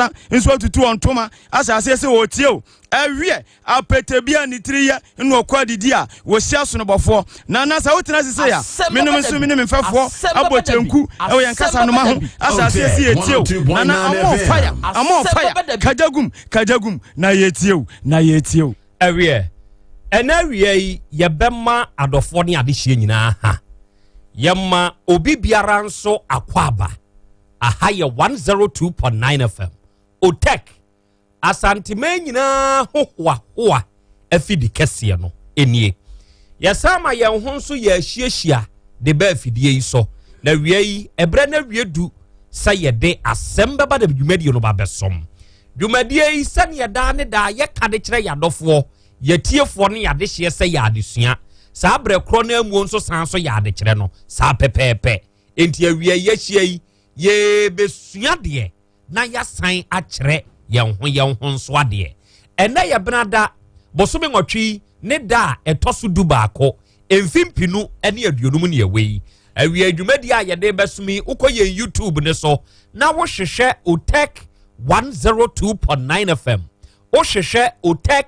ankasa nso atutu wɔn ntoma ahyɛ aseɛ sɛ wɔretie o. Ɛwiɛ, apete bi a ne tiri yɛ na ɔkɔ adidi a wɔhyia sonobɔfoɔ. Na na sɛ wotena ase sei a, Asɛm menom bɛba nso da me ne me bi. mfɛfoɔ Asɛm abɔ bɛba da bi. kyenku ɛwɔ yɛn Asɛm kasa noma bɛba ho da bi. ahyɛ aseɛ sɛ yɛtie o. Na na I'm on fire, I'm on Asɛm fire. bɛba da bi. Kagyagum, kagyagum, na yɛtie o, na yɛtie o. Ɛwiɛ, ɛnɛ awia yi yɛbɛma adɔfoɔ ne adehyeɛ nyinaa ha. Yɛma obi biara nso akɔ aba. Aha yɛ 102.9 FM. Otec, Asanteman nyinaa hohoahoa afidi kɛseɛ no nie. Yɛsan ma yɛn ho nso yɛahyiahyia de ba afidie yi so. Na awia yi, ɛberɛ no awie du sɛ yɛde asɛm bɛba de dwumadie no ba bɛsom. Dwumadie yi sɛneɛ daa ne daa yɛka de kyerɛ yɛadɔfoɔ, yɛtiefoɔ ne yɛadehyeɛ sɛ yɛ adesua. Saa berɛ korɔ no amuo nso san so yɛ adekyerɛ no saa pɛpɛɛpɛ. Enti awia yi ahyia yi, yɛbɛsua deɛ na yɛasan akyerɛ yɛn ho yɛn ho nso adeɛ. Ɛnɛ yɛ benada, bosome 8 yi ne da a ɛtɔ so 11, mfe 2050 ne ɛwɔ yi. Awia dwumadie a yɛde bɛsom yi, wokɔ yɛn YouTube ne so na wohwehwɛ Otec 102.9 FM. Wohwehwɛ Otec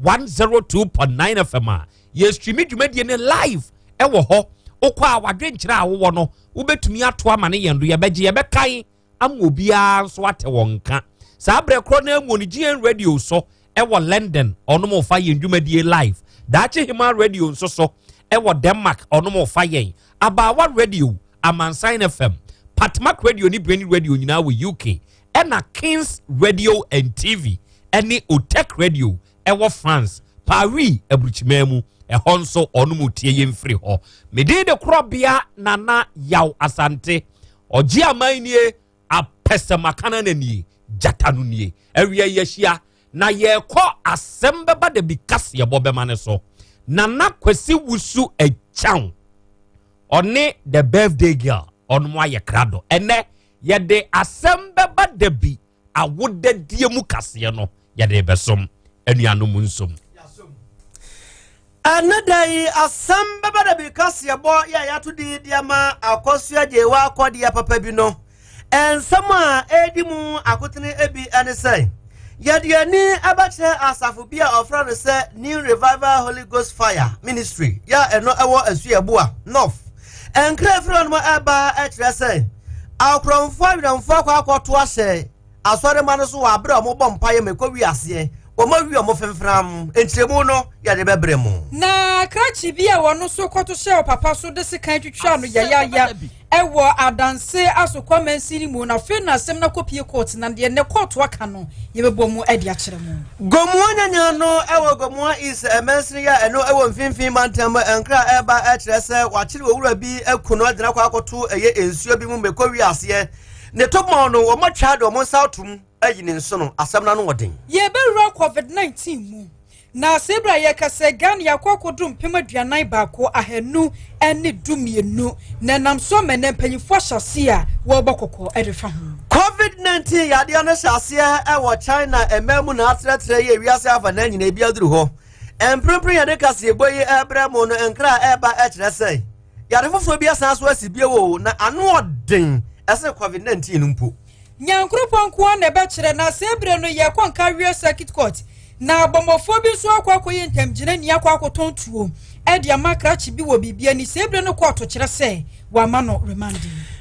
102.9 FM a, yɛstream dwumadie ne live ɛwɔ hɔ. Wokɔ a wadwenkyerɛ a wowɔ no, wobɛtumi ato ama ne yɛn do, yɛbɛgye, yɛbɛkan ama obiara nso ate wɔn nka. Saa berɛ korɔ no amu no GN Radio so ɛwɔ London, ɔnom fa yɛn dwumadie live. Daakye Hema Radio nso so ɛwɔ Denmark, ɔnom fa yɛn. Abaawa Radio, Amansan FM, Patmak Radio ne Brainy Radio nyinaa wɔ UK. Ɛna Kings Radio and TV ɛne Otec Radio ɛwɔ France, Paris aburukyimaa mu. Ɛhɔ nso ɔnom tie yɛn firi hɔ. Medin de korɔbea Nana Yaw Asante. Ɔgye aman nie, apɛsɛmakana na nie, gyata no nie. Awia yɛahyia na yɛrekɔ asɛm bɛba da bi kaseɛbɔ bɛma ne so. Nana Kwasi Wusu Akyaw, ɔne the birthday girl, ɔnom ayɛ krado. Ɛnɛ yɛde asɛm bɛba da bi awodadie mu kaseɛ no yɛde bɛsom anuanom nsom. Ɛnɛ da yi asɛm bɛba da bi kaseɛbɔ yɛ a yɛato din de ama Akɔsoa Gyewa akɔdeɛ papa bi no. Nsɛm a ɛredi mu akotene bi ne sɛ yɛde ani abɛkyerɛ asafo bi a ɔfrɛ no sɛ New Revival Holy Ghost Fire Ministry yɛ a ɛno ɛwɔ Asuaboa North. Nkra firi hɔnom ɛba ɛkyerɛ sɛ akorɔmfoɔ awerɛmfoɔ akɔ akɔto ahyɛ asɔrema no so wɔ abere a wɔbɔ mpaeɛ ma ɛkɔ wiaseɛ wɔn awi wɔn femfram. Nkyerɛmu no yɛde bɛbrɛ mu. Na krakye bi a wɔno so kɔto hyɛ ɔpapa so de sekan twitwa no yayaya ɛwɔ Adanse Asokwa mansini mu, na afei na asɛm no akɔpie court, na deɛ ne court aka no yɛbɛbɔ mu de akyerɛ mu. Gomoa nyanya no ɛwɔ Gomoa East ɛmɛnsini yɛ ɛno ɛwɔ mfimfini mantam. Nkra ɛba ɛkyerɛ sɛ wakyere owura bi aku no agyina kɔ akɔto ɛyɛ nsuo bi mu mɛkɔ wiaseɛ ne to mɔ no wɔn atwa de wɔn nsa atom ayi ne nsono. Asɛm no ano wɔ Yɛbɛwura COVID-19 mu na sɛ ebere a yɛkasa Ghana yɛakɔ akɔdo 41,512, na nam so ama nɛ mpanyinfoɔ ahyɛ ase a wɔrebɔ kɔkɔ de fa ho. COVID-19 yadeɛ no hyɛ aseɛ ɛwɔ China ɛmɛ mu na atrɛtrɛ yɛ wiase afa na nyina ebi aduru hɔ. Mprempren yɛde kaseɛbɔ yi ɛbrɛ mu no, nkra a ɛba ɛkyerɛ sɛ yade foforɔ bi asan so asi bio o, na ano ɔden ɛsɛ COVID-19 no mpo. Nyankoropɔn nko ara na ɛbɛkyerɛ, na sɛ ebere no yɛkɔ nka wie circuit court na abɔmmɔfoɔ bi nso akɔ akɔyɛ ntamgyina akɔ akɔtɔn tuo ɛde ama krakye bi wɔ biribi ani. Sɛ ebere no kɔɔto kyerɛ sɛ wama no remand.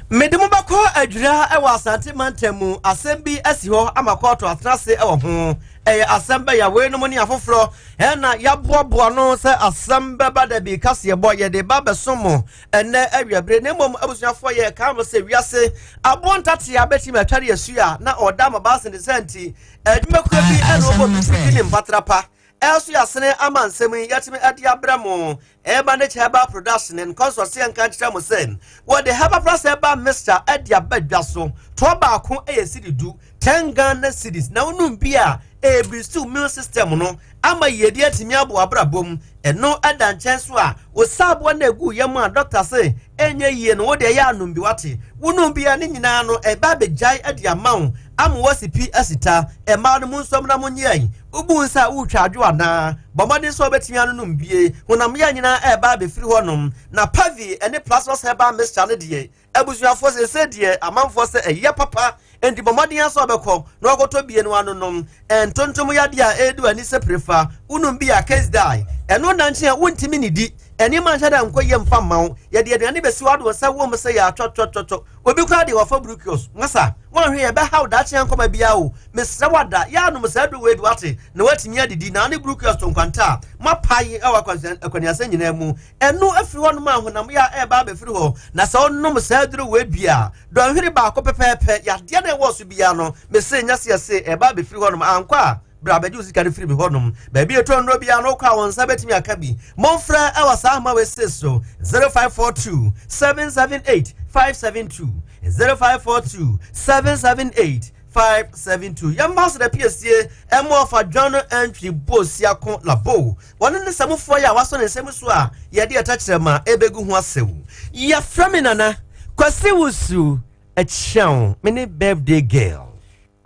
Mede mo bɛkɔ Adwira ɛwɔ Asante mantam mu. Asɛm bi asi hɔ ama kɔɔto atena ase ɛwɔ ho. Ɛyɛ asɛm bɛyɛ weinom ne afoforɔ ɛna yɛaboaboa no sɛ asɛm bɛba da bi kaseɛbɔ yɛde ba bɛsom mo ɛnɛ awiabere. Na mmom abusuafoɔ, yɛ ka mo sɛ wiase aboɔ ntatea bɛtumi atware asu a na ɔda ma baase ne sɛ nti adwumakuo bi ɛna ɔbɔ fifiri ne mpatrapa ɛso yɛasene ama nsɛm yi yɛtumi ɛde abrɛ mo. Ɛba ne herbal production and consult yɛn nka nkyerɛ mo sɛ wɔde Herbal Plus herbal mixture ɛde aba dwa so. Toɔ baako ɛyɛ sidi 10, 10 Ghana cedis, na wonum bi a ɛboost immune system no ama yiedi atumi abo abrabɔ mu. Ɛno ɛda nkyɛn so a osaaboa no egu yam a dɔkta se ɛnyɛ yie no, wode ɛyɛ anom bi wate wonum bi a ne nyinaa no ɛba abɛgyae ɛde ama wo ama wasi pi asita. Ɛmaa no mu nsɔm na mo nyɛ wobu nsa a wotwa adwo anaa bɔ mmɔden sɛ wobɛtumi anonom bie. Honam yɛ nyinaa ɛɛba abɛfiri hɔnom. Na Pavi ɛne Plasmas herbal mixture no deɛ, abusuafoɔ, sɛ deɛ amanfoɔ sɛ ɛyɛ papa. Enti bɔ mmɔden ara sɛ wobɛkɔ na woakɔtɔ bie no anonom. Ntontom yadeɛ a ɛredi w'ani sɛ pirefa, wonom bi a, case die. Ɛno nna nkyɛn a, wontumi nnidi. Nneɛma nhyɛ da nkɔ yie mfa mma wo. Yɛde aduane bɛsi w'adoɔ sɛ wom sɛ yɛ atwɔtwɔtwɔtwɔ. Obi koraa deɛ wafa brukios. Masa, woanhwɛ yɛ ɛbɛhaw daakye ankɔma biara o. Mesrɛ wo ada, yɛ anom saa aduro wei bi wate, na woatumi adidi. Na wo ne brukios to nkwanta a, moapae wɔ akwaniasa nyinaa mu. Ɛno afiri hɔnom a honam yɛ a ɛreba abɛfiri hɔ. Na sɛ wonom saa aduro wei bi a, dɔnhwere baako pɛpɛɛpɛ, yadeɛ no a ɛwɔ so biara no, mese nyɛ se yɛse ɛreba abɛfiri hɔnom. Ankɔ a, bra bɛgye wo sika no firi me hɔnom. Baabi a ɛtɔ nnuro biara no, wokɔ a wo nsa bɛtumi aka bi. Momfrɛ ɛwɔ saa ahoma wei se so, 0542 778 572, 0542 778 572. Yɛmma so da piesie ɛmo ɔfa dwan no ɛntwi bo siako labo. Wɔne ne samufoɔ yi a wasɔ ne nsam so a yɛde ɛtɛkyerɛma ɛbɛgu ho asew. Yɛfrɛ me Nana Kwasi Wusu Akyɛw, me ne birthday girl.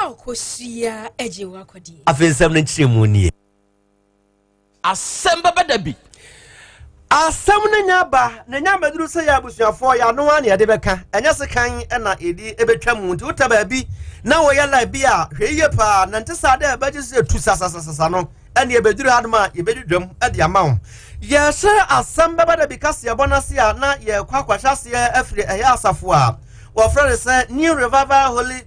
Akosua agye w'akɔdeɛ. Afei nsɛm no nkyerɛmu nie. Asɛm bɛba da bi. Asɛm no nya ba na nya mmɛduru sɛ yɛ abusuafoɔ yɛ ano ara na yɛde bɛka, ɛnyɛ sekan na yɛde bɛtwa mu. Nti wota baabi na wɔyɛ live bi a, hwɛ yie paa, nante saa dɛ ɛbɛgye sɛ tu sasasasasa no, ɛne ɛbɛduru hanom a yɛbɛdwidwam de ama wo. Yɛhyɛ asɛm bɛba da bi kaseɛbɔ no ase a na yɛkɔ akɔhyɛ aseɛ afiri ɛyɛ asafo a wɔfrɛ no sɛ New Revival Holy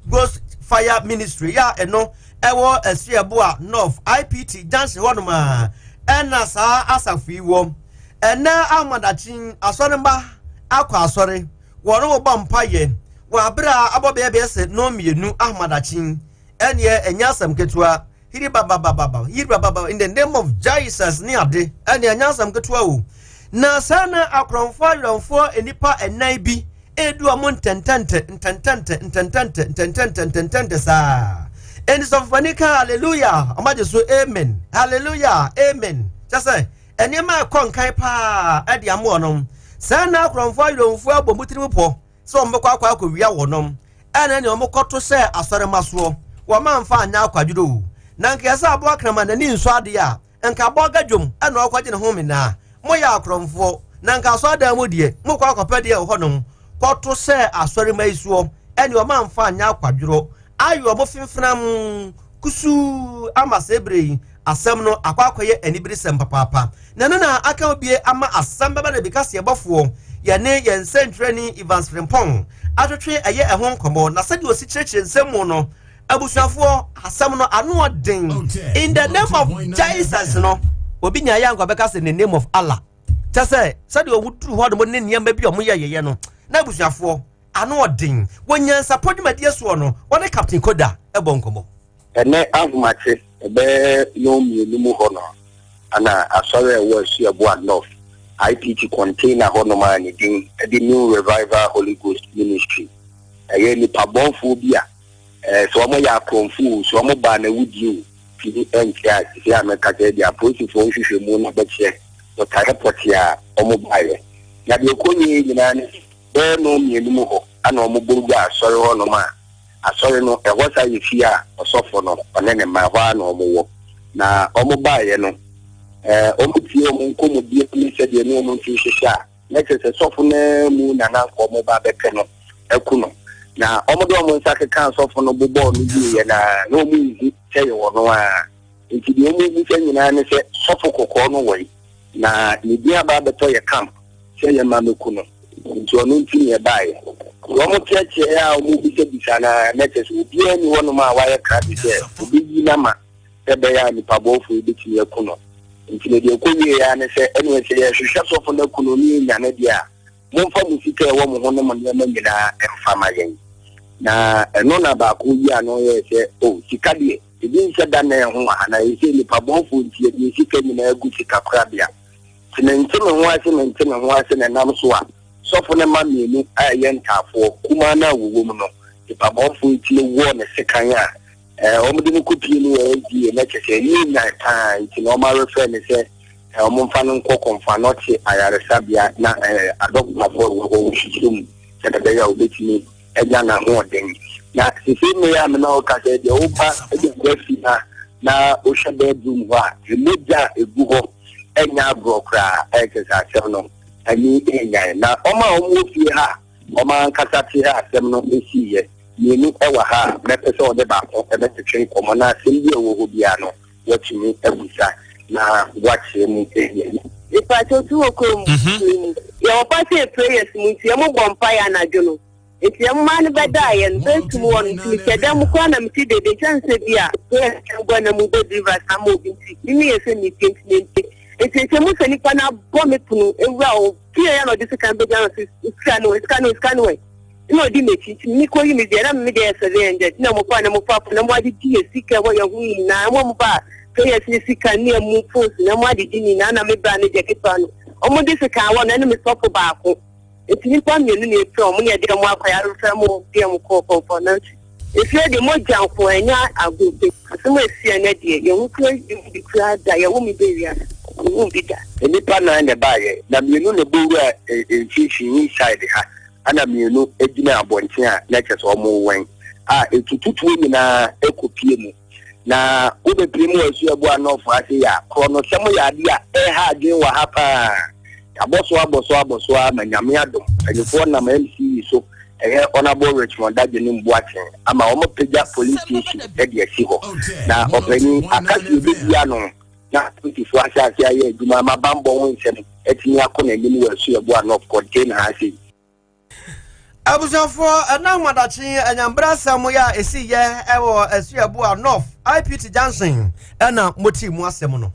Ghost Fire Ministry yɛ a ɛno ɛwɔ Asuaboa North IPT junction hɔnom a ɛna saa asafo yi wɔ. Ɛnɛ ahomadakye asɔremma akɔ asɔre, wɔn bɔ mpaeɛ wɔ abere a abɔ bɛyɛ bɛyɛ sɛ nnɔnmienu ahomadakye. Ɛneɛ ɛnyɛ asɛm ketewa. Hiribabababa, hiribababa, in the name of Jesus ne ade. Ɛneɛ ɛnyɛ asɛm ketewa o. Na saa na akorɔmfoɔ awerɛmfoɔ nnipa ɛnan bi edu wɔn ntɛntɛntɛ ntɛntɛntɛ ntɛntɛntɛ ntɛntɛntɛ ntɛntɛntɛ saa. Enti sɔfopani ka hallelujah, wɔn agye so amen, hallelujah, amen. Kyɛ sɛ nneɛma ɛkɔ nkan paa ɛde ama wɔn. Saa na akorɔmfoɔ awerɛmfoɔ abɔ mu tirim pɔ sɛ wɔn bɛkɔ akɔ akɔwia wɔnom. Ɛna nea wɔn kɔto sɛ asɔremma soɔ, wɔn amfa anyɛ akwadworɔ o. Na nka yɛsɛ aboa kraman n'ani nsɔ adeɛ a, nka aboa gadwom ɛna ɔkɔgye ne ho menaa. Moyɛ akorɔmfoɔ, na nka asɔredan mu deɛ, mokɔ akɔpɛ deɛ wɔ hɔnom kɔto sɛ asɔremma yi soɔ. Ɛne wɔn amfa anyɛ akwadworɔ. Ayɛ wɔn fimfenam kusuu ama saa berɛ yi asɛm no akɔ akɔyɛ aniberesɛm papaapa. Na ɛno na aka obie ama asɛm bɛba na bi kaseɛbɔfoɔ yɛne yɛn nsɛntwerɛni Evans Frimpong atwetwe ɛyɛ ɛho nkɔmmɔ na sɛdeɛ ɔsi kyerɛkyerɛ nsɛm mu no abusuafoɔ asɛm no ano ɔden. In the name of Jesus no obi nya yɛ anka ɔbɛka sɛ in the name of Allah. Kyɛ sɛ sɛdeɛ ɔmo duru hɔ nom ne nneɛma bi a ɔmo yɛ yɛyɛ no na abusuafoɔ ano ɔden. Wɔ nyansapɔ dwumadie soɔ no wɔne Captain Koda ɛbɔ nkɔmmɔ. Ɛnnɛ ahomakye bɛyɛ nnɔnmienu mu hɔ no na asɔre a ɛwɔ Asuaboa North IPT container hɔnom a ne din de New Revival Holy Ghost Ministry. Ɛyɛ nnipa bɔnfoɔ bi a sɛ wɔyɛ akorɔmfoɔ o, sɛ wɔbaa no awudie o, tumi nkyerɛ a seesei a mekasa yi deɛ apolisifoɔ nhwehwɛmu no bɛkyerɛ botaeɛ pɔtee a wɔbaeɛ. Na deɛ ɛkɔwieeɛ nyinaa ne sɛ bɛyɛ nnɔnmienu mu hɔ na wɔbɔ wuraa asɔre hɔnom a Asɔre no, ɛhɔ saa yɛ fie a ɔsɔfo no, ɔne ne mma, ɛhɔ ara na wɔwɔ. Na wɔbaeɛ no, wɔtiee wɔn nkɔmmɔdie ne sɛdeɛ ne wɔn nso rehyehyɛ a, na kyerɛ sɛ sɔfo no ara mu na na anka wɔreba abɛpɛ no aku no. Na wɔde wɔn nsa kekaa sɔfo no bobɔɔ no wieeɛ no ara, na wɔnhu sɛ ɛyɛ ɔno ara. Enti deɛ wɔrebisa nyinaa ne sɛ, Sɔfo kɔkɔɔ no wɔ he? Na ne din aba abɛtɔ yɛ camp sɛ yɛmma mmɛku no, nti ɔno nti na yɛbaeɛ. Wɔn teɛteɛɛ a wɔbisabisa no ara, na kyerɛ sɛ obiara nni hɔnom a wayɛ krado sɛ ɔbɛyi no ama sɛ ɛbɛyɛ a nnipabɔfoɔ yi bɛtumi aku no. Nti no deɛ ɛkɔwieeɛ ara ne sɛ, ɛnneɛ sɛ yɛrehwehwɛ sɔfo no aku no ne yɛnya no deɛ a, momfa mo sika a ɛwɔ mo ho ne mo nneɛma nyinaa mfa ma yɛn. Na ɛno na baako yi ano yɛɛ sɛ, O, sika deɛ, ebi nhyɛ da nna yɛn ho wɔ ha, na ɛsɛ nnipa bɔnfoɔ nti yɛde yɛn sika nyinaa gu sikakorabea. Nti mente me ho ase, mente me ho ase na ɛnam so a, sɔfo no mma mmienu a ɛyɛ ntaafoɔ, kumaa no a wɔwɔ mu no, nnipa bɔnfoɔ yi tumi wɔɔ no sekan a Eh, wɔn de no kɔpie no wɔ FDA na kyɛ sɛ ɛni nyan paa nti na wɔn arefɛ no sɛ eh, wɔn mfa no nkɔ kɔnfanɔkye ayaresabea na eh, adɔkotafoɔ wɔ hɔ wɔhwehwɛ mu sɛdeɛ ɛbɛyɛ a wɔbɛtumi anya n'ahoɔden. Na sisi mmea a mena ɔka sɛ deɛ woba de kɔ afi ha na wohwɛ bedroom hɔ a mogya a ɛgu hɔ ɛnyɛ agorɔ koraa ɛkyɛ sɛ asɛm no ani nyan. Na wɔn a wɔwɔ fie ha a wɔn ankasa te ha asɛm no ɛsiiɛ. Mmienu wɔ ha a, mɛpɛ sɛ ɔde baako bɛtwetwe nkɔmmɔ na asɛm bi a ɛwɔ hɔ biara no, woatumi abisa na woakyerɛ mu yie. Mepakyɛw tu wɔ kurom kuro mu. Yɛwɔ fa sɛ prayers mu nti yɛmo bɔ mpaeɛ anadwo no. Nti yɛn mmaa no bɛdaa yɛn bɛ tum wɔ no nti mehyɛ dan mu koraa na mete dede nti ɛne sɛ bi a prayers no bɔ na mu bɔ deliverance ama obi nti me meyɛ sɛ metie nti mentie. Nti nkyɛ mu sɛ nipa no abɔ me pono ewura hɔ fie ya na ɔde sika no bɛgya no so sika no sika no sika no ɛ. Nna ɔdi m'ekyi ntsi mekoyi me deɛ na me deɛ yɛ 700 nna ɔmo faa na ɔmo fa na ɔmo adidi yɛ sika ɛwɔ yɛn ho nyinaa ɔmo ɔmo baa prayers ne sika ne ɛmo phones na ɔmo adidi nyinaa na me bra ne deɛ ketewa no ɔmo de sika awɔ no ɛne me sɔfo baako nti nipa mmienu na epira ɔmo na yɛde ɔmo akɔ yarefɛ mo de ɔmo kɔɔ kɔnfɔ na nti efie de mogya nko ɛnyɛ agorɔ asɛm a esi ɛnɛ deɛ yɛn ho kura yɛn bi kura da yɛwo mi bɛ wiase yɛn bi da. Nnipa nan na ɛbaeɛ, na mmienu na ɛbɔ wuraa mfimfini, inside, ha. Ɛna mmienu gyina abɔnten a na kyerɛ sɛ wɔrewɛn a etututuo nyinaa kɔpue mu. Na wobɛpue mu wɔ Asuabu Anɔfo ase yi a, korɔnosɛm yɛ adeɛ a ɛreha adwene wɔ ha paa. Yɛabɔ so abɔ so abɔ so ara ma Nyame adom, mpanimfoɔ nam MC so, ɛyɛ Honourable Richmond Agyenim Boateng ama wɔapagya police station de asi hɔ. Na ɔpanin, aka sɛ yɛbɛdi ano na apolisifoɔ ahyɛ aseɛ ayɛ adwuma ama bammɔ ho nsɛm atumi akɔ n'anim wɔ Asuabu North container ha sei. Abusuafoɔ, ɛna ahomadakye anyambra asɛm yɛ a ɛsi yɛ ɛwɔ Asuabu North IPT Junction ɛna motii mu asɛm no.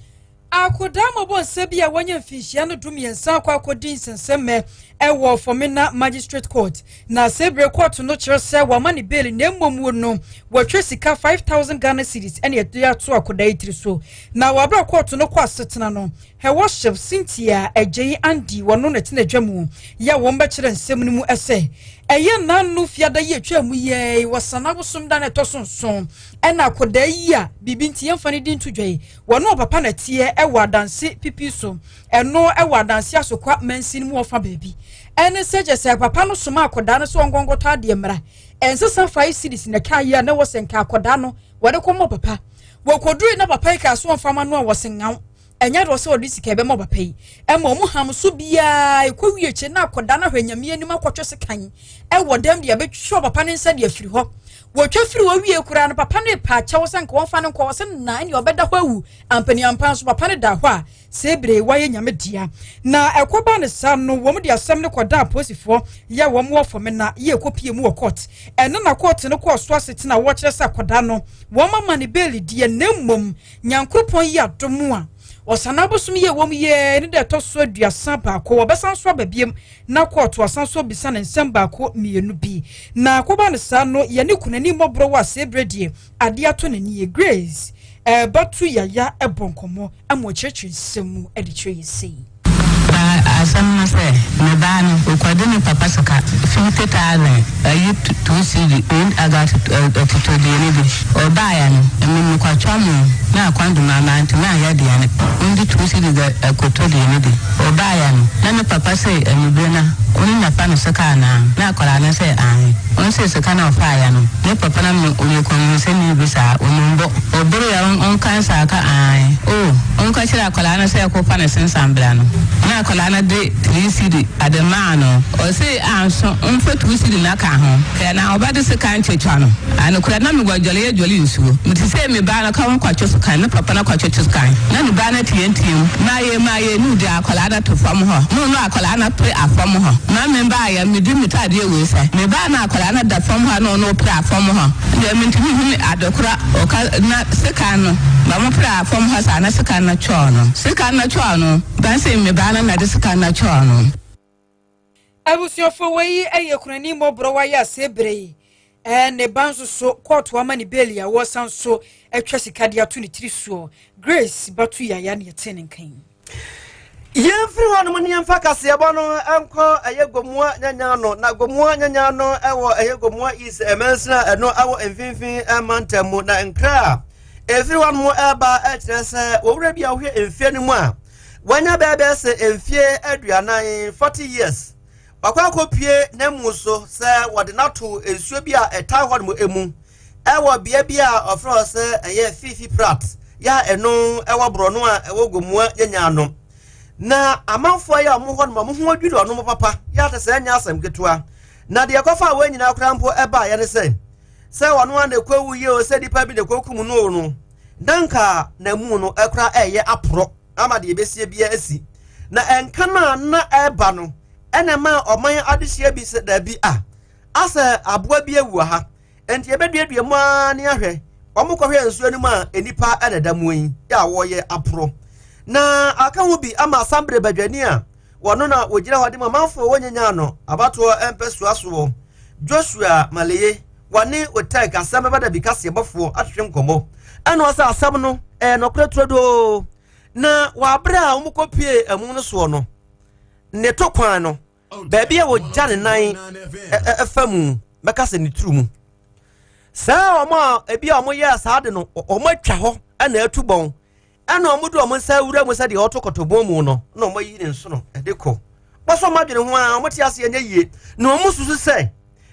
Akodaa mmɔbɔnsɛ bi a wanya mfinhyia no 13 akɔ akɔdi nsɛnsɛmmɛ ɛwɔ Fomena Magistrate Court. Na sɛ court no kyerɛ sɛ wɔama ne bail na mmom wo no wɔtwa sika 5000 Ghana cedis ɛne ɛde ato akodaa yi tiri so. Na wɔabrɛ court no kɔ asetena no, Her Worship Cynthia Agyei Andy wɔno na tena adwa mu yɛ wɔn bɛkyerɛ nsɛm no mu ɛsɛ ɛyɛ nanu fiada yi atwa mu yɛ wɔsana abosom da na ɛtɔ so nson ɛna akodaa yi a biribi nti yɛmfa ne din to dwa yi wɔno ɔpapa na teɛ ɛwɔ adanse pipi so ɛno ɛwɔ adanse asokwa mansin mu ɔfa baabi ɛne sɛ kyɛ sɛ papa no soma akɔdaa no sɛ ɔnkɔnkɔtɔ adeɛ mmara ɛnsesa 5 cedis na ka yi a na wɔ sɛ nka akɔdaa no wɔde kɔmmɔ papa wɔkɔduru na papa yi ka so ɔmfama no a wɔse ngaw ɛnyɛ de ɔsɛ ɔde sika ɛbɛma papa yi ɛma ɔmo ham so biara ɛkɔ wie kyɛ na akɔdaa no ahwɛ nyame anim akɔtwe sekan ɛwɔ dɛm deɛ ɛbɛtwe papa ne nsa deɛ afiri hɔ wɔtwa firi hɔ wie koraa no papa no pa akyɛw sɛ nka wɔmfa no nkɔ ɔsɛ na ɛne ɔbɛda hɔ awu ampaniampa nso papa no da hɔ a sɛ ebire wayɛ nyame dea na ɛkɔba ne saa no wɔn de asɛm no kɔda apolisifoɔ yɛ wɔn wɔ fam na yɛ kɔpie mu wɔ court ɛno na court no kɔɔ so asetena wɔkyerɛ sɛ akɔda no wɔn ama ne bail deɛ na mmom Nyankoropɔn yi adom a ɔsana abosom yɛ wɔm yɛ ne da ɛtɔ so 31 wɔbɛsan so aba biem na kɔɔto asan so bisa ne nsɛm baako mmienu bi na kɔba ne saa no yɛne kunani mmɔborɔ wɔ aseɛ berɛ deɛ adeɛ ato n'ani Grace ɛbɛto yaya ɛbɔ nkɔmmɔ ama ɔkyerɛkyerɛ nsɛm mu ɛde kyerɛ yɛ sei. Ba asɛm no sɛ me ba no okɔde ne papa sika 50,000 ayi 2 cedi on aga atitɔdeɛ bi ɔbaeɛ no emi mekɔtwa mu na akɔndoma ama ntumi anyɛ deɛ no ondi 2 cedi ga akɔtɔdeɛ no bi ɔbaeɛ no na ne papa sɛ anibere na ɔne napa no sika anaa na akwadaa no sɛ ae ɔno sɛ sika na ɔfaeɛ no ne papa no me ɔyɛ kɔnwensɛ ne bi saa ɔnumbɔ ɔbere a ɔnka nsa aka ae o ɔnka kyerɛ akwadaa no sɛ ɛkɔfa ne sensambra no na akwadaa no de 3 cedi ade maa no ɔse anso mfa 2 cedi na ka ho kɛ na ɔbɛde sika nkyetwa no anokora na mewɔ dwale yɛ dwale nsuo mete sɛ me baa no ka ho kwatwe so kan ne papa no kwatwe so kan na ne baa no teɛnteɛm maayɛ maayɛ ne wode akwadaa no to fam hɔ no no akwadaa no pere afam hɔ ma me baa yɛ mede me tadeɛ wei sɛ me baa no akwadaa no da fam hɔ na ɔno pere afam hɔ deɛ mentumi hu adekora ɔka na sika no ba mo pere afam hɔ saa na sika no twɔɔ no sika no twɔɔ no bansi me baa no na de sika no twɔɔ no. Abusuafo wei ɛyɛ kunani mmɔborɔ wayɛ ase bere yi ne ba nso so kɔɔto ama ne bail a wɔsan so atwa sika de ato ne tiri soɔ. Grace Batu Yaya ne ɛte ne nkan. Yɛmfiri hɔ nom ne yɛmfa kaseɛbɔ no nkɔ ɛyɛ Gomoa nyanya no na Gomoa nyanya no ɛwɔ ɛyɛ Gomoa East ɛmansina ɛno ɛwɔ mfimfini ɛmantam mu na nkra a ɛfiri hɔ nom ɛba ɛkyerɛ sɛ wɔwura bi a wohwɛ mfie no mu a wanya bɛɛbɛɛ sɛ mfie 40 40 years wakɔ akɔpie n'amu so sɛ wɔde n'ato nsuo bi a ɛtaa hɔ nom emu ɛwɔ bea bi a ɔfrɛ hɔ sɛ ɛyɛ Fifi Prat yɛ a ɛno ɛwɔ borɔno a ɛwɔ Gomoa nyanya no na amanfoɔ yɛ a ɔmo hɔ nom ɔmo ho adwiri ɔnom papa yɛ ate sɛ ɛnyɛ asɛm ketewa na deɛ ɛkɔfa a wɔn nyinaa koraa mpo ɛbaeɛ ne sɛ Sɛ ɔno ara na ɛkɔwu yie o, sɛ nipa bi na ɛkɔkum no o no, na nka n'amu no ɛkora ɛyɛ aporɔ ama deɛ ɛbɛsie biara asi. Na ɛnka no a na ɛreba no, ɛna ɛma ɔman adehyeɛ bi sɛ daabi a, asɛ aboa bi awu wɔ ha, enti yɛbɛduadua mu ara ne ahwɛ. Wɔkɔhwɛ nsuo no mu a, nnipa na ɛda mu yi a wɔreyɛ aporɔ. Na aka ho bi ama Asambere badwani a wɔno na wɔgyina hɔ de ma manfoɔ wɔnyanya no abatoɔ mpɛsoa soɔ, Joshua Maleye, wɔne Otek asɛm bɛba da bi kaseɛbɔfoɔ atwetwe nkɔmmɔ. Ɛna ɔsɛ asɛm no ɛyɛ nɔkorɛ turodoo. Na wɔ aberɛ a wɔkɔpie amu no soɔ no, ne to kwan no, baabi a wɔgya ne nan ɛfa mu, bɛka sɛ ne turu mu. Saa wɔn a ebi a wɔyɛɛ saa de no, wɔn atwa hɔ ɛna atu bɔn, ɛna wɔn de wɔn nsa awura mu sɛdeɛ ɔto kɔtɔbɔn mu no, na wɔn ayi ne nsono ɛde kɔ. Wɔsɔ wɔn adwene ho a wɔn te aseɛ nyɛ yie, na wɔn susu sɛ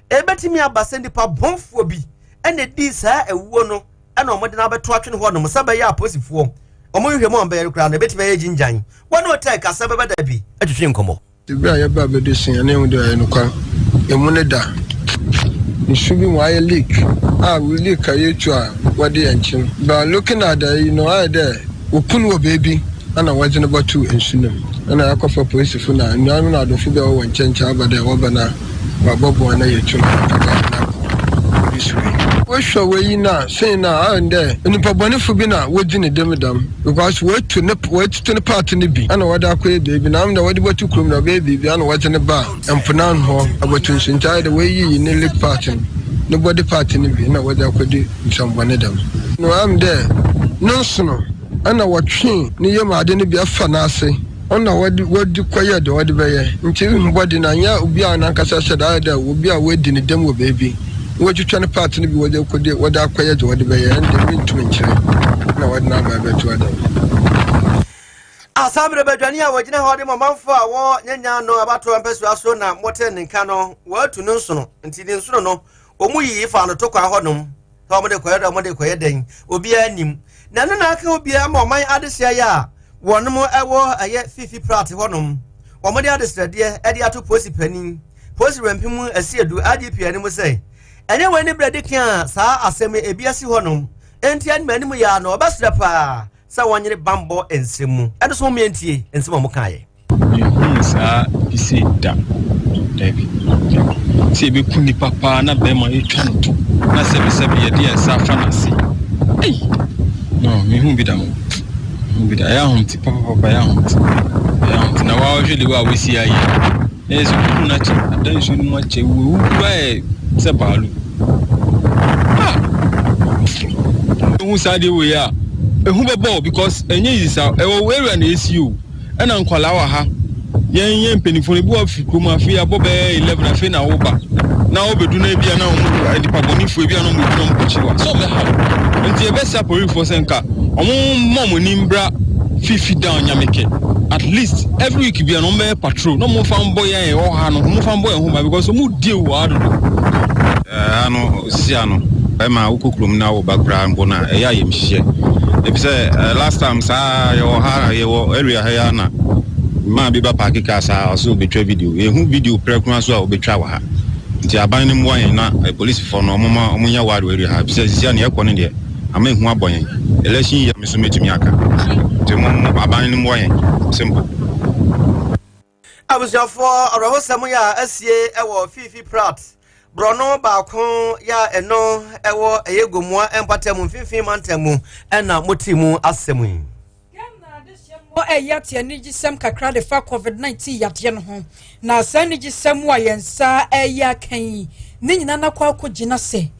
ebetumi aba sɛ nipa bɔnfoɔ bi ɛna edi saa awuo no, ɛna wɔn de no abɛto atwene hɔ nom sɛ bɛyɛ apolisifoɔ wɔn nhwɛ mu a wɔn bɛyɛ no koraa no ebetumi ayɛ gyingyan. Wɔn a wɔtɛ kasa bɛbɛ da bi atwitwi nkɔmɔ. Bere a yɛbaa bɛdu so yɛn ehu dɛ ɔyɛ nokwar, emu no da nsu bi mu ayɛ leak a leak a yetu a wɔde yɛ nkyen. But looking at the yi no ayɛ dɛ woku no wɔ beebi ana wɔdze no bɔtoo nsu no mu. Nna yɛakɔfa polisifo na enuanom na adɔfo bi a wɔwɔ nkyɛnkyɛn aba dɛ wɔba na wɔabɔboa na yeetum akɛgye hɛn akɔ this way. Wohwɛ wei no a, sei no a, ayɛ no dɛ nyimpa bɔnefo bi na wodzi no dɛm dɛm because woetu ne woetutu ne part no bi ana wɔdze akɔyɛ beebi na ama dɛ wɔdze bɔto kurom na ɔbɛyɛ biribi ana wɔdze no ba mponano hɔ abɔto nsu ntsi ayɛ dɛ woeyiyi ne leg part no, ne body part no bi na wɔdze akɔdi nsɛmbɔne dɛm. No ayɛ me dɛ no nsono ana wɔtwee ne yamu adze no bi afa n'ase. Ɔno na wɔde wɔde kɔyɛ deɛ wɔde bɛyɛ. Nti ehu bɔde no anyɛ obi a n'ankasa hyɛ da, ayɛ dɛ obi a wɔadi ne dɛm wɔ beebi na wɔatwitwa ne part no bi wɔde akɔdi wɔde akɔyɛ deɛ wɔde bɛyɛ, ɛno deɛ mentumi nkyerɛ na wɔde no aba abɛto ada. Asamire badwani a wɔgyina hɔ de ma ɔmanfoɔ a wɔnyanya no abatoɔ mpasua so na mote ne nka no, wɔatu ne nsono. Nti ne nsono no, wɔn yiyi faa no to kwan hɔnom. Sɛ wɔde kɔyɛ dɛ wɔde kɔyɛ dɛn, obiara nim. Na ɛno na aka obiara ma ɔman adesua yɛ a wɔnom ɛwɔ ɛyɛ Fifi Pratt hɔnom. Wɔde adesrɛdeɛ ɛde ato polisi panin, polisi wɛmpem asiedu IGP anim sɛ ɛnyɛ wɔn ani berɛ de kan a saa asɛm ebi asi hɔnom. Enti anim anim yɛ a na ɔbɛsrɛ paa sɛ wɔnyere bammɔ nsɛm mu. Ɛno so mommea ntie nsɛm a wɔkaeɛ. Menhuu saa bi sei da. Dabi, dabi. Sɛ yɛbɛku nipa paa na bɛrima yɛtwa no to na sɛbesɛbe yɛde yɛn nsa afa n'ase. Ei! No, menhuu bi da mo. Menhuu bi da. Ɛyɛ ahomte papapapa, ɛyɛ ahomte. Ɛyɛ ahomte. Na woahwɛ de wo a woasi ayɛ. Ɛyɛ sɛ woku no akyɛ, ada nsuo no mu akyɛ, wawu koraa yɛ sɛ baalu. Ah! Ehu saa deɛ wei a, ehu bɛbɔ because ɛnyɛ easy saa. Ɛwɔ area na esi o. Ɛna nkwadaa wɔ ha. Yɛn yɛn mpanyinfoɔ no ebi wɔ firi kurom afei abɔ bɛyɛ 11 afei na woba na wobɛdu na ebi a na wɔn nipa bɔnifoɔ ebi a na wɔn ebi na wɔn kɔkye wa sɛ ɔbɛha wo nti yɛbɛsɛ apolifoɔ sɛ nka wɔn mmɔ wɔn ani mbra fifi down nyamekɛ at least every week bi a na wɔn bɛyɛ patrol na wɔn fa mbɔ yɛn ɛwɔ ha no wɔn fa mbɔ yɛn ho ban because wɔn di ewu wɔ ha dodo. Ɛha no sia no ɛma wokɔ kurom na wo ba koraa mpo no a ɛyɛ ayamhyehyeɛ efisɛ last time saa yɛwɔ ha yɛwɔ area ha yi ara na maa bi ba paake kaa saa ɔsɛ obetwa video yɛhu video prɛ koraa so a obetwa wɔ ha nti aban no mmoa yɛn na polisifoɔ no ɔmo ma ɔmo nya ward wɔ area ha efisɛ sisi a nea ɛkɔ no deɛ ama ehu abɔ yɛn election year me so metumi aka nti mo mo aban no mmoa yɛn simple. Abusuafoɔ, awerɛhosɛm yɛ a asie wɔ Fifi Pratt borɔno baako yɛ a ɛno ɛwɔ ɛyɛ Gomoa mpata mu mfimfini mantam mu ɛna mote mu asɛm yi. Mo ɛyɛ ate anigyesɛm kakra de fa COVID-19 yadeɛ no ho. Na saa anigyesɛm a yɛn nsa ɛyɛ aka yi ne nyinaa nakɔ akɔgyina sɛ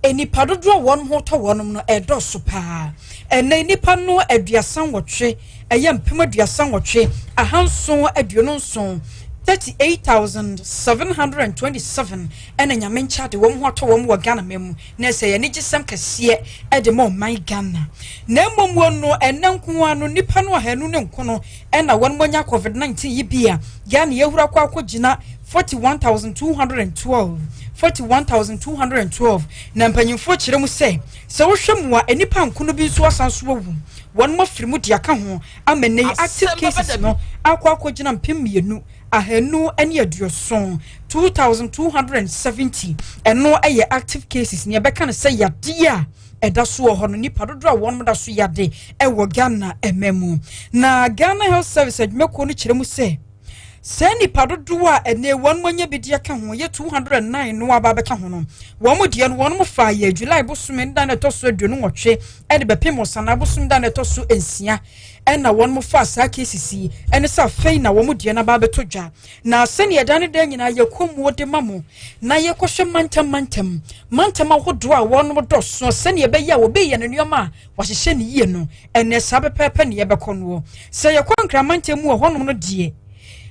nnipa dodoɔ a wɔn ho tɔ wɔn no ɛdɔɔso paa. Ɛnɛ nnipa no 38, ɛyɛ 38,727, 38,727 ɛna Nyame nkyɛ de wɔn ho atɔ wɔn wɔ Ghana man mu. Na ɛsɛ yɛn anigyesɛm kɛseɛ ɛde ma ɔman Ghana. Na mmom wɔn no ɛnɛ nko ara no nnipa no 209 no ɛna wɔn anya COVID-19 yi bi a Ghana yɛhura kɔ akɔgyina 41,212, 41,212. Na mpanyinfoɔ kyerɛ mu sɛ sɛ wohwɛ mu a nnipa nkono bi nso asan so awu wɔn mo afiri mu de aka ho ama nnɛ yi active cases no akɔ akɔgyina mpem mmienu 270, 2,270, ɛno yɛ active cases. Nea ɛbɛka no sɛ yadeɛ a ɛda so wɔ hɔ no, nipa dodoɔ a wɔn da so yade ɛwɔ Ghana ɛma mu. Na Ghana Health Service adwumakuo no kyerɛ mu sɛ saa nipa dodoɔ a ɛnɛ wɔn mo anya bi de aka ho yɛ 209 no aba abɛka ho no, wɔn mo deɛ no wɔn mo fa yɛ July bosome da na ɛtɔ so 28 ɛde bɛpem Ɔsanaa bosome da na ɛtɔ so 6 ɛna wɔn mo fa saa cases yi, ɛne sɛ afei na wɔn mo deɛ no aba abɛtɔ dwa. Na sɛnea ɛda ne da nyinaa yɛkɔ muo de ma mo na yɛkɔhwɛ mantam mantam mantam ahodoɔ a wɔn mo dɔso sɛnea ɛbɛyɛ a wɔbɛyɛ no nneɛma a wɔahyehyɛ ne yie no, ɛnɛ saa pɛpɛɛpɛ ne yɛbɛkɔ noɔ. Sɛ yɛkɔ Nkramantam mu wɔ hɔnom no deɛ,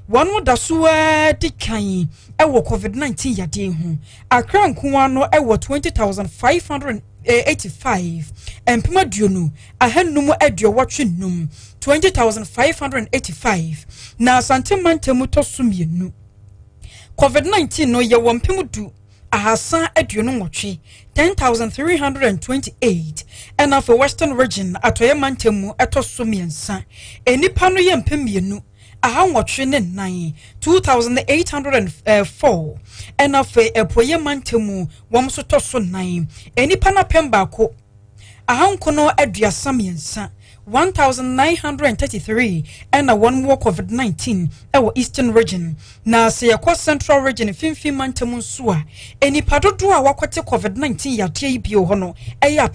wɔn mo da so ara di kan ɛwɔ COVID-19 yadeɛ ho. Accra nkoa no ɛwɔ 20,585, 20,585, 20,585. Na Asante mantam tɔ so mmienu, COVID-19 no yɛwɔ 10,328, 10,328. Ɛna afei Western Region, atɔeɛ mantam mu ɛtɔ so mmiɛnsa, nnipa no yɛ 2,804, 2804. Ɛna afei apueɛ mantam mu wɔn nso tɔ so nan, nnipa no 1,933, 1933, ɛna wɔn wɔ COVID-19 ɛwɔ Eastern Region. Na sɛ yɛkɔ Central Region, mfimfini mantam nso a, nnipa dodoɔ a wakɔte COVID-19 yadeɛ yi bio hɔ no ɛyɛ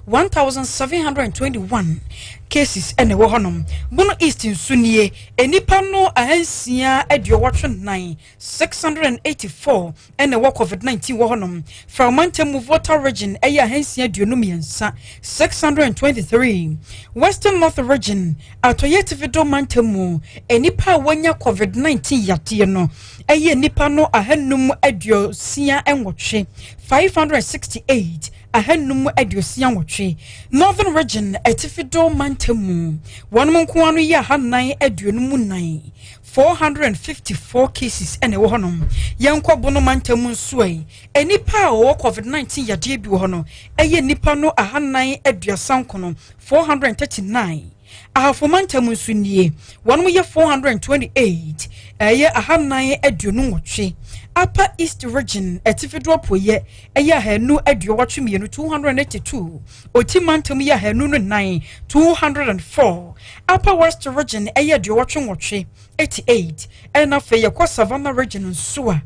1,721, 1721 cases ɛna ɛwɔ hɔnom. Bono East nso nie, nnipa no 684, 684 ɛna ɛwɔ COVID-19 wɔ hɔnom. Fraumantam mu, Volta Region, ɛyɛ 623, 623. Western North Region, atɔyɛ tifido mantam mu, nnipa a wɔanya COVID-19 yadeɛ no ɛyɛ nnipa no 568, 568, 568. Northern Region, atifido mantam mu, wɔn nko ano yɛ 454, 454 cases ɛna ɛwɔ hɔnom. Yɛnkɔ Bono mantam mu nso yi, nnipa a wɔwɔ COVID-19 yadeɛ bi wɔ hɔ no ɛyɛ nnipa no 439, 439. Ahafo mantam nso nie, wɔn yɛ 428, ɛyɛ 428. Upper East Region, atifido apueyɛ, ɛyɛ 282, 282. Oti mantam yɛ 204, 204. Upper West Region ɛyɛ 88, 88. Ɛna afei yɛkɔ Savannah Region nso a,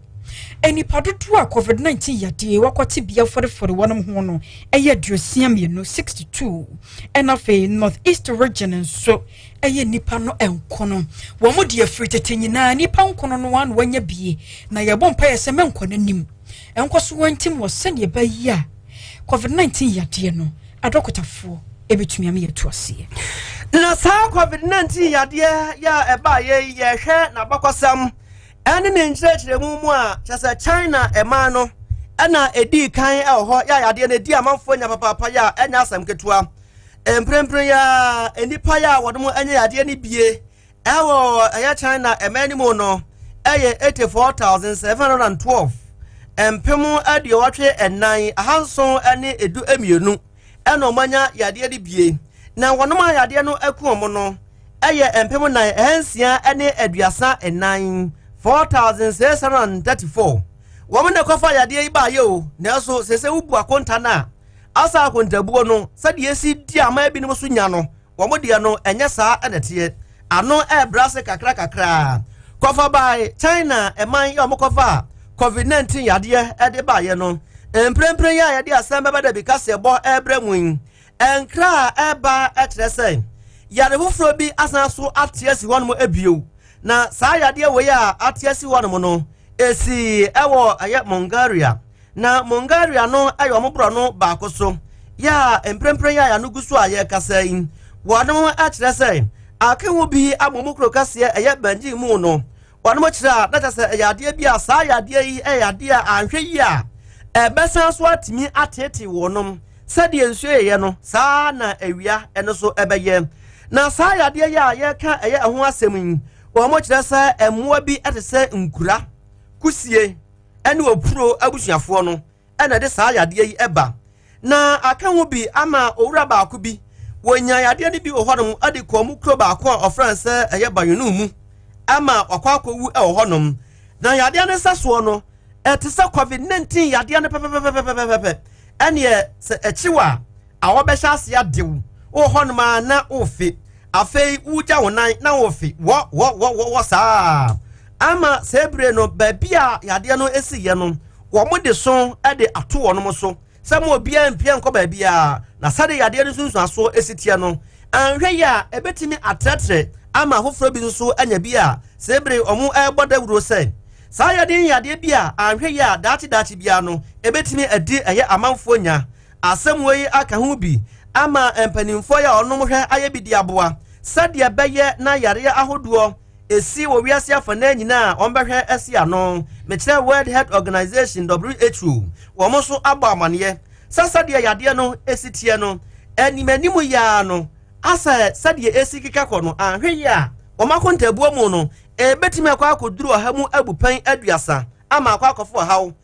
nipa dodoɔ a COVID-19 yadeɛ wakɔte bia fɔrefɔre wɔn ho no ɛyɛ 62, 62. Ɛna afei North East Region nso ɛyɛ nipa no nkono, wɔn mo deɛ firi tete nyinaa nipa nkono no ano wɔanya bie, na yɛbɔ mpa yɛ sɛ mɛnkɔ n'anim nkɔ so wɔn ntim wɔ sɛdeɛ ɛbɛyɛ a COVID-19 yadeɛ no adɔkotafoɔ ebɛtumi ama yɛtu aseɛ. Na saa COVID-19 yadeɛ yɛ a ɛbaayɛ yi, yɛhwɛ n'abakɔsɛm ɛne ne nkyerɛkyerɛmu mu a, kyerɛ sɛ China ɛman no ɛna ɛdii kan ɛwɔ hɔ yɛ a yadeɛ no ɛdi amanfoɔ nya papaapa yɛ a ɛnyɛ asɛm ketewa. Mprempren yɛ a nnipa yɛ a wɔde mo anya yadeɛ no bie ɛwɔ ɛyɛ China ɛman no mu no ɛyɛ 84,712, 84,712 ɛna wɔn anya yadeɛ no bie. Na wɔnom a yadeɛ no aku wɔn no ɛyɛ 4,634, 4634. Wɔn na ɛkɔfa yadeɛ yi baayɛ o, nanso sese wobu akonta no a asa akontabuo no sɛdeɛ esi di ama ebinom so nya no, wɔn deɛ no ɛnyɛ saa ɛna ɛteɛ ano ɛɛbrɛ ase kakra kakra. Kɔfa bae China ɛman yɛ wɔn kɔfa COVID-19 yadeɛ ɛde baayɛ no, mprempren yɛ a yɛde asɛm bɛbɛ dɛbi kaseɛbɔ ɛɛbrɛ mu yi, nkra a ɛba ɛkyerɛ sɛ yare foforɔ bi asan so ate asi hɔnom ebio. Na saa yadeɛ wei a ate asi hɔnom no esi ɛwɔ ɛyɛ Mongolia, na Mongolia no ɛyɛ wɔn borɔno baako so yɛ a mprempren yɛ a yɛano gu so a yɛrekasa yi, wɔn akyerɛ sɛ akewo bi abɔ mu kuro kɛseɛ ɛyɛ Beijing mu no. Wɔn kyerɛ a na kyerɛ sɛ ɛyɛ adeɛ bi a saa yadeɛ yi ɛyɛ adeɛ a anhwɛ yi a ɛbɛsan so atumi ateetee wɔnom sɛdeɛ nsuo yɛyɛ no saa na awia ɛno so ɛbɛyɛ. Na saa yadeɛ yi a yɛreka ɛyɛ ɛho asɛm yi, wɔn kyerɛ sɛ mmoa bi ɛte sɛ nkura, kusie ɛne opuro abusuafoɔ no ɛna ɛde saa yadeɛ yi ɛba. Na aka ho bi ama owura baako bi Wɔnyaa yadeɛ no bi wɔ hɔnom de kɔɔ mu kuro baako a ɔfrɛ no sɛ ɛyɛ Bayonne mu ama wakɔ akɔwu wɔ hɔnom. Na yadeɛ no nsɛsoɔ no, ɛte sɛ COVID-19 yadeɛ no pɛpɛpɛpɛpɛpɛ. Ɛneɛ sɛ ɛkyew a, awɔ bɛhyɛ ase adew. Wowɔ hɔnom a na wofe. Afei wogya wo nan na wofe wɔ wɔ wɔ wɔ wɔ saa. Ama saa bere no, baabi a yadeɛ no siiɛ no, wɔde so de ato wɔnom so sɛ ma obiara mpia nkɔ baabiara, na sɛdeɛ yadeɛ no nsunsuansoɔ si teɛ no, anhwɛ yie a ɛbɛtumi atrɛtrɛ ama afoforɔ bi nso anya bi a saa bere wɔrebɔ dawuro sɛ saa yadeɛ yi yɛ adeɛ bi a anhwɛ yie a daakye daakye biara no ɛbɛtumi adi ɛyɛ amanfoɔ nya. Asɛm wei aka ho bi ama mpanimfoɔ yi a wɔnom hwɛ ayɛ bi de aboa sɛdeɛ ɛbɛyɛ na yareɛ ahodoɔ ɛsi wɔ wiase afanaa nyinaa a wɔbɛhwɛ asi ano. Mekyerɛ World Health Organization, WHO, wɔn nso abɔ amaneɛ sɛ sɛdeɛ yadeɛ no ɛsi teɛ no, anim anim yi ara no, asɛ sɛdeɛ ɛsi keka kɔ no, anhwɛ yie a wɔn akontaabuo mu no, ɛbɛtumi akɔ akɔduru ɔha mu abupɛn aduasa ama akɔ akɔfo ɔhaw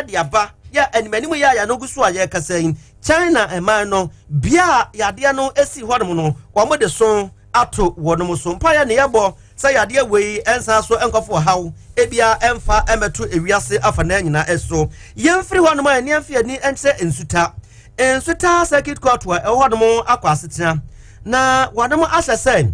de aba. Yɛ animanim yɛ a yɛn gu so a yɛrekasa yi, China man no, bea a yadeɛ no si hɔnom no, wɔn de so ato wɔnom so. Mpaeɛ ne yɛbɔ sɛ yadeɛ wei nsan so nkɔfo ɔhaw ebia ɛmfa mmɛto ewiase afanaa nyinaa so. Yɛmfiri hɔnom a yɛn mfe ani nkyerɛ Nsuta. Nsuta Circuit Court a ɛwɔ hɔnom akɔ asetena na wɔnom ahyɛ sɛ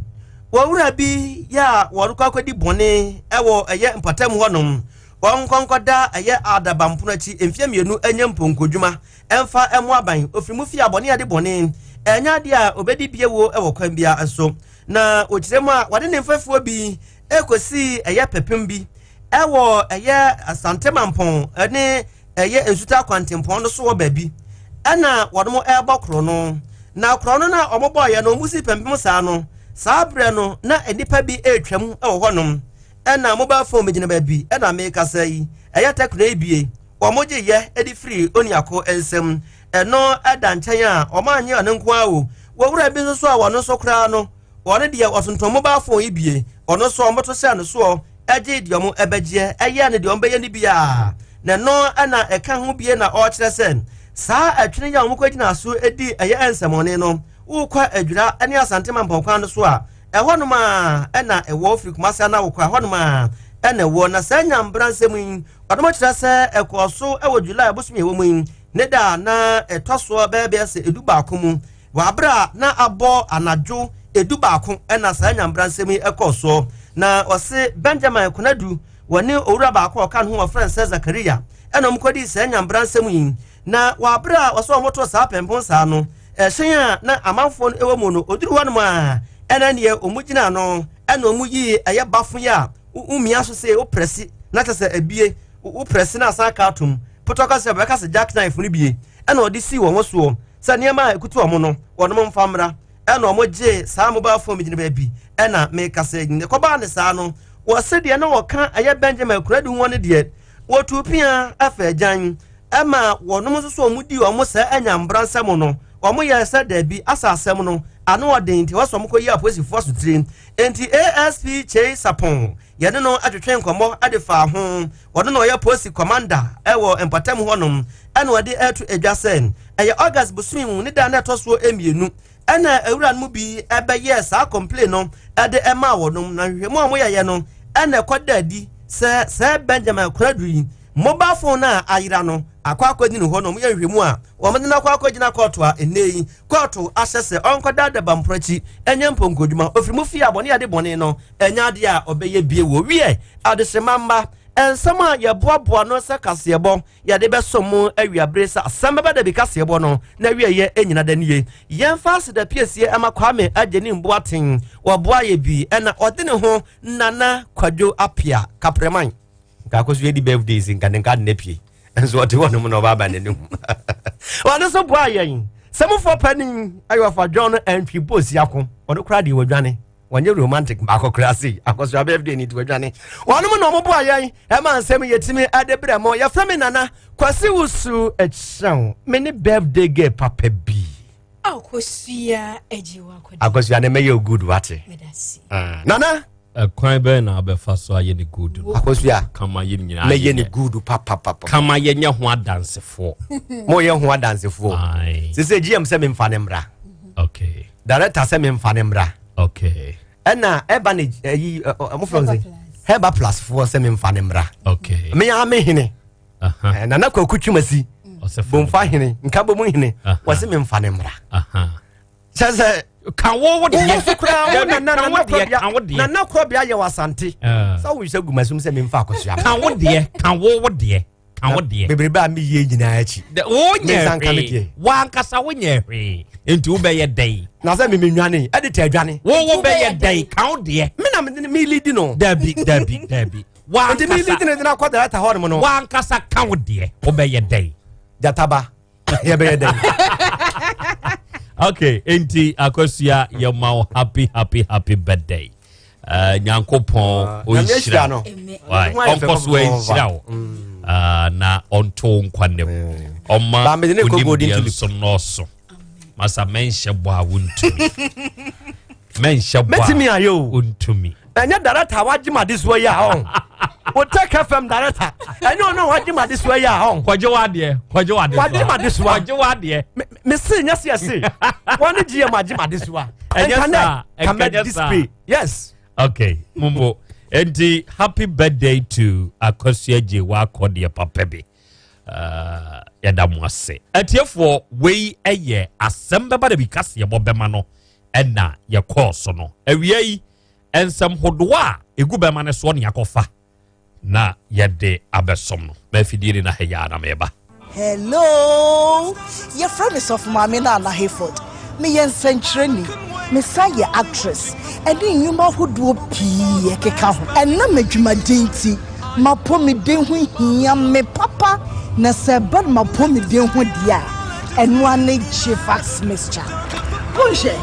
wɔwura bi yɛ a wɔrekɔ akɔdi bɔne ɛwɔ ɛyɛ mpɔtam hɔnom. Wɔnkɔ nkɔda ɛyɛ Adaba mpono akyi mfeɛ mmienu nyɛ mponkodwuma mfa mmoa aban. Ɔfiri mu fie a bɔne a ɛde bɔne, ɛnyɛ adeɛ a ɔbɛdi bio wɔ kwan biara so. Na ɔkyerɛ mu a wɔde ne mfɛfoɔ bi kɔsii ɛyɛ pɛpem bi ɛwɔ ɛyɛ Asante Mampɔn ne ɛyɛ Nsuta kwantempɔn no so wɔ baabi ɛna wɔn ɛrebɔ korɔno. Na korɔno no a wɔbɔeɛ no, wɔsi pɛmpem saa no, saa berɛ no na nnipa bi retwam wɔ hɔnom. Ɛna mobile phone megyina baabi ɛna mekasa yi ɛyɛ tɛkina yi bie wɔn gye yɛ ɛde firi oniako nsam ɛno ɛda nkyɛn a wɔn anye ɔno nko ara o wɔwura bi nso so a wɔn nso koraa no wɔn deɛ wɔtontɔn mobile phone yi bie ɔno nso wɔn to hyɛ no soɔ ɛgye deɛ wɔn ɛbɛgyeɛ ɛyɛ ne deɛ wɔn bɛyɛ ne bi a na ɛno ɛna ɛka ho bie na ɔrekyerɛ sɛ saa ɛtwene yi a wɔn kɔ gyina so ɛdi ɛyɛ nsɛmɔne no wokɔ adwira ɛne asante mampɔn kwan no so a Ɛhɔnom ara na ɛwɔ, firi Kumasi anaa wokɔ a, ɛhɔnom ara na ɛwɔ. Na saa nyambra nsɛm yi, ɔdɔm kyerɛ sɛ ɛkɔɔ so wɔ July bosome a ɛwɔ mu yi, ne da a na ɛtɔ soɔ bɛyɛ bɛyɛ sɛ edu baako mu. Wɔ abere a na abɔ anadwo edu baako na saa nyambra nsɛm yi ɛkɔɔ soɔ. Na ɔse Benjamin Konadu wɔne owura baako a ɔka ne ho wɔfrɛ no sɛ Zakaria ɛna wɔn kɔdii saa nyambra nsɛm yi. Na wɔ abere a wɔsɛ wɔn to saa pɛmpɔn saa no, Ɛhyɛn a na amanfoɔ no wɔ mu no, ɔduru hɔnom a, ɛna neɛ wɔn gyina ano, ɛna wɔn yii ɛyɛ bafo yi a womia so sɛ woprɛse na kyɛ sɛ abie, woprɛse na asan aka atom, potɔ ka sɛ bɛka sɛ jack knife no bie, ɛna ɔde sii wɔn soɔ sɛ nneɛma a ɛkutu wɔn no, wɔnom mfa mmra, ɛna wɔn gyee saa mobile phone gyina baabi, ɛna meka sɛ ɛkɔbaa ne saa no, wɔse deɛ na wɔka ɛyɛ Benjamin Kuradu ho no deɛ, Wɔtuu pea fa agyan ma wɔnom nso so wɔn dii wɔn saa anyambra nsɛm no. Wɔn yɛɛ sɛ dabi asa asɛm no ano ɔden nti ɛwɔ sɛ wɔn kɔ yi apolisifoɔ asotire. Enti ASP Kyei Sapon yɛne no twetwe nkɔmmɔ de faa ho. Ɔno na ɔyɛ polisi kɔmanda wɔ mpɔtam hɔnom ɛna ɔde ɛto adwa sɛ ɛyɛ August bosome mu ne da na ɛtɔ soɔ mmienu ɛna awura no mu bi ɛbɛyɛɛ saa complain no ɛde ɛmaa wɔnom na nhwehwɛmu a wɔyɛyɛ no ɛna ɛkɔ da adi sɛ sɛ Benjamin Konadu yi mobile phone no a ayera no akɔ akɔgyina hɔ na wɔyɛ nhwehwɛmu a wɔde no akɔ akɔgyina kɔɔto a ɛnnɛ yi kɔɔto ahyɛ sɛ ɔnkɔda adabamporo akyi ɛnyɛ mpɔnkɔdwuma ofiri mu fie a bɔne ade bɔne no ɛnyɛ adeɛ a ɔbɛyɛ bie wɔ wiɛ adehyema mma nsɛm a yɛboaboa no sɛ kaseɛbɔ yɛde bɛsom mo awiabere sɛ asɛm bɛba da bi kaseɛbɔ no na awieɛ ɛnyina da nie. Yɛmfa aseda piesie ɛma Kwame Agyenim Boateng, wɔboa yɛ bi ɛna ɔde ne ho Nana Kwadwo Apia Kaprɛman. Nka akɔso yɛdi birthdays nka ne nka de no apue nso ɔte hɔ nom na ɔba aba n'anim. Ɔno nso boa yɛn sɛ mofoɔ panin ayɛ ɔfa John Antwi Bosiako, ɔno koraa deɛ wadwane. Wɔnyɛ romantic baako koraa sei. Akɔsoa birthday ni nti wadwane. Wɔnom na wɔn boa yɛn ɛma nsɛm yɛtumi ɛde brɛ mo. Yɛfrɛ me Nana Kwasi Wusu Ɛkyɛw. Me ne birthday girl papa bi. Akosua Agyewa Kɔdi. Akosua ne mɛyɛ o good wate. Ah, Nana. Ɛkwan bɛn na abɛfa so ayɛ ne good no? Akosua. Kama yɛ nyinaa. Mɛyɛ ne good papapapa. Kama yɛnyɛ ho adansefoɔ. Moyɛ ho adansefoɔ. Sese GM sɛ memfa ne mmra. Okay. Director sɛ memfa ne mmra. Okay. Ɛna ɛba ne ɛyi ɔmo fɛn sɛ Herbal Plus foɔ sɛ memfa ne mmra. Okay. Me ara me hene. Nana Kwaku Twumasi. Bomfa hene nkabomu hene wɔse memfa ne mmra. Kyɛ sɛ ka wo wo deɛ wo koraa wo nana nana ka wo deɛ nana korɔbea yɛ wɔ Asante sɛ wohyɛ gu masum sɛ memfa akɔsoa ka wo deɛ ka wo wo deɛ ka wo deɛ bebrebe a meyɛ nyinaa akyi wonyɛ hwee wankasa wonyɛ hwee nti wobɛyɛ dɛn na sɛ memenwane ɛde tɛ adwane wo wobɛyɛ dɛn ka wo deɛ me na melidi no dabi dabi dabi wankasa nti melidi no gyina kɔ director hɔ nom no wankasa ka wo deɛ wobɛyɛ dɛn jataba yɛbɛyɛ dɛn okay nti akosua yɛma wo happy happy happy birthday uh, nyankopɔn ah, ɔnhyira no ɔnkɔ so anhyira wo mm. ah, na ɔnto wo nkwa nna mu mm. ɔma onimdeɛ nso nnɔɔso masa mɛnhyɛ bɔ a wontumi mɛnhyɛ bɔ a wontumi ɛnyɛ director a wagye ma adesoa yi a ɔn o Tech FM director ɛnyɛ ɔno a wagye ma adesoa yi a ɔn. kɔgye wadeɛ kɔgye wadesoa wagye ma adesoa kɔgye wadeɛ. me se nyɛ se ɛse wɔn ne gm agye ma adesoa. ɛnyɛ saa ɛnyɛ saa yes. okay mumbo nti happy birthday to Akosua gye wakɔ deɛ papa bi uh, yɛda mo ase atiefoɔ wei ɛyɛ asɛm bɛba da bi kaseɛ bɔ bɛma no ɛna yɛkɔɔ so no awia yi Nsɛm hodoɔ a ɛgu bɛma no soɔ ne yɛakɔfa na yɛde abɛsom no. M'afidie ni na ha yi ara na meba. Hello! Yɛfrɛ me Sɔfo Maame Nana Hayford. Meyɛ nsɛnkyerɛni. Mesan yɛ actress ɛne nnwuma ahodoɔ pii ɛkeka ho. Ɛnam adwumaden nti, m'apɔmuden ho hia me papa na sɛ ɛba no m'apɔmuden ho deɛ a, ɛno ara ne Gfax mixture. Monhwɛ,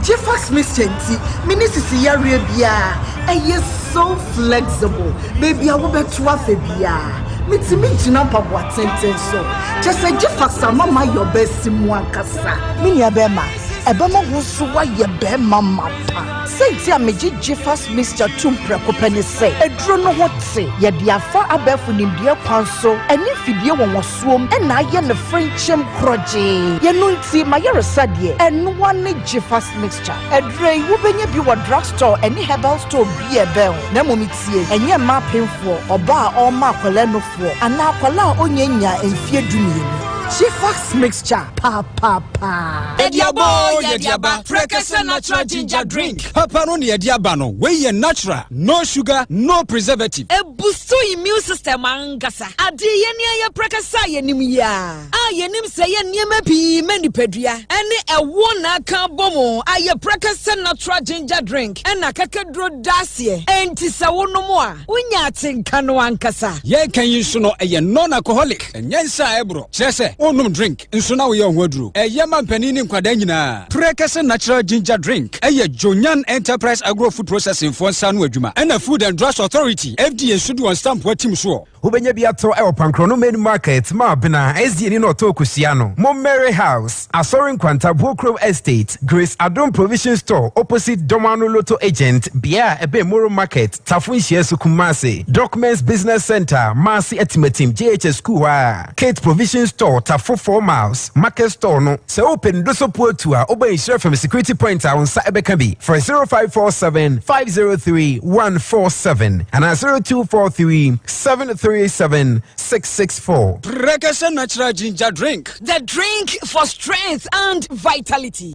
Gfax mixture nti menni sisi yareɛ biara, ɛyɛ so flexible, baabi a wobɛto afa biara, metumi gyina mpaboa tenten so. Kyerɛ sɛ Gfax ama mayɛ ɔbaa simu ankasa. Me nua bɛrima, ɛbɛma wo nso woayɛ barima mapa. Sɛnti a megye Gfas mixture tom prɛko pɛ ne sɛ, aduro no ho te, yɛde afa abɛɛfo nimdeɛ kwan so ne mfidie wɔnwɔsoɔm na ayɛ no frenkyem korɔgyee. Yɛno nti, m'ayaresa deɛ, ɛnoa ne Gfas mixture. Aduro yi, wobɛnya bi wɔ drugstore ne herbal store bi a ɛbɛn wo. Na mmom tie, ɛnyɛ mma apemfoɔ, ɔbaa a ɔrema akwadaa nufoɔ, anaa akwadaa a ɔnnya nyaa mfeɛ dumienu. Gfas mixture, papaapa. Yɛde aba oo, yɛde aba, Prɛkɛsɛ natural ginger drink. Papa no na yɛde aba no, wei yɛ natural, no sugar, no preservative. Ɛbustu immune system ankasa. Adeɛ yɛn ani ayɛ prɛkɛsɛ a yɛnim yi ara a yɛnim sɛ ɛyɛ nneɛma pii ma nipadua ɛne ɛwoɔ na aka abɔ mu ayɛ prɛkɛsɛ natural ginger drink ɛna akakaduro da aseɛ enti sɛ wonom a wonya atenka no ankasa. Yɛreka yi nso no ɛyɛ non-alcoholic, ɛnyɛ nsa a ɛborɔ, kyerɛ sɛ wonnom drink. Nso na woyɛ ho aduro. Ɛyɛ ma mpanin ne nkwadaa nyinaa. Prɛkɛsɛ Natural Ginger Drink yɛ Jonyan Enterprise Agro Food Processing foɔ nsa ano adwuma ɛna Food and Drugs Authority, FDA, nso de wɔn stamp atim soɔ. Wobɛnya bi atɔ wɔ Pankrɔno Main Market, Maabena, SDA ni na ɔtɔ kosua no, Mo Mary House, Asɔre Nkwanta, Buokrom Estate, Grace Adom Provision Store, opposite Dɔmano Lotto Agent, bea a ɛbɛn Moro Market, Tafo Nhyiaso, Kumasi, Documents Business Centre, Maase Atimatim, JHS School hɔ ara. Kate Provision Store, Tafo 4 Miles, Market Store no. Sɛ wopɛ nnudoso puotu a, woba Nhyira FM Security Point a wo nsa bɛka bi. Frɛ 0547 503 147 anaa 0243 737 664. Prekese Natural Ginger Drink. The drink for strength and vitality.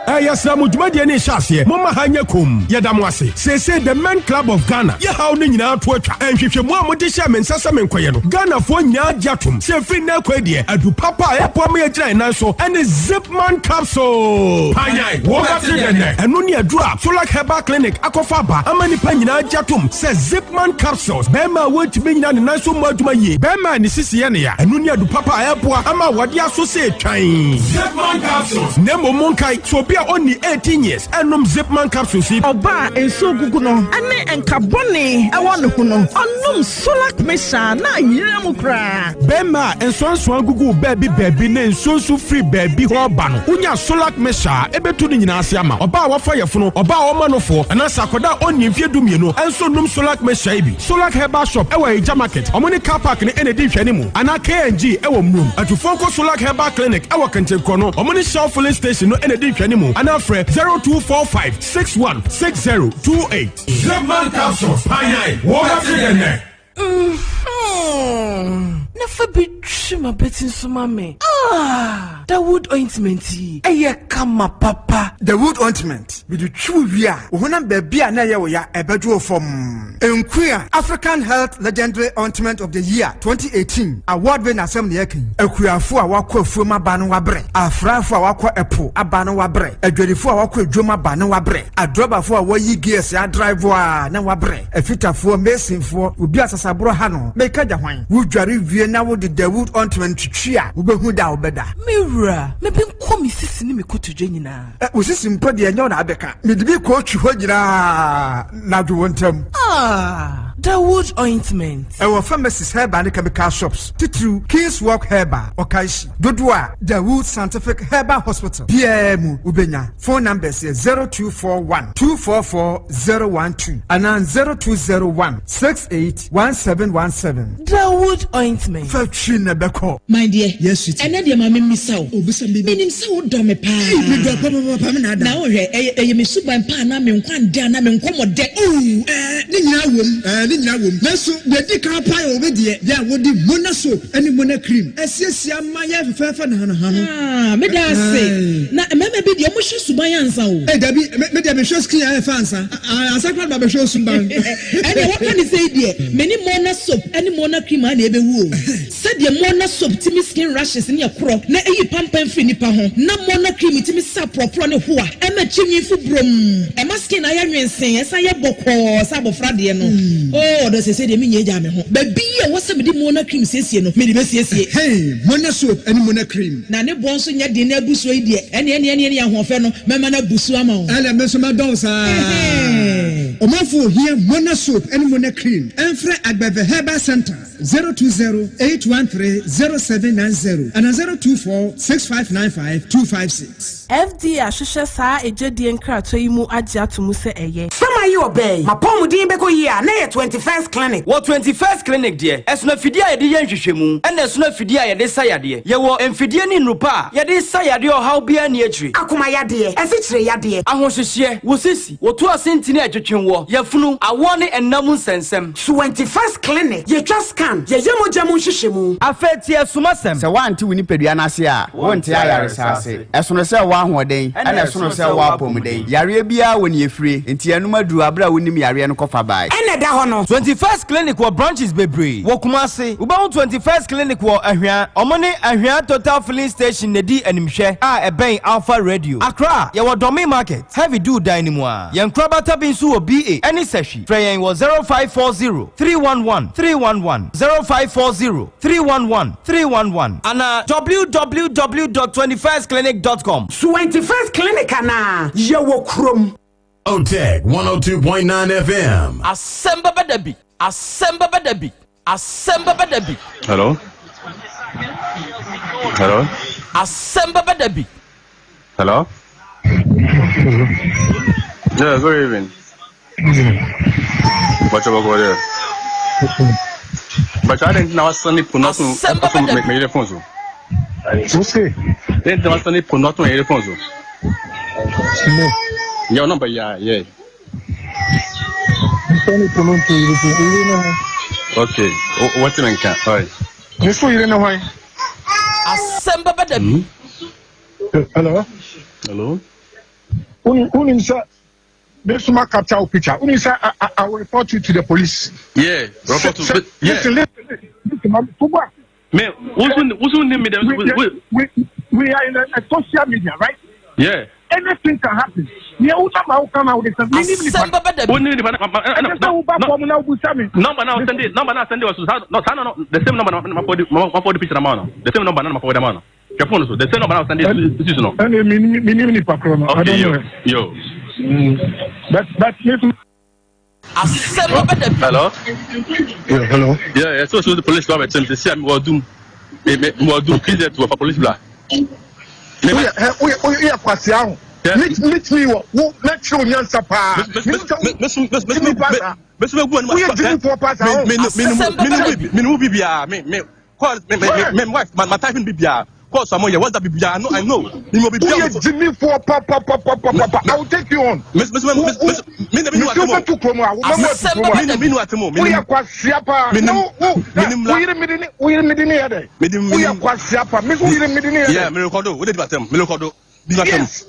Yɛsrɛ mo dwumadie no nhyɛ aseɛ momma ha nyɛ komm. Yɛda mo ase. Seesei The Men Club of Ghana yɛ haw no nyinaa to atwa. Nhwehwɛmu a mode hyɛɛ me nsa sɛ menkɔyɛ no, Ghanafoɔ nyinaa gye atom sɛ ɛfiri nnɛ rekɔ yi deɛ, adu papa a ɛboa ma yɛgyina yɛn nan so ne Zipman Capsule. Panyan, wobɛte dɛn nnɛ? Ɛno ne aduro a Solac Herbal Clinic akɔfa aba ama nnipa nyinaa agye atom sɛ Zipman Capsules, barima a wɔntumi nnyina ne nan so mmɔ adwuma yie, barima a ne sisi yɛ no ya, ɛno ne adu papa a ɛboa ama awadeɛ aso sɛ twann. Zipman Capsules. Na mmom monkae sɛ obi a ɔnni 18 years nnom Zipman Capsules yi. Ɔbaa a nsuo gugu no ne nka bɔne wɔ ne ho no, ɔnom Solac Mixture a na ayera mu koraa. Bɛrima a nsoansoa gugu wo baabi baabi ne nsuo nso firi baabi hɔ reba no, wonya Solac Mixture a, ɛbɛtu ne nyinaa ase ama wo. Ɔbaa a wafa yafunu, ɔbaa a ɔma nofoɔ, anaasɛ akwadaa a ɔnnii mfeɛ dumienu nso nnom Solac Mixture yi bi. Solac Herbal Shop wɔ Ayigya Market, wɔn ne car park no na ɛdi nhwɛanimu, anaa KNG wɔ Mmrom. Atufoɔ nkɔ Solac Herbal Clinic wɔ Kentenkorɔ no, wɔn ne Shell Filling Station no na ɛdi nhwɛanimu. animu anaa frɛ 0245 61 60 28. Zipman capsules, panyan, wɔbɛte dɛ nɛ. Mm-hmm. Na fa bi twi m'abati nso ma me. Ah! Dawood ointment yi, ɛyɛ kama papa. Dawood ointment, mede twi wo wie a, wo honam baabi a na ɛyɛ wo ya, ɛbɛdwo wo fɔmm. Nkuya African Health Legendary Ointment of the Year 2018 award winner asɛm na yɛreka yi. Akuafo a wɔakɔ afuom aba no wɔabrɛ, afrafo a wɔakɔ ɛpo aba no wɔabrɛ, adwadifo a wɔakɔ adwam aba no wɔabrɛ, adrɔbafo a wɔyi gears adrive a na wɔabrɛ, afitafoɔ, masonfoɔ, obi a sasaborɔ ha no, meka gya hwan? Wodware wie na wode Dawood ointment twitwi a, wobɛhu da a wobɛda. Me wura, me benko me sisi ne me kotodwe nyinaa. Ɛ, wo sisi mpo deɛ ɛnyɛ wo na abɛka. Mede bi kɔɔtwi hɔ nyinaa na adwo wo ntam. Ah, Dawood ointment. Ɛwɔ pharmacies, herbal ne chemical shops, titiriw King's Walk Herbal, Okaishie. Dodoɔ a Dawood Scientific Herbal Hospital biara mu wobɛnya. Phone numbers yɛ 0241 244 012 anaa 0201 68 1717. Dawood ointment. Fa twi na ɛbɛkɔ. My dear, Yes, sweetie. ɛnɛ deɛ ma me mmisa wo. Oh, bisa me baby. Menim sɛ wodɔ me paa. Ee, medɔ papapapa me na ada. Na wohwɛ, ɛyɛ ɛyɛ me suban pa anaa me nkwa ndɛ anaa me nkɔmmɔ dɛ. Oh, ɛɛ, ne nyinaa wom, ɛɛ, ne nyinaa wom. Nanso deɛ ɛdi kan paa yɛ wo deɛ, deɛ a wode Mona soap ne Mona cream asiesie ama yɛ fɛfɛɛfɛ nahanaha no. Ah, meda ase. Na mmarima bi deɛ, wɔhwɛ suban ansa o. Ei, dabi, me deɛ mehwɛ skin ayɛ fɛ ansa. Ansa koraa na mabɛhwɛ wo suban. Ɛnneɛ woaka no sei deɛ, me ne Mona soap ne Mona cream ara na ɛbɛwu o. Sɛdeɛ Mona soap tumi skin rashes ne ɛkorɔ na ɛyi pampan firi nipa ho, na Mona cream tumi sa porɔporɔ ne hoa, ɛma tiri nwi fu brom, ɛma skin ayɛ nwensee, ɛsan yɛ bɔkɔɔ sɛ abɔfra deɛ no. Oh, ɔdɔ seesei deɛ menyɛ gyaa me ho. Baabi a ɛwɔ sɛ mede Mona cream siesie no, mede bɛsiesie. Hey, Mona soap ne Mona cream. Na ne boɔ nso nyɛ den na abu soɔ yi deɛ, ɛneɛ ɛneɛ ɛneɛ ɛneɛ ahoɔfɛ no, mɛma no abu so ama wo. Ɛna me nso mɛdɔ wo saa. Ɔmanfo ohia Mona soap ne Mona cream ɛmfrɛ Agbeve Herbal Centre 020 813 0790 anaa 024 6595 256. FDA ahwehwɛ saa egyedie nkratoɔ yi mu agye ato mu sɛ ɛyɛ. Sɛ mayi ɔbaa yi, m'apɔwmuden bɛkɔ yie a, na ɛyɛ 21st Clinic. Wɔ 21st Clinic deɛ, ɛsono afidie a yɛde yɛ nhwehwɛmu, ɛna ɛsono afidie a yɛde sa yadeɛ. Yɛwɔ mfidie ne nnuru pa a yɛde sa yadeɛ ɔhaw biara nni akyire. Akoma yadeɛ, asikyire yadeɛ. Ahohyehyeɛ, wo sisi, wo to ase ntini a ɛtwetwe woɔ, yafunu, awoɔ ne ɛnna mu nsɛnsɛm. 21st Clinic, yɛtwa scan, yɛyɛ mogya mu nhwehwɛmu. Afei tie asumasɛm. Sɛ woante wo nipadua no ase a, wonte ayaresa ase. Ɛsono sɛ wowɔ ahoɔden, ɛna ɛsono sɛ wowɔ apɔmuden. Yareɛ biara wɔ nea ɛfire, enti ɛnom aduru aberɛ a wonim yareɛ no kɔfa bae. Ɛna ɛda hɔ no. 21st Clinic wɔ branches bebree wɔ Kumasi. Wobɛhu 21st Clinic wɔ Ahwea. Ɔmo ne Ahwea Total Filling Station na edi animhwɛ a ɛbɛn Alpha Radio. Accra, yɛwɔ Dɔme Market, Heavy Dew dan no mu ara. Yɛn nkorabata bi nso wɔ BA ne Sahwi. Frɛ yɛn wɔ 0540 311 311, 0540 311 311 anaa www dot 21stclinic dot com. 21st Clinic anaa? Yɛwɔ kurom. Otec 102.9 FM. Asɛm bɛba da bi, asɛm bɛba da bi, asɛm bɛba da bi. Hello? Hello? Asɛm bɛba da bi. Hello? Yeah, good evening. Bacha bako there. Bacha I didn't know wasani puno to to me me phone so. Wose. Didn't know wasani puno to me phone so. No. Your number yeah yeah. Sani puno to yiri to yiri no. Okay. What's in can? All right. Me so yiri no hwan? Asɛm bɛba da bi. Hello. Hello. Unim sɛ me so ma capture wo picture. Unim sɛ I will report you to the police. Yeah, report to yeah. Listen, listen, listen, ma fubu a. Me, wusu wusu ni mi dem. We are in a social media, right? Yeah. Anything can happen. Ni ewu na ma wo kama wo de sɛ mi ni nipa. Asɛm bɛba da bi. Wo ni nipa na ma Ɛsɛ sɛ wo ba fam na wo busa mi. Number na send it. Number na send it was no no no the same number na ma for the ma for the picture na ma no. The same number na ma for the ma no. Hwɛ phone so the same number na send it this no. Ɛna mi mi ni nipa korɔ no. I Okay, don't yo. know her. Yo. But me Asɛm bɛba da bi. Hello? Yeah, hello. Yeah, yeah, so so the police ba bɛkyɛm sɛ si a mewɔ dum. Me me mewɔ dum PZ wɔ fa police bla. Me Woyɛ hɛ woyɛ woyɛ kwasia ho. Meet meet me wɔ wo mɛkyerɛ wo nyansa paa. Me me me me Jimmy pa saa. me so megu anim Woyɛ Jimmy foɔ pa saa ho. me me me me me mu bibia me me call me me me me wife ma ma type bibia. Calls a moyɛ, WhatsApp biribiara, I know, I know. Menim obi biara. Woyɛ gyimifoɔ papapapapapa. I will take you on. Mes mes mes mes me na me nu Mesi atemo. wobɛtu kurom a wobɛmu atu kurom a. Me me nu atemo. Me Woyɛ kwasia paa. Menim. Na wo wo Menim la. wo yere mede ne wo yere mede ne yɛ dɛ. Menim Woyɛ menim. kwasia paa. Mesi wo yere mede ne yɛ Yeah, dɛ. me record o. Wo de di batem. Me record o. Di batem. Yes.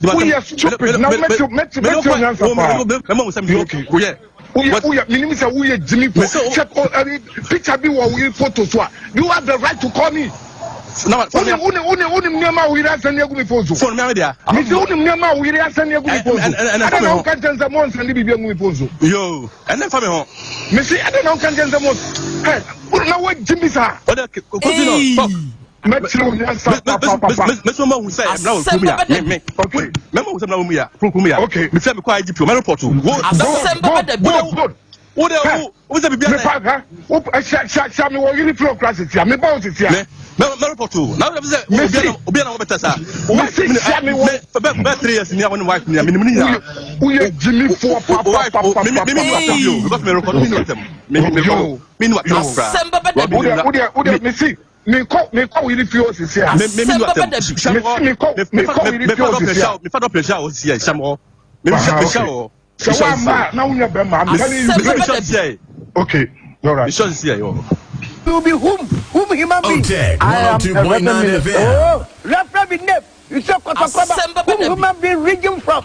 Woyɛ stupid na mɛti mɛti mɛti onyansa paa. Mɛma wo sɛ me woyɛ. Woyɛ woyɛ menim sɛ woyɛ gyimifo. Sɛ o ɛbi picture bi wɔ wo yere photo so a you have the right to call me. Wonim wonim wonim wonim nneɛma a wo yere asɛn agu mi phone so. Phone mi ame dea. Mesi wonim nneɛma a wo yere asɛn agu mi phone so. Ɛdɛ na woka nkyɛn sɛ mo nsɛn de biribi agu mi phone so. Yoo, ɛnɛ nfa mi ho. Mesi ɛdɛ na woka nkyɛn sɛ mo ɛ na woagyi mi saa. Ɔdɛ continue talk. Mɛkyerɛ wo nyansa papapapa. Mɛsɛ ma hu sɛ ɛmira wɔ kurom ya me me. Mɛma hu sɛ ɛmira wɔ mu ya kurom ya. Mefɛ mi kɔ IGP o mɛ report o. Asɛm bɛba da bi. Good good. Wo de wo wo sɛ bibi ana. Mepa ha wo hyɛ hyɛ hyɛ mi wɔ yiri filo kura sisi a mi ba wo sisi a. Mɛ mɛ mɛ report o na wo sɛ obi ana obi ana wɔ bɛ tɛ sa. Mesi hyɛ mi wɔ. Bɛ bɛ 3 years ni a wɔn wife ni a mi ni mi ni nyina. Woyɛ jimi fo papapapa. Mi mi mi ni wa tɛm bi o because mi record mi ni wa tɛm. Mi mi record mi ni wa tɛm kura. Asɛm bɛba da bi. Wo de wo de wo de mesi mi kɔ mi kɔ wo yiri fio sisi a. Mi mi mi ni wa tɛm. Mesi mi kɔ mi kɔ wo yiri fio sisi a. Mi fa dɔ pressure o sisi a hyɛ mi hɔ. Mi mi hyɛ wɔ. Sɛ wa ma na wonyɛ bɛrima I'm telling you. Mesi mi hyɛ sisi a. Okay, all right. Mi hyɛ sisi a yɛ. You be whom? Whom human being? Otec I am a 102.9 reverend FM. Oh, reverend be name. You say Kotokoba. Whom human being region from?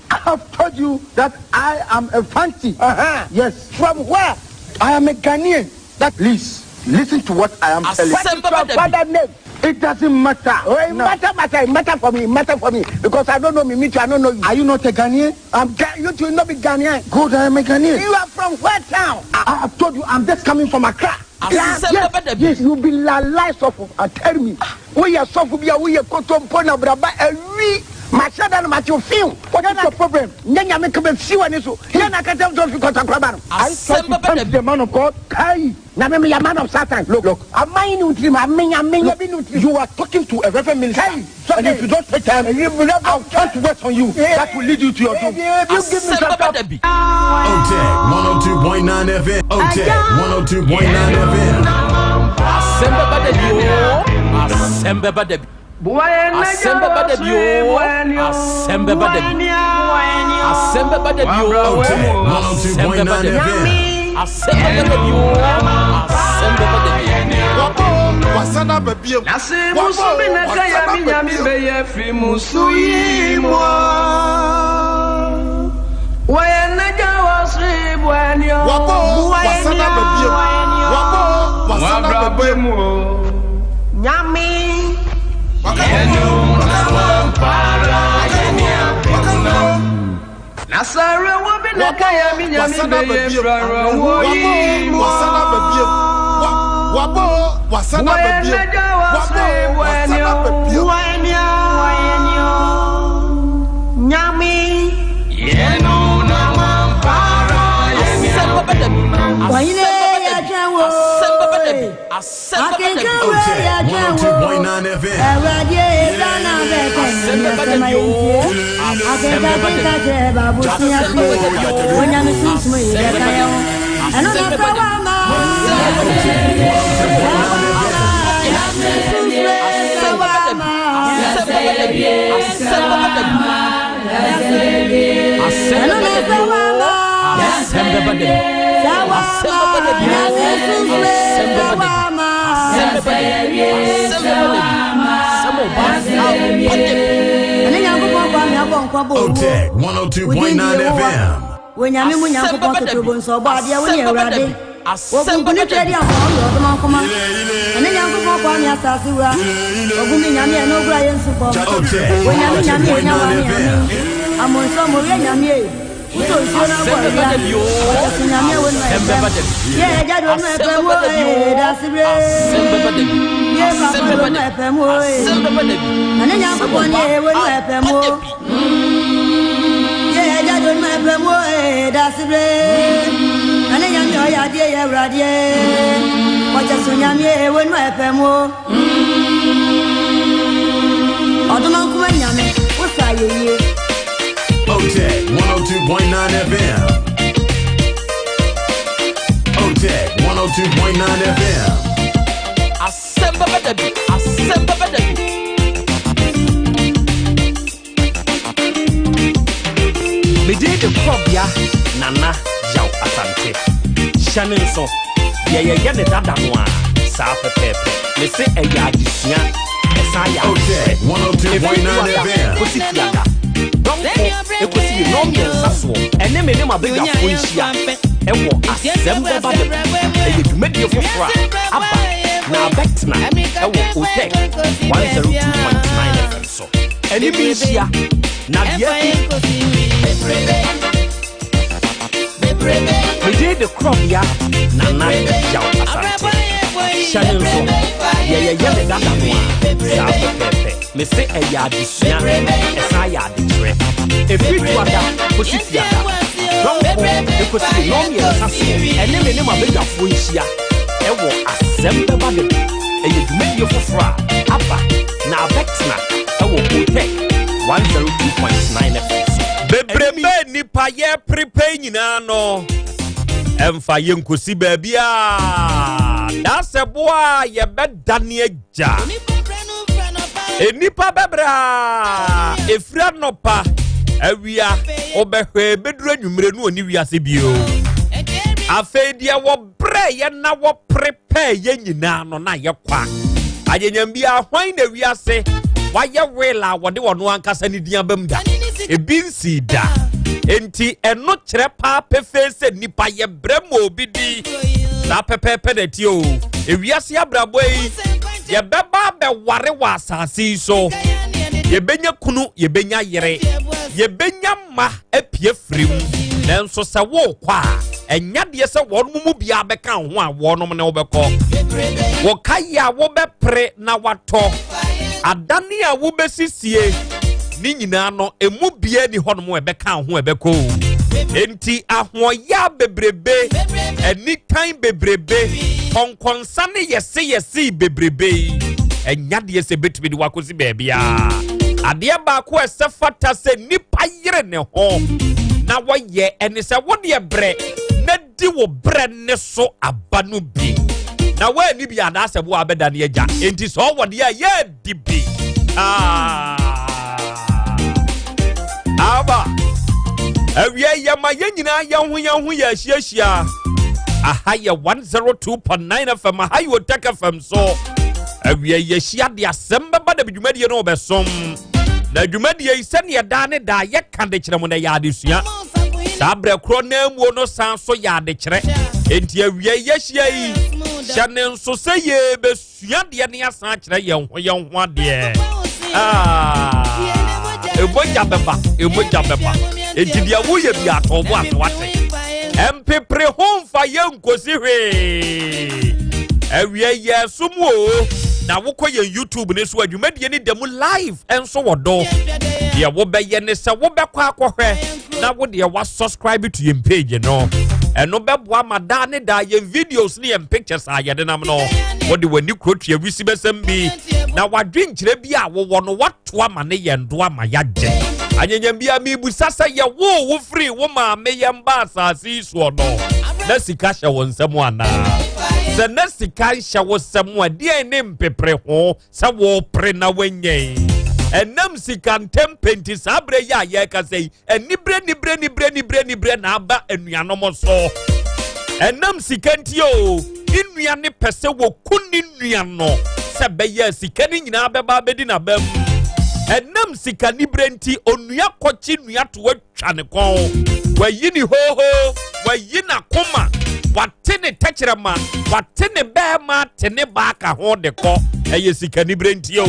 I have told you that I am a fancy. Uh-huh. Yes. From where? I am a Ghanaian. That please listen to what I am telling you. What is your father name? It doesn't matter. Oh, it No. matter, matter, it matter for me, it matter for me. Because I don't know me, me too, I don't know you. Are you not a Ghanaian? I'm you too, not be Ghanaian. Good, I am a Ghanaian. You are from where town? I have told you I'm just coming from Accra. Yes, yes, yes, you be la lie suffer. And tell me, we are suffer we are kotompo na braba ewi. Machada no macho feel. What is your problem? Nyanya me kebe fi wani so. Nyanya kata mto fi kota kraba no. Are you trying to tempt the man of God? Kai. Na me me man of Satan. Look, look. Amai ni utri ma amenya amenya bi nutri. You are talking to a reverend minister. Kai. And if you don't take time, I'll chant words on you that will lead you to your doom. You give me some Otec 102.9 FM. Otec 102.9 FM. Asɛm bɛba da bi o. Asɛm bɛba da bi. Asɛm bɛba da bi o. Asɛm bɛba da bi. Asɛm bɛba da bi o. Otec Asɛm bɛba da 102.9 bi. FM. Asɛm bɛba da bi o. Asɛm bɛba da bi. Wasana babiem. Nase musu bi na kaya mi nyami beye firi musu yi mu. Wɔyɛ n'agya wɔ soro ibu ɛni o. Wabo wasana babiem. Wabo wasana babiem. Nyami. Nasara wo bi na kaya mi nyami beye firi wo yi mu. Wasana babiem. Wabo wasana Wɔyɛ babiem. n'agya wɔ Wabo soro ibu ɛni wasana o. babiem. Nyami. Asɛm bɛba da bi. Wahine Asɛm bɛba da bi. yɛtwɛn wo. Asɛm bɛba da bi. Asɛm bɛba da bi. Akenkan wo Otec yɛtwɛn wo. 102.9 FM. Awurade Ghana bɛkɛ Asɛm nyame bɛba da asɛm bi ayɛ o. ntie. Asɛm Akenkan bɛba da kenka bi. kyerɛ baabo sua Asɛm bɛba da bi o. Onyame sunsum yi Asɛm bɛka bɛba yɛn da ho. bi. Ɛno Asɛm na bɛba sɛ da bi. woama. Asɛm bɛba da bi. Asɛm bɛba da bi. Asɛm bɛba da bi. Asɛm Ɛno bɛba na da sɛ bi o. woama. Asɛm bɛba da bi. Sɛ Asɛm bɛba da bi o. Asɛm bɛba da bi. Asɛm bɛba da bi. Asɛm bɛba da bi. Asɛm ɔba aba da bi. Ɛne Nyankopɔn kwa me abɔ nkwa bɔ owuo. Otec 102.9 FM. Wonyame mu Asɛm Nyankopɔn bɛba da bi. totobo nso ɔbɔ adeɛ wo ne Asɛm bɛba da Awurade. bi. Asɛm Wɔkunkum bɛba ne da twɛdi bi. akɔ ɔyɛ ɔdoma nkoma. Ɛne Nyankopɔn kwa me asase wura. Ɔgu me nyame ɛne owura yɛ nsu fam. Otec Wonyame nyame enya wa 102.9 me FM. ame. Amonso mo yɛ nyame e. Wotɔ nsuo na Asɛm abɔ bɛba awia. da bi o. Ɔkyɛ nyame wo no Asɛm ɛfɛm. bɛba da bi. Yɛ ɛgya do no Asɛm ɛfɛm bɛba o da bi o. ee dasibire. Asɛm bɛba da bi. Yɛ Asɛm papa bɛba do no da bi. ɛfɛm o ee. Asɛm bɛba da bi. Ɛne Asɛm Nyankopɔn ɔba ne wo no ɛfɛm aba o. da bi. Yɛ ɛgya do no ɛfɛm o ee dasibire. Ɛne nyame ɔyɛ adeɛ yɛ awuradeɛ. Ɔkyɛ so nyame wo no ɛfɛm o. Ɔdoma nkoma nyame wo sa yɛ yie. Otec 102.9 FM. Otec 102.9 FM. Asɛm bɛba da bi. Asɛm Asɛm bɛba da bi. Me din de Korɔbea Nana Yaw Asante. Hyɛ ne nso, deɛ yɛyɛ ne dada no a, saa pɛpɛɛpɛ. Mese ɛyɛ adesua, ɛsan yɛ adekyerɛ. Ɛfiri Duada kɔsi Fiada, dɔnko ɛkɔsi nnɔnmiɛnsa soɔ, ɛne me ne m'abadwafoɔ nhyia ɛwɔ Asɛm Bɛba Da Bi. Ɛyɛ dwumadie foforɔ a aba na abɛtena ɛwɔ Otec 102.9 FM so. Ɛne me nhyia na deɛ Me din de Korɔbea Nana Yaw Asante. Hyɛ ne nso, deɛ yɛyɛ ne dada no a, saa pɛpɛɛpɛ. Mese ɛyɛ adesua, ɛsan yɛ adekyerɛ. Ɛfiri Duada kɔsi Fiada, dɔnko ɛkɔsi nnɔnmiɛnsa soɔ, ɛne me ne m'abadwafoɔ nhyia ɛwɔ Asɛm Bɛba Da Bi. Ɛyɛ dwumadie foforɔ a aba na abɛtena ɛwɔ Otec 102.9 FM so. Bebrebe nnipa yɛpere pɛ nyinaa no, ɛmfa yɛnkosi baabiara. Dasɛ boa a yɛbɛdane agya. Nnipa bɛbrɛ a ɛfiri anɔpa awia wobɛhwɛ bɛduru anwummere no ɔni wiase bio. Afei deɛ wɔbrɛ yɛ na wɔpere pɛɛ yɛ nyinaa no na yɛ kwa. Anyanyam biara hwan na wiase wayɛ weel a wɔde wɔn ankasa ne din abam da? Ebi nsii da. Enti ɛno kyerɛ paa pefee sɛ nipa yɛ brɛ ma obi di. Saa pɛpɛɛpɛ na ɛteɛ o. Ewiase abrabɔ yi, yɛbɛba abɛware wɔ asase yi so. Yɛbɛnya kunu, yɛbɛnya yere, yɛbɛnya mma apue firi mu. Nanso sɛ worekɔ a, ɛnyɛ deɛ sɛ wɔn mu biara bɛka ho a wɔnom ne wobɛkɔ. Wo ka yɛ a wobɛpere na watɔ, adane a wobɛsisie, ne nyinaa no, emu biara ni hɔnom a ɛbɛka ho a ɛbɛkɔ o. Enti ahoɔyaa bebrebe, anitan bebrebe, kɔnkɔnsa ne yɛseyɛsee bebrebe yi, ɛnyɛ adeɛ sɛ ɛbɛtumi de wakɔsi baabiara. Adeɛ baako a ɛsɛ fata sɛ nipa yere ne ho na wɔyɛ ɛne sɛ wodeɛ brɛ na di wo brɛ ne so aba no bi. Na woanni bi anaasɛ wo abɛda ne agya. Enti sɛ ɔwɔ deɛ a yɛadi bi. Ah. Aba. Awia yɛ ma yɛn nyinaa yɛn ho yɛn ho yɛ ahyiahyia. Aha yɛ 102.9 FM, aha yɛ Otec FM so. Awia yɛhyia de asɛm bɛba da bi dwumadie no wɔbɛsom. Na dwumadie yi sɛdeɛ daa ne daa yɛka de kyerɛ mo na yɛ adesua. Saa berɛ korɔ na amuo no san so yɛ adekyerɛ. Enti awia yɛhyia yi, hyɛ ne nso sɛ yɛbɛsu sua adeɛ ne asan akyerɛ yɛn ho yɛn ho adeɛ. Ah, emogya bɛba, emogya bɛba. Enti deɛ woyɛ bi atɔ bo aso ate. Mpepere ho mfa yɛ nkosi hwee. Awia yɛ so mu o. Na wokɔ yɛn YouTube ne so adwumadie ne da mu live nso wɔ do. Deɛ wobɛyɛ ne sɛ wobɛkɔ akɔhwɛ na wo deɛ wa subscribe to yɛn page no. Ɛno bɛboa ma daa ne daa yɛn videos ne yɛn pictures a yɛde nam no wɔde w'ani kuro tua wisi bɛsɛm bi na wadwenkyerɛ bi a wowɔ no wato ama ne yɛn do ama yɛagye anyanyam bi a mebusa sɛ yɛwoo wo firi wo maame yɛn ba asase yi soɔ no na sika hyɛ wo nsam anaa sɛ na sika nhyɛ wo nsam a deɛn ne mpepere ho sɛ wɔrepere na wɔanya yi ɛnam sika ntɛmpɛ nti saa berɛ yi a yɛrekasa yi anibere nibere nibere nibere nibere na aba anuanom so ɛnam sika nti o ne nua ne pɛ sɛ wɔku ne nua no sɛ bɛyɛ sika no nyinaa bɛba abɛdi n'abam ɛnam sika nibere nti onua kɔkye nua to atwa ne kɔn wayi ne hoohoo wayi n'akoma wate ne tɛkyerɛma wate ne bɛɛma ate ne baaka ho de kɔ ɛyɛ sikanibere nti o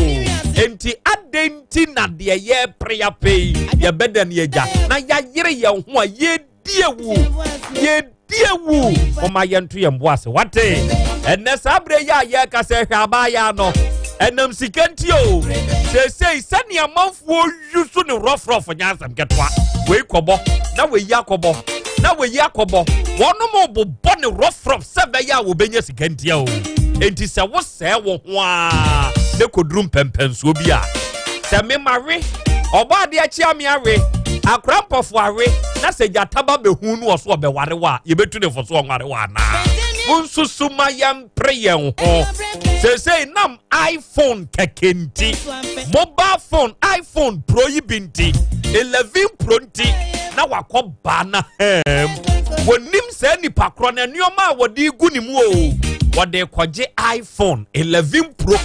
enti adɛn nti na deɛ yɛrepere apɛ yi yɛbɛda ne agya na yɛayere yɛn ho a yɛdi awu yɛdi awu moma yɛnto yɛn bo ase wate ɛnɛ saa berɛ yi a yɛreka sɛ hwɛ abaayaa no ɛnam sika nti o seesei sɛnea amanfoɔ yusu ne rɔfrɔf nyɛ asɛm ketewa wei kɔbɔ na wei akɔbɔ na wei akɔbɔ wɔnom bobɔ ne rɔfrɔf sɛ bɛyɛ a wɔbɛnya sika ntia o enti sɛ wosɛɛ wo ho a ne kɔduru mpɛmpɛnsoɔ bi a sɛ mema we ɔbɔ adeɛ kyea me awe akora mpɔfo awe na sɛ gyata ba bɛhu no ɔso ɔbɛware wo a yɛbɛtu ne fo so ɔnware wo anaa? Monsusu ma yɛmpere yɛn ho. Seesei nam iPhone kɛkɛ nti, mobile phone iPhone Pro yi bi nti, 11 Pro nti, na wakɔ baa na hɛm. Wɔnim saa nipa korɔ na nneɛma a wɔde gu ne mu o. Wɔde kɔgye iPhone 11 Pro.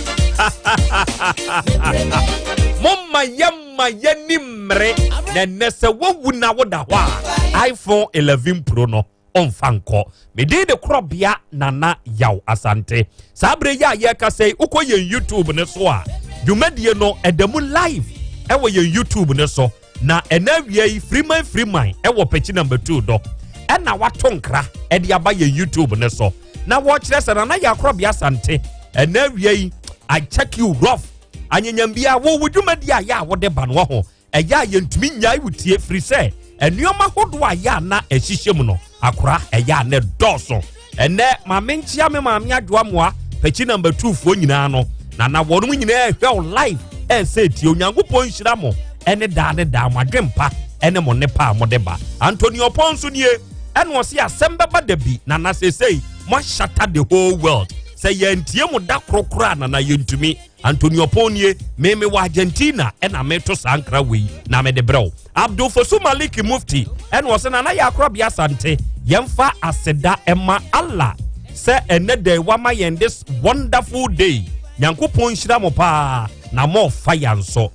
Momma yɛmma yɛni mmere na ɛnɛ sɛ wowu na woda hɔ a iPhone 11 Pro no ɔmfa nkɔ. Me din de Korɔbea Nana Yaw Asante. Saa berɛ yi a yɛrekasa yi, wokɔ yɛn YouTube no so a, dwumadie no ɛda mu live ɛwɔ yɛn YouTube no so. Na ɛna awia yi, Freeman Freeman ɛwɔ pɛkyi number 2 dɔ ɛna wato nkra ɛde aba yɛn YouTube no so. Na wɔkyerɛ sɛ Nana Yaw Korɔbea Asante ɛna awia yi, I check you rough. Anyanyambia wo wo dwumadie a yɛ a wode ba no wɔ ho. Ɛyɛ a yɛntumi nnyae wo tie firi sɛ nneɛma hodoɔ a ɛyɛ a na ɛhyehyɛ mu no akora ɛyɛ a na ɛdɔɔso. Ɛnɛ maame nkyea me maame adwoa mmoa pɛkyi namba tuufoɔ nyinaa no na na wɔnom nyinaa ɛhwɛ wo live ɛsɛ tie. Onyankopɔn nhyira mo ɛne daa ne daa mo adwempa ɛne mo nnepa a mode ba. Anthony Ɔpɔn nso nie ɛna ɔse asɛm bɛba da bi na na seesei mo ahyata the whole world sɛ yɛntie mo da koro koraa na na yɛntumi. Antonio Pon nie, me me wɔ Argentina ɛna meto saa nkra wei na mede brɛ wo. Abdul Fosu Maliki Mufti ɛna ɔsɛ Nana yɛ akorabea Asante yɛmfa aseda ɛma Allah sɛ ɛnɛ da wama yɛn this wonderful day. Nyankopɔn nhyira mo paa na mo fa yɛn so.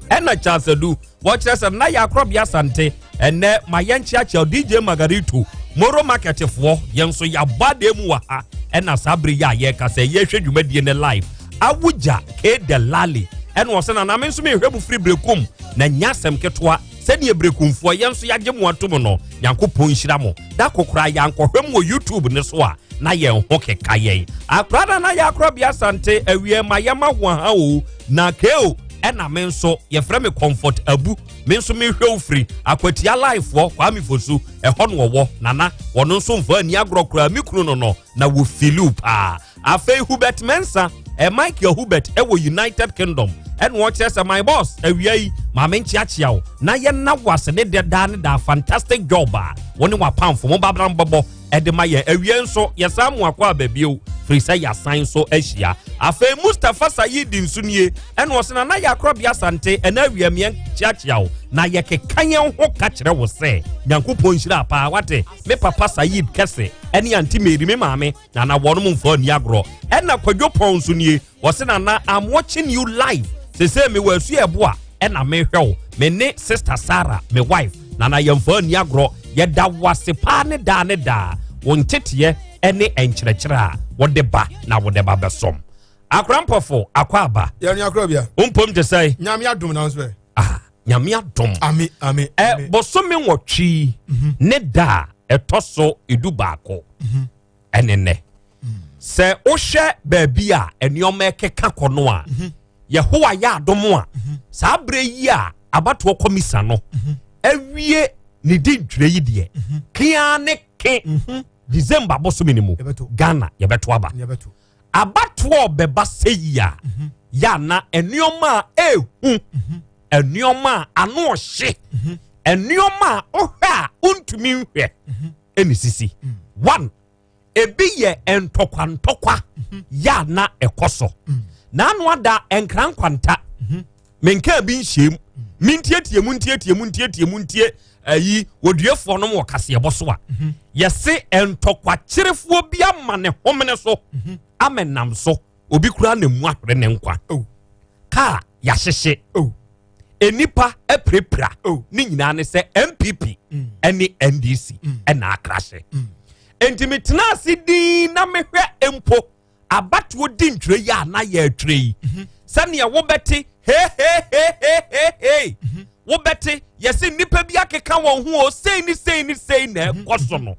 Ɛna Charles Adu wɔkyerɛ sɛ nna yɛ akorɔbea Asante ɛnɛ ma yɛnkyeakyea DJ Margarito Moro Market foɔ yɛn nso yɛabɔ adeɛ mu wɔ ha ɛna saa bere yi a yɛreka sɛ yɛhwɛ dwumadie ne live Awugya K Delali ɛna ɔsɛ na name nso mehwɛ mu firi Berekum na nya asɛm ketewa sɛdeɛ Berekumfoɔ yɛn nso yɛagye mo atom no Nyankopɔn nhyira mo da kokoraa yɛankɔhwɛ mu wɔ YouTube ne so a na yɛn ho keka yɛn akora na na yɛ akorɔbea Asante awie ma yɛma ho aha o na keo ɛna me nso yɛfrɛ me Comfort Abu me nso mehwɛ wo firi Akwatia livefoɔ Kwame Fosu ɛhɔ no ɔwɔ nana wɔno nso mfa ani agorɔ koraa me kunu no no na wɔfiliw paa. Afei Hubert Mensah eh, Michael Hubert ɛwɔ United Kingdom ɛna ɔkyerɛ sɛ my boss awia yi maame nkyeakyea wo na yɛna wo ase ne dɛ daa ne daa fantastic job a wo ne wapamfo mo babra mbɔbɔ ɛde ma yɛn. Awia nso yɛsan mu akɔ aba bio firi sɛ yɛasan nso ahyia. Afei Mustapha Saeed nso nie ɛna ɔsɛ Nana yɛ akorɔbea Asante ɛna awia meɛ kyeakyea wo na yɛkeka yɛn ho ka kyerɛ wo sɛ Nyankopɔn nhyira paa wate me papa Saeed kɛse ɛne Auntie Mary me maame Nana wɔnom mfa nni agorɔ. Ɛna Kwadwo Pɔn nso nie wɔse Nana I'm watching you live sese mewɔ asu ɛbo a ɛna mehwɛ wo me ne sister Sarah me wife Nana yɛmfa nni agorɔ yɛda wo ase paa ne daa ne daa wo nteteɛ ɛne nkyerɛkyerɛ a wode ba na wode ba bɛsom akora mpɔfo akɔ aba. Yɛn akora bia. Wompom te sɛ. Nyame adom na nso ɛ. Ah, Nyame adom. Ami ami. Ɛ bosome nwɔtwe ne da a ɛtɔ so 11. Ɛne nnɛ sɛ wohwɛ baabi a nneɛma ɛkeka kɔ no a mhm. Yehowa yɛ adom a mhm. saa berɛ yi a abatoɔ kɔmisa no mhm. awie ne di ntwerɛ yi deɛ kea ne ke December bosome no mu Ghana yɛbɛto aba abatoɔ bɛba sɛ yi a yɛ ana nneɛma a ɛhu nneɛma a ano ɔhye nneɛma a wohwɛ a wontumi nhwɛ ɛna sisi mm. one ebi yɛ ntɔkwa ntɔkwa mhm. yɛ a na ɛkɔ so mm. na ano ada nkra nkwanta mhm. menka bi nhyɛm mm. mentietie mu ntietie mu ntietie mu ntie ayi wɔduafoɔ nom wɔ kaseɛbɔ so a mhm. yɛse ntɔkwakyerefoɔ bi ama ne homene so ama nam so obi koraa na mu ahwere ne nkwa oh. kaa yɛahyehye oh. nnipa apirapira oh. ne nyinaa ne sɛ NPP mm. ne NDC mm. ɛna akrahye mm. nti metena ase din na mehwɛ mpo abatoɔ di ntwerɛ yi a na yɛatwerɛ yi mhm. sɛnea wobɛte hehehehehe mhm. wobɛte yɛse nnipa bi akeka wɔn ho o sei ne sei ne sei na mhm. ɛkɔ so no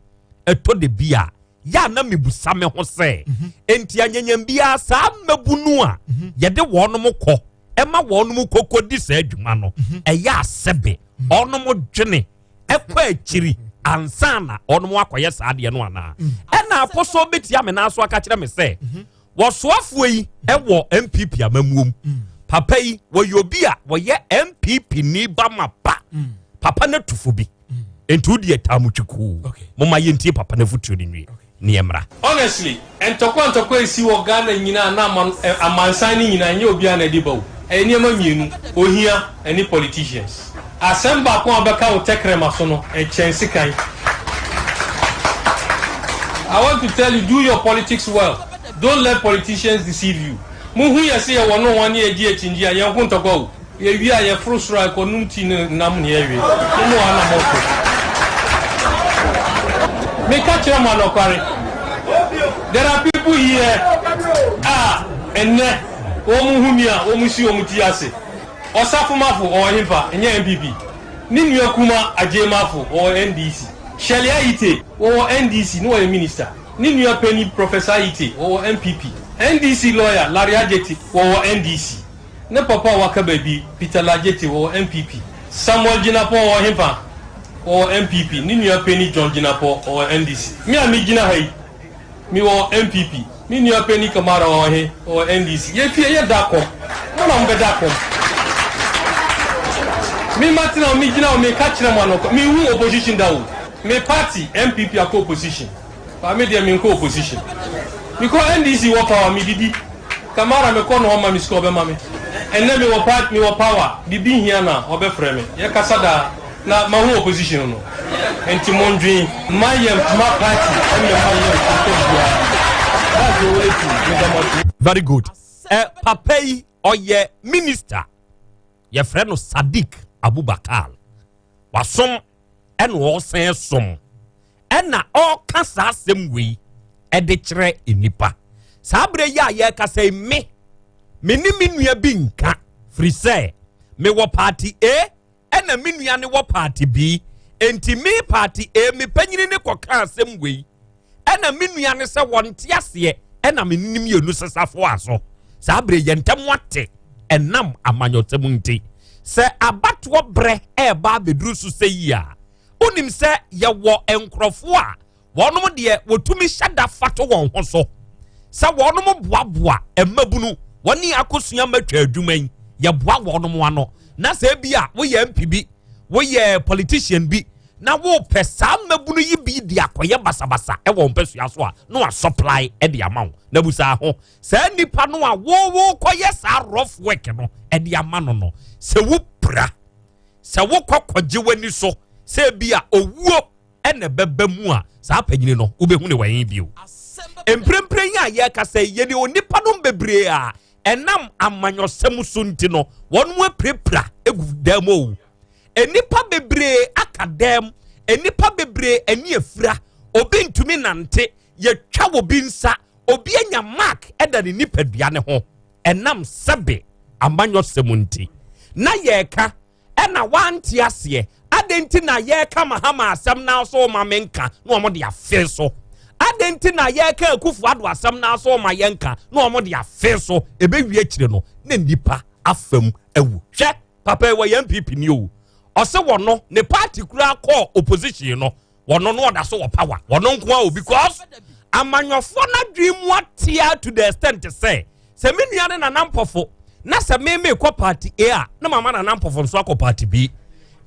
ɛtɔ de bi a yɛ a na mebusa me ho sɛ enti anyanyam biara saa mmabunu a yɛde wɔnom kɔ ɛma wɔnom kɔkɔ di saa adwuma no mhm. ɛyɛ asɛbe mhm. ɔnom dwene ɛkɔ akyiri ansa na ɔnom akɔyɛ saa adeɛ no anaa mhm. ɛna apɔsɔ bɛtia me nan so aka kyerɛ me sɛ wɔsoafoɔ yi ɛwɔ NPP amamuom papa yi wɔyɛ obi a wɔyɛ NPP ni ba ma pa papa no tufo bi nti wodi ɛtaa mu twikuu moma yɛntie papa no afotuo no nwie. ne yɛmmra. Honestly, ntɔkwa ntɔkwa a ɛsi wɔ Ghana nyinaa na aman amansan no nyinaa ɛnyɛ obiara na ɛde ba o. Ɛyɛ nneɛma mmienu, ohia ɛne politicians. Asɛm baako a wobɛka wo tɛkrɛma so no, ɛkyɛn sekan. I want to tell you, do your politics well. Don't let politicians deceive you. Mo hu yɛ se yɛwɔ nohoa ne yɛgye akyinnye a, yɛnko ntɔkwa o. Yɛwie a, yɛforo soro a, yɛkɔnom tea ne nam ne yɛwe. Mo mu hɔ na moko. Meka kyerɛ mo anɔkware. There are people here a ɛnnɛ wɔn hu me a wɔn si wɔn ti ase. Ɔsafo Mafo ɔwɔ hefa? Ɛnyɛ NPP. Ne nua kuma Agyei Mafo ɔwɔ NDC. Shirley Ayite wɔwɔ NDC na ɔyɛ minister. Ne nua panin Professor Ayite wɔwɔ NPP. NDC lawyer Larry Adjetey wɔwɔ NDC. Ne papa a waka baabi, Peter Larjetey wɔwɔ NPP. Samuel Jinapor ɔwɔ hefa? Ɔwɔ NPP. Ne nua panin John Jinapor ɔwɔ NDC. Me a megyina ha yi, mewɔ NPP. Me nua panin Kamara ɔwɔ he? Ɔwɔ NDC. Yɛn fie yɛda kɔm. Mo na mobɛda kɔm. Me matena hɔ, megyina hɔ, meka kyerɛ mo anɔpa, menhu opposition da o. Me party, NPP akɔ opposition. But me deɛ menkɔ opposition. Mekɔ NDC wɔ power medidi. Kamara mekɔ no ɔma me sika ɔbɛma me. Ɛnnɛ mewɔ part mewɔ power biribi hia no a ɔbɛfrɛ me. Yɛkasa daa na mahu opposition no. Nti mondwen mma yɛn mma party mmɛma yɛn ntɛm biara. That's the only thing meda mo ase. Very good. Eh, papa yi ɔyɛ minister. Yɛfrɛ no Sadiq Abubakar. Wasom ɛna ɔresan som ɛna ɔreka saa asɛm wei ɛde kyerɛ nnipa saa berɛ yi a yɛrekasa yi me me ne me nua bi nka firi sɛ mewɔ party A ɛna me nua ne wɔ party B enti me party A me panyini ne kɔka asɛm wei ɛna me nua ne sɛ wɔnte aseɛ ɛna me ne mmienu sesafo aso saa berɛ yɛn ntam ate ɛnam amanyɔsɛm nti sɛ abatoɔ berɛ ɛreba abɛduru so sɛ yi a wonim sɛ yɛwɔ nkurɔfoɔ a wɔnom deɛ wɔtumi hyɛ da fa to wɔn ho so sɛ wɔnom boaboa mmabunu wɔne akosua matwa adwuma yi yɛboa wɔnom ano na sɛ ebi a woyɛ mp bi woyɛ politician bi na wopɛ saa mmabunu yi bi de akɔyɛ basabasa wɔ mpasua so a na wasɔplae de ama wo na busa ho saa nipa no a wowo kɔyɛ saa rough work no de ama no no sɛ wopira sɛ wokɔ kɔgye w'ani so sɛ bi a owuo ɛna ɛbɛba mu a saa panyini no wobɛhu ne wɔn bio mprempren yi a yɛrekasa yi yɛde onipa nom bebree a ɛnam amanyɔsɛm so nti no wɔn mu apirapira egu dan mu owu Nnipa bebree aka dɛm, nnipa bebree ani afira, obi ntumi nante, yɛtwa obi nsa, obi anya mark ɛda ne nipadua ne ho ɛnam sɛbe amanyɔsɛm nti. Na yɛreka ɛna wante aseɛ, adɛn nti na yɛreka Mahama asɛm na so ma menka na wɔn de afe so? Adɛn nti na yɛreka Akufo Addo asɛm na so ma yɛnka na wɔn de afe so? Ɛbɛwie akyire no na nnipa afam awu. Hwɛ! Papa yi wɔyɛ NPP ni o. Ɔsɛ wɔno ne party koraa kɔɔ opposition no wɔno no ɔda so wɔ power wɔno nko a o because amanyɔfoɔ n'adwene mu atea to the extent sɛ sɛ me nua ne nana mpɔfo na sɛ me me kɔ party A a na mama nana mpɔfo nso akɔ party B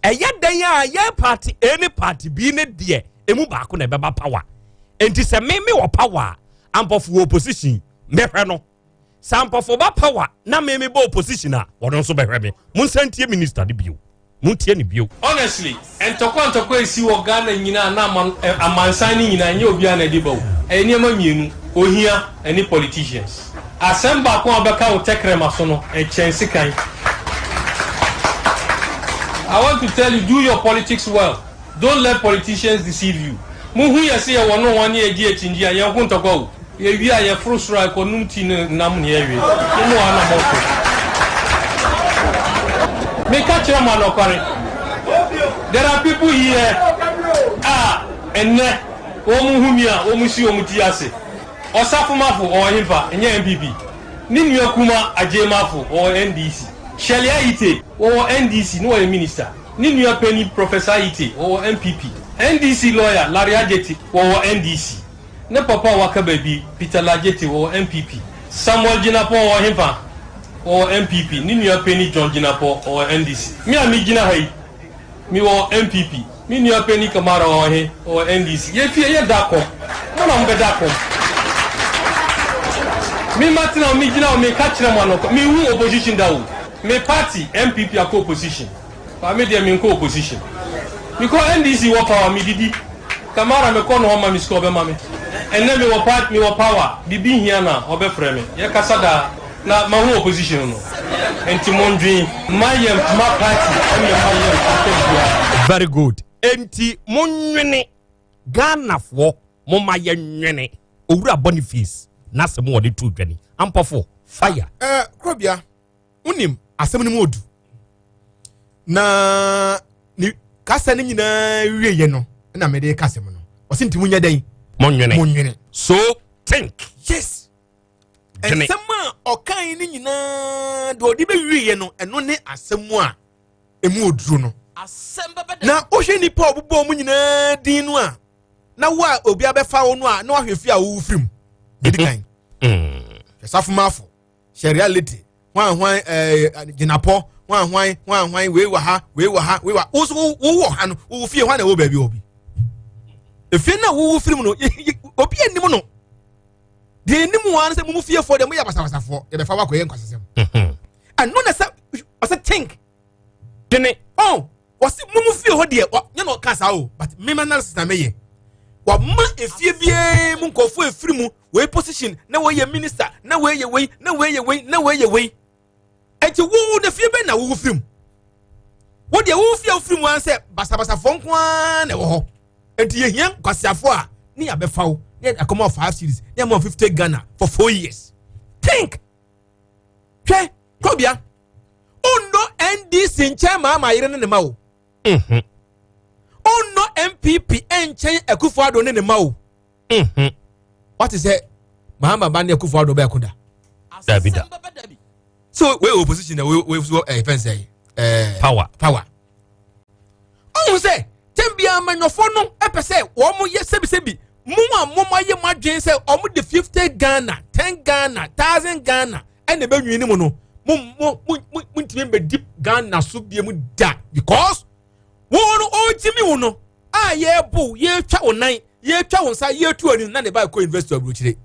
ɛyɛ dɛn a yɛ party A ne party B ne deɛ emu baako na ɛbɛba power nti sɛ me me wɔ power a ampɔfo wɔ opposition mɛhwɛ no. Sɛ ampɔfo ba power na me me bɔ opposition a, wɔn nso bɛhwɛ me. Monsan ntie minister no bio. Montie no bio. Honestly, ntɔkwa ntɔkwa a ɛsi wɔ Ghana nyinaa na aman amansan no nyinaa ɛnyɛ obiara na ɛde ba o. Ɛyɛ nneɛma mmienu, ohia ɛne politicians. Asɛm baako a wobɛka wo tɛkrɛma so no, ɛkyɛn sekan. I want to tell you, do your politics well. Don't let politicians deceive you. Mo hu yɛ se yɛwɔ nohoa ne yɛgye akyinnye a, yɛnko ntɔkwa o. Yɛwie a, yɛforo soro a, yɛkɔnom tea ne nam ne yɛwe. Mo mu hɔ na moko. Meka kyerɛ mo anɔkware. There are people here a ɛnnɛ wɔn hu me a wɔn si wɔn ti ase. Ɔsafo Mafo ɔwɔ hefa? Ɛnyɛ NPP. Ne nua kuma Agyei Mafo ɔwɔ NDC. Shirley Ayite wɔwɔ NDC na ɔyɛ minister. Ne nua panin Professor Ayite ɔwɔ NPP. NDC lawyer Larry Adjetey wɔwɔ NDC. Ne papa a waka baabi Peter Larjetey ɔwɔ NPP. Samuel Jinapor ɔwɔ hefa? Ɔwɔ NPP. Ne nua panin John Jinapor ɔwɔ NDC. Me a megyina ha yi, mewɔ NPP. Me nua panin Kamara ɔwɔ he? Ɔwɔ NDC. Yɛn fie yɛda kɔm. Mo na. Mo na mobɛda kɔm. Me matena hɔ, megyina hɔ, meka kyerɛ mo anɔpa, menhu opposition da o. Me party, NPP akɔ opposition. But me deɛ menkɔ opposition. Because NDC wɔ power, medidi. Tamara mekɔ no hɔ ma me sika ɔbɛma me. Ɛnnɛ mewɔ part, mewɔ power, biribi hia no a, ɔbɛfrɛ me. Yɛkasa daa. Na mahu opposition no. Nti mondwen. Mma yɛmma party mmɛma yɛn atɛm biara. Very good. Enti monwene Ghanafoɔ momma yɛnwene Owura Boniface n'asɛm a ɔde too dwa ni. Ampɔfo, fire. Eh, Krobea, wonim asɛm no mu odu. Na ne kasa no nyinaa wieɛ no na mede ka asɛm no. Ɔse nti monyɛ dɛn? Monwene. Monwene. So think. Yes. Dwene. Nsɛm a ɔkae no nyinaa deɛ ɔde bɛwieɛ no ɛno ne asɛm a emu oduro no. Na wohwɛ nnipa a ɔbobɔ wɔn nyinaa din no a na wo a obi abɛfa wo no a na wahwɛ fie a wowu firi mu. Ɛdi kan. Hwɛ safomafo, hyɛ reality, hwan hwan ɛɛ eh, gyinapɔ, hwan hwan hwan hwan wei wɔ ha, wei wɔ ha, wei wɔ ha. Wo nso wowɔ ha no, wowɔ fie hwan na ɛwɔ baabi wɔ bi. Efie no a wowu firi mu no, obi anim no. Deɛ anim wɔn ara sɛ mo mu fiefoɔ deɛ moyɛ basabasafoɔ, yɛbɛfa wakɔyɛ nkwasasɛm. Ɛno na sɛ ɔsɛ think. Dwene. Oh, wɔsi mo mu fie hɔ deɛ nyɛ na ɔka saa o but mema analysis na meyɛ wama efie biara mu nkurɔfoɔ efiri mu wei position na wei yɛ minister na wei yɛ wei na wei yɛ wei na wei yɛ wei eti wo na fie bɛn na wo firi mu wo deɛ wo fie a wofiri mu ara sɛ basabasafoɔ nko ara na ɛwɔ hɔ eti yɛhia nkwasiafoɔ a ne yɛabɛfa wo ne yɛ akɔmɔ five series ne yɛ 50 Ghana for 4 years. Think, hwɛ kɔbea ɔnnɔ NDC nkyɛn maama yere ne ne ma o. Ɔnnɔ NPP nkyɛn Akufo Addo ne ne ma o. Wate sɛ Mahama ba ne Akufo Addo bɛɛko da? Dabi da. So wei opposition na wei wei so ɛyɛ fɛn sɛ ɛɛ power power. Ɔhun sɛ tɛm biara amanyɔfoɔ no ɛpɛ sɛ wɔn yɛ sɛbisɛbi mu a mo ayɛ mo adwene sɛ wɔn de 50 Ghana, 10 Ghana, 1000 Ghana ɛna ɛbɛ nwini mu no, mo mo mo mo mo ntumi mbɛdi Ghana so bie mu da, because wɔn no ɔgyimi wo no a yɛbo yɛtwa wo nan, yɛtwa wo nsa, yɛtu ani na ne ba kɔ university aburokyire.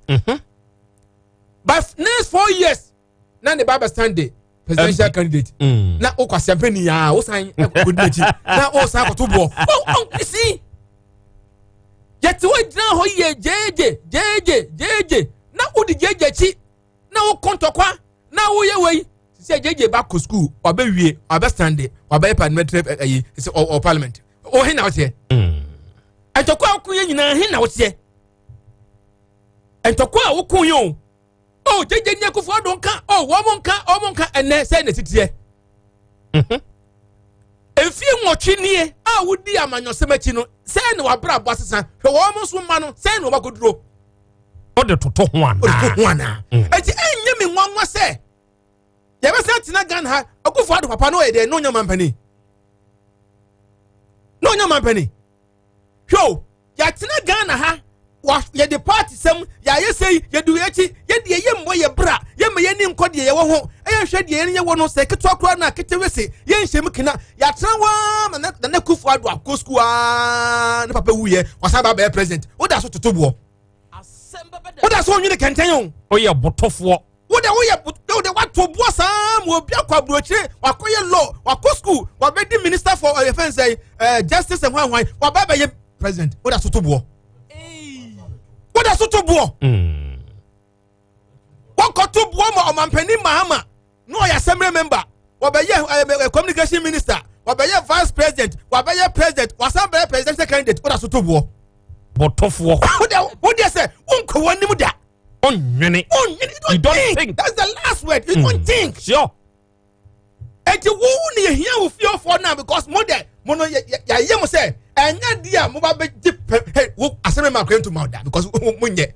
By next 4 years na ne ba bɛ stand de presidential candidate. Na wokɔ asɛmpɛ ni yaa wosan kɔdi n'akyi na wosan kɔto boɔ. Oh, see, yɛte hɔ gyina hɔ yɛ gyegye gyegye gyegye na wodi gyegye akyi na wokɔ ntɔkwa na woyɛ wei sɛ gyegye ba kɔ school, wabɛwie, wabɛ stand, wabɛyɛ parliamentary ɛyi sɛ ɔ parliament ɔhe na woteɛ? Ntɔkwa a woko yɛ nyinaa, he na woteɛ? Ntɔkwa a woko yɛ o, o gyegye ni Akufo Addo nka o, wɔn mo nka, wɔn mo nka. Ɛnɛ sɛ na titiɛ mfie 8 nie a wodi amanyɔsɛm akyi no, sɛ na wabrabɔ asesa, hwɛ wɔn mo nso mma no sɛ na wɔakɔduro. Wode toto ho anaa? Wode toto ho anaa? Eti ɛnyɛ mi nwanwa sɛ yɛbɛsan tena Ghana ha. Akufo Addo papa no ɔyɛ deɛ na ɔnyɛ mampanin, na ɔnyɛ mampanin. Hwɛ o, yɛatena Ghana ha wa yɛde party sɛm yɛayɛ sɛyi, yɛde yɛ akyi, yɛde yɛ mmɔ yɛ bra, yɛma yɛni nkɔ deɛ yɛwɔ ho, ɛyɛ nhwɛ deɛ yɛn yɛwɔ no sɛ ketewa koraa na ketewa se yɛnhyɛ mu kena. Yɛatena hɔ ara ma Nana Akufo Addo akɔ sukuu aa ne papa wuyɛ, wasan ba abɛyɛ president. Woda so toto boɔ, woda so onwene kɛntɛn o. Woyɛ botofoɔ. Wode woyɛ wode wato boɔ saa ma obi akɔ aburokyire, wakɔyɛ law, wakɔ school, wabɛdi minister for ɛyɛ fɛn sɛ justice and hwan hwan, waba bɛyɛ president, woda so to boɔ, woda so to boɔ. Wɔkɔto boɔ ma ɔmampanin Mahama na ɔyɛ assembly member, wɔbɛyɛ ɛɛ communication minister, wɔbɛyɛ vice president, wɔbɛyɛ president, wasan bɛyɛ presidential candidate, woda so to boɔ. Bɔtɔfoɔ. Wode sɛ wonkɔ wɔn anim da. Ɔnwene. Ɔnwene. You don't think. That's the last word. You don't think. Eti wo ni ehia wo fiefoɔ now because mo de mo no yɛ mo sɛ ɛnyɛ di a mo ba bɛ gye pɛ hey wo asɛm ma akɔyɛ ntoma da because mo nyɛ.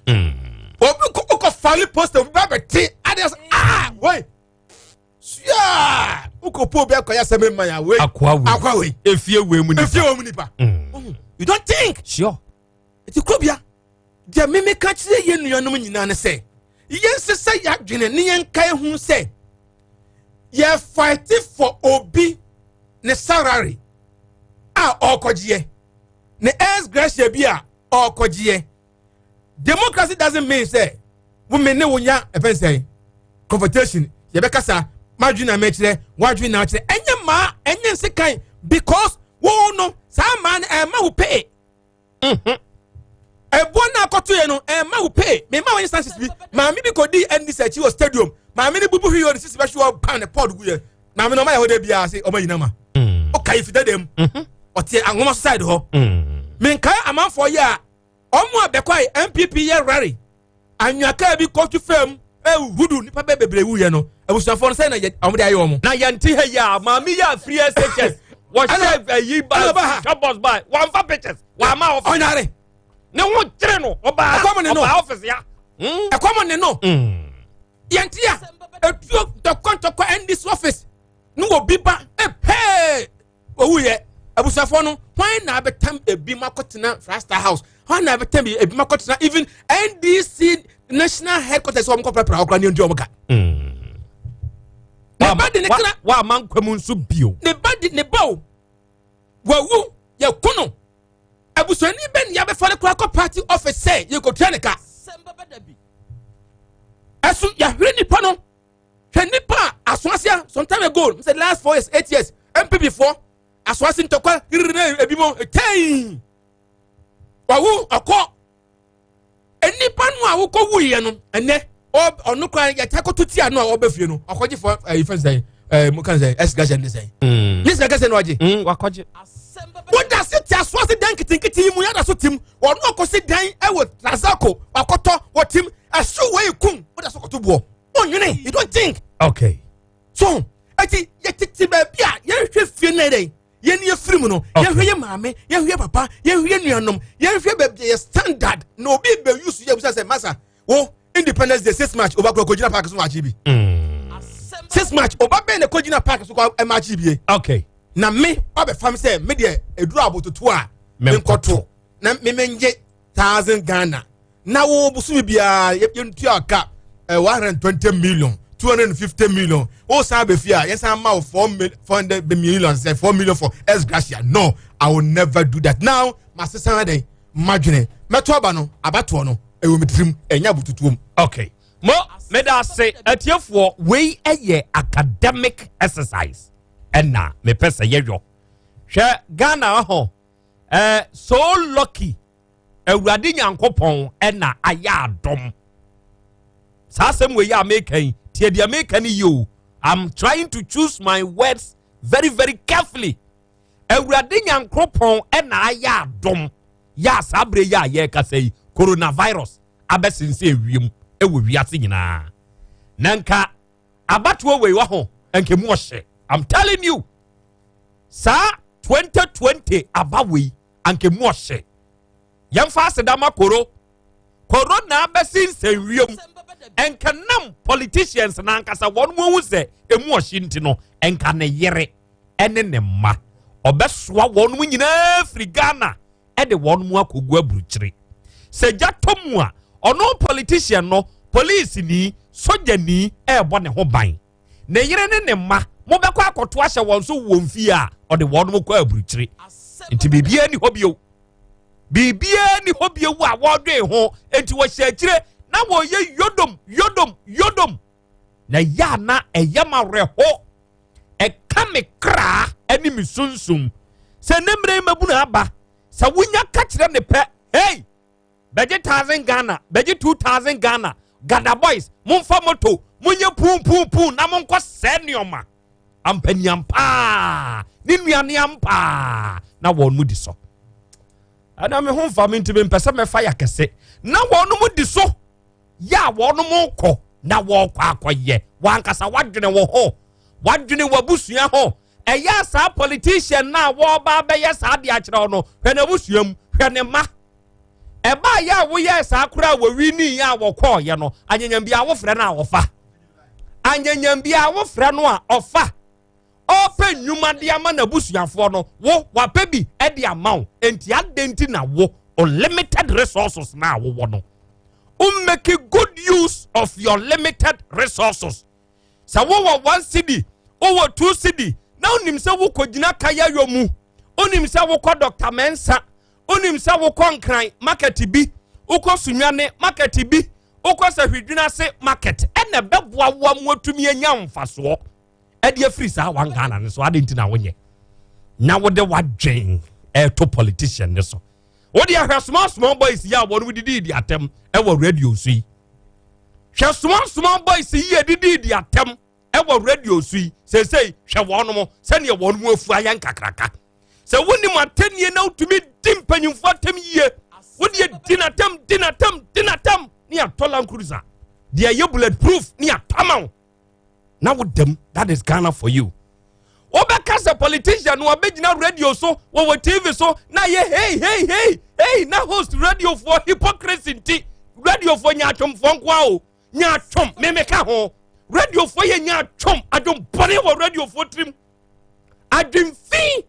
Obi kɔ kɔ fali poster, obi ba bɛ te adi sɛ ah wei sua wokɔ po obi akɔyɛ asɛm ma ya wei. Akoa wei. Akoa wei. Efie wei mu nipa. Efie wei mu nipa. You don't think. Eti kurobia deɛ mímí ka kyerɛ yɛn nuanom nyinaa ne sɛ yɛn sesa yɛadwene ne yɛn nkae ho sɛ yɛ fight for obi ne salary a ɔrekɔgyeɛ ne ex gratia bi a ɔrekɔgyeɛ. Democracy doesn't mean sɛ wo me ne wo nya ɛfɛn sɛn confrontation, yɛbɛkasa madwene na mɛkyerɛ wadwene na akyerɛ. Ɛnyɛ maa ɛnyɛ nsekan because wo no saa maa no ɛma wo pay. Ɛboɔ no akɔto yɛ no ɛma wo pay. Mema wo instances bi. Maame bi kɔdi NDC akyi wɔ stadium. Maame no bubu hwii wɔ ne sisi bɛhwe wɔ pan ne pɔd gu yɛ. Maame no ɔma yɛ hɔ dɛ biara se ɔma nyina ma. Ɔka yi fita dɛm. Ɔte anwoma so side hɔ. Menkae amanfoɔ yɛ a ɔmo a bɛkɔ a NPP yɛ rally. Anwea bi kɔtu fam ewudu nipa bɛ bebree wuyɛ no. Abusuafoɔ no sɛ na yɛ ɔmo de ayɛ ɔmo. Na yɛnte ha yi a maame yi a free SHS wɔhyɛ ayi ba twa bus ba wɔnfa pictures wɔama office. Ɔnyare. Ne ho kyerɛ no ɔbaa ɛkɔm ne no ɔbaa office ya. Ɛkɔm ne no. Yɛnte a etuo ntɔkwa ntɔkwa NDC office ne wɔ bi ba epee owu yɛ abusuafoɔ no hwan na abɛtam ebi mu akɔtena Flagstaff House, hwan na abɛtam ebi mu akɔtena even NDC national headquarters, wɔn kɔ pɛrɛpɛrɛ ɔkora ne nti wɔn ka. Ne ba de ne kra. Wa ama nkwa mu nso bio. Ne ba de ne ba o wawu yɛ kono abusuani bɛ ne yabɛfa ne kora kɔ party office sɛ yɛ kɔ tua ne ka. Ɛso yɛahwere nipa no. Hwɛ nipa a asoaseɛ some time ago, sɛ last 4 years, 8 years, NPP foɔ asoase ntɔkwa riri na ebi mo tɛn wawu ɔkɔ. Nipa no a wokɔ wuyɛ no ɛnɛ ɔno kora yɛta kɔto tia no a ɔbɛ fie no ɔkɔgye fɔ ɛyi fɛn sɛn ɛɛ mo kan sɛn ɛsi gasɛ ne sɛn ne sɛ gasɛ no wagye. Wakɔgye. Woda se te asoase dan nketenkete yi mu yɛda so tim ɔno ɔkɔsi dan ɛwɔ Trasacco wakɔtɔ wɔtim ɛso wei kum woda so kɔto boɔ ɔnwene, you don't think. So eti yɛtete baabi a yɛnhwɛ fie no yɛ yɛn yɛ firi mu no, yɛhwɛ yɛ maame, yɛhwɛ yɛ papa, yɛhwɛ yɛ nuanom, yɛhwɛ baabi yɛ standard na obi bɛ use yɛ bisa sɛ masa wo Independence Day 6 March oba kura kogyina park so wakye bi. 6 March oba bɛn na kogyina park so kɔ ɛma akyi bie. Na me wabɛ fam sɛ me deɛ eduru abototo a menkɔto na me me nye 1,000 Ghana na wo bosomi biara yɛntua ka 120 million, 250 million, o san bɛ fi a yɛsan ma wo four mil 400 million sɛ 4 million for ex gratia. No, I will never do that. Now ma sisan dɛ madwene mɛto aba no abatoɔ no ɛwɔ mi tirim ɛnyɛ abotutuom. Okay, mo meda ase atiefoɔ. Wei ɛyɛ academic exercise ɛna mepɛ sɛ yɛyɔ hwɛ Ghana ho. So lucky Awurade Nyankopɔn ɛna ayɛ adɔm saa asɛm wei a meka yi. Tie deɛ meka no yi o. I'm trying to choose my words very very carefully. Awurade Nyankopɔn ɛna ayɛ adɔm yɛ a saa berɛ yi a yɛrekasa yi coronavirus abɛsensɛ ewiem ɛwɔ wiase nyinaa na nka abatoɔ wei wɔ ho nka mu ɔhyɛ. I'm telling you, saa 2020 aba wei anka mu ɔhyɛ. Yɛmfa asedama koro corona abɛsi nsɛnwiem nka nam politicians n'ankasa wɔn mu ehu sɛ emu ɔhye nti no nka ne yere ɛne ne mma ɔbɛsoa wɔn mu nyinaa firi Ghana ɛde wɔn mu akɔgu aburukyire sɛ gya tɔ mu a ɔno politician no, police ni, soja ni ɛɛbɔ ne ho ban. Ne yere ne ne mma mobɛkɔ akɔto ahyɛ wɔn so wɔ fie a ɔde wɔn mo kɔ aburukyire. Nti biribiara ni hɔ bio, biribiara ni hɔ bio a wɔdwen ho. Nti wɔhyɛ akyire na wɔyɛ yodom yodom yodom na yɛ ana ɛyɛ ma werɛho ɛka me kraa ɛne me sunsum sɛ ne mmerɛ yi mabunu aba sɛ wonya ka kyerɛ ne pɛ, hey, bɛgye 1,000 Ghana, bɛgye 2,000 Ghana, gada boys momfa moto monyɛ puu puu puu na monkɔ sɛɛ nneɔma ampaniam paa ne nnuane ampaa na wɔn mu di so. Ɛna me ho mfa me ntumi mpɛ sɛ mɛfa yɛ akɛse na wɔn mu di so yɛ a wɔn mu kɔ na wɔkɔ akɔyɛ. Wankasa wadwene wo ho, wadwene w'abusua ho. Ɛyɛ saa politician na wɔba bɛyɛ saa de akyerɛ no, hwɛ n'abusua mu, hwɛ ne mma. Ɛbaa yɛ a woyɛ saa koraa wɔwi ni yɛ a wɔkɔɔyɛ no anyanyam bi a wofrɛ no a ɔfa anyanyam bi a wofrɛ no a ɔfa ɔpɛ nnwuma de ama n'abusuafoɔ no, wo wapɛ bi de ama wo. Nti adɛn nti na wo unlimited resources na wowɔ no wo make good use of your limited resources? Sɛ wowɔ 1 cedi, wowɔ 2 cedi na wonim sɛ wokɔgyina kayayɔ mu, wonim sɛ wokɔ Dr Mensa, wonim sɛ wokɔ Nkran market bi. wokɔ Sunyani market bi, wokɔ Sahwidwene ase market, ɛna ɛbɛboa wo ama watumi anya mfasoɔ ɛde afiri saa one Ghana no so. Ade nti na wonyɛ na wode wadwen ɛto politician no so. Wode ahwɛ small small boys yi a wɔn didi di atɛm ɛwɔ radio so yi. Hwɛ small small boys yi a didi di atɛm ɛwɔ radio so yi seesei, hwɛ wɔn sɛdeɛ wɔn mu afu ayɛ nkakraka. Sɛ wonim atɛnnie na wotumi di mpanyimfoɔ atɛm yie, wodeɛ di n'atɛm, di n'atɛm, di n'atɛm ne yɛatɔ Land Cruiser deɛ ɛyɛ bullet proof ne yɛatɔ wo na wodam. That is Ghana for you. Wobɛka sɛ politician no wabɛgyina radio so, wɔwɔ TV so na yɛ hey hey hey hey, na host radiofoɔ hypocrisy nti radiofoɔ nya atwomfoɔ nkoa o, nya atwom memeka ho. Radiofoɔ yɛ nya atwom, adwombɔne wɔ radiofoɔ tirim, adwemfi.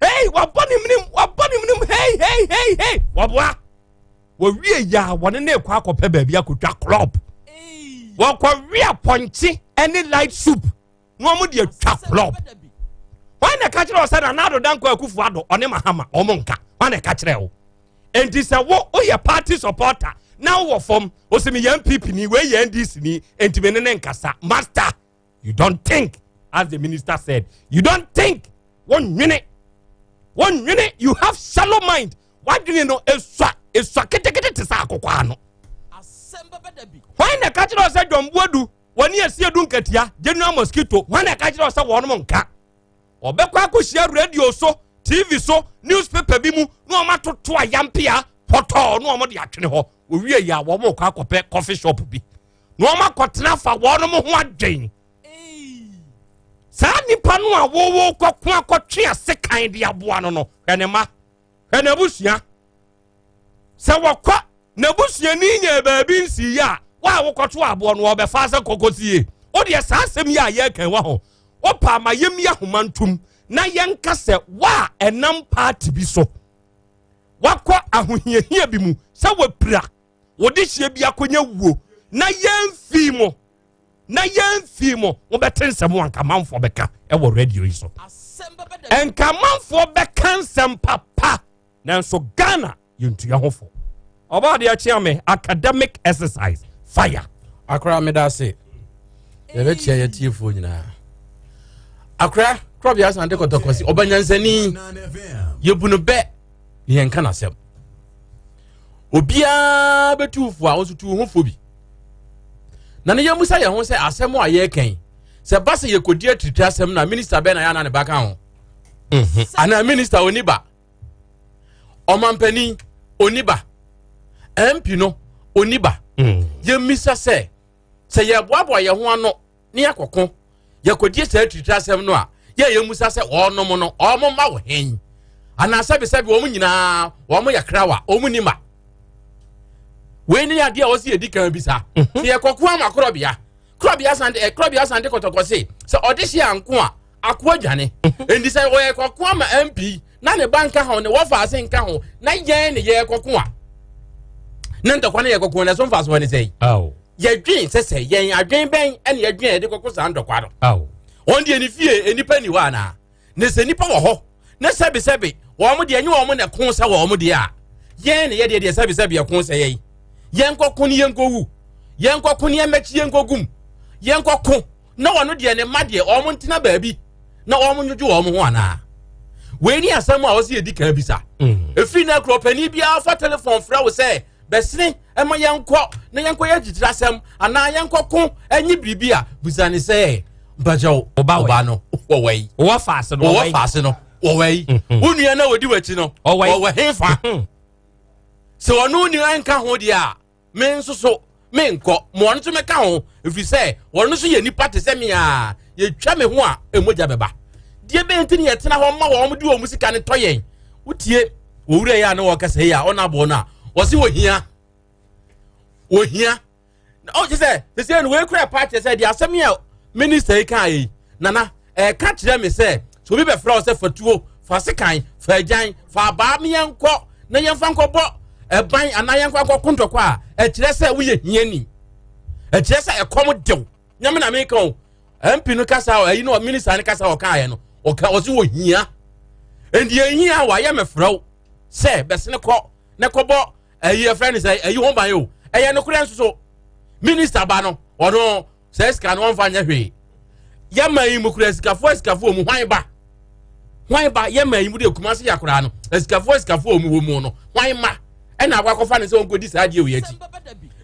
Hey, wabɔ ne menem, wabɔ ne menem, hey hey hey hey, waboa wɔwie yɛ a wɔne ne kɔ akɔpɛ baabi akɔtwa club, wɔkɔwe apɔnkye ne light soup na wɔn de atwa club. Wɔn na ɛka kyerɛ wɔ sɛ Nana Addo Dankwa Akufo Addo ɔne Mahama wɔn nka. Wɔn na ɛka kyerɛ wo. Nti sɛ wo woyɛ party supporter na wowɔ fam, wosi mi yɛ NPP ni, wei yɛ NDC ni, nti mi ne ne nkasa. Master, you don't think. As the minister said, you don't think. Wɔn nwene, wɔn nwene. You have shallow mind. Wadwene no esua esua ketekete te sɛ akokɔ ano. Wɔn na ɛka kyerɛ wɔ sɛ John Boadu wɔne Asiedu Nketia, General Mosquito, wɔn na ɛka kyerɛ wɔ sɛ wɔn nka ɔbɛkɔ akɔhyia radio so, TV so, newspaper bi mu na wɔn atoto ayampea pɔtɔɔ na wɔn de atwene hɔ. Owie yi a, wɔn kɔ akɔpɛ coffee shop bi na wɔn akɔtena fa wɔn ho adwen. Saa nipa no a wɔwɔ kɔko akɔtwe asekan de aboa no, hwɛ ne ma, hwɛ n'abusua. Sɛ wɔkɔ n'abusuani nya baabi nsi yi a, wa a wokɔto aboɔ no wɔbɛfa sɛ kɔkɔsie. Wodeɛ saa asɛm yi a yɛreka wɔ ho, wopa ama yɛmi ahoma ntom na yɛnka sɛ wa a ɛnam party bi so wakɔ ahohiahia bi mu sɛ wapira wɔde hyia bi akɔnya wuo na yɛmfii mo na yɛmfii mo, wobɛte nsɛm a nkamanfoɔ bɛka ɛwɔ radio yi so. Nkamanfoɔ bɛka nsɛm papa, nanso Ghana yɛntua ho fo. Ɔbaa deɛ kyea me academic exercise fire. Akora, meda ase. Yɛbɛkyia yɛtiefoɔ nyinaa. Akora Korɔbea Asante Kɔtɔkɔsi ɔba nyansani, yɛbu no bɛ ne yɛnka n'asɛm. Obiara bɛtu fo a, ɔnso tu ho fo bi na ne yɛmusa yɛn ho sɛ asɛm a yɛreka sɛ ba sɛ yɛkɔdi atiritiri asɛm na minista bɛn na yɛ ana ne ba ka ho anaa minista ɔni ba, ɔmampanin ɔni ba, MP no ɔni ba. Yɛmmisa sɛ sɛ yɛboaboa yɛn ho ano ne yɛakɔko yɛkɔdie saa atiritiri asɛm no a, yɛ yɛmmusa sɛ ɔnom no ɔmo ma wɔ hen anaa sɛbesɛbe wɔn nyinaa wɔn yɛ krawa, wɔn ni ma. Wei ne adeɛ a wɔsi yɛdi kan bisa sɛ yɛkɔko ama Korɔbea, Korɔbea Asante ɛ Korɔbea Asante Kɔtɔkɔ se sɛ ɔde hyɛ anko a akoa dwane. Nti sɛ wɔyɛ kɔko ama MP na ne ba nka ho, ne wɔfa ase nka ho, na yɛn ne yɛ kɔko a, ne ntɔkwa ne yɛ kɔko na ɛso mfa so ne sɛ yɛdwen sɛ sɛ yɛn adwen bɛn ɛne yɛdwen a yɛde kɔko saa ntɔkwa no. Wɔn deɛ ne fie nnipa ni hɔ anaa? Ne sɛ nnipa wɔ hɔ ne sɛbesɛbe wɔn deɛ nye wɔn na ɛko sɛ wɔn deɛ a, yɛn ne yɛdeɛ deɛ sɛbesɛbe ɛko sɛ yɛn yɛn kɔko ne yɛn kɔwu, yɛn kɔko ne yɛn mɛkyi, yɛn kɔgum, yɛn kɔko na wɔn deɛ ne mma deɛ wɔn ntena baabi na wɔn nwodwo wɔn ho anaa? Wei ne asɛm a wɔsi yɛdi kan bisa. Efiri na kuro panin biara fa telefon frɛ wo sɛ bɛsene ɛma yɛnkɔ na yɛnkɔ yɛ titiri asɛm anaa yɛnkɔ ko ɛnye biribi a, bisa ne sɛ mpakyɛw ɔba no wɔwɔ yi, wɔwɔ faase no, wɔwɔ faase no wɔwɔ yi, wo nua na wɔdi w'akyi no wɔwɔ he fa? Sɛ ɔno nua nka ho deɛ a, me nso so menkɔ ma ɔno nso mɛka ho, ɛfiri sɛ ɔno nso yɛ nipa te sɛ me a yɛtwa me ho a ɛmogya bɛba. Deɛ bɛn nti ne yɛtena hɔ ma wɔn de wɔn sika no tɔ yɛn? Wotie wɔwura yi a ne wɔkasa yi a ɔno aboɔ no a wɔse wɔhia wɔhia na ɔkyɛ sɛ sɛsɛ no wei kura pa kyerɛ sɛ deɛ asɛm yi a minista yi kaa yi nana ɛka kyerɛ me sɛ sɛ obi bɛfrɛ wo sɛ fatuo, fa sekan, fa agyan, fa abaa me yɛnkɔ na yɛmfa nkɔbɔ ɛban anaa yɛnkɔ akɔko ntɔkwa a, ɛkyerɛ sɛ woyɛ hiani, ɛkyerɛ sɛ ɛkɔm dew. Nyame na meka o. MP no kasa ɛyi no, minista no kasa ɔkaeɛ no, ɔka ɔse wɔ hia, nti yɛhia a wayɛ mɛfrɛ wo sɛ bɛsene kɔ na kɔbɔ. ɛyi ɛfrɛ no sɛ ɛyi ho ban o. Ɛyɛ nokorɛ nso so. Minister ba no, ɔno sɛ sika no ɔmfa nyɛ hwee. Yɛma yi mu kura asikafoɔ asikafoɔ mu hwan ba? Hwan ba? Yɛma yi mu de Kumasi yɛ koraa no, asikafoɔ asikafoɔ mu wɔ mu no, hwan ma? Ɛna akɔ akɔfa ne sɛ ɔnkɔdi saa adeɛ wei akyi.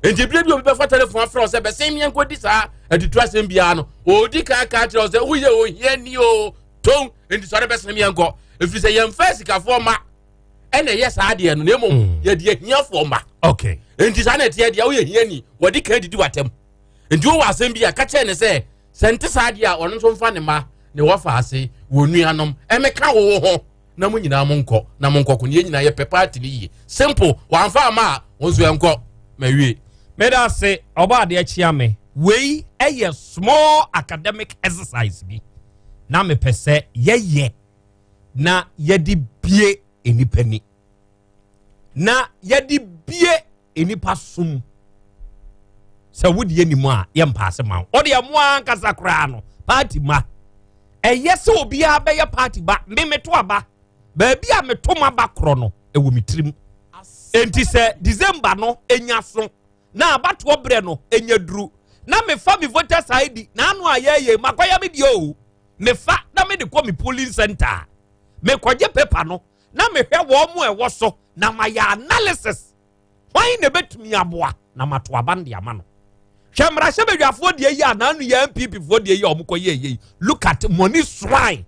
Nti bere bi obi bɛfa telefon afrɛ wo sɛ bɛsen meɛ nkɔdi saa atutu asɛm biara no, ɔdi kan ka kyerɛ wo sɛ woyɛ ohiani o, tom, nti sɔre bɛsen meɛ nkɔ. Ɛfiri sɛ yɛmfa asikafoɔ ma ɛna ɛyɛ saa adeɛ no, na mmom hmm. yɛde ahiafoɔ ma. Okay. Nti saa na ɛteɛ deɛ woyɛ hiani, wɔde kan didi w'atɛm. Nti wowɔ asɛm bi a ka kyerɛ ne sɛ sɛ nte saa deɛ a ɔno nso mfa ne ma ne wɔfa ase wɔ nuanom ɛmɛka wo ho na mo nyinaa mo nkɔ na mo nkɔko ne yɛn nyinaa yɛpɛ party no yie simple wamfa ama a wo nso ɛnkɔ mawie. Meda ase ɔbɔ adeɛ kyea me. Wei ɛyɛ small academic exercise bi na mepɛ sɛ yɛyɛ na yɛde bie nnipa ni na yɛde bie nnipa som sɛ wode anim a yɛmpaase ma wo ɔde ɛmo ankasa koraa no party ma ɛyɛ sɛ obiara bɛyɛ party ba me meto aba baabi a meto ma ba korɔ no ɛwɔ me tirim enti sɛ December no enya so na abatoɔ berɛ no enya duru na mefa me voters ID na ano a yɛyɛ makɔyɛ me deɛ o mefa na mede kɔ me polling center mekɔgye paper no na mehwɛ wɔn mo ɛwɔ so na mayɛ analysis hwan na ɛbɛtumi aboa na mato aba no de ama no hwɛ mmarahyɛbadwafoɔ deɛ yi a n'ano yɛ npp foɔ deɛ yi a wɔkɔ yɛ yɛ yi look at money swine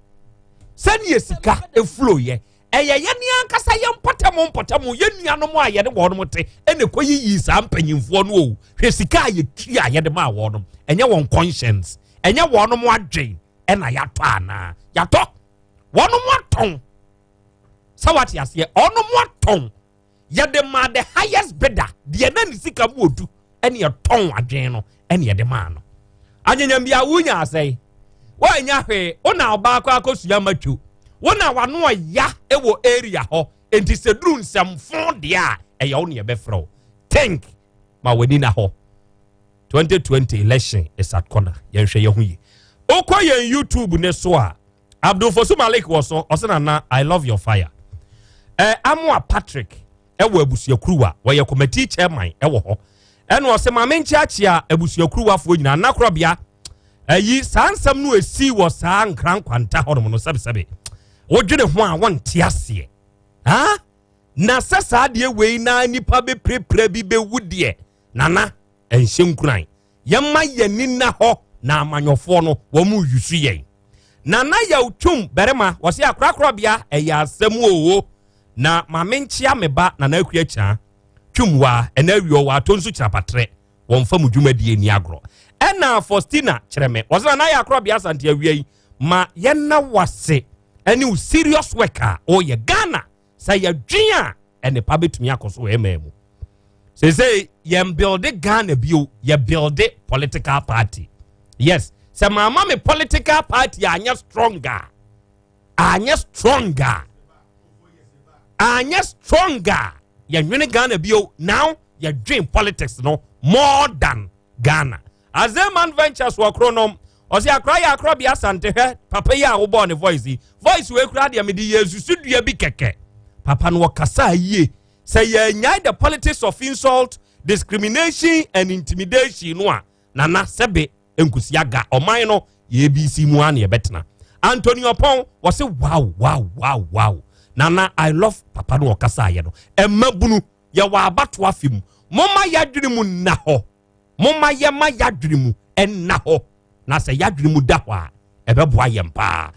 sɛdeɛ sika eflow yɛ ɛyɛ yɛn ni ankasa yɛn mpɔtam mpɔtam yɛn nuanom a yɛne wɔn te ɛna ɛkɔ yiyi saa mpanyinfoɔ no o hwɛ sika a yɛtua a yɛde maa wɔn ɛnyɛ wɔn conscience ɛnyɛ wɔn adwen ɛna yɛatɔ anaa yɛatɔ wɔn atɔn sɛ wate aseɛ wɔn atɔn yɛde maa the highest bidder deɛ na ne sika mu odu ɛne ɛtɔn adwene no ɛne yɛde maa no anyanyam bi a wonya asɛe woanya hwee wo na ɔbaa kɔ akɔsua matwo wo na wano ɔya ɛwɔ area hɔ enti sɛ duru nsɛmfo deɛ a ɛyɛ wo ne yɛbɛfrɛ wo think ma w'ani na hɔ 2020 election is at corner yɛnhwɛ yɛn ho yie wokɔ yɛn youtube ne so a Abdul Fosu Malik wɔ so ɔsɛ nana I love your fire. Eh, Amoa Patrick ɛwɔ abusuakuruwa wɔyɛ committee chairman ɛwɔ hɔ ɛna ɔsɛ maame nkyeakyea abusuakuruwafoɔ nyinaa nakorɔbea ɛyi saa nsɛm no esi wɔ saa nkran kwanta hɔnom no sɛbesɛbe wodwene ho a wɔnte aseɛ ha na sɛ saa deɛ wei na nipa bɛpirapira bi bɛwu deɛ nana ɛnhyɛ nkuran Yɛmma yɛn ani nna hɔ na amanyɔfoɔ no wɔn reyusu yɛn. Nana Yaw Twum barima wɔse akorakorabea ɛyɛ asɛm oo na ma menkyea me ba Nana Akua Kyaa Twum waa ɛna awie ɔwɔ atɔ nsu kyerɛpatrɛ wɔmfa mu dwumadie nni agorɔ. Ɛna Faustina Kyerɛmɛ wɔse Nana yɛ akorabea Asante awia yi ma yɛnna wase ɛne wo serious work a woyɛ Ghana sɛ yɛdwen a ɛnepa bɛtumi akɔ so wɔ ɛmaa mu seesei yɛn builde Ghana bio yɛ builde political party yes sɛ maama me political party anyɛ stronger anyɛ stronger anyɛ stronger yɛnwene Ghana bio now yɛdwen politics no more than Ghana Azeman Ventures wɔ koro nom ɔsɛ akora yɛ akora bi asante hwɛ papa yi a wobɔɔ ne voice yi voice wei kura deɛ mede yɛ nsusu dua bi kɛkɛ papa no ɔkasa yie sɛ yɛnyae the politics of insult discrimination and intimidation no a nana sɛbe nkusi aga ɔman no yɛbc mu a na yɛbɛtena Anthony Ɔpɔn wɔse wow wow wow wow nana I love papa no ɔkasa yɛ no ɛma bunu yɛwɔ abato afe mu momma yɛadwene mu nna hɔ Momma yɛma yɛadwene mu nna hɔ, na sɛ yɛadwene mu da hɔ a, ɛbɛboa yɛn paa.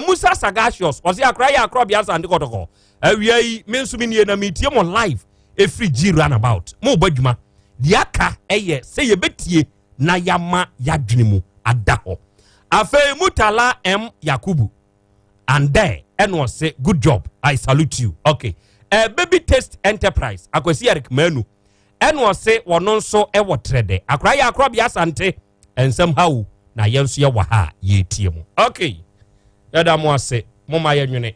Musa Sagasius, ɔse akora yɛ akorɔbea Asante Kɔtɔkɔ. Awia yi, me nso me nie na metie mo live ɛfiri G Runabout. Mo bɔ adwuma. Deɛ aka ɛyɛ sɛ yɛbɛtie na yɛama yɛadwene mu ada hɔ. Afei Mutala M. Yakubu, and there ɛna ɔse good job, I salute you. Okay. Baby Taste Enterprise, Akwasi Eric Manu, ɛna ɔse wɔno nso wɔ trɛdɛ akora yɛ akorɔbea asante nsɛm ha o na yɛn nso yɛwɔ ha a yɛretie mu ok yɛda mo ase mo ma yɛnwene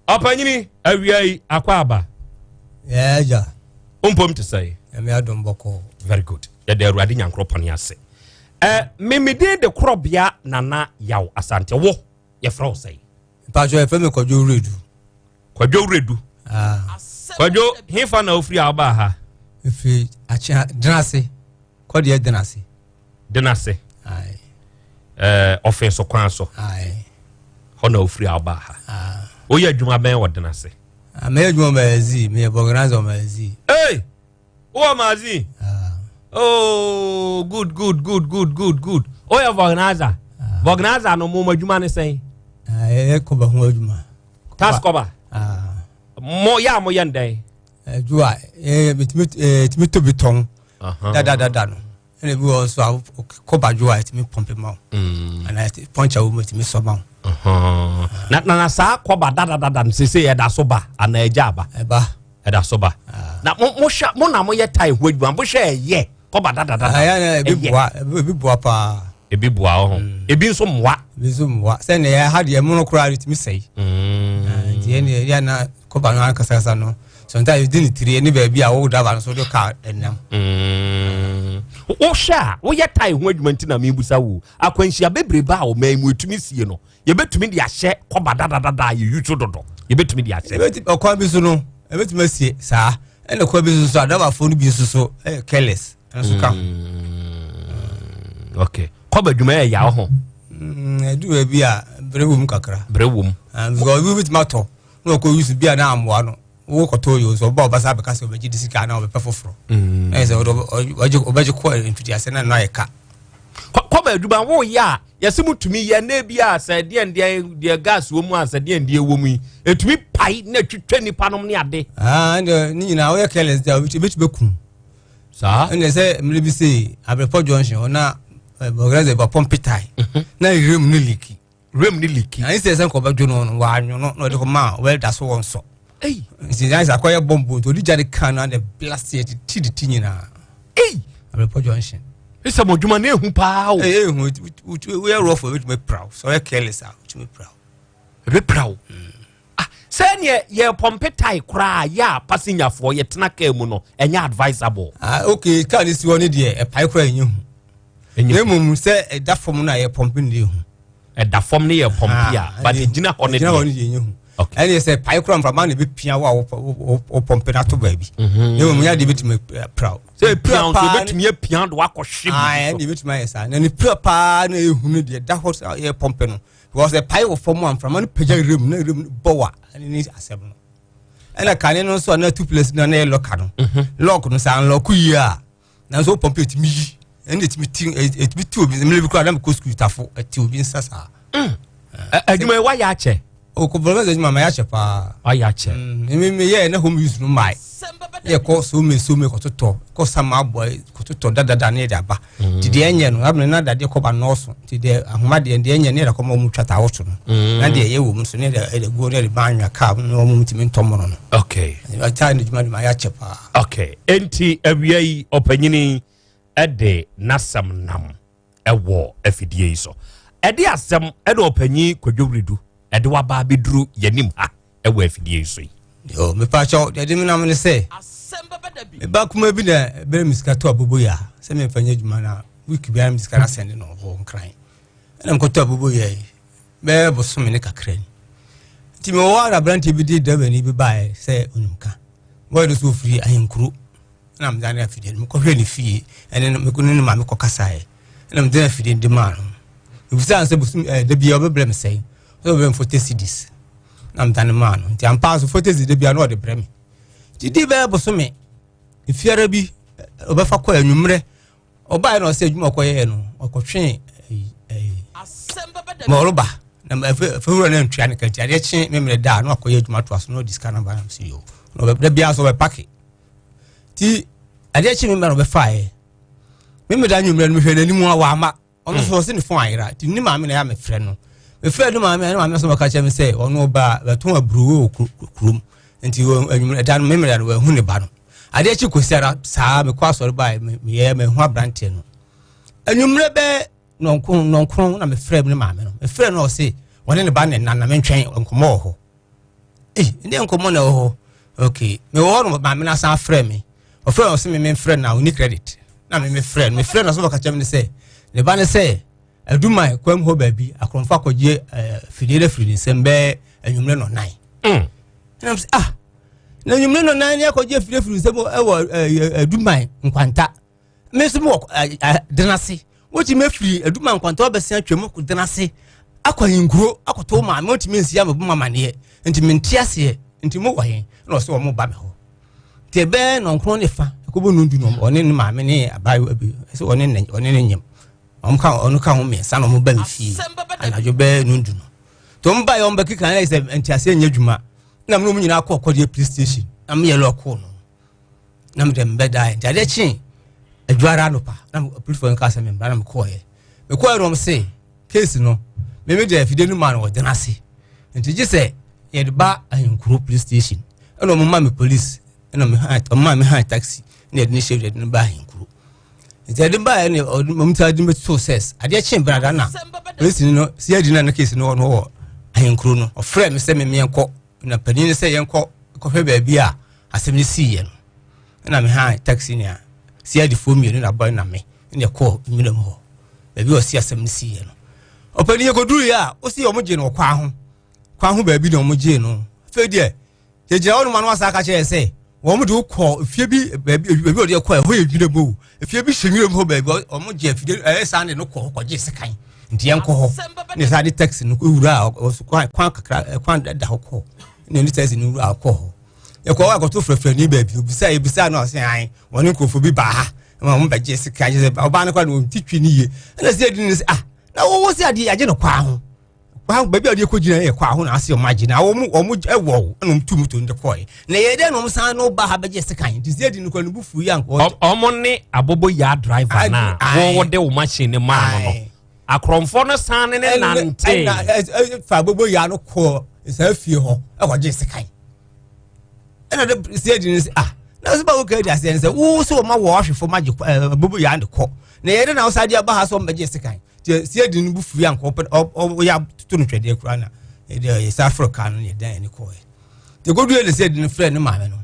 ɔpanyini awia yi akɔ aba yɛagya mpom te sɛ ɛmɛ adom bɔkɔɔ very good yɛda awurade nyankoropɔn ase ɛ memedin de korɔbea nana yaw asante wo yɛfrɛ wo sɛn mpatsɔ yɛfrɛ me kwadwo wuredu kwadwo wuredu ah. kwadwo hefa na ofiri a wobaa ha? Mefiri Akyea Denase, Kɔdeɛ Denase. Denase. Ɛɛ ɔfin so kwan so. Hɔ na ofiri a ɔbaa ha. Woyɛ adwuma bɛn wɔ Denase? Ah, meyɛ adwuma wɔ Maazi, meyɛ vulcanizer wɔ Maazi. Hey! Wowɔ Maazi? Oh, good, good, good, good, good, good. Woyɛ vulcanizer? Vulcanizer no mo adwuma ne sɛn? Ɛyɛ kɔba ho adwuma. Tas kɔba? Mo yɛ a moyɛ ndɛn? Adwuma, metumi tɔ bi tɔn dadadada no. Ɛna ebi wɔ nso a kɔ badwo a ɛtumi pɔmpe ma wo mm. anaa pɔnkya wɔ mu ɛtumi sɔ ma wo. Na na na saa kɔba dadadada no sese ɛda so ba anaa ɛgya aba. Ɛba. Ɛda so ba. Ah. Na mo mo hwɛ mo na mo yɛ tae ho adwuma mo hwɛ ɛyɛ kɔba dadadada. Ɛyɛ ebi boa ebi boa paa. Ebi boa wɔ ho. Mm. Ebi nso mmoa. Ebi nso mmoa sɛnea ɛha deɛ ɛmono koraa ɛtumi sɛe. Mm. Ah, nti ɛnna yɛ na kɔba no ankasakasa no sometimes di ne tiri ne baabi a wo driver no so de car nam. Mm. wohwɛ a woyɛ tae ho adwuma nti na mebusa wo akwanhyia bebrebe a ɔman mu ɛtumi sie no yɛbɛtumi de ahyɛ kɔba dadadada a yɛyi so dodo yɛbɛtumi de ahyɛ ɔkwan bi so no ɛbɛtumi asie saa ɛna kwan bi so so adrabafoɔ no bi nso so ɛyɛ careless ɛnso ka ho mm. ok kɔba adwuma yɛ yaw ho ɛdu baabi a berɛ wɔ mu kakra berɛ wɔ mu ah, because obi bɛtumi atɔ na ɔkɔ use bi a na amoa no wo kɔtɔ yɛ nso ɔba ɔbasa abɛka sɛ ɔbɛgye de sika anaa ɔbɛpɛ foforɔ mm. ɛyɛ sɛ ɔbɛgye kɔ mfitiase na ɛno ayɛ ka kɔba adwuma woyɛ a yɛsɛ mu tumi yɛ na ebi a sɛ deɛ deɛ deɛ gas wɔ mu a sɛ deɛ deɛ wɔ mu yi etumi pae na etwitwa nipa nom ne ade. aa ne nyinaa woyɛ careless deɛ ebetumi ekum. saa ɛnna sɛ mmiri bi se abirepɔ junction hɔ na bɔgɛrɛ sɛ bɔpɔmpe tae mhm. na ewiem no liki. Rem ne liki. Na instead sɛ nka ɔbɛdwo no no wɔanwo no na ɔde kɔ maa wɛlda so wɔ nsɔ. Ei. Nti na sɛ akɔyɛ bɔmbo nti ɔde gya de kan no na blast yɛ ti de ti nyinaa. Ei. Abrepɔ junction. Sɛ mo adwuma no ehu paa o. Ee ehu woyɛ rough ebetumi apira wo sɛ ɔyɛ careless a ebetumi apira wo. Ebepira wo. Ah sɛdeɛ yɛ pɔmpe tae koraa yɛ a passengerfoɔ yɛtena kaa mu no ɛnyɛ advisable. Ah okay kaa ne si hɔ ne deɛ ɛpae koraa ɛnyɛ hu. Na mmom sɛ ɛda fam no a yɛ pɔmpe no deɛ hu. Ɛda fam no yɛ pɔmpe a but ɛgyina hɔ no deɛ. Ɛgyina hɔ no deɛ ɛnyɛ hu. Ɛne sɛ pae koraa mframa na ɛbɛpia wo a wo pɔmpe no ato baabi. Mhm. Na mmom nyɛ adeɛ bɛtumi apira wo. Sɛ ɛpia wo nso ɛbɛtumi apia de wakɔhwe biribi so. Ɛne ɛbɛtumi ayɛ saa. Na ne pira paa na ɛhu no deɛ ɛda hɔ yɛ pɔmpe no. Because ɛpae wɔ fam a mframa no pagya werɛ mu na werɛ mu no bɔ wa ɛne ne asɛm no. Ɛna kane no nso a na two place no na ɛyɛ lɔka no. Mhm. Lɔk no sɛ anlɔko yie a nanso wo pɔmpe ɛtumi yi ɛne ɛtumi ti ɛtumi ti obi mmerɛ bi koraa na mekɔ sukuu tafo ɛti obi nsa saa. Mm. Adwuma yi wayɛ akyɛ. Okobɔlɔ bɛ adwuma ma yɛ akyɛ paa. Wayɛ akyɛ. Mm, me yɛ na home use no mae. Yɛ kɔ so me so me kɔtotɔ kɔ sama abɔ kɔtotɔ dadada ne yɛde aba. Mm. Nti deɛ ɛnyɛ no abene na dadeɛ kɔba nɔɔso nti deɛ ahoma deɛ deɛ ɛnyɛ ne yɛde kɔma wɔn twa taa wɔto no. Mm. Na deɛ ɛyɛ wɔ mu nso ne yɛde ɛde guo ne yɛde ba anwa kaa na wɔn ntumi ntɔ mono no. Okay. Ɛtaa ne dwuma de ma yɛ akyɛ paa. Okay. Enti awia yi ɔpanyini ɛde n'asɛm nam. ɛwɔ afidie yi so. Ɛde asɛm ɛna ɔpanyin Kwadwo Wiredu ɛde waba abɛduru yɛnim ha ɛwɔ afidie yi so yi. Yo, mepakyɛw deɛ ɛde me nam ne sɛ me ba kuma bi na ɛbɛrɛ me sika to abobo ya sɛ memfa nyɛ adwuma na week biara me sika no asɛnde no hɔ nkran ɛna mekɔtɔ abobo ya yi bɛyɛ bosome ne kakra ni nti mewɔ hɔ ara aberanteɛ bi de drɛbani bi baeɛ sɛ onim ka bɔyɛ no so ɔfiri ahenkuro ɛna mede ne afidie no mekɔhwɛ ne fie ɛne no mekɔ ne ne maame kɔkasaeɛ ɛna mede ne afidie no de maa no mebisaa no sɛ bosom ɛɛ da biara ɔbɛbrɛ me sɛn ɔsɛ ɔbɛbrɛ me forty cedis na mede ne maa no nti ampa so forty cedis da biara na ɔde brɛ me nti di bɛyɛ bosome mfiara bi ɔbɛfa kɔ anwummerɛ ɔbaeɛ na ɔsɛ adwuma ɔkɔyɛɛ no ɔkɔtwee ɛyi ɛyi ma ɔreba na afɛwura no antua ne ka nti adeɛ kye memmerɛ da a na wakɔyɛ adwuma toa so na ɔde sika no ba na sɛ yo na ɔbɛ da biara so ɔbɛpake nti adeɛ kye memmerɛ na ɔbɛfaeɛ memmerɛ da anwummerɛ no mehwɛ n'anim a wama ɔno so ɔse ne fon ayera nti ne maame na ɛyɛ a mefrɛ no mefrɛ ne maame a ne maame nso bɛka kyerɛ me sɛ ɔno ɔba bɛtɔn aburowe wɔ kurom nti anwummerɛ da no memmerɛ no wahu ne ba no adeɛ kye kɔsi ara saa mekɔ asɔre baa meyɛ mahu aberanteɛ no anwummerɛ bɛɛ nɔnkron nɔnkron na mefrɛ ne maame no mefrɛ no ɔse wɔne ne ba ne nna na mentwɛn nkɔmmɔ wɔ hɔ ei ne nkɔmmɔ na ɛwɔ hɔ ok mewɔ hɔ no maame no asan afrɛ me ɔfrɛ no ɔse me memfrɛ no na ɔni credit na me mefrɛ no mefrɛ no ɔsɛ ɔka kyerɛ me ne sɛ ne ba ne sɛ aduman kwam hɔ baabi akorɔmfo akɔgye eh, fidie no afiri ne nsam bɛɛ anwummerɛ nɔnan mm. ɛna sɛ ah. Na nwumire no nan ne akɔgye afiri afiri nsɛm ɛwɔ ɛɛ aduman nkwanta. Me nso mewɔ ɛɛ denase. Wotumi afiri aduman nkwanta wabɛsen atwam kɔ denase akɔ ahenkuro akɔto wo maame wotumi nsi ama bɔ amaneɛ. Nti mente aseɛ. Nti mo wɔ he? Na ɔsɛ wɔn ba me hɔ. Nti ɛbɛyɛ nɔnkron ne fa ɛkɔbɔ nundu no ɔne ne maame ne abaayewa bi sɛ ɔne ne ɔne ne nyem. Wɔn ka ɔno ka ho mmiɛnsa na wɔn ba me fie anadwo bɛyɛ nundu no. Nti wɔn ba yɛ wɔn bɛkeka na yɛ sɛ nteaseɛ nyɛ adwuma. Na mo nyinaa kɔ kɔdeɛ police station na meyɛ lɔɔkoo no. Na mede mbɛdaeɛ. Nti adeɛ kyee adwara anɔpa na policefoɔ no kaa sɛ membra na mekɔɔeɛ. Mekɔɔeɛ no wɔn se case no meme deɛ afidie no maa no wɔ dena ase. Nti gye sɛ yɛde ba ahenkuro police station ɛna wɔn ma me police ɛna wɔn ma me han taxi na yɛde ne hyɛ yɛde no ba ahenkuro. Nti yɛde ba yɛ ne wɔn ti adi bɛto sɛs adeɛ kyee brada na police no CID na ne case no wɔ no wɔ ahenkuro no ɔfrɛ me sɛ me meɛnkɔ na panin no sɛ yɛnkɔ kɔhwɛ baabi a asɛm no siiɛ no ɛna me han taxi nea CID foɔ mmienu na bɔe na me ɛna ɛkɔɔ nwura mu hɔ baabi a ɔsi asɛm no siiɛ no ɔpanin yɛkɔduruiɛ a ɔsi wɔn gye no ɔkwan ho kwan ho baabi na wɔn gye no afei deɛ yɛgyina hɔ nom ano asa aka kyerɛ sɛ wɔn de wokɔ efie bi baabi baabi ɔde kɔ ɛhɔ yɛ nwura mu o efie bi hyɛ nwura mu hɔ baabi wɔn gye afidie ɛyɛ saa de no kɔ hɔ kɔgye sekan nti yɛn kɔ hɔ ne saa de taxi no wura a kwan kwan kakra kwan da hɔ kɔ ne ne taxi no wura kɔ hɔ yɛkɔ hɔ akɔto frɛfrɛni baabi obisa ebisa no ɔsɛ an wɔn ne nkurɔfoɔ bi baa ha ma wɔn bɛgye sekan kyerɛ sɛ ɔbaa no kɔ na wɔn ti twi ne yie ɛna sɛ ɛdi ne sɛ ah na wɔwɔ sɛ adeɛ yɛagye no kwaa ho Kwa baabi a wɔde kɔ gyina yɛ kwa ho na ase wɔn agye na wɔn wɔn ɛwɔ ɛna wɔn tu moto no de kɔɛ na yɛ dɛ na wɔn san no ba ha bɛgye sekan nti sɛ edi no kɔ ne bu fu yi ankɔ. Wɔn ne abobo yaa driver na wɔn de wɔn machine ne maa no no akorɔmfoɔ no san ne ne nante. Ɛna fa abobo yaa no kɔ saa fie hɔ ɛkɔ gye sekan ɛna de sɛ edi no sɛ ah na sɛ bawo ka edi aseɛ no sɛ wo sɛ wɔn awɔ ahwefo ma gye ɛɛ abobo yaa de kɔ na yɛ dɛ na wɔsan de aba ha sɛ wɔn bɛgye sekan. nti sɛ yɛdi no bu firi anka ɔpɛ ɔyɛ atoto no twɛdeɛ koraa na yɛde yɛsa aforo kaa no yɛdan yɛne kɔɔɛ nti ɛkɔdu yɛ ne sɛ yɛde no frɛ ne maame no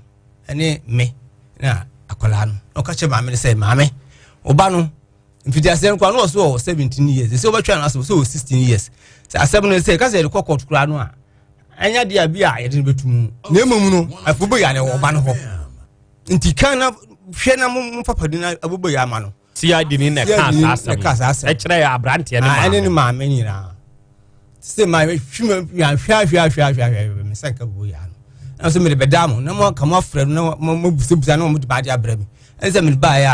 ɛne me na akwadaa no na ɔka kyerɛ maame no sɛ maame ɔba no mfitiaseɛ no koraa na ɔso wɔ 17 years sɛ wobɛtwa no asɛm sɛ wɔ 16 years sɛ asɛm no sɛ ɛka sɛ yɛde kɔ court koraa no a ɛnyɛ deɛ bi a yɛde no bɛtu mu na mmom no afobo yɛ ne wɔ ɔba no hɔ nti kan na hwɛ na momfa padi no abobɔ yɛ ama no CID ni na ɛka saa asɛm ɛkyerɛ yɛ aberanteɛ ne maame ɛne ne maame nyinaa sɛ ma hwɛ hwɛ hwɛ hwɛ hwɛ hwɛ me sɛ nka buo yɛ ano ɛna sɛ mede bɛda mo na mo ka mo afrɛ no na mo busabusa na mo de baade abrɛ me ɛne sɛ mede baeɛ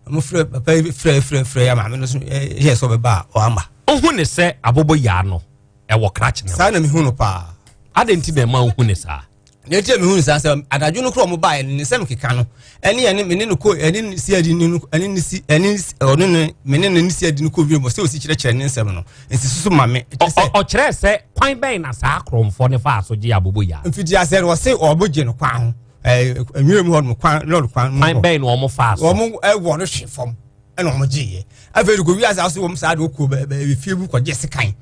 a mo frɛ papa yi frɛ frɛ frɛ ya maame no so yɛ sɛ ɔbɛba a ɔama. Ohu ne sɛ abobo yaa no ɛwɔ krakye ne ho. Saa na mehu no paa. Adɛn nti na ɛma wohu ne saa? Nea eti a mehu no saa sɛ adadwo no kora ɔmo baeɛ no ne nsɛm keka no ɛne ɛne me ne no kɔ ɛne ne si adi ne no ɛne ne si ɛne ɔne ne me ne ne ne si adi no kɔ wiem sɛ osi kyerɛkyerɛ ne nsɛm no nsi soso ma me. Ɔkyerɛ sɛ kwan bɛn na saa akorɔmfoɔ no faa so gye abobo yaa. Mfiti asɛ no ɔse ɔmo gye no kwan ho ɛɛ nwura mu hɔ nom kwan lɔri kwan mu hɔ. Kwan bɛn na ɔmo faa so. Ɔmo ɛwɔ no hwe fam. ɛna wɔn gye yɛ afei de kɔ wiase aso wɔn saa de okɔ bɛɛ fie bi kɔ gye sekan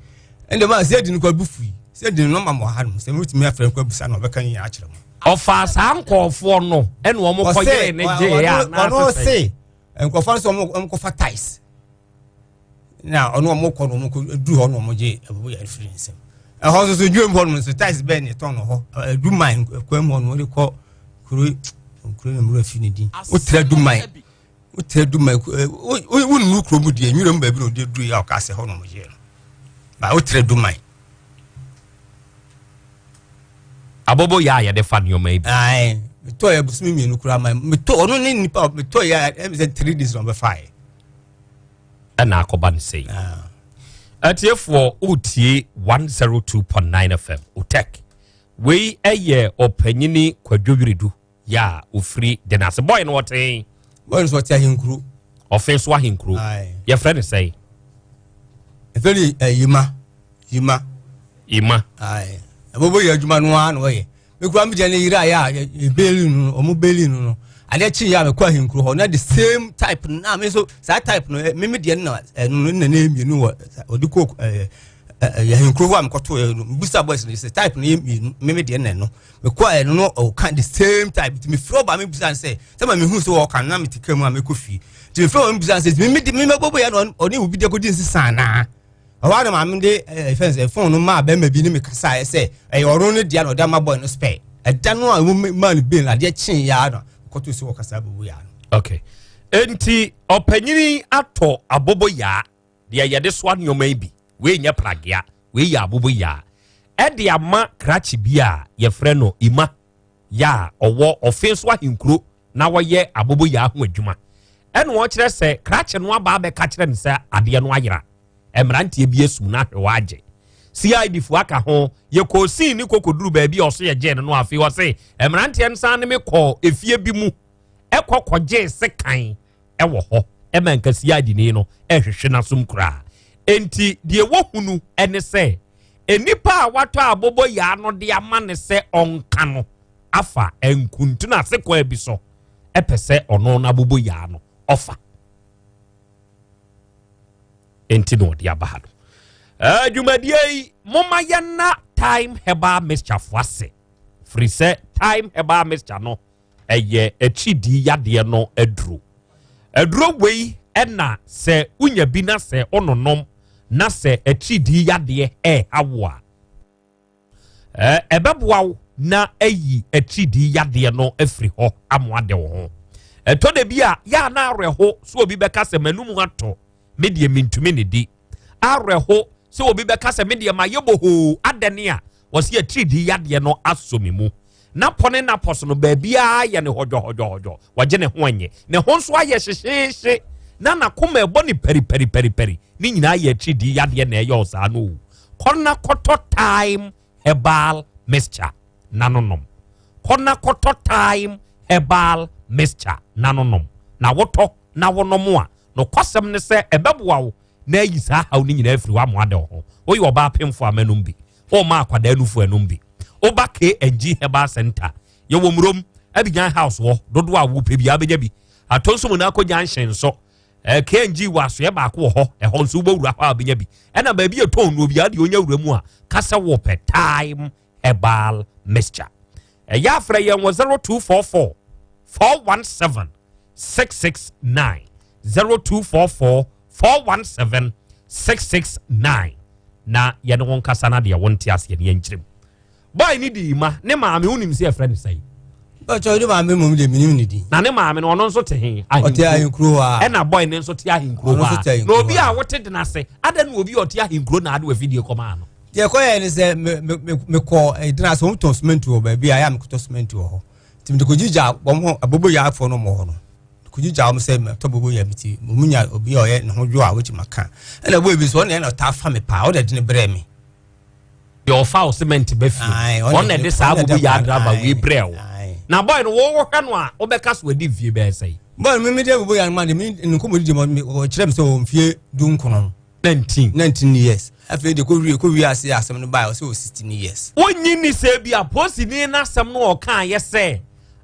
ɛna ma sɛ di no kɔ bu fui sɛ di no ma mo ha no sɛ mo tumi afrɛ nkɔ abusa na ɔbɛka nyinaa akyerɛ mo. ɔfa saa nkɔɔfoɔ no ɛna wɔn kɔ yere ne gye yɛ a ɔno se nkɔfoɔ no sɛ wɔn kɔ fa tais na ɔno wɔn kɔ no wɔn kɔ duru hɔ na wɔn gye ɛbɛbɔ yɛ firi nsam ɛhɔ nso so dwom hɔ no nso tais bɛn ne tɔn no hɔ ɛdu man kwan mu hɔ no wɔde kɔ kuro kuro na mu fi ne din wotra du man. Wotaa du ma wonnuru kuro mu deɛ nwura mu baabi na ɔde duru yɛ a ɔka sɛ hɔ na ɔyɛ no ba wotra du man. Abobo yɛ a yɛde fa nneɛma yi bi. Ae metɔ yɛ bosome mmienu koraa ma metɔ ɔno ne nipa metɔ yɛ ɛmi sɛ three days na ɔbɛfa yɛ. Ɛna akɔba ne sɛyi. Atiefoɔ wotie 102.9 FM Otek. Wei ɛyɛ ɔpanyini Kwadwo Wiredu. Yɛ a ofiri de n'ase. Bɔyɛ no ɔte. Bɔyɛ no so ɔte ahenkuro. Ɔfe so ahenkuro. Yɛfrɛ no sɛn? Yɛfrɛ no eh, Yima. Yima. Yima. Ɛbɛbɔ yɛ adwuma no ara na ɔyɛ. Mekura mi deɛ ne yere ayɛ a yɛbɛli no ɔmo bɛli no no. Adeɛ kye yɛ a mekɔ ahenkuro hɔ na the same type no na me nso saa type no me me deɛ no na ɛno no na ne mmienu wɔ ɔde kɔ ɛɛ ahenkuro hɔ a mekɔto yɛ no mebisa boys no sɛ type no yɛ mmienu me me deɛ na ɛno. Mekɔ ɛno no ɔka the same type nti mefrɛ ɔba mebisa no sɛ sɛ ma mehu sɛ ɔka no na mete ka mu a mekɔ fie nti mefrɛ ɔba mebisa no sɛ me me mɛbɔbɔ yɛ na ɔne obi de akɔdi nsesa anaa ɔhɔ a na maame de ɛfɛn sɛ fon no maa bɛrima bi ne me kasaeɛ sɛ ɛyɛ ɔno ne dea na ɔde ama bɔy no spɛ. Ɛda no a wɔn maa no bail adeɛ kyee yaa na kɔto sɛ wɔkasa abobo yaa no. Okay. Enti ɔpanyini atɔ abobo yaa deɛ yɛde soa nneɛma yi bi. Wei nyɛ pragea, wei yɛ abobo yaa. Ɛde ama krakye bi a yɛfrɛ no Ima ya a ɔwɔ ɔfe so ahenkuro na wɔyɛ abobo yaa ho adwuma. Ɛna ɔkyerɛ sɛ krakye no aba abɛka kyerɛ no sɛ adeɛ no ayera. Mmeranteɛ bi asum no ahwɛ hɔ agye. CID foɔ aka ho, yɛkɔɔ scene ne kɔkɔduru baabi a ɔso yɛgyee no no afei ɔse mmeranteɛ no san ne me kɔɔ efie bi mu ɛkɔ kɔgyee sekan ɛwɔ hɔ ɛma nka CID ni no ɛhwehwe n'asom koraa. Enti deɛ wɔhunu ɛne sɛ nnipa a watɔ abobo yaa no de ama ne sɛ ɔnka no afa nkuntunu ase kwan bi so ɛpɛ sɛ ɔno n'abobo yaa no ɔfa. Enti na ɔde aba ha no. Dwumadie yi, momma yɛnna Thyme Herbal Mixture fo ase. Firi sɛ Thyme Herbal Mixture no, ɛyɛ akyiridii yadeɛ no aduro. Aduro wei ɛna sɛ wonya bi na sɛ wononom na sɛ akyiridii yadeɛ ɛreha wo a, Ɛbɛboa wo na ayi atiridii yadeɛ no afiri hɔ ama ade wo ho. Ɛtɔ da bi a, yɛ a na awerɛho sɛ obi bɛka sɛ m'anum atɔ, me deɛ mentumi nnidi. Awerɛho sɛ obi bɛka sɛ me deɛ mayɛ bohoo adɛne a wɔse atiridii yadeɛ no asɔ me mu. N'apɔ ne n'apɔ so no, baabiara yɛ no hɔdwɔhɔdwɔhɔdwɔ, wɔgye ne ho nnye. Ne ho nso ayɛ hyehyeehye, na n'akoma ɛbɔ no pɛripɛripɛripɛri. Ne nyinaa yɛ atiridii yadeɛ na ɛyɛ ɔsaa no o. Kɔ na kɔtɔ Thyme Herbal Mixture na no nom. Kɔ na kɔtɔ Thyme Herbal Mixture na no nom. Na wotɔ na wonom a, nokwasɛm ne sɛ ɛbɛboa wo na ayi saa haw no nyinaa afiri w'amoa dɛw ho. Woyɛ ɔbaa pemfo a mɛnom bi. Woma akwadaa nufu ɛnom bi. Woba KNG Herbal Center, yɛwɔ Murom, Abidjan House wɔ, dodoɔ a wopɛ biara wobɛnya bi. Atonso mu na akɔ junction nso, eh, KNG wɔ asoɛ baako wɔ hɔ, ɛhɔ nso wobɛwura hɔ a wobɛnya bi. Ɛna baabi a ɛtɔn no obiara deɛ ɔnya wura mu a, ka sɛ wopɛ Thyme Herbal Mixture. Ɛyɛ afrɛ yɛn wɔ 0244 417 669 0244 417 669 na yɛne wo nkasa na deɛ wonte aseɛ no yɛnkyerɛ mu. Boy ne di ma ne maame wonim sɛ yɛfrɛ no sɛn? Bàtchɛ ne maame mmom deɛ menim ne din. Na ne maame no ɔno nso te he? Ɔte ahenkuro hɔ a. Ɛna boy ne nso te ahenkuro hɔ a. Na obi a wote dena ase adɛn na obi a ɔte ahenkuro na ade wafidie kɔmaa no? Deɛ ɛkɔyɛ ne sɛ mekɔ dena ase wɔn tɔn cement wɔ baabi a yɛ a mekɔtɔ cement wɔ hɔ. Nti mede kɔgyigya wɔn ho aboboyaafoɔ no wɔ hɔ no. Kɔgyigya wɔn sɛ mɛtɔ boboyaa bi ti wɔn nya obi a ɔyɛ ne ho dwo a wɔtumi aka. Ɛna boy bi nso ɔno na ɔtaa fa me paa ɔna ɛde ne brɛ me. Deɛ ɔfa wo cement ba fie ɔno na ɛde saa aboboyaa driver wei brɛ wo. Na boy no wɔhwɛ no a wobɛka so adi mfie bɛyɛ sɛn? Boy no me de aboboyaa no ma de me nkɔmmɔdidi mu ɔkyerɛ me sɛ ɔwɔ mfie 19. 19. 19 years. Afei de kɔ wie kɔ wie ase asɛm no bae ɔsɛ wɔ 16 years. Wonnye nni sɛ ebia polisini no asɛm no a ɔkaeɛ sɛ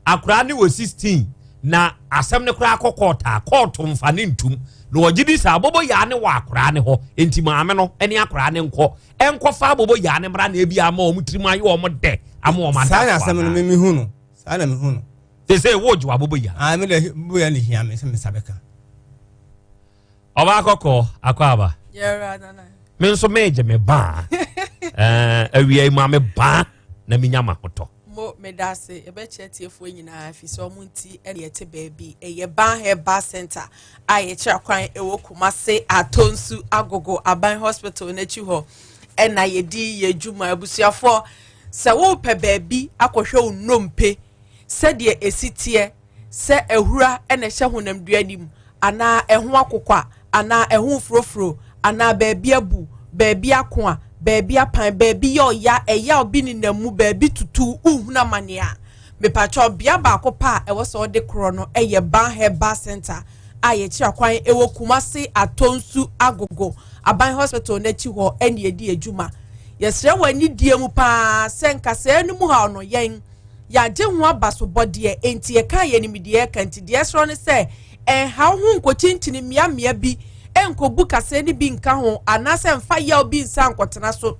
akwadaa no wɔ 16 na asɛm no koraa kɔ kɔɔt a, kɔɔto mfa no ntom. Na ɔgye di sɛ aboboyaa no wɔ akwadaa no hɔ, enti maame no ne akwadaa no nkɔ nkɔfa aboboyaa no mmra na ebia ama wɔn tirim ayɛ wɔn dɛ ama wɔn ada Saa na asɛm no me mehu no. Saa na mehu no. Sese wogye w'aboboyaa. Ah, me de aboboyaa no hia me sɛ me nsa bɛka. Ɔbaa kɔkɔɔ akɔ aba. Me nso meegye me baa. Eh, awia yi ma me baa na menya m'ahotɔ. Mo meda ase yɛbɛkyerɛ tiefoɔ nyinaa fi sɛ ɔmo nti ɛna yɛte baabi ɛyɛ Ban Herbal Center a yɛkyerɛ kwan ɛwɔ Kumase Atonsu Agogo Aban Hospital n'akyi hɔ ɛna yɛdi yɛ adwuma abusuafoɔ sɛ wopɛ baabi akɔhwɛ wo nnompe sɛdeɛ ɛsi teɛ sɛ ahura na ɛhyɛ honamdua no mu, anaa ɛho akokwa, anaa ɛho furofuro, anaa baabi abu, baabi ako a, baabi apan, baabi yɛ ɔya, ɛyaw bi nenam mu, baabi tutu, wohunu amane a, mepakyɛw bea baako pɛ a ɛwɔ sɛ ɔde korɔ no yɛ Ban Herbal Center a yɛkyerɛ kwan wɔ Kumasi Atonsu Agogo Aban Hospital no akyi hɔ ɛne yɛdi adwuma. Yɛsrɛ wɔ anidie mu paa sɛ nkasɛɛ no mu haw no yɛn Yɛagye ho abasobɔdeɛ, enti yɛka a yɛnim deɛ yɛka, nti deɛ ɛsorɔ ne sɛ ɛnha wo ho nkɔkyinkyini mmeammea bi, nkɔbu kaseɛ no bi nka ho, anaasɛ mfa yaw bi nsa nkɔtena so.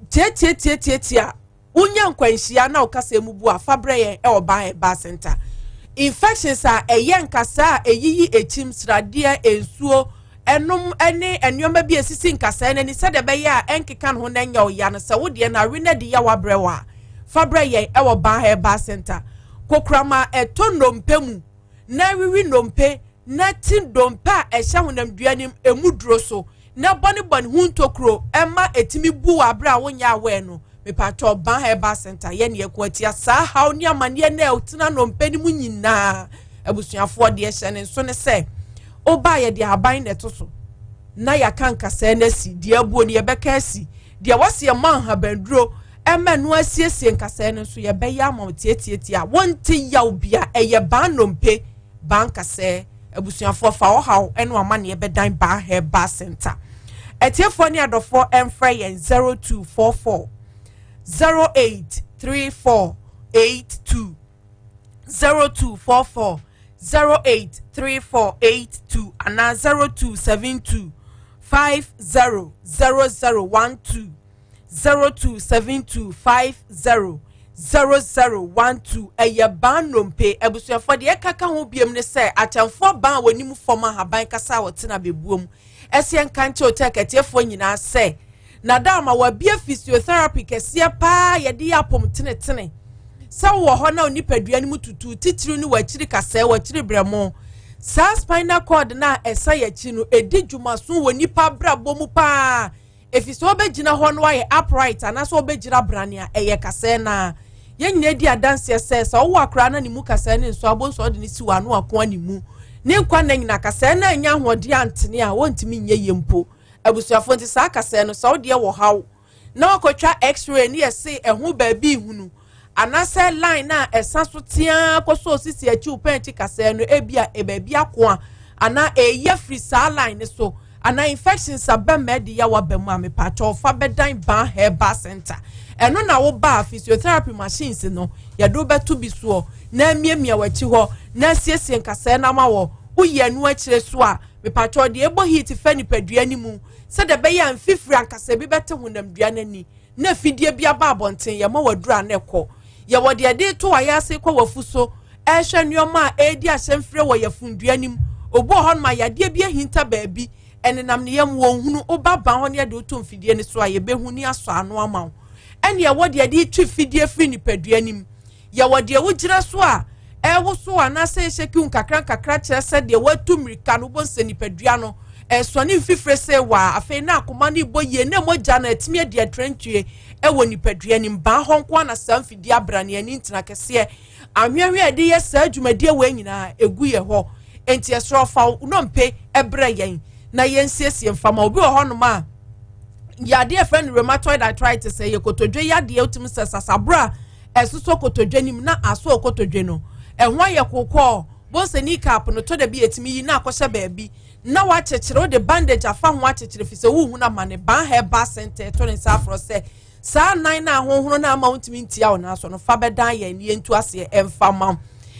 Tiatiatiatiatia, wonya nkwanhyia na wo kaseɛ mu bu a, fa brɛ yɛn wɔ Ban Herbal Center. Infections a ɛyɛ nkasaa a ɛyiyi ekyim, sradeɛ, nsuo, ɛnom ne nneɛma bi a ɛsisi nkasɛɛ no ani sɛdeɛ ɛbɛyɛ a ɛnkeka ne ho na ɛnyɛ wo ya no, sɛ wo deɛ no awe no adi yaw abrɛ wo a, Fa brɛ yɛn wɔ Ban Herbal Center. Kokoram a ɛtɔ nnompe mu na ɛwewe nnompe na ɛte ndompe a ɛhyɛ honamdua no mu emu duro so na ɛbɔnebɔne ho ntokuro ɛma ɛtumi bu wɔ abere a wonyɛ aware no. Mepatwɔ Ban Herbal Center yɛ ne ɛko atia saa haw ne amaneɛ na ɛtena nnompe no mu nyinaa. Abusuafoɔ deɛ hyɛ ne nso ne sɛ wobaa yɛde ahaban na ɛto so na yɛaka nkasɛɛ no asi deɛ abuo no yɛbɛka asi deɛ wɔsi ɛma nhabanduro ɛma ɛno asiesie nkasɛɛ no nso yɛbɛyɛ ama wo tiatiatia a wonte yaw bia ɛyɛ baa nnompe baa nkasɛɛ abusuafoɔ fa ɔhaw ɛne amaneɛ bɛdan baa herbal center atiefoɔ ne adɔfoɔ ɛmfrɛ yɛn 0244 0834 82 0244 083482 anaa 0272 500012 0272 500012 ɛyɛ ban nnompe abusuafoɔ deɛ ɛkaka ho biom ne sɛ akyɛnfoɔ ban a wɔnim fam ahaban kasa a wɔtena bɛbuo mu ɛseɛ nka nkyɛ ɔtɛ akatiefoɔ nyinaa sɛ na da ama wɔabie physiotherapy kɛseɛ paa yɛde yɛ apom tenetene sɛ wowɔ hɔ na onipadua no mu tutu titiriw ne w'akyiri kasɛɛ w'akyiri brɛmo saa spinal cord no a ɛsa yɛakyi no ɛdi dwumaso wɔ nipa abrabɔ mu paa ɛfiri sɛ wobɛgyina hɔ no ayɛ upright anaasɛ wobɛgyina brane a ɛyɛ kasɛɛ no a yɛn nyinaa di adanseɛ sɛ sɛ wowɔ akwaraa na ne mu kasɛɛ ne nso abɔ nso ɔde ne si wɔ ano akoa ne mu ne nkwa nna nyina kasɛɛ no anya ahoɔden antene a wɔntumi nyɛ yie mpo abusuafoɔ nti saa kasɛɛ no sɛ wodeɛ wɔ haw na wakɔtwa x-ray ne yɛse ɛho baabi hunu anaasɛ line a ɛsa so teaa kɔ so osisi akyi wo pɛn akyi kasɛɛ no ebi a baabi akoa anaa ɛyɛ firi saa line no so anaa infections aba mma ɛde yaw aba mu a mepaakyɛw fa bɛdan Ban Herbal Center ɛno na woba a physiotherapy machines no yɛde wobɛto bi soɔ na amiamia w'akyi hɔ na asiesie nkasɛɛ no ama wɔ woyɛ ɛno akyire so a mepaakyɛw deɛ ɛbɔ heat fa nipadua no mu sɛdeɛ ɛbɛyɛ a mfifiri ankasa bi bɛte honamdua no ani na afidie bi aba abɔnten yɛma waduru a na ɛkɔ yɛwɔ deɛ ɛde to wayɛ ase kɔ wafu so ɛrehwɛ nneɛma a ɛredi ahyɛmfire wɔ yafundua no mu obi wɔ hɔnom a yadeɛ bi ahinta baabi ɛnenam ne yam wɔn hunu woba ban hɔ ne yɛde woto mfidie no so a yɛbɛhu ne asɔ ano ama wo ɛne ɛwɔ deɛ de twi fidie firi nipadua no mu yɛwɔ deɛ wogyina so a ɛwoso anaasɛ ɛhyɛkiw nkakra nkakra kyerɛ sɛ deɛ watu mmirika no wobɔ nsɛ nipadua no ɛsɔne mfifire sɛ waa afei na akoma no bɔ yie na mogya no atumi adi atrantwie ɛwɔ nipadua no mu ban hɔ nko na saa mfidie abra ne ani ntena kɛseɛ anweanwea a yɛde yɛ saa dwumadie wei nyinaa ɛgu yɛ hɔ nti ɛsrɛ ɔfa nnompe ɛbrɛ yɛn na yɛnsiesie mfama obi wɔ hɔnom a yadeɛ fɛ no rheumatoid arthritis ɛyɛ kotodwe yadeɛ wotumi sɛ sasaboro a ɛsosɔ kotodwe nim na aso kotodwe no ɛho ayɛ kokɔɔ bonsɛ knee cap no tɔ da bi yɛtumi yi na akɔhyɛ baabi na wakyekyere wode bandage afa ho akyekyere fi sɛ wohu no ama ne ban herbal center ɛtɔ ne nsa aforɔ sɛ saa nan na ahohono na ama wontumi ntia wo nan so no fa bɛdan yɛn ne yɛntu aseɛ ɛmfa ma wo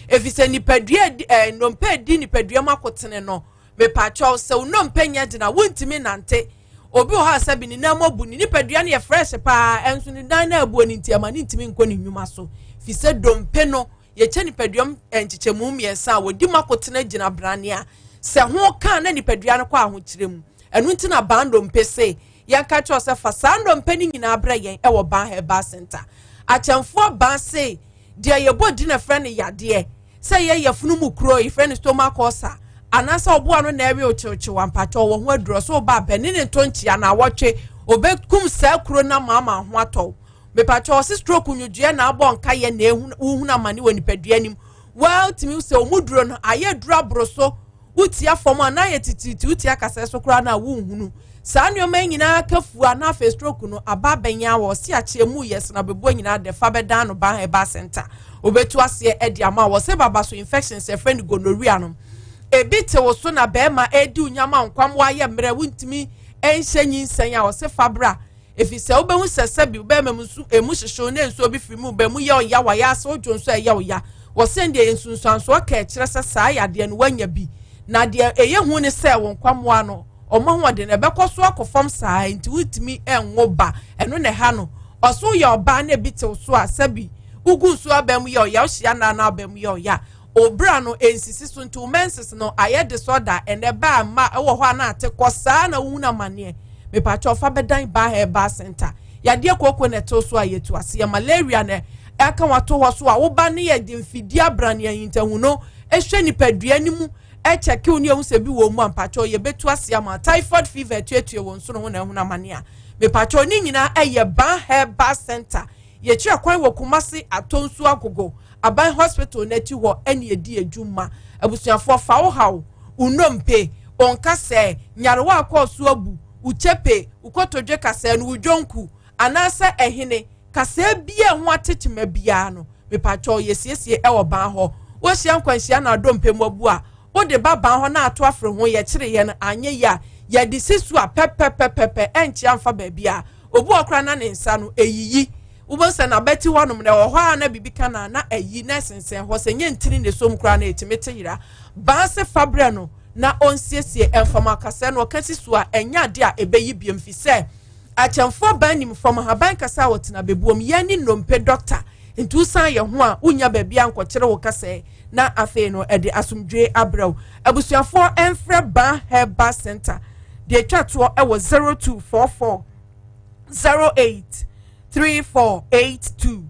ɛfiri sɛ nipadua ɛɛ nnompe di nipadua mu akotene no mepatwɛw sɛ wo nnompe nyɛ gyina wontumi nante obi wɔ hɔ a sɛbi ne nan mu abu ne nipadua no yɛ fresh paa ɛnso ne nan no abuo ne nti ɛma ne ntumi nkɔ ne nnwuma so fi sɛ dompe no yɛkyɛ nipadua mu nkyekyɛmu mmiɛnsa a wɔdi mu akotene gyina brane a sɛ ho kaa na nipadua no kɔ ahokyerɛ mu ɛno nti na ban dompe se yɛnka kyerɛ sɛ fa saa ndompe no nyinaa brɛ yɛn ɛwɔ ban herbal center akyɛnfoɔ ban se deɛ yɛbɔ di na frɛ no yadeɛ sɛ yɛ yɛfunu mu kuro yɛfrɛ no stomach ulcer anaasɛ ɔboa no na ɛwe okyewkyew ampatwɛ wɔ ho aduro so ɔba abɛne ne nto nkyia na awɔtwe obɛkum saa kuro no ama ama ho atɔw mepatwɛ ɔse stroke nwodwoeɛ na abɔ nka yɛ na wohunu amane wɔ nipadua anim wɔtumi sɛ ɔmu duro no ayɛ duro aboro so wotia fam a na ayɛ tititi wotia kasɛɛ so koraa na wonhunu saa nneɛma yi nyinaa ka fua na afei stroke no aba abɛnya wɔ ɔse akyɛ mu yɛ sena bɛboa nyinaa de fa bɛdan no ban herbal center obetu aseɛ ɛde ama wɔ sɛ baba so infections ɛfrɛ no gonorrhea no ebi te wo so na bɛrima ɛdi onyama nkwam wayɛ mmerɛ wontumi ɛnhyɛ nyinsɛn a ɔse fa bra ɛfiri sɛ wobɛhu sɛ sɛbi bɛrima mu nso emu hyehyew ne nsuo bi firi mu bɛ mu yɛ ɔya wayɛ ase wodwo nso ɛyɛ ɔya wɔsɛn deɛ nsunsuansoɔ ka ɛkyerɛ sɛ saa yadeɛ no wanya bi na deɛ ɛyɛ hu ne sɛ wɔn nkwamoa no ɔmo ahoɔden ɛbɛkɔ so akɔ fam saa nti wotumi ɛnwo ba ɛno na ɛha no ɔso yɛ ɔbaa na ebi tew so a sɛbi ugu nsuo aba mu yɛ ɔya ɔhyia nna na aba mu yɛ ɔya obra no nsisi so nti menses no ayɛ disorder ɛnɛ ba ma ɛwɔ hɔ a na ate kɔ saa na wohu na amaneɛ mepatwa ɔfa bɛdan ba herbal center yadeɛ kooko na ɛtew so a yɛtu aseɛ malaria na aka wato hɔ so a, woba ne yɛde mfidie abrane ahintahu no hwɛ nipadua no mu kyɛke wo ne ɛhu sɛ bi wɔ mu a, mpakyɛw yɛbɛtu ase ama. Typhoid fever atuatue wɔn nsono ho na ɛho amane a, mepakyɛw ne nyinaa ɛyɛ Ban Herbal Center. Yɛkyerɛ kwan wɔ Kumase Atonsu Agogo Aban Hospital n'akyi hɔ ɛne ɛdi adwuma. Abusuafoɔ, fa wo haw, wo nnompe, wo nkasɛɛ, nyarewa akɔɔ so abu, wo kyepe, wo kotodwe kasɛɛ no, wo dwonku anaasɛ ɛhene kasɛɛ biara ho atekyema biara no, mepakyɛw yɛsiesie ɛwɔ ban hɔ. Wohyia nkwanhyia na adompe mu abu a, wode ba ban hɔ na ato afere ho, yɛkyere yɛn anyɛ yi a, yɛde si so a pɛpɛpɛpɛpɛ ɛnkyea mfa baabi a obi wɔ koraa na ne nsa no ɛyiyi. Wobɛhu sɛ n'abati hɔnom na ɛwɔ hɔ a na biribi ka na na ayi na ɛsensɛn hɔ, sɛ nyɛ ntini ne som koraa na ɛtumi te yera. Ban se fa brɛ no na ɔnsiesie ɛmfam akasɛɛ no, ɔka si so a ɛnyɛ ade a ɛbɛyi biom, fi sɛ akyɛmfoɔ ban nim fam ahaban kasa a wɔtena bɛbuom. Yɛn ne nnompe dɔkta, nti wosan yɛ ho a wonya baabi a nkɔkyere wo kasɛɛ na afei no ɛde asomdwe abrɛ wo. Abusuafoɔ, ɛmfrɛ Ban Herbal Center deɛ atwa toɔ ɛwɔ 0244 08 3482,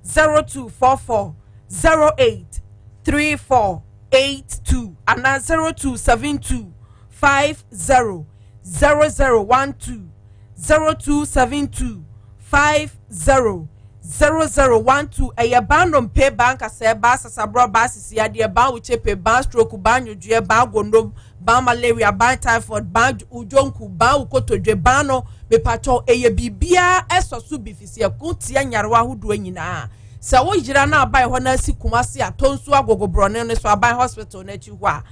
0244 08 3482 anaa 0272 50 0012, 0272 50 0012. Ɛyɛ ban nnompe, ban kasɛɛ, ban sasaborɔ, ban sisiadeɛ, ban wokyepe, ban stroke, ban nwodwoeɛ, ban gonom, ban malaria, ban typhoid, ban wodwonku, ban wokotodwe. Ban no mepatwɔ ɛyɛ biribiara ɛsɔ so bi fisi ɛko tia nyarewa ahodoɔ nyinaa. Sɛ woyera no aban hɔ no asi Kumase a Tonsu Agogo borɔne no so aban hospital no akyi hɔ a,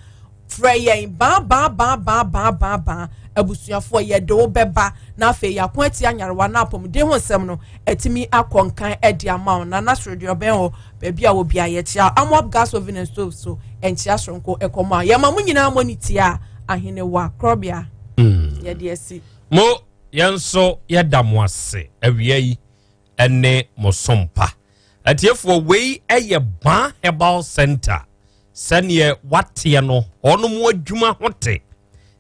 frɛ yɛn. Ban ban ban ban ban ban ban. Abusuafoɔ, yɛde wo bɛba na afei yɛako atia nyarewa na apɔmuden ho nsɛm no atumi akɔ nkan adi ama wo. Nana soro deɛ ɔbɛn hɔ baabi a wɔ bia yɛkyia Amoab gas oven and stove so nkyia soronko ɛkɔm a yɛma mo nyinaa mo ne tia ahenewa korɔbea. Yɛde asi mo. Yɛn nso yɛda mo ase awia yi ɛne mo sompa. Atiefoɔ, wei ɛyɛ Ban Herbal Center. Sɛneɛ wateɛ no, ɔnom adwuma ho te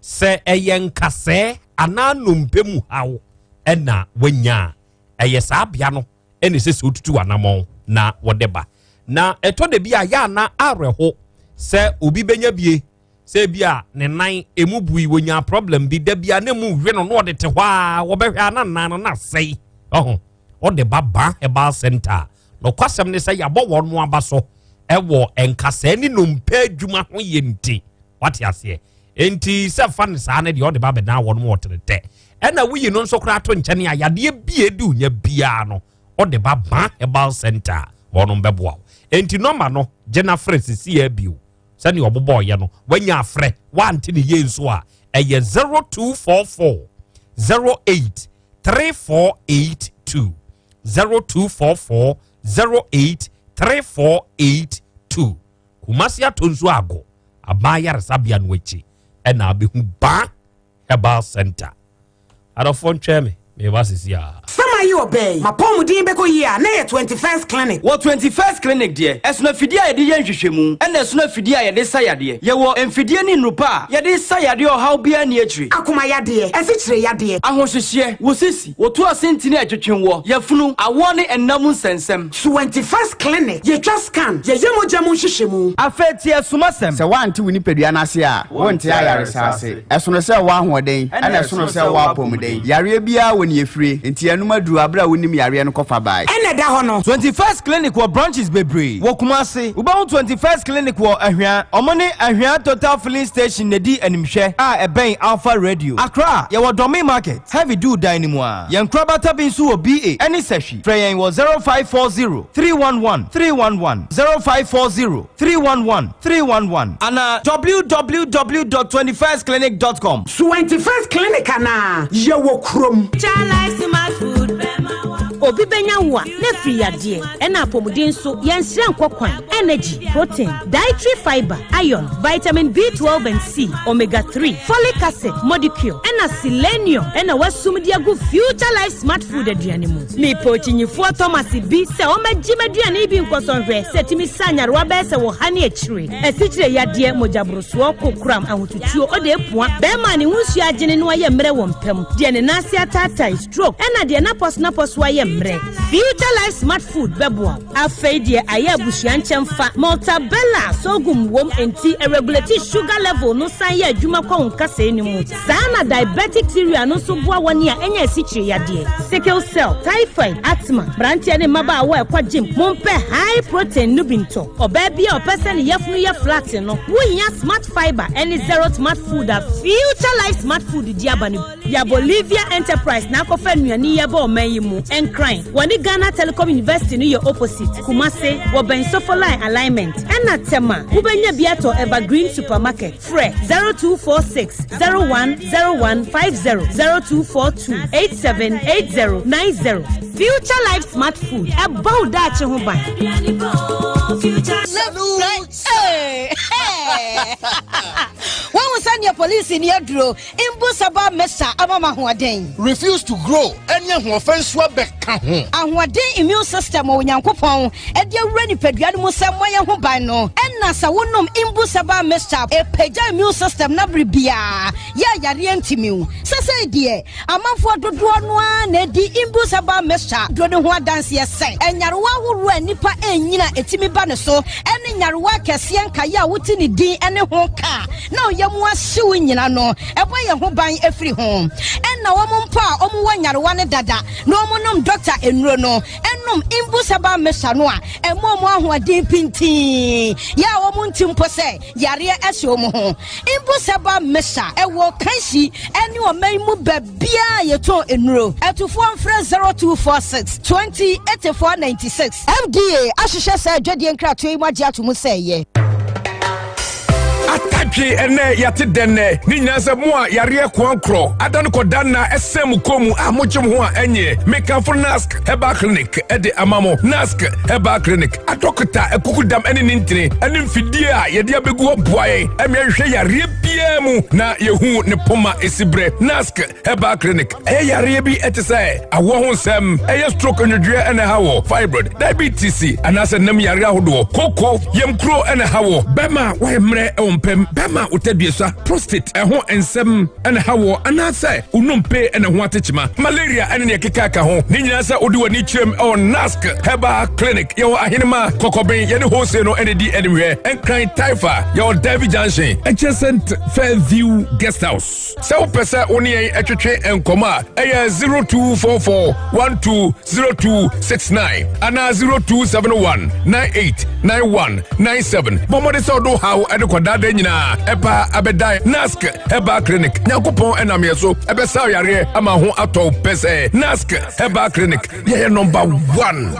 sɛ ɛyɛ nkasɛɛ anaa nnompe mu haw ɛna wanya a, ɛyɛ saa bea no ɛna ɛsɛ sɛ wotutu anammɔn na wɔde ba. Na ɛtɔ da bi a yɛ ana awerɛho sɛ obi bɛnya bie sɛ bi a ne nan emu bui, wɔnya problem bi da bi a ne mu we no na ɔde te hɔ a wɔbɛhwɛ a na nan no na asɛe. Ɔho ɔde ba Ban Herbal Center. Nɔkwasɛm ne sɛ yɛabɔ wɔn no aba so ɛwɔ nkasɛɛ ne nnompe adwuma ho yɛ nti wate aseɛ. Enti sɛ fa no saa no deɛ ɔde ba bɛdan wɔn mu ɔtenetɛ. Ɛna woyi no nso koraa to nkyɛn a yadeɛ bi a ɛdi onya biara no ɔde ba Ban Herbal Center a wɔn bɛboa wo. Enti nɔma no gye na frɛ sisi yɛ bio sɛnea ɔbobɔɔyɛ no wanya afrɛ wante ne yie nso a ɛyɛ 0244 08 3482, 0244 08 3482. Kumasi Atonsu Ago aban yaresabea no akyi ɛna abɛhu Ban Herbal Center. Adɔfoɔ ntwɛn me, meba sisi a. Sama yi ɔbɛn mapɔmuden bɛkɔ yie a na yɛ 21st Clinic. Wɔ 21st Clinic deɛ, ɛsono afidie a yɛde yɛ nhwehwɛmu ɛna ɛsono afidie a yɛde sa yadeɛ. Yɛwɔ mfidie ne nnupa a yɛde sa yadeɛ ɔhaw biara nni akyire. Akoma yadeɛ, asikyire yadeɛ. Ahohyehyeɛ, wo sisi, wotu ase ntini a ɛtwetwe woɔ, yafunu, awoɔ ne ɛnna mu nsɛnsɛm. 21st Clinic, yɛtwa scan, yɛyɛ mogya mu nhwehwɛmu. Afei tie asumasɛm. Sɛ woante wo nipadua no ase a, wonte ayaresa ase. Ɛsono sɛ wowɔ ahoɔden, ɛna ɛsono sɛ wowɔ apɔmuden. Yareɛ biara wɔ nea ɛfire, enti yɛnom aduru aberɛ a wonim yareɛ no kɔfa bae. Ɛna ɛda hɔ no. 21st Clinic wɔ branches bebree wɔ Kumasi. Wobɛhu 21st Clinic wɔ Ahwea. Ɔmo ne Ahwea Total Filling Station na ɛdi animhwɛ a ɛbɛn Alpha Radio. Accra, yɛwɔ Dɔme Market, Heavy Dew dan no mu ara. Yɛn nkorabata bi nso wɔ BA ɛne Sahwi. Frɛ yɛn wɔ 0540 311 311, 0540 311 311 anaa www.21stclinic.com. 21st Clinic anaa yɛwɔ kurom. Obi bɛnya wo a na firi yadeɛ ɛna apɔmuden nso yɛnsrɛ nkɔ kwan. Energy, protein, dietary fiber, iron, vitamin B12 and C, omega 3, folic acid, molecule ɛna selenium ɛna wasum de agu Future Life Smart Food aduane mu. Mepɛ okyinyifoɔ Thomas bi sɛ ɔmɛgye m'aduane bi nkɔsɔnhwɛ sɛ tumi sa nyarewa bɛyɛ sɛ wɔ ha ne akyire, asikyire yadeɛ, mogyaborosoɔ, kokoram, ahotutuo, ɔde epua, bɛrima a ne ho nsuo agyene no ayɛ mmerɛ wɔ mpam, deɛ ne nan ase ataatae, stroke, ɛna deɛ n'apɔso n'apɔso ayɛ. mmerɛ. Future Life Smart Food bɛboa wo. Afei deɛ ayɛ abusua nkyɛmfa. Maltabella sorghum wom enti ɛregulate sugar level no san yɛ adwuma kɔ wo nkasɛɛ no mu. Saa na diabetic cereal no nso boa wɔn a anya asikyire yadeɛ, sickle cell, typhoid, asthma, mmeranteɛ ne mmabaawa a ɛkɔ gym. Mompɛ high protein no bi ntɔ. Ɔbaa bi a ɔpɛ sɛ ne yafunu yɛ flat no, wohia Smart Fiber ne Zero Smart Food a Future Life Smart Food de aba no bi. Ya Bolivia Enterprise na akɔfa nnuane yi aba ɔman yi mu. Nkran, wɔne Ghana Telecom University no yɛ opposite. Kumase, wɔbɛn Sofoline Alignment. Ɛna Tema, wobɛnya bi atɔ Evergreen Supermarket. Frɛ 0246 010150, 0242 878090. Future Life Smart Food, ɛbɔ wo daakye ho ban. Wahu sɛdeɛ polisi ni aduro mbu saba mesa ama ma ahoɔden. Refuse to grow ɛne ahoɔfɛ nso abɛka ho. Ahoɔden immune system a Onyankopɔn de awura nipadua no mu sɛ mmɔ yɛn ho ban no, ɛna sɛ wonom mbu saba mixture ɛpagya immune system no bere biara yɛ a yareɛ ntumi wo. Sesei deɛ amanfoɔ dodoɔ no ara na ɛdi mbu saba mixture duro no ho adanseɛ sɛ nyarewa ahoroɔ a nnipa ɛnyini a ɛtumi ba ne so ɛne nyarewa akɛseɛ nkaeɛ a wote ne din ne ho ka na ɔyɛ mu ahyew nyina no, ɛbɔ yɛn ho ban firi ho. Ɛna wɔn mpo a wɔn wɔ nyarewa no dada na wɔn nom dɔkta nnuro no, nom Imbu Herbal Mixture no a, ɛma wɔn ahoɔden pintinn, yɛ a wɔn nte mpo sɛ yareɛ ahyɛ wɔn ho. Imbu Herbal Mixture ɛwɔ Kanshi ɛne ɔman mu baabiara a yɛtɔn nnuro. Atufoɔ mfrɛ 0246 20 84 96. FDA ahwehwɛ saa adwadie nkratoɔ yi mu agye ato mu sɛ ɛyɛ. Atadwe ɛnɛ yɛate dɛn nɛ ne nyinaa sɛ mo a yareɛ koankorɔ ada no kɔda nna ɛsɛn mo kɔn mu a mogye mo ho a ɛnyɛ mekamfo Nask Herbal Clinic ɛde ama mo. Nask Herbal Clinic adɔkota akukudam ɛne ne ntini ɛne mfidie a yɛde abɛgu hɔ boa yɛn ɛma yɛhwehwɛ yareɛ biara mu na yɛhu ne poma ɛsi berɛ. Nask Herbal Clinic ɛyɛ yareɛ bi ɛte sɛ awoɔ ho nsɛm, ɛyɛ stroke nwodwoeɛ ɛna ɛha wɔ, fibroid, diabetes anaasɛ nam yareɛ ahodoɔ, koko, yamkuro ɛna ɛha wɔ, bɛma a wayɛ mmerɛ ɛwɔ mpam, bɛma wotadua prostate ɛho nsɛm ɛna ɛha wɔ, anaasɛ onompe ɛna ho atekyema, malaria ɛne nea ɛkeka ka ho. Ne nyinaa sɛ wode w'ani kyerɛm ɛwɔ Nask Herbal Clinic. Yɛwɔ Ahenema Kɔkɔben, yɛne Hose no ɛna di animhwɛ, Nkran Taifa, yɛwɔ Derby Junction, adjacent Fairview Guest House. Sɛ wopɛ sɛ wo ne yɛn twetwe nkɔmmɔ a, ɛyɛ 0244 120269 anaa 0271 989197. Bɔ mmɔden sɛ wode wo haw de kɔdaadaa nyinaa ɛba abɛdan Nask Herbal Clinic. Nyankopɔn ɛnam yɛn so ɛbɛsa yareɛ ama ho atɔ wo pɛ sɛ Nask Herbal Clinic yɛyɛ number one.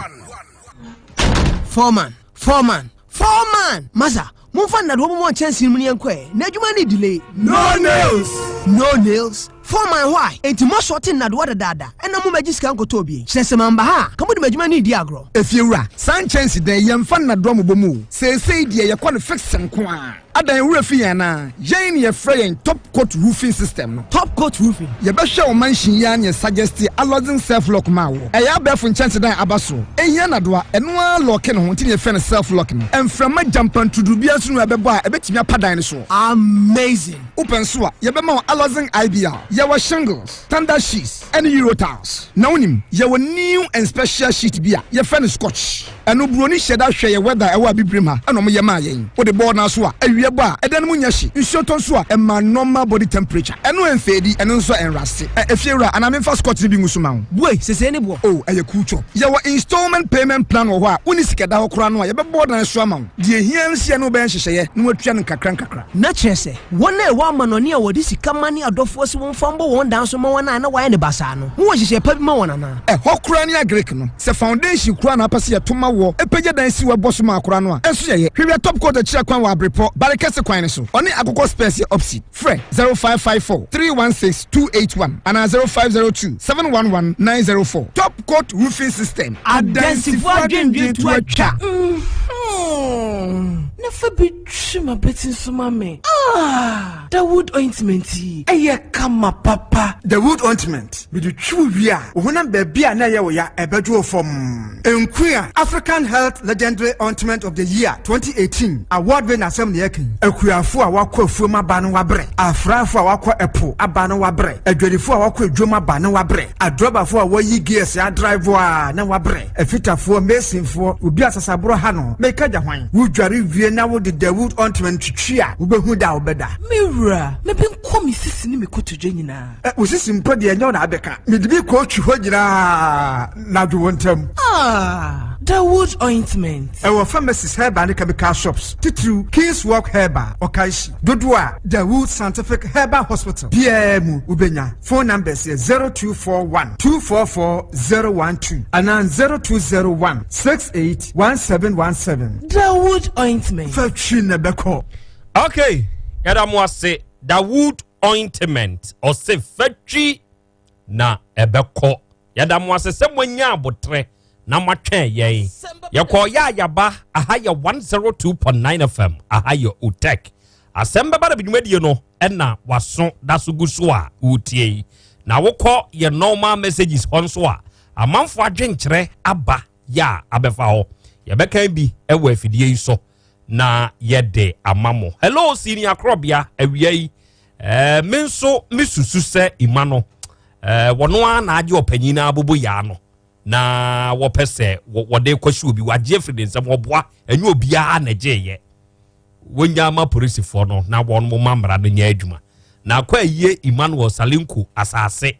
Foreman, foreman, foreman! Masa, momfa nnadewa mommɔ nkyɛnsee mu ne yɛnkɔ ɛ, na adwuma no delay. No nails! No nails? Foreman, why? Enti moasɔɔte nnadewa dadaada ɛna mommɛgye sika nkɔtɔ obie? Kyerɛ sɛ mamba ha a, ka mode m'adwuma no redi agorɔ. Efiewura, saa nkyɛnsedan yi yɛmfa nnadewa mmobɔ mu o. Seesei deɛ yɛkɔ no fix nko ara. Adan wo werɛ fi yɛn anaa? Yɛn na yɛfrɛ yɛn Top Coat Roofing System no. Top Coat Roofing? Yɛbɛhwɛ wo mansion yi ara na yɛ suggest Alloxin Self Lock maa wo. Ɛyɛ abɛɛfo nkyɛnsedan a aba soɔ. Ɛnhia nnadewa, ɛno ara lɔɔke ne ho nti na yɛfrɛ no self lock no. Mframa gyampantudu biara nso nni hɔ a ɛbɛbɔ a ɛbɛtumi apa dan no soɔ. Amazing! Wopɛ nso a, yɛbɛma wo Alloxin IBR. Yɛwɔ shingles, standard sheets, ɛne Euro tiles. Na wonim, yɛwɔ new and special sheet bi a yɛfrɛ no Scotch. Ɛno broni hyɛ da hwɛ yɛ weather a ɛwɔ abibirem ha ɛna ɔmo yɛ maa yɛn. Wode bɔɔ no aso a, awia bɔ a, ɛdan no mu nyɛ hye, nsuo tɔ nso a, ɛma normal body temperature. Ɛno ɛnfeedi, ɛno nso ɛnraste. Ɛ, efiewura, anaa memfa scotch no bi ngu so ma wo? Bue, sesei ne boɔ. Oh, ɛyɛ cool chop. Yɛwɔ installment payment plan wɔ hɔ a, wonni sika da hɔ koraa no a, yɛbɛbɔ dan so ama wo. Deɛ ehia ara ne sɛ yɛne wo bɛyɛ nhyehyɛeɛ na woatua no nkakra nkakra. Na kyerɛ sɛ, wɔn a ɛwɔ amanɔne a wɔde sika ma ne adɔfoɔ sɛ wɔmfa mbɔ wɔn dan so ma wɔn a na wɔayɛ no basaa no, mowɔ nhyehyɛe pa bi ma wɔn anaa? Ɛhɔ koraa ne agric no. Sɛ foundation koraa na wopɛ sɛ yɛto ma woɔ, pagya dan si hɔ bɔ so ma akora no a, ɛnso yɛyɛ. Hwehwɛ Top Coat akyira kwan wɔ Abrepɔ, Barekɛse kwan no so. Ɔne Akokɔ Spurs yɛ opposite. Frɛ 0554 316 281 anaa 0502 711 904. Top Coat Roofing System. Adansifo adwendwen to atwa. Mm-hmm. Na fa bi twi m'abati nso ma me. Ah, Dawood ointment yi, ɛyɛ kama papa. Dawood ointment, mede twi wo wie a, wo honam baabi a na ɛyɛ wo ya, ɛbɛdwo wo fɔmm. Nkuya, African Health Legendary Ointment of the Year 2018 award winner asɛm na yɛreka yi. Akuafo a wɔakɔ afuom aba no wɔabrɛ, afrafo a wɔakɔ ɛpo aba no wɔabrɛ, adwadifo a wɔakɔ adwam aba no wɔabrɛ, adrɔbafo a wɔayi gears adrive a na wɔabrɛ, afitafoɔ, masonfoɔ, obi a sasaborɔ ha no, meka gya hwan? Wodware wie na wode Dawood ointment twitwi a, wobɛhu da a wobɛda. Me wura, mebe nkɔ me sisi ne me kotodwe nyinaa. Ɛ, wo sisi mpo deɛ ɛnyɛ wo na abɛka. Mede bi kɔɔtwi hɔ nyinaa na adwo wo ntam. Ah, Dawood ointment. Ɛwɔ pharmacies, herbal ne chemical shops, titiriw King's Walk Herbal, Okaishie. Dodoɔ a Dawood Scientific Herbal Hospital biara mu wobɛnya. Phone numbers yɛ 0241 244 012 anaa 0201 68 1717. Dawood ointment. Fa twi na ɛbɛkɔ. Okay, yɛda mo ase. Dawood ointment ɔse fatwi na ɛbɛkɔ yɛda mo ase sɛ moanya aboterɛ na moatwɛn yɛn yɛkɔɔ yɛ ayaba aha yɛ 102.9 fm aha yɛ otek asɛm bɛba na bidwumadie no ɛna waso da so gu so a wotie yi na wokɔ yɛ normal messages hɔ nso a amanfo adwenkyerɛ aba yɛ a abɛfa hɔ yɛbɛkan bi ɛwɔ afidie yi so na yɛde ama mo hello senior korɔbea awia yi ɛɛ me nso me susu sɛ ima no ɛɛ wɔn ara na agye ɔpanyin na abobo yaa no na wɔpɛ sɛ wɔde kɔsi obi wagye afiri ne nsam wɔboa ɛnyɛ obiara na ɛgye yɛ wɔnya ama polisifoɔ no na wɔn mo ma mmara no nyɛ adwuma na akɔ ayie Emmanuel Salinko asase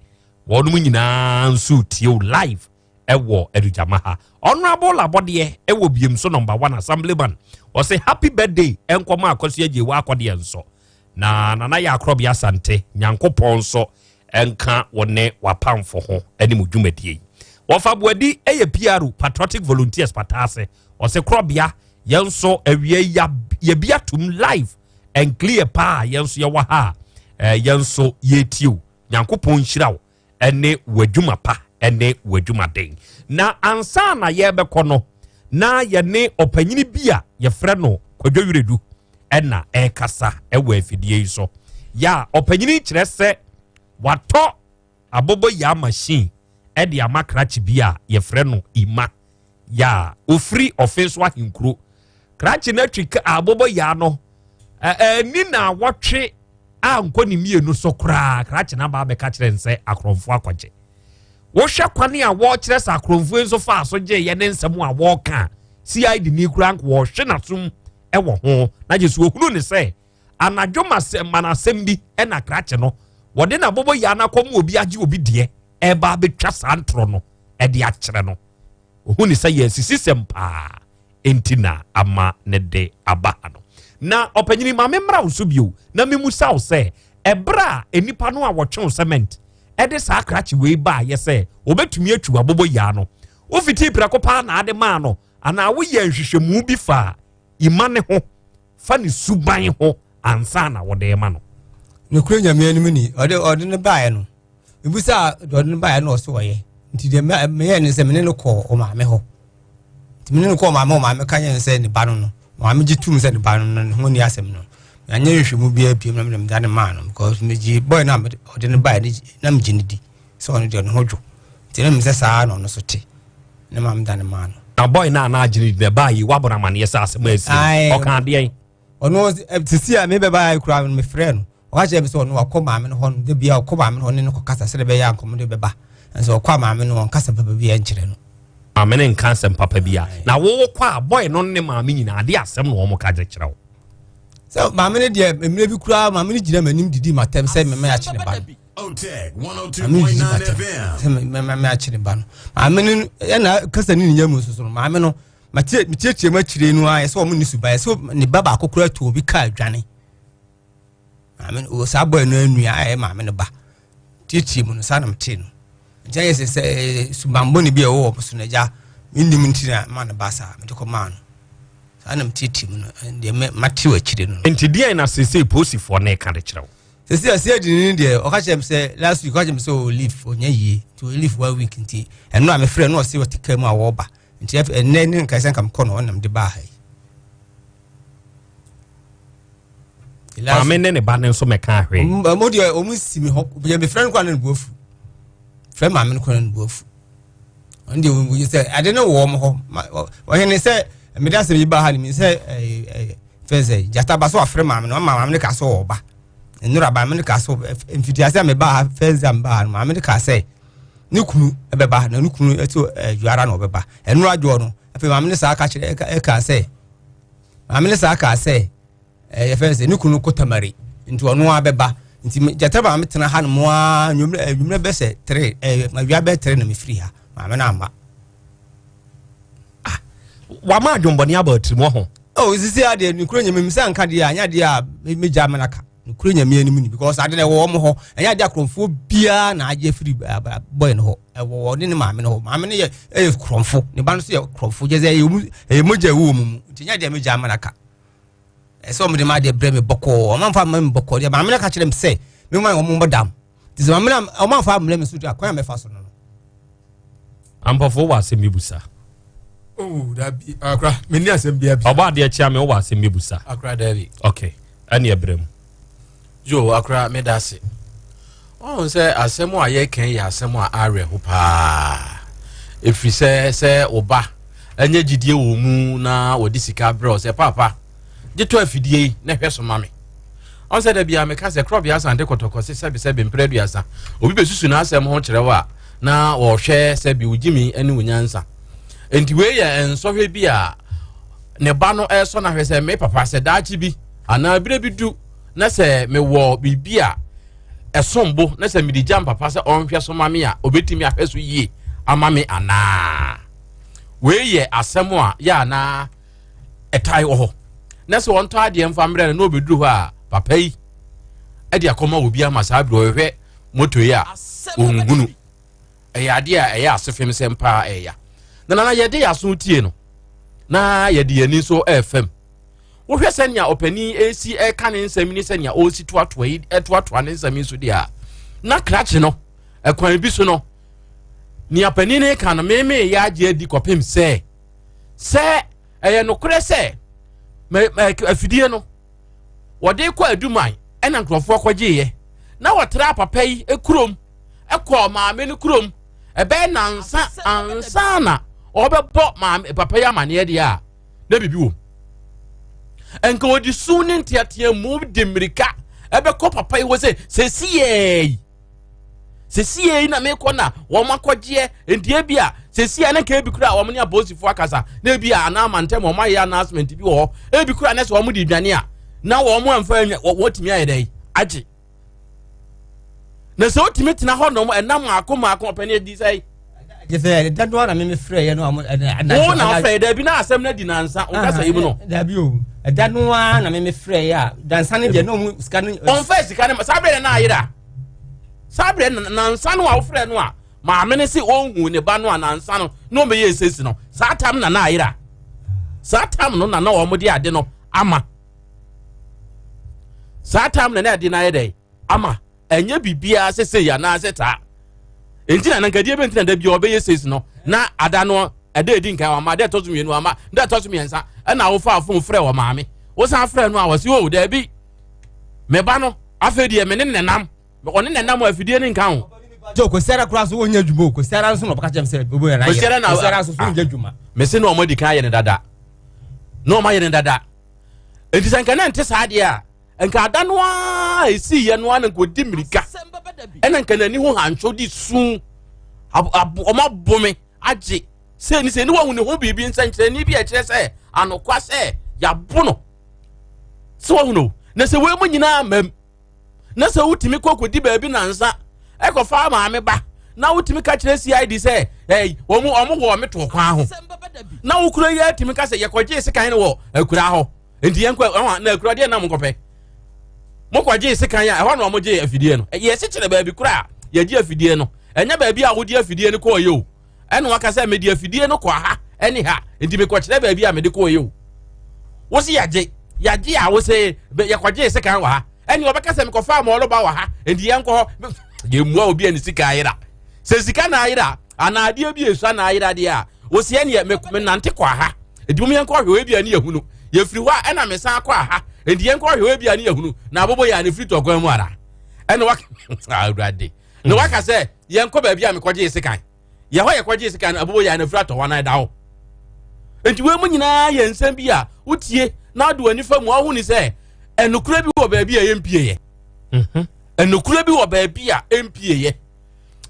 wɔn mo nyinaa nso tie live ɛwɔ Adugyama ha. Honourable Abɔdeɛ ɛwɔ biem so number one assemblyman. Ɔsɛ happy birthday ɛnkɔma akɔso agye wɔ akɔdeɛ nso. Na nana yɛ akorɔbea asante nyankopɔn nso ɛnka wo ne wapamfo ho ɛne mo dwumadie yi. Wɔfa Boadi ɛyɛ PRO Patriotic Volunteers pataase. Ɔsɛ korɔbea yɛn nso awia yɛbi atum live and clear paa yɛn nso yɛwɔ ha a yɛn nso yɛtie o. Nyankopɔn nhyira wo. ne w'adwuma pa ne w'adwumaden. Na ansa na yɛrebɛkɔ no, na yɛne ɔpanyini bi a yɛfrɛ no Kwadwo Wiredu ɛna ɛrekasa ɛwɔ afidie yi so. Yɛ a ɔpanyini kyerɛ sɛ watɔ aboboyaa machine ɛde ama krakye bi a yɛfrɛ no Ima. Yɛ a ofiri ɔfe so ahenkuro. Krakye no atwi aboboyaa no ɛni na wɔtwe ankɔ ne mmienu so koraa krakye no aba abɛka kyerɛ no sɛ akorɔmfoɔ akɔgye wohwɛ kwane a wɔrekyerɛ sɛ akorɔmfoɔ nso faa so gyeeɛ ne nsɛm a wɔreka cid ni koraa nka wɔhwe n'asom wɔ ho na gye so wɔhunu ne sɛ anadwo manasɛm bi ɛna krakye no wɔde n'abobɔ yɛ anakɔ mu obi agye obi deɛ ɛba abɛtwa saa ntorɔ no ɛde akyerɛ no ohun ne sɛ yɛ asisisɛm paa enti na ama ne de aba ha no. Na ɔpanyini ma memmra wo so bio na memusa wo sɛ, ɛberɛ a nnipa no a wɔtwe cement ɛde saa krakye wei baayɛ sɛ wɔbɛtumi atwi wabobɔ yaa no, wofitii prɛko paa na ade maa no anaa woyɛ nhwehwɛmu bi fa ima ne ho fa ne suban ho ansa na wɔde ma no? Nokorɛ Nyame anim ni, ɔde ɔde no baeɛ no, mebusaa deɛ ɔde no baeɛ no ɔso ɔyɛ nti deɛ meyɛɛ ne sɛ mene no kɔɔ ɔmaame hɔ nti mene no kɔɔ ɔmaame hɔ ɔmaame ka yɛn sɛ ne ba no no ɔmaame gye tum sɛ ne ba no no ne ho ni asɛm no anyɛ nhwehwɛmu biara biom na mede meda ne maa no because megye boy no a ɔde no baeɛ na megye no di sɛ ɔno deɛ ne ho dwo nti na mesɛ saa na ɔno so te ne ma meda ne maa no na boy no a na agye no di na ɛbaa yi wabɔ no amanneɛ sɛ asɛm a asi no ɔka adeɛn ɔno sisi a mebɛbaa kura no mefrɛ no Ɔka kyerɛɛ me sɛ ɔno wakɔ maame no hɔ no, da biara ɔkɔ maame no hɔ ne no kɔkasa sɛdeɛ ɛbɛyɛ a nkɔmmɔ no bɛba. Nanso ɔkɔ a maame no ɔnkasa papa biara nkyerɛ no. Maame no nka asɛm papa biara. Na wo kɔ a boy no ne maame nyinaa adeɛ asɛm na wɔn ka de kyerɛ wo. Sɛ maame no deɛ mmerɛ bi koraa maame no gyina m'anim didi m'atɛm sɛ mɛmɛ akye ne ba no. Maame no didi m'atɛm sɛ mɛmɛ akye ne ba no. Maame no ɛna kasa ne ne nya mu nso so no maame no metiatia mu akyire no ara ɛsɛ wɔn ne suban ɛsɛ ne ba baako koraa tu obi kaa dwane. maame no saa bɔyɛ no anua a ɛyɛ maame no ba tietie mu no saa na metee no nti ayɛ sɛ sɛ eh, subanbɔne bi a ɛwɔ wɔ so no agya mennim nti na ma no ba saa mede kɔmaa no saa na metietie mu no eh, deɛ mate wɔ akyire no nti deɛn na seesei posifoɔ no ɛka de kyerɛ wo sɛsi a sɛ adini no deɛ ɔka kyerɛ me sɛ last week ɔka kyerɛ me sɛ ɔwɔ leave ɔnya yie nti ɔwɔ leave one week nti ɛno a mefrɛ no ɔse ɔte kaa mu a wɔreba nti ɛnɛ ne nkae sɛ nka mekɔ no ɔnam de baa ha yi. Maame ne ne ba no nso mɛka ahwee. Ɔmo deɛ ɔmo si mi hɔ yɛ mi frɛ no kora ne bu afu frɛ maame no kora ne bu afu ɔno deɛ ɔmo yi sɛ ade no wɔ ɔmo hɔ ɔhene sɛ mede asɛm yi ba ha ne mi sɛ ɛɛ ɛɛ fɛn sɛ gyata ba so afrɛ maame no ɔma maame no ka so ɔba nnora maame no ka so mfitiase a meba ha fɛn sɛ meba ha no maame no ka sɛ ne kunu ɛbɛba na ne kunu ɛto ɛdwara na ɔbɛba ɛnora adwoɔ no afei maame no saa ka kyerɛ ɛka sɛ maame no saa ka sɛ ɛɛ yɛfrɛ no sɛ ne kunu kɔ tamari nti ɔno ara bɛba nti gyata maame tena ha nom ara nwummerɛ anwummerɛ bɛ sɛ tere ɛɛ awia bɛ tere na mefiri ha maame no amma. ah wama adwembɔne aba atirim wɔ ho. oh sisi adeɛ nukuri nyame mi sɛ anka deɛ anya deɛ a megya amena ka nukuri nyame anim ni because ade na ɛwɔ wɔn hɔ ɛnyɛ adeɛ akorɔmfoɔ biara na agye afiri bɔyɛ no hɔ ɛwɔ wɔn ne maame no hɔ maame no yɛ ɛyɛ korɔmfo ne ba no nso yɛ korɔmfo gyɛ sɛ ɛyɛ mogya ɛwɔ wɔn mu nti ɛnyɛ adeɛ megya amena ka. ɛsɛ wɔn de ma adeɛ brɛ me bɔkɔɔ wɔn amfa ama me bɔkɔɔ deɛ maame no ka kyerɛ me sɛ me ma wɔn bɔ dam te sɛ maame no wɔn amfa ambrɛ me so deɛ akwan a mɛfa so no no. Ampɔfo wɔ asɛm bi busa. Oh, dabi akora me ni asɛm bi abi. Ɔbɔ adeɛ kyia me wɔ asɛm bi busa. Akora dabi. Okay, ɛne ɛbrɛ mu. Yo, akora me da ase. Ɔhun sɛ asɛm a yɛka yɛ asɛm a awerɛho paa. Ɛfiri sɛ sɛ wo ba anya gyidie wɔ mu na wɔde sika brɛ wo sɛ paapa gye tɔ afidie yi na hwɛ so ma me. Ɔn sɛ da bia meka sɛ korɔbea asante kɔtɔkɔ se sɛbesɛbe mprɛ aduasa obi bɛsusu n'asɛm ho kyerɛ wo a na wɔhwɛ sɛbi wo gyimi ne wo nyansa. Enti wei yɛ nsɔhwɛ bi a ne ba no ɛresɔ no ahwɛ sɛ me papa sɛ daakye bi anaa berɛ bi du na sɛ mewɔ biribi a ɛsom bo na sɛ mede gya mpapa sɛ ɔnhwɛ so ma me a ɔbɛtumi ahwɛ so yie ama me anaa wei yɛ asɛm a yɛ anaa ɛtae wɔ hɔ na sɛ ɔntɔ adeɛ mfa mmerɛ no na ɔbɛduru hɔ a papa yi ɛde akɔma obi ama saa berɛ ɔhwehwɛ moto yi a ɔnhunu ɛyɛ adeɛ a ɛyɛ asefem sɛm paa ɛya na nana yɛde yɛ aso tie no na yɛde yɛn ani nso ɛɛfam Wohwɛ sɛnea ɔpanin resi reka ne nsɛm ne sɛnea ɔresi toatoa yi toatoa ne nsɛm yi so deɛ a, na krakye no ɛkwan bi so no nea panin no reka no meme yɛ agye adi kɔpem sɛ sɛ ɛyɛ nokorɛ sɛ afidie no wɔde kɔ aduman ɛna nkurɔfoɔ kɔgyeeɛ na wɔtra papa yi kurom ɛkɔɔ maame no kurom ɛbɛyɛ nansa ansa na ɔbɛbɔ maame papa yi amaneɛ deɛ a na biribi wɔ mu nka wɔde su ne nteatea mu de mmirika ɛbɛkɔ papa yi hɔ sɛ sɛsiei sɛsiei na mekɔ na wɔn akɔgyeɛ nti ebi a sɛsiei na nka ebi kura wɔn ne apolisifoɔ akasa na ebi a anaa amantam wɔn ayɛ announcement bi wɔ hɔ ebi kura na sɛ wɔn de dwane a na wɔn amfa anwa wɔtumi ayɛ dɛ agye na sɛ wotumi tena hɔ nom ɛna mmaako mmaako ɔpɛni adi sɛ. gye sɛ ɛda no ara na meme frɛ yɛ no a wo na wofrɛ yɛ daabi na asɛm no adi nansa wo kasa yi mu no daabi o ɛda no ara na meme frɛ yɛ a dansa no deɛ na ɔmu sika no ɔmfa sika no saa berɛ na ayera saa berɛ nansa no a wofrɛ no a maame no se ɔnhu ne ba no a nansa no na ɔmɛyɛ ɛsɛsi no saa tam na na ayera saa tam no na na wɔn de ade no ama saa tam na na ade no ayɛ dɛ ama ɛnyɛ biribiara sɛ sei anaasɛ saa nti na nankadeɛ bɛ nti na da bia ɔbɛyɛ seis no na ada no ɛda ɛdi nkan wama da ɛtɔ so mmienu wama da ɛtɔ so mmiɛnsa ɛna wofa afon frɛ wɔ maame wosan frɛ no a wɔsi o oh, daabi meba no afei deɛ me ne nenam ɔne nenam afidie ne nka ho. jɔ kosiara kura so wonye adwuma o kosiara nso na ɔbɛka kyɛm sɛ obo yɛn ayɛ kosiara na kosiara nso so wonye adwuma. mese na ɔmo adi kan ayɛ ne dada na ɔmo ayɛ ne dada nti sɛ nka na nte saa deɛ a nka ada no ara esii yɛ no ara na nka odi mmirika ɛna nka n'ani ho hantwo de su ɔmo abome agye sɛ ni sɛ ni wɔn ne ho biribi nsɛnkyerɛnne bi a ɛkyerɛ sɛ anokwa sɛ yabo no sɛ wɔn no na sɛ wɔn mu nyinaa mɛm na sɛ wotumi kɔ kɔdi baabi nansa ɛkɔfa maame ba na wotumi ka kyerɛ cid sɛ ɛy wɔn wɔn wɔ wɔn to kwan ho na wokura yi atumi ka sɛ yɛkɔgye sekan no wɔ akura hɔ nti yɛn kɔ ɛhɔ na akura deɛ nam nkɔpɛ mokɔgye sekan a ɛhɔ na wɔn gye afidie no yɛsi kyerɛ baabi kora a yɛgye afidie no ɛnyɛ baabi a wogye afidie no kɔɔ yɛ o ɛna waka sɛ mede afidie no kɔ ha ɛne ha nti mekɔkyerɛ baabi a mede kɔɔ yɛ o wosi yɛgye yɛgye a wose yɛkɔgye sekan wɔ ha ɛne ɔbɛka sɛ mekɔfa mɔlɔba wɔ ha nti yɛnkɔ hɔ yɛmmua obi a ne sika ayera sɛ sika na ayera anaa adeɛ bi esua na ayera deɛ a wosi ɛneɛ menante kɔ ha nti mom yɛnkɔ hwɛ ebi a ne yɛhunu yɛfiri hɔ a ɛna mesan kɔ aha Enti yɛnkɔ hwɛ ebi a ne yɛhunu na abobo yɛ a ne firi tɔkwan mu ara. Ɛna waka awurade. Na waka sɛ yɛnkɔ baabi a mekɔgyee sekan. Yɛhɔ yɛkɔgyee sekan no abobo yɛ a ne firi atɔ hɔ na ɛda hɔ. Enti wei mu nyinaa yɛ nsɛm bi a wotie na wode w'ani fa mu ahu ne sɛ ɛnokorɛ bi wɔ baabi a ɛmpieeɛ. Ɛnokorɛ bi wɔ baabi a ɛmpieeɛ.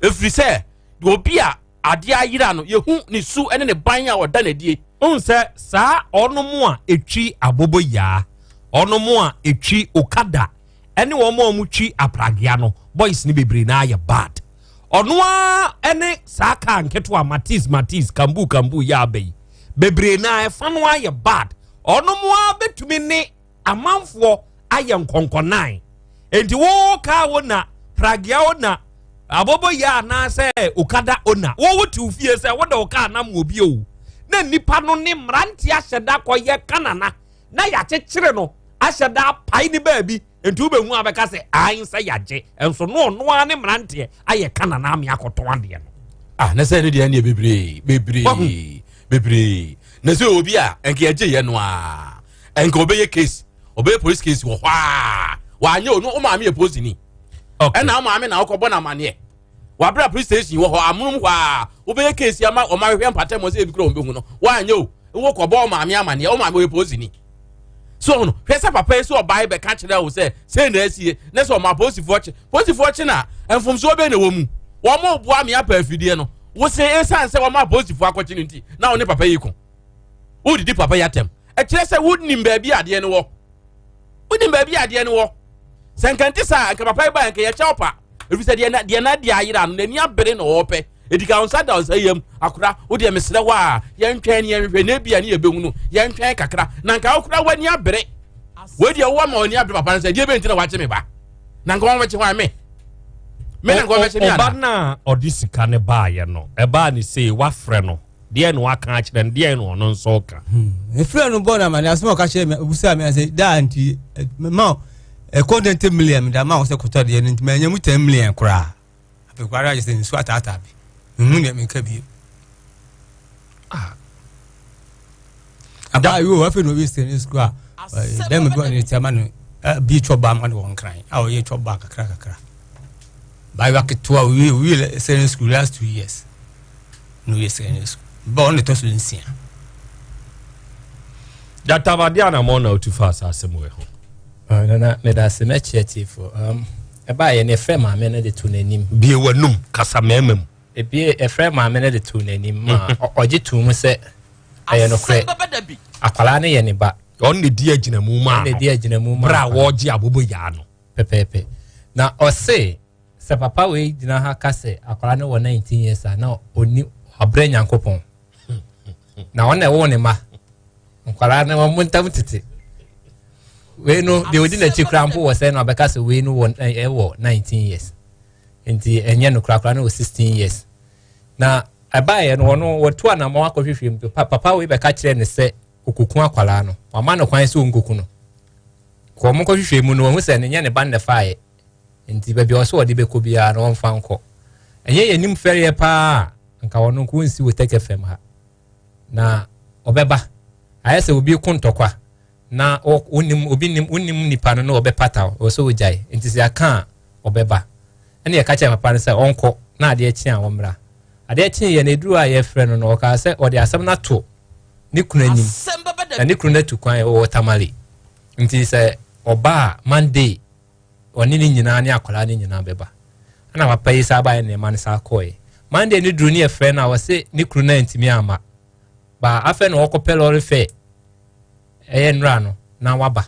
Ɛfiri sɛ obi a adeɛ ayera no yɛhu ne su ne ne ban a ɔda n'adie. Wohu sɛ saa ɔnom a ɛtwi aboboyaa, ɔnom a ɛtwi okada ɛne wɔn a wɔtwi apragea no boys no bebree naa yɛ bad. Ɔno ara ɛne saa kaa nketewa Matiz Matiz kambu kambu yɛ aba yi bebree naa ɛfa no ara yɛ bad. Ɔnom ara bɛtumi ne amanfoɔ ayɛ nkɔnkɔnan nti wo kaa wo na pragea wo na abobo yɛ anaasɛ okada ona wo wo te fie sɛ wode wo kaa nam wɔ bi o na nipa no ne mmeranteɛ ahyɛ da kɔyɛ kanana na yɛakyekyere no ahyɛ da apae ne baabi nti wobɛhu abɛka sɛ ae sɛ yɛagye nso no ɔno ara ne mmeranteɛ ayɛ kanana ame akɔtɔn adeɛ no. Ah, na sɛ ne deɛ ɛneɛ bebree bebree bebree na sɛ obi a nka yɛgye yɛ no a nka ɔbɛyɛ case ɔbɛyɛ police case wɔ hɔ a wanyɛ o no wo maame yɛ police ni ɛna wo maame na wokɔbɔ no amaneɛ wabra police station wɔ hɔ amonom hɔ a wobɛyɛ case ama ɔma hwehwɛ mpatɛ mɔ sɛ ebi kura wɔn bɛhu no wanyɛ o wokɔbɔ wo maame amaneɛ wo maame ɔyɛ police ni so ɔno hwɛ sɛ papa yi sɛ ɔbaa yi bɛka kyerɛ wo sɛ sei na asie ne sɛ ɔma polisifoɔ kye polisifoɔ kye na mfomsoɔ bɛn na ɛwɔ mu wɔn mo boa me apɛ afidie no wose ɛsiane sɛ wɔn apolisifoɔ akɔkye no nti na wo ne papa yi ko wodidi papa yi atɛm ɛkyerɛ sɛ wonim baabi adeɛ no wɔ wonim baabi adeɛ no wɔ sɛ nka nte saa nka papa yi ba nka yɛkyɛ wo pa ɛfiri sɛ deɛ na deɛ na deɛ ayera no n'ani abere na ɔɔpɛ ɛdi ka wo nsa da wo nsa yam akora wo deɛ mesrɛ wo a yɛntwɛn ne yɛnhwehwɛ na ebia ne yɛbɛhu no yɛntwɛn kakra na nka wokora w'ani abere wei deɛ wowɔ ma w'ani abere papa no sɛ deɛ bɛnti na wakye me ba na nka wɔn bɛkye hwan me me na nka wɔn bɛkye me ana ɔba no a ɔde sika no baayɛ no ɛbaa ne sei wafrɛ no deɛ na waka akyerɛ no deɛ na ɔno nso ka. Mefrɛ no bɔ no amane asɛm a ɔka kyerɛ me obusaa me sɛ daa nti ma ɛkɔ 20 million meda ma wo sɛ kɔtɔ deɛ no nti manya mu 10 million koraa afei koraa agye sɛ nsuo ataataa me mehu deɛ menka bio ah. abaa yi o afei na obi sɛ ne sukuu a bɛrima bi wɔ ne ti ama no bi twɔ ba ama no wɔ nkran a ɔyɛ twɔ ba kakra kakra baayewa ketewa owie owie secondary school last 2 years na owie secondary school ba ɔno tɔ so nsia. Databade anamɔ na otu fa asase mu ɛho. Nana meda ase mɛkyerɛ tiefo ɛbaayɛ no ɛfrɛ maame no de to n'anim. Bie w'anum kasa mmarima mu. Ebie ɛfrɛ maame no de to n'anim ma ɔgye to mu sɛ ɛyɛ nokorɛ akwadaa no yɛ ne ba. Ɔno na di agyinamu maa no. Ɔno na di agyinamu maa no. Bere a wɔregye abobo yaa no. Pɛpɛɛpɛ na ɔse sɛ papa wei gyina ha ka sɛ akwadaa no wɔ 19 years a na ɔni wabrɛ Nyankopɔn na ɔna ɛwɔ ne ma nkwadaa no wɔn ntam tete wei no deɛ ɔdi n'akyi koraa mpo wɔ sɛ na ɔbɛka sɛ wei no wɔ ɛwɔ 19 years nti ɛnyɛ no korakora no wɔ 16 years na ɛbaeɛ no ɔno wɔtu anamɔ akɔhwehwɛ mu papa wei bɛka kyerɛ no sɛ ɔkɔku akwadaa no wama no kwan sɛ ɔnkɔku no kɔ ɔmo kɔhwehwɛ mu no wɔn sɛ ne nyɛ ne ba no na ɛfaeɛ nti baabi a ɔsɛ ɔde bɛkɔ biara no ɔmfa nkɔ ɛnyɛ yɛn nim fɛreɛ paa nka ɔno nko nsi wɔ tɛkɛ fam ha na ɔbɛba ayɛ sɛ obi ko ntɔkwa na wonim obi nim wonim nipa no na ɔbɛpata wo sɛ ogyae nti sɛ aka a ɔbɛba ɛna yɛka kyerɛ papa no sɛ ɔnkɔ na adeɛ kye a ɔmmra adeɛ kye yɛ na eduru a yɛfrɛ no no ɔkaa sɛ ɔde asɛm no ato ne kunu anim na ne kunu no atu kwan wɔ Tamale nti sɛ ɔba a Monday ɔne ne nyinaa ne akwadaa no nyinaa bɛba ɛna papa yi saa baeɛ nneɛma no saa kɔɛ Monday no duru ne yɛfrɛ no a ɔse ne kunu no antumi amma ba afɛ na ɔkɔpɛ lɔre fɛ ɛyɛ nnora no na waba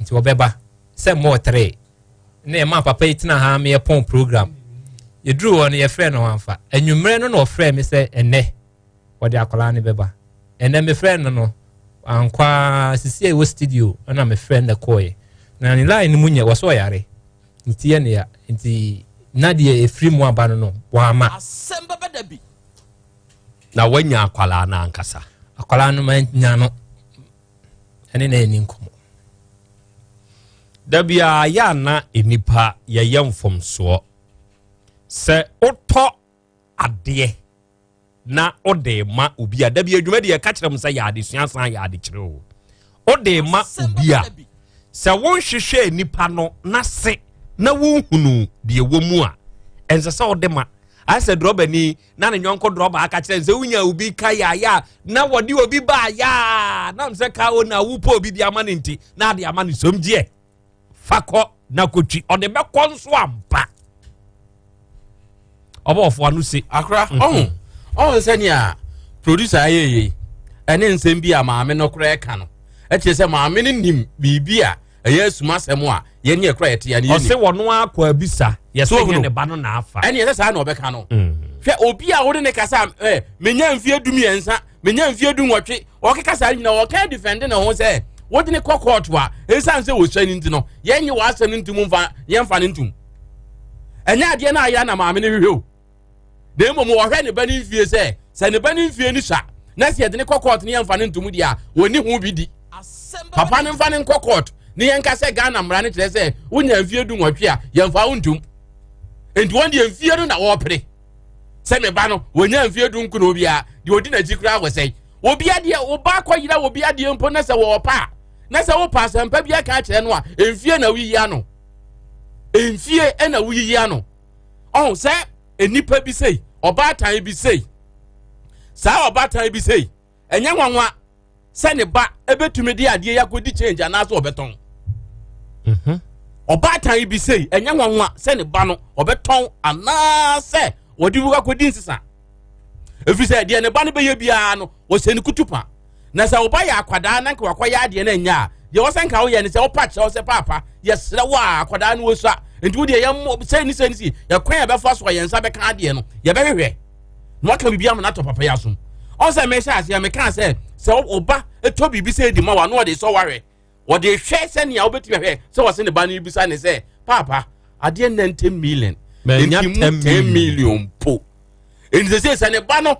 nti ɔbɛba sɛ mmɔɔ tere na ɛma papa yi tena ha meyɛ pɔn program yɛduru hɔ no yɛfrɛ no amfa anwummerɛ no na ɔfrɛ me sɛ ɛnɛ wɔde akwadaa no bɛba ɛnɛ mefrɛ no no ankɔ ara sisi a ɛwɔ studio ɛna mefrɛ no kɔɔɛ na ne line no mu nyɛ wɔsɛ ɔyare ne ti yɛ ne ya nti na deɛ ɛfiri mu aba no no wɔama asɛm bɛba da bi na wanya akwadaa no ankasa akwadaa no manya no ɛne na ɛni nkɔmmɔ da biara yɛ ana nnipa yɛyɛ mfomsoɔ sɛ wotɔ adeɛ na wode ma obi a dabi adwuma deɛ ɛka kyerɛ m sɛ yɛ adesua san yɛ adekyerɛ o wode ma obi a. Sɛ wonhwehwɛɛ nipa no n'ase na wonhunuu deɛ ɛwɔ mu a, ɛnsɛ sɛ wode ma. Ayɛ sɛ drɔbani na ne yɔnko drɔba aka kyerɛ no sɛ wonya obi ka yaaya a na wɔde obi baa yaa nam sɛ ka o na wopɛ obi de ama no nti na ade ama no som gyeɛ fa kɔ na kɔtwi ɔde bɛkɔ nso ampa ɔbɔɔfo ano se akora mhm. ɔho ɔho sɛnea producer ayɛ yei ɛne nsɛm bi a maame no koraa ɛka no ɛkyerɛ sɛ maame no nim biribi a ɛyɛ asuma asɛm a yɛne ɛkora yɛte ya ne yɛni ɔse wɔno akɔ abisa yɛsɛ nyɛ ne ba no na afa ɛne ɛsɛ saa na ɔbɛka no mm. hwɛ obi a wode ne kasa ɛ menya mfie du mmiɛnsa menya mfie du nwɔtwe ɔkeka saa nyina ɔka defende ne ho sɛ wode ne kɔ kɔɔto a ɛsiane sɛ wɔsua no nti no yɛnye w'asɛm no ntom mfa yɛmfa no ntom ɛnyɛ adeɛ no ayera na maame no hwehwɛ o na mmom wɔhwɛ ne ba no mfie sɛ sɛ ne ba no mfie no sua na sɛ yɛde ne kɔ kɔɔto ne yɛmfa no ntom deɛ a wɔni ho bi di papa no mfa no nkɔ kɔɔto ne yɛnka sɛ ghana mmara no kyerɛ sɛ wonya mfie du nwɔtwe a yɛmfa wo ntom nti wɔn deɛ mfie no na wɔrepere sɛ me ba no wɔnya mfie du nkono obiara deɛ ɔdi n'akyi koraa wɔ sɛe obi adeɛ wo ba akɔyera obi adeɛ mpo na sɛ wɔɔpa a na sɛ wopa asɛmpa bi aka akyerɛ no a mfie na woyiyi ano mfie na woyiyi ano ɔho sɛ nnipa bi sei ɔbaatan bi sei saa ɔbaatan bi sei ɛnyɛ nwanwa sɛ ne ba ebetumi de adeɛ yi akɔdi change anaasɛ ɔbɛtɔn mhm. ɔbaatan bi sei ɛnyɛ nwanwa sɛ ne ba no ɔbɛtɔn anaasɛ wɔde bi akɔdi nsesa ɛfiri sɛ deɛ ne ba no bɛyɛ biara no wɔhyɛ ne kutupa na sɛ wo ba yɛ akwadaa na nka wakɔyɛ adeɛ no anya a deɛ wɔsɛ nka woyɛ ne sɛ wopa kyerɛ wo sɛ paapa yɛserɛ wo a akwadaa no wɔsua nti wodeɛ yɛmmɔ sɛ ne sɛ ne si yɛkwan a yɛbɛfa so a yɛn nsa bɛka adeɛ no yɛbɛhwehwɛ na waka biribi ama no atɔ papa yi asom ɔn sɛ mehyɛ aseɛ mekaa sɛ sɛ ɔba tɔ biribi sɛ ɛdi ma wa na ɔde sɔ wahwɛ wɔde hwɛ sɛnea wobɛtumi ahwɛ sɛ wɔse ne ba no bisa ne sɛ paapa adeɛ nnɛ 10 million nti mu 10 million po nti sɛ sɛ ne ba no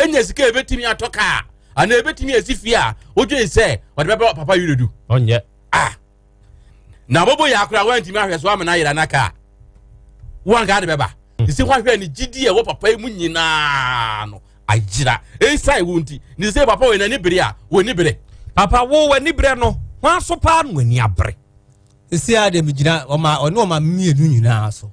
nya sika a ebetumi atɔ kaa anaa ebetumi asi fie a wodwen sɛ ɔde bɛbɛ papa yiredu ɔnyɛ ah na bobo yɛ akora wantumi ahwɛ so amena yera na kaa wanka de bɛba hmm. sɛ woahwɛ ne gyidi a ɛwɔ papa yi mu nyinaa no ayera ɛsiane wo nti ne sɛ papa wɔ n'ani bere a wɔni bere papa wo w'ani bere no ho aso paa no w'ani abere sisi a deɛ megyina ɔma ɔne ɔma mmienu nyinaa so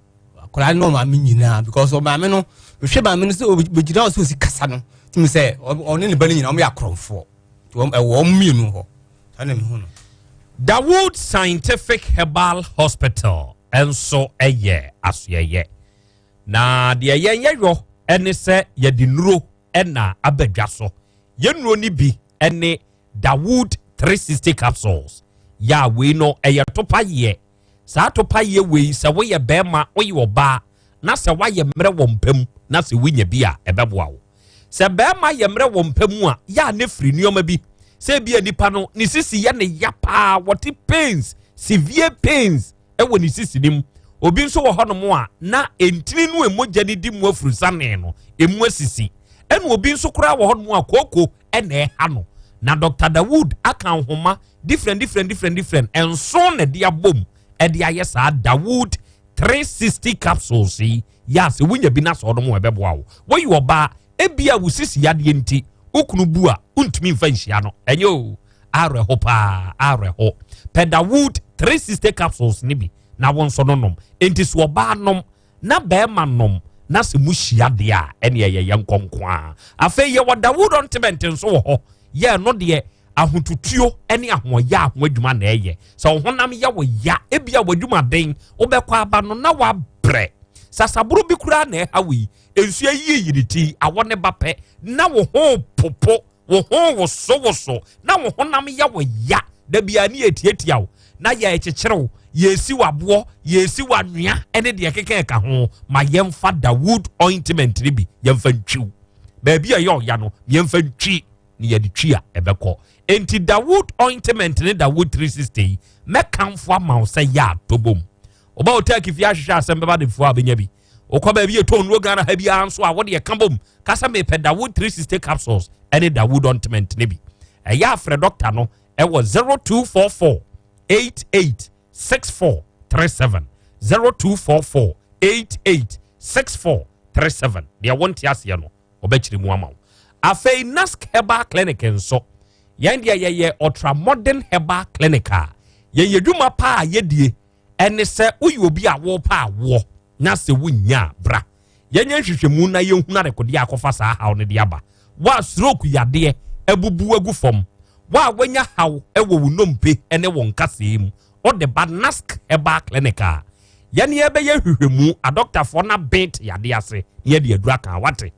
akwadaa ne ɔmaame nyinaa because ɔmaame no mehwɛ maame no sɛ ɔbɛgyina hɔ sɛ ɔsi kasa no tumi sɛ ɔne ne ba no nyinaa wɔyɛ akorɔmfoɔ nti wɔn ɛwɔ wɔn mmienu hɔ saa na mehu no. Dawood Scientific Herbal Hospital nso yɛ asoɛyɛ. Na deɛ yɛn yɛyɔ ne sɛ yɛde nnuro na aba dwa so. Yɛn nnuro no bi ne Dawood 360 capsules. Yɛ a wei no ɛyɛ topayeɛ Saa topaeɛ wei sɛ woyɛ bɛrima, woyɛ ɔbaa na sɛ woayɛ mmerɛ wɔ mpa mu na sɛ wonya bi a ɛbɛboa wo. Sɛ bɛrima yɛ mmerɛ wɔ mpa mu a, yɛ a ne firi nneɛma bi. Sɛ ebi a nipa no ne sisi yɛ ne ya paa, wɔte pains, severe pains wɔ ne sisi no mu. Obi nso wɔ hɔnom a na ntini no a mogya no di mu afurusane no, emu asisi. Ɛna obi nso koraa wɔ hɔnom a kooko na ɛha no. Na Dr. Dawood aka nhoma different different different different nson na ɛde abom ɛde ayɛ saa Dawood 360 capsules yi yɛ a sɛ wonya bi na sɛ ɔnom ɛbɛboa wo. Woyɛ ɔbaa ebi a wo sisi yadeɛ nti wo kunu bu a wontumi mfa nhyia no ɛnyɛ o awerɛho paa awerɛho pɛ Dawood 360 capsules no bi na wo nso no nom enti so ɔbaa nom na bɛrima nom na sɛ mo hyia deɛ a ɛne ɛyɛ yɛn nkɔ nko ara afei yɛwɔ Dawood ointment nso wɔ hɔ yɛ ɛno deɛ ahotutuo ne ahoɔyɛ a ho adwuma na ɛyɛ sɛ wo honam yɛ wo ya ebi a w'adwumaden wobɛkɔ aba no na wabrɛ sasaboro bi koraa na ɛha wo yi nsuo ayiyi ne ti awɔ ne ba pɛ na wo ho popo wo ho wosowoso na wo honam yɛ wo ya da biara ne yɛtiatia wo na yɛrekyekyere wo yɛresi wo aboɔ yɛresi wo anwea ne deɛ ɛkeka ɛka ho ma yɛmfa Dawood ointment no bi yɛmfa ntwiw baabi a ɛyɛ ɔya no yɛmfa ntwi na yɛde twi a ɛbɛkɔ enti Dawood ointment ne Dawood 360 yi mɛkamfo ama wo sɛ yɛ atɔ bom ɔba wo turkey fie ahwehwɛ asɛm bɛba de fuo a bɛnya bi wokɔ baabi yɛtɔn nnuro Ghana ha biara nso a wode ɛka bom ka sɛ mepɛ Dawood 360 capsules ɛne Dawood ointment no bi ɛyɛ afrɛ dɔkta no ɛwɔ 0244 88 64 37 0244 88 64 37 deɛ wonte aseɛ no ɔbɛkyerɛ mu ama wo afei Nask Herbal Clinic nso yɛn deɛ yɛyɛ ultra modern herbal clinic a Yɛn yɛ dwuma pa a yɛdie ɛne sɛ woyɛ obi a wɔpɛ awoɔ na sɛ wonnya a bra yɛnyɛ nhwehwɛmu na yɛnhunu adekodeɛ akɔfa saa haw no de aba. Wo a stroke yadeɛ abubu agu fam, wo a woanya haw wɔ wo nnompe ne wo nkasɛɛ mu, wode ba NASC Herbal Clinic a, yɛne yɛbɛyɛ nhwehwɛmu, adɔktafoɔ no aben te yadeɛ ase na yɛde aduru aka. Wate?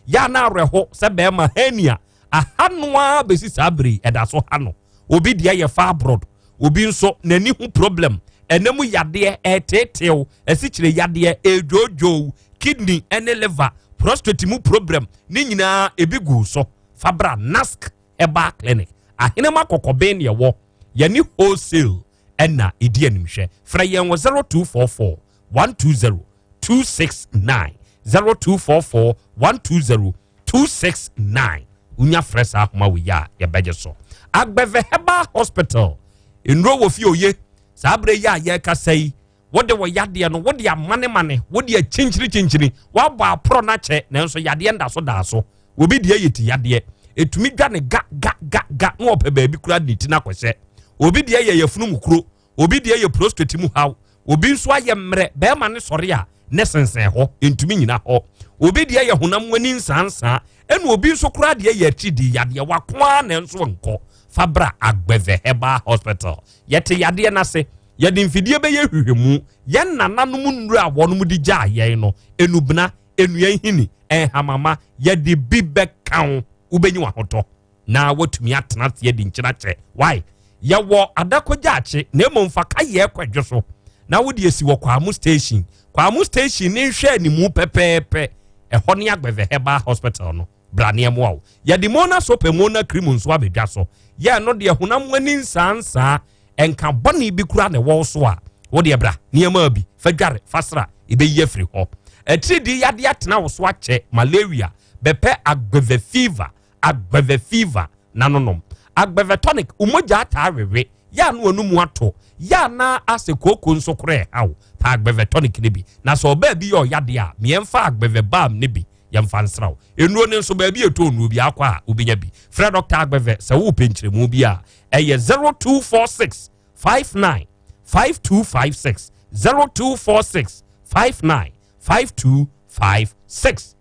Yɛ a na awerɛho sɛ bɛrima hernia aha no ara bɛsi saa bere yi, ɛda so ha no. Obi deɛ yɛ fibroid, obi nso n'ani ho problem, ɛna mu yadeɛ ɛreteetew, asikyire yadeɛ ɛredwoodwoo, kidney ne liver, prostate mu problem, ne nyinaa ebi gu so. Fa bra NASC Herbal Clinic. Ahenema kɔkɔben ne ɛwɔ, yɛne wholesale ɛna ɛdi animhwɛ. Frɛ yɛn wɔ 0244 120 269 0244 120 269 wonya frɛ saa ahoma wei a yɛbɛgye so. Agbɛvɛ Herbal Hospital nnuro wɔ fie oye. Saa berɛ yi a yɛrekasa yi, wode wɔ yadeɛ no wode amanemane, wode akyinkyirikyinkyiri, woabɔ aporɔ no akyɛ, nanso yadeɛ nda so daa so. Obi deɛ yɛ ti yadeɛ, ɛtumi dwa ne ga ga ga ga na ɔpɛ baabi koraa de ne ti no akɔhyɛ. Obi deɛ yɛ yafunu mu kuro, obi deɛ yɛ prostate mu haw, obi nso ayɛ mmerɛ, bɛrima ne sɔre a ne sensɛn hɔ, ntumi nyina hɔ. Obi deɛ yɛ honam ani nsansaa, ɛna obi nso koraa deɛ yɛ atiridii yadeɛ, wako ara na nso nkɔ. Fa bra Agbeve Herbal Hospital. Yɛte yadeɛ no ase, yɛde mfidie bɛyɛ hwehwɛmu. Yɛn nananom nnuro a wɔnom de gyaa yɛn no, enubena, nnua nhini, nhamama, yɛde bi bɛka wo, wobɛnya w'ahotɔ na watumi atena ase adi nkyena kyɛ. Why? Yɛwɔ adakɔgyaakye na mmom fa ka yɛ kwadwo so na wode asi wɔ Kwamu station. Kwamu station ne nhwɛ animu pɛpɛɛpɛ. Ɛhɔ ne Agbeve Herbal Hospital no. Bra ne ɛmoa wo. Yɛde Mona soap and Mona cream nso abɛdwa so. Yɛ ɛno deɛ honam ani nsaansaa, nka bɔne bi kura na ɛwɔ wo so a, wo deɛ bra nneɛma bi fa dware fa sra, ɛbɛyi afiri hɔ. Atiridii yadeɛ atena wo so akyɛ, malaria, bɛpɛ Agbeve fever, Agbeve fever na no nom. Agbeve tonic, wo mogya ataa wewe, yɛ a na w'anomu ato, yɛ a na asɛ kooko nso koraa ɛha wo, pɛ Agbeve tonic no bi. Na sɛ ɔbaa bi yɛ ɔyadeɛ a, meɛmfa Agbeve balm no bi yɛmfa nsra wo. Nnuro no nso, baabi a ɛtɔ nnuro bi akɔ a, wobɛnya bi. Frɛ Dɔkta Agbeve sɛ wopɛ nkyerɛmu bi a, ɛyɛ 0246 59 5256, 0246 59 5256.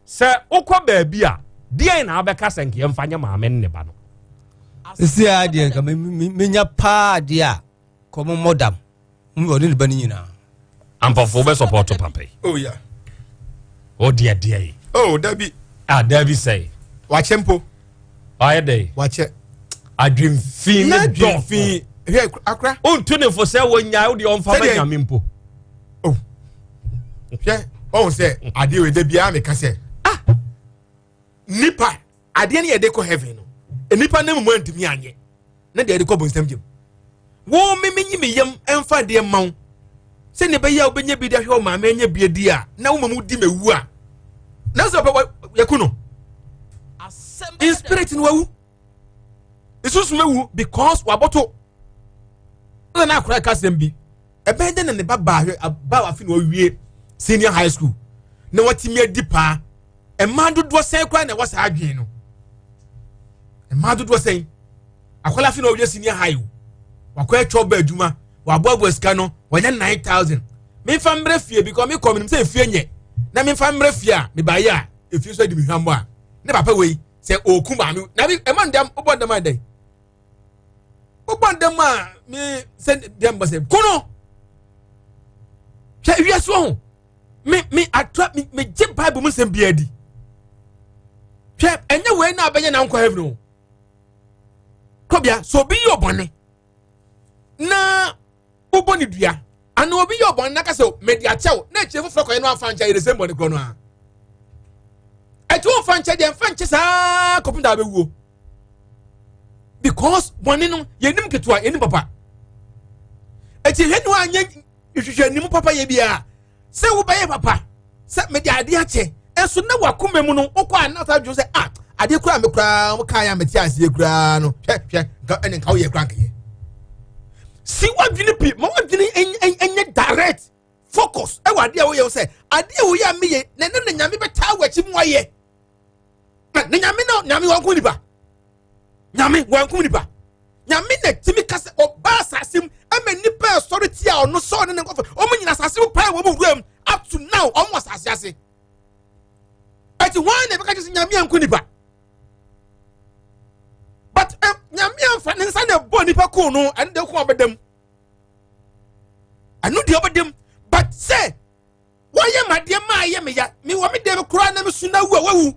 Sɛ wokɔ baabi a, deɛn na wobɛka sɛ nka yɛmfa nyɛ maame ne ne ba no? Sisi a deɛ nka menya paa deɛ a kɔmɔ mmɔ dam ɔne ne ba no nyinaa. Ampɔfo wobɛ support papa yi. Oh yeah. O deɛ deɛ yi. Oh dabi. Ah dabi sɛ. Wakyɛ mpo. Wayɛ dɛ. Wakyɛ. Adwemfin ne dɔn. Adwemfin hwɛ akora. O ntu ne fo sɛ wɔnya o deɛ ɔnfa ma nyame mpo. Oh hwɛ ɔhun sɛ adeɛ wei de biara mi ka sɛ ah nipa adeɛ ne yɛde kɔ heaven no nipa ne mu antumi anyɛ na deɛ yɛde kɔ bonsam gyam wo me menyi me yam ɛmfa adeɛ mma wo sɛnea ɛbɛyɛ a wobɛnya bi de ahwɛ wo maame anya bi adi a na wo mamu di mawu a na sɛ ɔpɛ yɛku no in spirit no wawu nsusu awu because wabɔto ɛna na akora ɛka asɛm bi ɛbɛn dɛ na ne ba baa hwɛ ba afi na wawie senior high school na watumi adi paa mmaa dodoɔ sɛn koraa na ɛwɔ saa adwene no mmaa dodoɔ sɛn akwadaa fi na ɔyɛ senior high o wakɔ ɛtwa ɔba adwuma waboaboa sika no wɔnyɛ 9000 memfa mmerɛ fie because mekɔ menim sɛ efie nyɛ na memfa mmerɛ fie a mebaeɛ a efie so adi me hwammɔ a ne papa wei sɛ ɔku maame na bi ɛma ndɛm wobɔ ndɛm ayɛ dɛn wobɔ ndɛm a me sɛ dɛm bɔ sɛ kono hwɛ wiase wɔ ho me me atra me me gye bible mu nsɛm biara di hwɛ ɛnyɛ wei na abɛnyɛ na nkɔ heaven o kɔbea sɛ obi yɛ ɔbɔne na wobɔ ne dua ana obi yɛ ɔbɔne na ka sɛ mede akyɛw na akyire foforɔ kɔyɛ no amfa nkyɛ yɛde sɛ mbɔne korɔ no a ɛti womfa nkyɛ deɛ mfa nkyɛ saa kɔpem da bɛwuo because bɔne no yɛnim ketewa yɛnim papa ɛti hwɛ ne woanyɛ nhwehwɛ anim papa yɛ biara sɛ wobɛyɛ papa sɛ mede adeɛ akyɛ ɛnso na wakoma mu no wokɔ a na saa dwo sɛ ah adeɛ koraa me koraa mo kaa yɛ a mete aseɛ koraa no hwɛ hwɛ nka ɛne nka woyɛ koraa nkɛyɛ si wadwene pi ma wadwene ɛnyɛ direct focus ɛwɔ adeɛ a woyɛ sɛ adeɛ a woyɛ a meyɛ na ɛno na nyame bɛtaa w'akyi mu ayɛ na nyame na nyame wanko nipa nyame wanko nipa nyame na timi kasa ɔbaa asase asase mu pae wɔn wuram up to now wɔn wɔ asase ase ɛti wɔn na ɛbɛka kyerɛ sɛ nyame anku nipa but eh, nyame anfa ne nsa na ɛbɔ nipa koo no ɛno deɛ ɔkɔ ɔbɛdam ɛno deɛ ɔbɛdam but sɛ wɔyɛ ma deɛ maa yɛ me ya me wɔ me deɛ koraa na me su na wu a wawu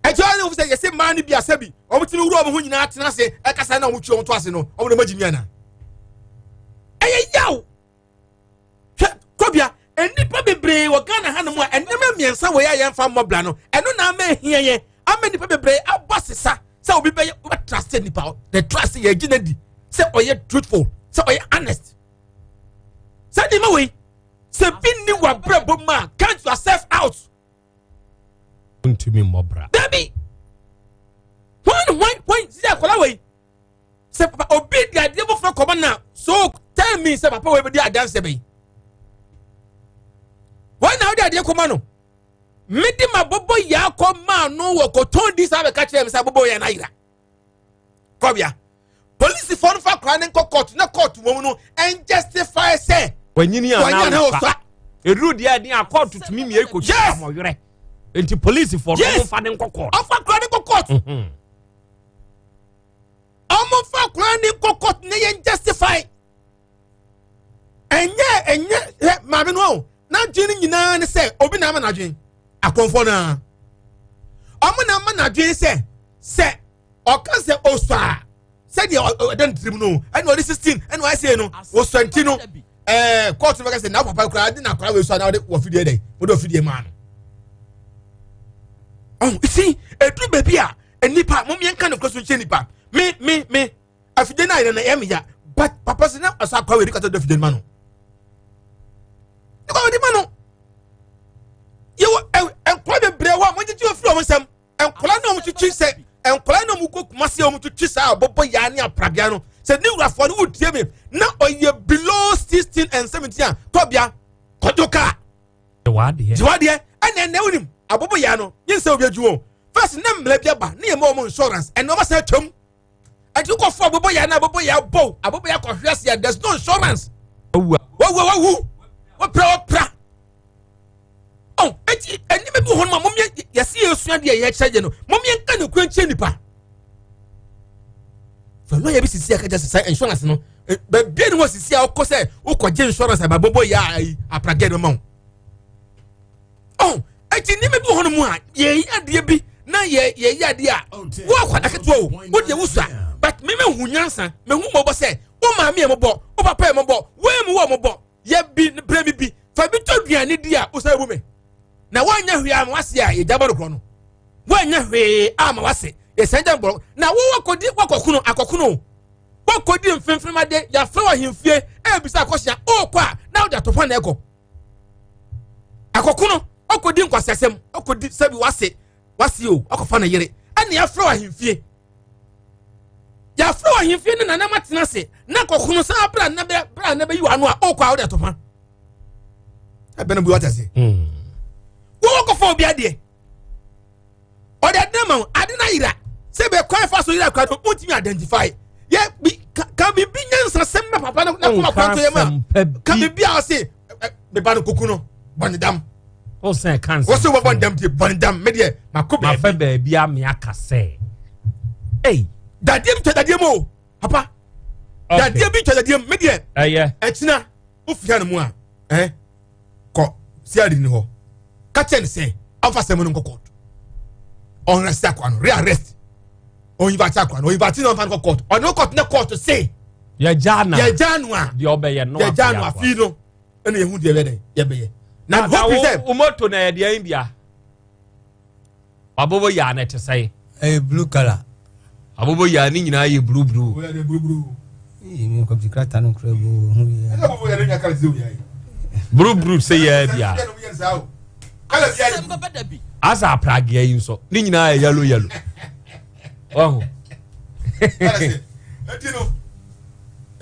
ɛkyɛ wɔn sɛ yɛsɛ mmaa no bi asɛ bi wɔn ti mi wura wɔn ho nyinaa tena ase ɛkasa na wɔn twi wɔn to ase no wɔn de wɔn agyi mi ana ɛyɛ yaw hwɛ kɔbia nnipa bebree wɔ ghana ha nom a nneɛma mmiɛnsa wɔ yɛ a yɛmfa mmɔ bra no ɛno na ama ehia yɛn ama nnipa bebree abɔ sesa sɛ obi bɛyɛ wobɛ trust nipa the trust yɛ gyi na di sɛ ɔyɛ truthful sɛ ɔyɛ honest sɛ nneɛma wei sɛ bi nni w'abrabɔ mu a count yourself out. ntumi mmɔ bra. Dabi hwan hwan hwan sisi akwadaa wei sɛ papa obi di adeɛ foforɔ kɔma na so tell me sɛ papa wei bɛ di adanse bɛyi wɔn na ɔde adeɛ kɔma no mede ma bɔbɔ yɛ akɔ maa no wɔ kɔtɔn di saa bɛka kyerɛ mi sɛ abɔbɔ yɛ n'ayira. kɔbea polisifoɔ no fa akwadaa no nkɔ court na court wɔn no ɛnjustify sɛ wanyini anaa ɔsa ɛduru deɛ ɛden a court tumi mie kɔtwa Yes. amɔwerɛ nti polisifoɔ no Yes. ɔmfa ne nkɔ court ɔfa akwadaa no nkɔ court Mhm. ɔmo fa akwadaa no nkɔ court na yɛn justify ɛnyɛ ɛnyɛ hɛ maame no o n'adwene no nyinaa ne sɛ obi na ama n'adwene akɔnfoɔ no ara ɔmo na ama n'adwene sɛ sɛ ɔka sɛ osɔ a sɛdeɛ ɔda ne tirim no ɛna ɔde 16 ɛna ɔayɛ sei no osɔ nti no ɛɛ kóòtù no bɛka sɛ na papa koraa de na akwadaa wei sɔ na ɔde wɔ fidie dɛ ɔde wɔ fidie maa no ɔn si edu baabi a nipa mo yɛn ka no kɔ so nkyɛn nipa me me me afidie no ayɛ no ɛyɛ me ya but papa sɛ na ɔsɛ akwadaa wei de kata ɔde afidie no ma no ne kɔ ɔde ma no yɛwɔ ɛ nkwadaa bebree wɔ a mo gyegye ofiri wɔn nsam. Nkwadaa na wɔn twitwi sɛ nkwadaa na wɔn kɔ kumasi a wɔn twitwi saa abɔbɔ yaa ne apragea no sɛ ne wurafoɔ no wotie mi na ɔyɛ below 16 and 17 a kɔbea kɔdwo kaa gyewadeɛ ɛna ɛnɛ wonim abɔbɔ yaa no nye nsɛ obi adwuma o first ne mmara bi aba ne yɛ ma wɔn insurance ɛna wɔn asan atwam ɛti kɔfo abɔbɔ yaa na abɔbɔ yaa bɔ abɔbɔ yaa kɔhwe ase a there is no insurance wawu wawu wapra wapra. ɔn eti nneɛma bi wɔ hɔ nom a mom yɛ yɛsi yɛ sua deɛ yɛkyerɛ yɛ no mom yɛ nka ne kura nkyɛn nipa fɛ lɔya bi sisi akagya sisa insurance no baabi ni hɔ sisi a ɔkɔ sɛ wokɔ gye insurance aba bɔbɔ yɛ ayi apragɛ no ma wo ɔn eti nneɛma bi wɔ hɔ nom a yɛyɛ adeɛ bi na yɛ yɛyɛ adeɛ a wo akwadaa ketewa o wo deɛ wosua but mímɛ hu nyansa mɛ hu mɔbɔ sɛ wo maame yɛ mɔbɔ wo papa yɛ mɔbɔ wo emu wɔ mɔbɔ yɛ bi brɛ mi bi fa bi tɔ aduane di a wosan bu me na woanyɛ hwee ama wase a yɛgya bɔ no korɔ no woanyɛ hwee ama wase yɛsan gya bɔ na wo wakɔdi wakɔkono akɔkono wakɔdi mfimfini ade yɛafrɛ wɔ ahemfie ɛbisa akɔhyia ɔɔkɔ a na wode atɔfa na ɛkɔ akɔkono ɔkɔdi nkwasasɛm ɔkɔdi sɛbi wase wase o ɔkɔfa ne yere ɛne yɛafrɛ wɔ ahemfie yɛafrɛ wɔ ahemfie ne nanam atena ase na kɔkono saa bra na bɛ bra na bɛyi w'ano a ɔkɔ a wode atɔfa ɛbɛn no bi wate ase hmm. wɔwɔ kɔfa obi adeɛ ɔde ade ma wo ade no ayera sɛ bɛ kwan fa so yera kwan no wontumi identify yɛ bi ka biribi nyansasɛm na papa no na kɔma kwan to yɛ ma ka biribi a ɔse meba no koku no bɔne dam wosɛ kansa wosɛ wɔbɔ ndam deɛ bɔne dam me deɛ mako baabi mafa baabi ame aka sɛ ei dadeɛ bi twa dadeɛ mu o papa dadeɛ bi twa dadeɛ mu me deɛ ɛyɛ ɛkyina wofia no mu a ɛn kɔ siadi ni hɔ ka kyerɛ ne sɛ ɔmfa sɛm no nkɔ court ɔnrɛst akwa no rearrest ɔnyiva akwa no ɔnyiva akyi na ɔmfa no kɔ court ɔne court ne court se yɛgya no yɛgya no a deɛ ɔbɛyɛ no yɛgya no afei no ɛna yɛhu deɛ yɛbɛyɛ yɛbɛyɛ na hope sɛ wo moto na yɛdeɛ yi bia wabobɔ yaa na ɛte sɛe ɛyɛ blue colour abobɔ yaa ne nyinaa yɛ blue blue blue blue sɛ yɛa bia asa apragea yi nso ne nyinaa yɛ yellow yellow ɔho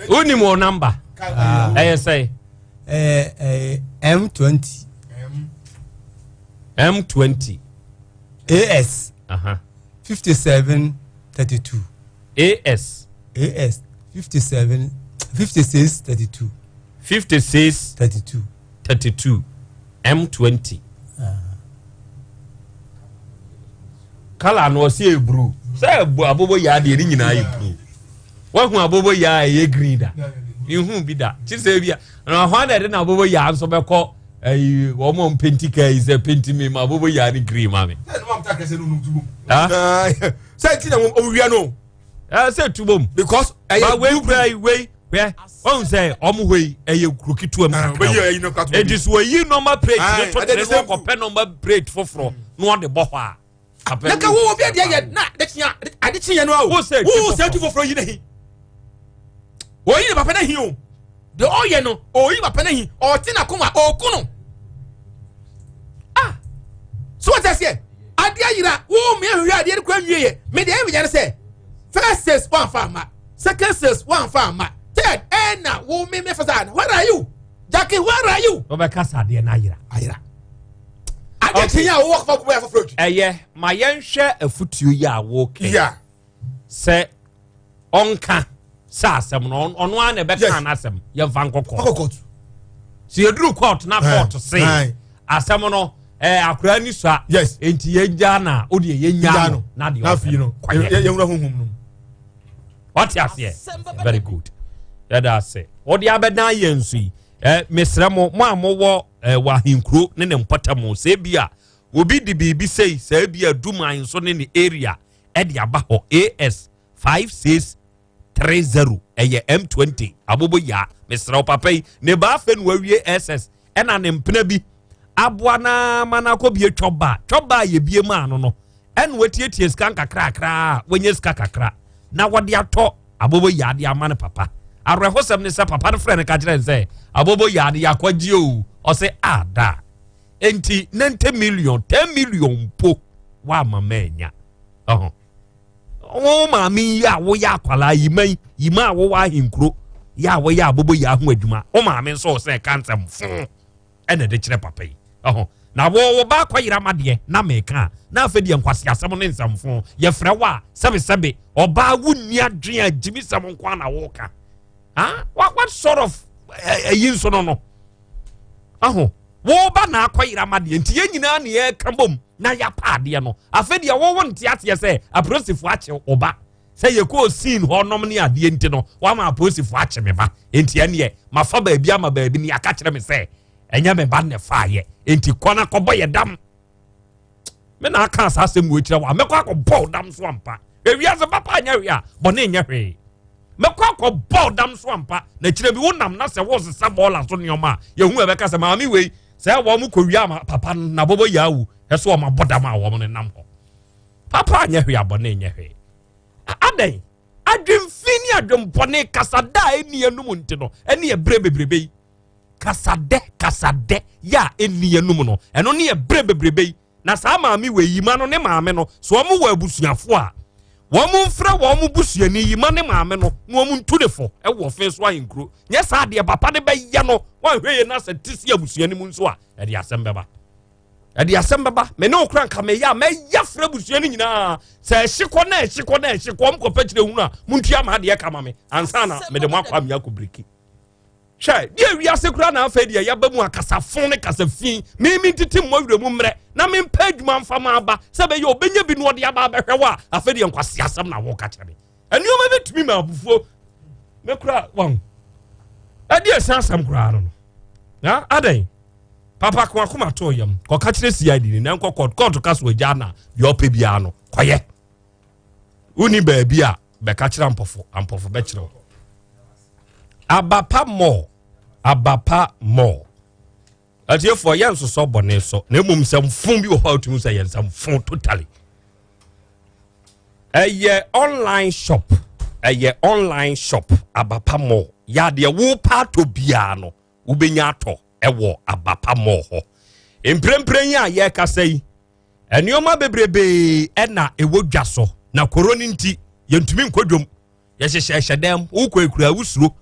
wonim wɔ namba ah. ɛyɛ sɛe m20 m20 as 57 32 as as 57 56 32. 56 32 32 M20. Kala no ɔsi eburu sɛ ebu abobo yaa deɛ ne nyinaa yɛ blue. Wahu abobo yaa ɛyɛ green da. Ihu bi da. Kyi sɛ ebi a na hɔn na ɛde na abobo yaa nso bɛkɔ ɛyi wɔn a mpenti kaa yi sɛ penti mi ma abobo yaa ne green ma mi. Sɛ ti na wɔn owia no. Ɛ sɛ tu bom. Because ɛyɛ ba wei kura yi wei hwɛ ɔn sɛ ɔmo hɔ yi ɛyɛ kuro ketewa mu kakra eti so oyi number plate ne to kyerɛ na ɔkɔpɛ number plate foforɔ na ɔde bɔ hɔ a. Na ka wo obi adeɛ yɛ na adekyeɛ adekyeɛ no awo wo sɛ tu foforɔ yi na hi oyi ne papa na hi o deɛ ɔyɛ no oyi papa na hi ɔte na koma ɔku no ah so wɔte aseɛ adeɛ ayira wo mmea hwehwɛ adeɛ no kura nwie yɛ me deɛ ɛmɛ yɛn sɛ first sales wɔnfa ama second sales wɔnfa ama third ɛna wo mmea fasa where are you Jackie where are you. Wɔbɛka sa adeɛ no ayira. Ayira. Adeɛ kyen a wowɔ kɔfa kɔbɔ yɛ foforɔ twi. Ɛyɛ ma yɛnhwɛ afutuo yi a wɔkɛ. Yeah. Sɛ ɔnka sɛ asɛm no ɔno ara na ɛbɛka n'asɛm yɛmfa nkɔ court. Sɛ yɛduru court na court se asɛm no ɛɛ akora ni sua. Yes. Nti yɛngya na o deɛ yɛnya no na deɛ ɔpɛ no kɔyɛ. Yɛnwura huhum no. Wate aseɛ very good. Yɛda ase. Wɔde abɛdan yɛn nso yi. Ɛ mesrɛ mo mo a mowɔ ɛ wɔ ahenkuro ne ne mpɔtam sɛ ebi a obi de biribi sei sɛ ebi a duman nso ne ne area ɛde aba hɔ as 5630 ɛyɛ m20 abobo yaa mesrɛ wo papa yi ne ba afɛ no wawie ss ɛna ne mpena bi aboa na ma no akɔ bie twɔba twɔba a yɛbie maa no no ɛna watietie sika nkakrakra a wanya sika kakra na wɔde atɔ abobo yaa de ama no papa awerɛhosɛm ne sɛ papa no frɛ no ka kyerɛ no sɛ abobo yaa de yɛakɔgye o ɔsɛ ada enti 90 million 10 million mpo woama maanya ɔho wo maame yi a woyɛ akwalaa yi ma yi ma a wowɔ ahenkuro yɛ a woyɛ abobo yaa ho adwuma wo maame nso sɛ ɛka nsɛm fo ɛna ɛde kyerɛ papa yi ɔho na wo wo ba akɔyera ma deɛ na meka a na afei deɛ nkwaseasɛm ne nsɛmfo yɛfrɛ wo a sɛbesɛbe ɔbaa wo nni adwene a gyimisɛm nko a na woka ah what, what sort of ɛyi nso no no aho wo ba na akɔyera ma deɛ nti yɛn nyinaa ne yɛka bom na yɛapa adeɛ no afei deɛ wɔwɔ nte aseɛ sɛ apolisifoɔ akye wo ba sɛ yɛkɔɔ scene hɔ nom ne adeɛ nti no wama apolisifoɔ akye me ba nti ɛneɛ mafa baabi ama baabi ne aka kyerɛ me sɛ ɛnyɛ me ba ne faayɛ nti kɔ na kɔbɔ yɛ dam me na aka saa asɛm wɔ akyirɛ wa mɛkɔ akɔbɔ dam so ampa ewiase papa anyɛ hwee a bɔne nyɛ hwee mɛkɔ akɔbɔ dam so ampa na kyerɛ bi wonam na sɛ wosesa bɔɔla so nneɛma a yɛhu ɛbɛka sɛ maame wei sɛ wɔn kɔ wia ma papa na bɔbɔ yɛ awu ɛso wɔn abɔ dam a wɔn nenam hɔ papa anyɛ hwee abɔne nyɛ hwee adɛn adwemfi ne adwembɔne kasada a ɛnni anum nti no ɛne ɛberɛ bebrebe yi kasadɛ kasadɛ yɛ a ɛnni anum no ɛno ne ɛberɛ bebrebe yi na saa maame wɔ yima no ne maame no so wɔn wɔ abusuafo a wɔn mfrɛ wɔn busuani yima ne maame no na wɔn ntu ne fo ɛwɔ fe so ahenkuro nyɛ saa deɛ papa ne bɛyɛ no wɔn ahwɛ yɛ na sɛ te si abusuani mu nso a ɛde asɛm bɛba ɛde asɛm bɛba me ne wo kora nka meyɛ a mɛyɛ frɛ abusua no nyinaa sɛ ɛhye kɔ na ɛhye kɔ na ɛhye kɔ mkɔpɛ kyerɛ hunu a montua ma adeɛ ka ma me ansa na mede mo akɔ amea kɔ biriki hwɛ deɛ wiase kora na afei deɛ yɛba mu akasafo ne kasafi meme ntete mmɔ werɛ mu mmerɛ na mempɛ adwuma mfa ma aba sɛ bɛyɛ ɔbɛnya bi no ɔde aba abɛhwɛ wo a afei deɛ nkwase asɛm na woka kyerɛ me nneɛma bɛtumi ma abufuo me kora wɔn ɛde ɛsɛ asɛm koraa no no na adɛn papa ko akoma to yam kɔka kyerɛ cid ni na nkɔ court court ka so agya na deɛ ɔpɛ biara no kɔyɛ woni baabi a bɛka kyerɛ ampɔfo ampɔfo bɛkyerɛ wo abapa mɔ abapa mɔ atiefoɔ yɛ nsosɔ bɔne so na mmom nsɛmfo bi wɔ hɔ a wotumi sɛ yɛ nsɛmfo totally ɛyɛ online shop ɛyɛ online shop abapa mɔ yɛ adeɛ wopa atɔ biara no wobɛnya atɔ ɛwɔ abapa mɔ hɔ mprempren yi a yɛrekasa yi nneɛma bebrebee ɛna ɛwɔ dwa so na koro no nti yɛntumi nkɔ dwom yɛhyehyɛhyɛ dɛm wokɔ ekura wosuro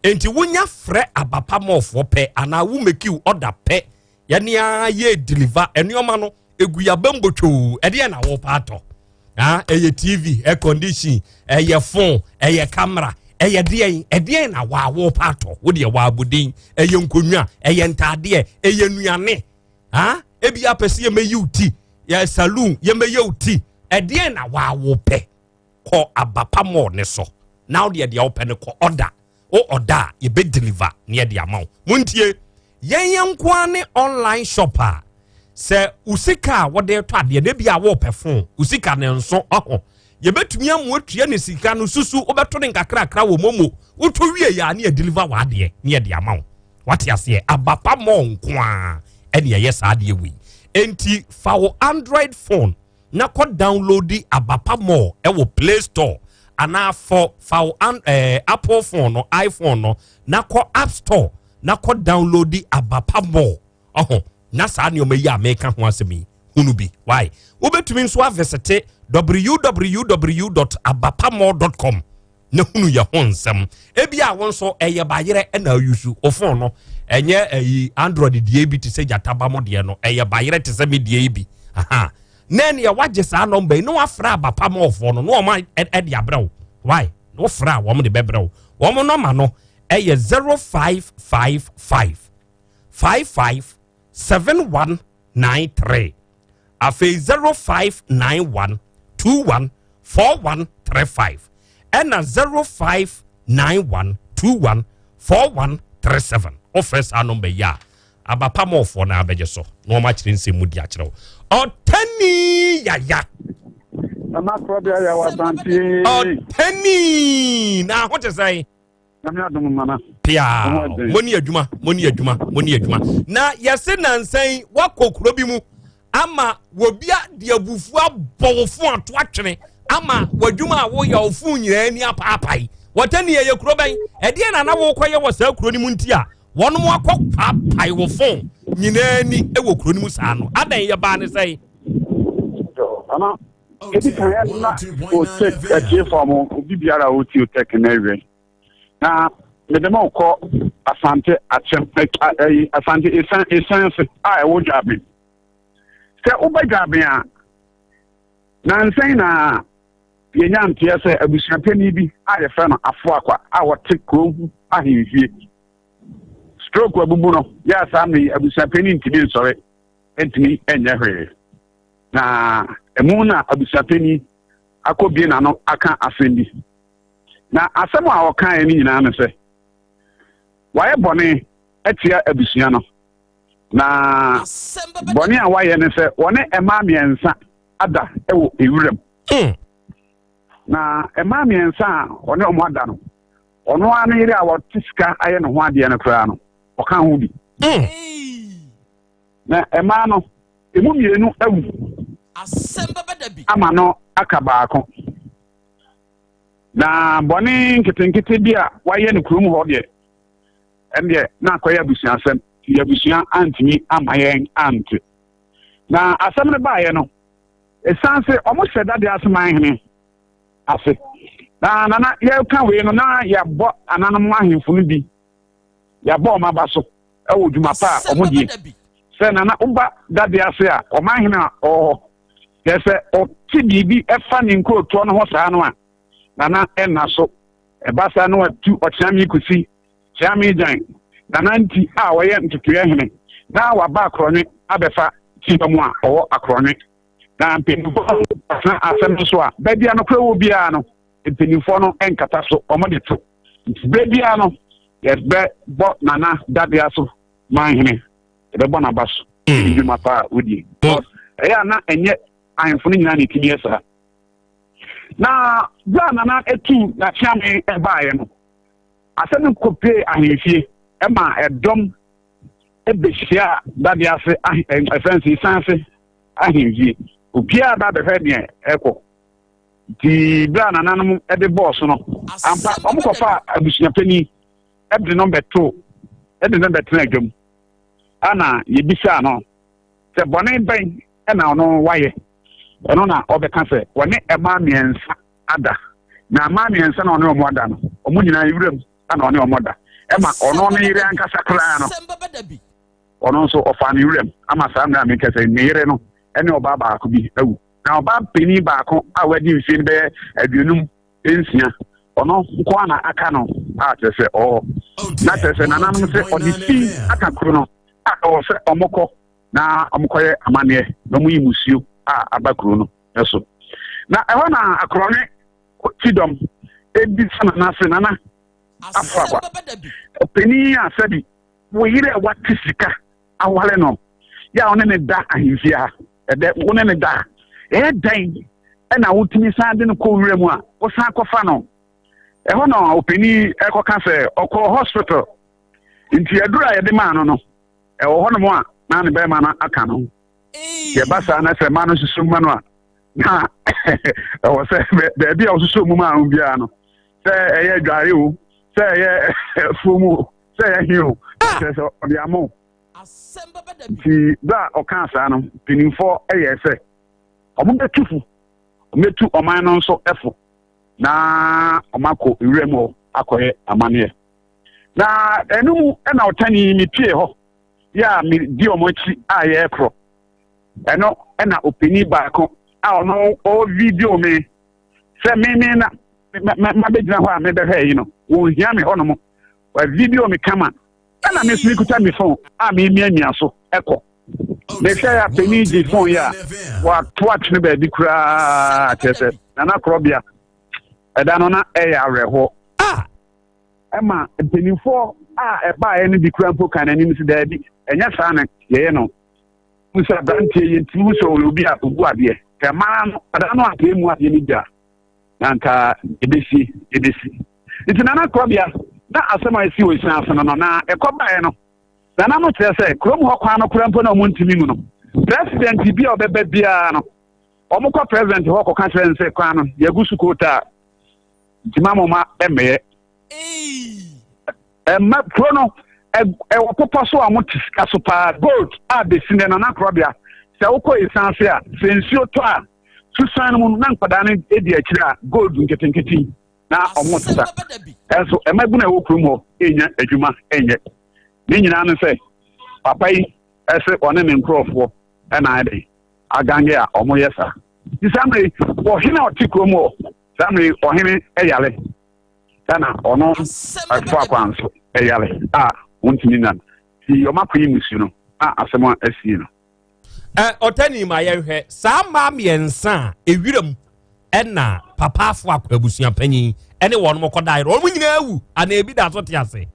nti wonya frɛ abapa mɔfoɔ pɛ anaa wo mekiw ɔda pɛ yɛne ara yɛ deliver nneɛma no egu yaba mbotwoo ɛdeɛ na wɔpa atɔ ah ɛyɛ tv air condition ɛyɛ phone ɛyɛ camera Ɛyɛ deɛn? Ɛdeɛn na wɔawo pa atɔ? Wo deɛ wɔabɔden, ɛyɛ nkonnwa, ɛyɛ ntaadeɛ, ɛyɛ nnuane. Ha? Ebi apɛ sɛ yɛmɛyi wo ti, yɛ saloon, yɛmɛyɛ wo ti. Ɛdeɛn na wɔawo pɛ? Kɔ Abapa Mall ne so. Na wo deɛ deɛ wopɛ no kɔ ɔda. Wo ɔda a, yɛbɛ deliver ne yɛde ama wo. Montie, yɛn yɛn nko ara ne online shop a sɛ wo sika a wɔde tɔ adeɛ no ebi a wɔpɛ phone, wo sika no nso ɔho. Yɛbɛtumi ama watua ne sika no susu, wobɛto ne nkakrakra wɔ momo. Wotɔ wie yɛ a ne yɛ deliver w'adeɛ ne yɛde ama wo. Wate aseɛ? Abapa Mall nko ara ɛne ɛyɛ saa adeɛ wei. Enti fa wo Android phone na kɔ downloadi Abapa Mall ɛwɔ Play Store anaa fɔ fa wo an, eh, Apple phone no, iPhone no na kɔ App Store na kɔ downloadi Abapa Mall. Ɔho na saa nneɛma yi a meka ho asɛm yi hunu bi. Why? Wobɛtumi nso avisite www.abapamall.com na hunu yɛ ho nsɛm. Ebi a wo nso ɛyɛ bayerɛ ɛna ayusu wo phone no, ɛnyɛ ɛyi Android deɛ bi te sɛ gyata ba mo deɛ no, ɛyɛ bayerɛ te sɛ me deɛ yi bi. Aha. Na ɛneɛ wagye saa nɔmba yi na wafrɛ Abapa Mallfoɔ no na wɔn ɛde abrɛ wo. Why? Na wofrɛ a wɔn de bɛbrɛ wo. Wɔn nɔma no ɛyɛ 0555 55 7193. Afei 0591 21 4135 ɛna 0591 21 4137. Wofrɛ saa nɔmba yi a, Abapa Mallfoɔ no abɛgye so na wɔn akyerɛ nsɛm mu di akyerɛ wo. Ɔtani yaya. Nana Korɔbea yɛ wɔ Asante. Ɔtani na ho te sɛn? Nyame adom nana. Pia. Mo ni adwuma, mo ni adwuma, mo ni adwuma. Na yɛse nansa yi wakɔ kuro bi mu ama wɔbia de abufuo abɔ wo fo ato atwene ama w'adwuma a woyɛ wo fo nyinaa ani apaapae. Wɔtani ɛyɛ kuro bɛn? Ɛdeɛ na na wokɔyɛ wɔ saa kuro no mu nti a wɔnom akɔ paapae wo fo nyinaa ani wɔ kuro no mu saa no? Adɛn yɛ baa ne sɛn? Ana edi kan ɛna otek atiefo mo obi biara a ɔtie otek na awie na mede mo kɔ Asante Akyem ɛyi Asante Esan Esan ase a ɛwɔ Dwaben. Sɛ woba Dwaben a, nansan na yɛnya nteɛ sɛ abusuapanin bi a yɛfrɛ no Afoakwa a ɔte kuro ho ahemfie stroke abubu no yɛ a saa mmere yi abusuapanin ntumi nsɔre ntumi nyɛ hwee. Na ɛmu na abusuapanin akɔbie n'ano aka asɛm bi. Na asɛm a ɔkaeɛ no nyinaa ne sɛ, wayɛ bɔne atia abusua no. Na bɔne a wayɛ ne sɛ wɔne mmaa mmiɛnsa ada wɔ ewuram. Na mmaa mmiɛnsa a ɔne wɔn ada no, ɔno ara ne yere a wɔte sika ayɛ ne ho adeɛ no koraa no, ɔka ho bi. Na mmaa no, emu mmienu awu ama no aka baako. Na bɔne nketenkete bi a wayɛ no kurom hɔ deɛ, ɛndeɛ na akɔyɛ abusuasɛm, nti abusua antumi amma yɛn ante. Na asɛm no baeɛ no, ɛsiane sɛ wɔhyɛ dade aseman hene ase, na nana yɛreka wei no, na yɛabɔ ananom ahemfo no bi, yɛabɔ wɔn aba so wɔ dwuma pa a wɔdie. Sɛ nana woba dade ase a, ɔman hene a ɔwɔ hɔ, Kyerɛ sɛ ɔte biribi fa ne nkurotoɔ no ho saa no a, Nana nna so. Ɛba saa na watu Ɔkyeame Kusi, Kyeame Gyan, Nana Nti a ɔyɛ ntotoeɛ hene na waba Akorɔnwe abɛfa Kyima mu a ɔwɔ Akorɔnwe. Na mpanimfoɔ no tena asɛm no so a, baabi a nokorɛ wɔ biara no, mpanimfoɔ no nkata so, wɔde to. Nti berɛ biara no, yɛbɛbɔ Nana Dabea so manhene. Yɛbɛbɔ n'aba so. Ne dwuma pa a ɔdie. Because ɛyɛ a na ɛnyɛ ahemfo no nyinaa na ɛtumi yɛ saa. Na berɛ a Nana tu n'akyeame baeɛ no, asɛm no kɔpee ahemfie ma ɛdɔm bɛhyiaa dade ase ɛfɛn sɛ esan ase ahemfie. Obiara ba bɛhwɛ deɛ ɛkɔ. Nti berɛ a nananom de bɔɔ so no, ampa wɔkɔfaa abusuapanin de no bɛtoo de no bɛtena dwam. Ɛnna yebisaa no sɛ bɔne bɛn na ɔno wayɛ. Ɛno na ɔbɛka sɛ ɔne mmaa mmiɛnsa ada. Na mmaa mmiɛnsa na ɔne wɔn ada no, wɔn nyinaa wuram na ɔne wɔn da. Ɛma ɔno ne yere ankasa koraa no, ɔno nso ɔfaa ne wuram ama saa mmerɛ a meka sɛ ne yere no ne ɔbaa baako bi awu. Na ɔbaa panin baako a wadi mfeɛ no bɛyɛ 56. Ɔno nko ara na aka no a kyerɛ sɛ ɔwɔ hɔ. Na kyerɛ sɛ nananom sɛ ɔde fi aka kuro no a ɛwɔ sɛ wɔkɔ na wɔkɔyɛ amanneɛ na wɔyi musuo a aba kuro no so. Na ɛhɔ na akorɔne kyidɔm ebisa nana se nana afo akwa ɔpanin a sɛbi wo yere a wate sika aware no yɛ a ɔne ne da ahemfie ha ɛdɛ wo ne ne da a ɛyɛ dɛn ɛna wotumi san de no kɔ wura mu a wosan kɔfa no ɛhɔ na ɔpanin ɛkɔka sɛ ɔkɔɔ hospital nti aduru a yɛde maa no no ɛwɔ hɔnom a na ne bɛrima no aka no yɛba saa na sɛ mma no susu mma no a na ɛwɔ sɛ baabi a ɔsusu mu maa no biara no sɛ ɛyɛ adware o sɛ ɛyɛ afuo mu o sɛ ɛyɛ he o kyerɛ sɛ ɔde ama o nti berɛ a ɔkaa saa no mpanimfoɔ yɛɛ sɛ wɔbɛtu fo wɔbɛtu ɔman no nso fo na wɔakɔ wuram hɔ akɔyɛ amanneɛ na ɛno mu na ɔtani mepie hɔ yɛ a medi wɔn akyi a yɛrekorɔ. Ɛno na ɔpanin baako a ɔno ɔvideo me sɛ me me na mabɛgyina hɔ a mebɛhwɛ yi no, wɔnhia me hɔnom. Wavideo me kama ɛna me nso mekuta me phone a memiamia so ɛkɔ. Mehwɛ a panin gye phone yi a wato atwene baabi koraa kyerɛ sɛ Nana Korɔbea ɛda no na ɛyɛ awerɛhoɔ. Ah! Ɛma mpanimfoɔ a ɛbaeɛ no bi kura mpo kan n'anim sɛ daabi, ɛnyɛ saa na yɛyɛ no. Hu sɛ aberanteɛ yi ntumi hu sɛ ɔyɛ obi a ɔbu adeɛ. Sɛ mmaa no, akwadaa no anka ɛmmu adeɛ no bi a, na anka ɛbɛsi, ɛbɛsi. Nti Nana Korɔbea, na asɛm a ɛsi wɔ Esia ase no no, na ɛkɔbaeɛ no, Nana no kyerɛ sɛ kurom hɔ kwan no kora mpo na wɔn ntumi mu no, president bi a ɔbɛba biara no, wɔkɔ president hɔ kɔka kyerɛ no sɛ kwan no, yɛagu so kootaa. Nti ma mo ma mmɛyɛ. Ɛma kuro no ɛwɔ popɔ so a wɔte sika so paa gold a bɛsi nɛ nana korɔbea sɛ wokɔ esan ase a sɛ nsuo tɔ a susan no mu na nkwadaa no di akyire a gold nketenkete na wɔn sesa ɛnso ɛma bunu a ɛwɔ kurom hɔ ɛnya adwuma ɛnyɛ ne nyinaa no sɛ papa yi ɛsɛ ɔne ne nkurɔfoɔ ɛna ayɛ agange a wɔyɛ saa nti saa mmerɛ yi ɔhene a ɔte kurom hɔ Saa mmerɛ yi ɔhene yare ɛna ɔno ɛfo akwan nso yare a wɔntumi nna no nti wɔn akɔyi musuo no a asɛm a asie no. Ɛ ɔtani ma yɛnhwɛ saa mmaa mmiɛnsa a ewiram ɛna papa afo akɔ abusua panyin ɛne wɔn mo kɔda ayerɛ wɔn nyinaa awu anaa ebi da so te ase.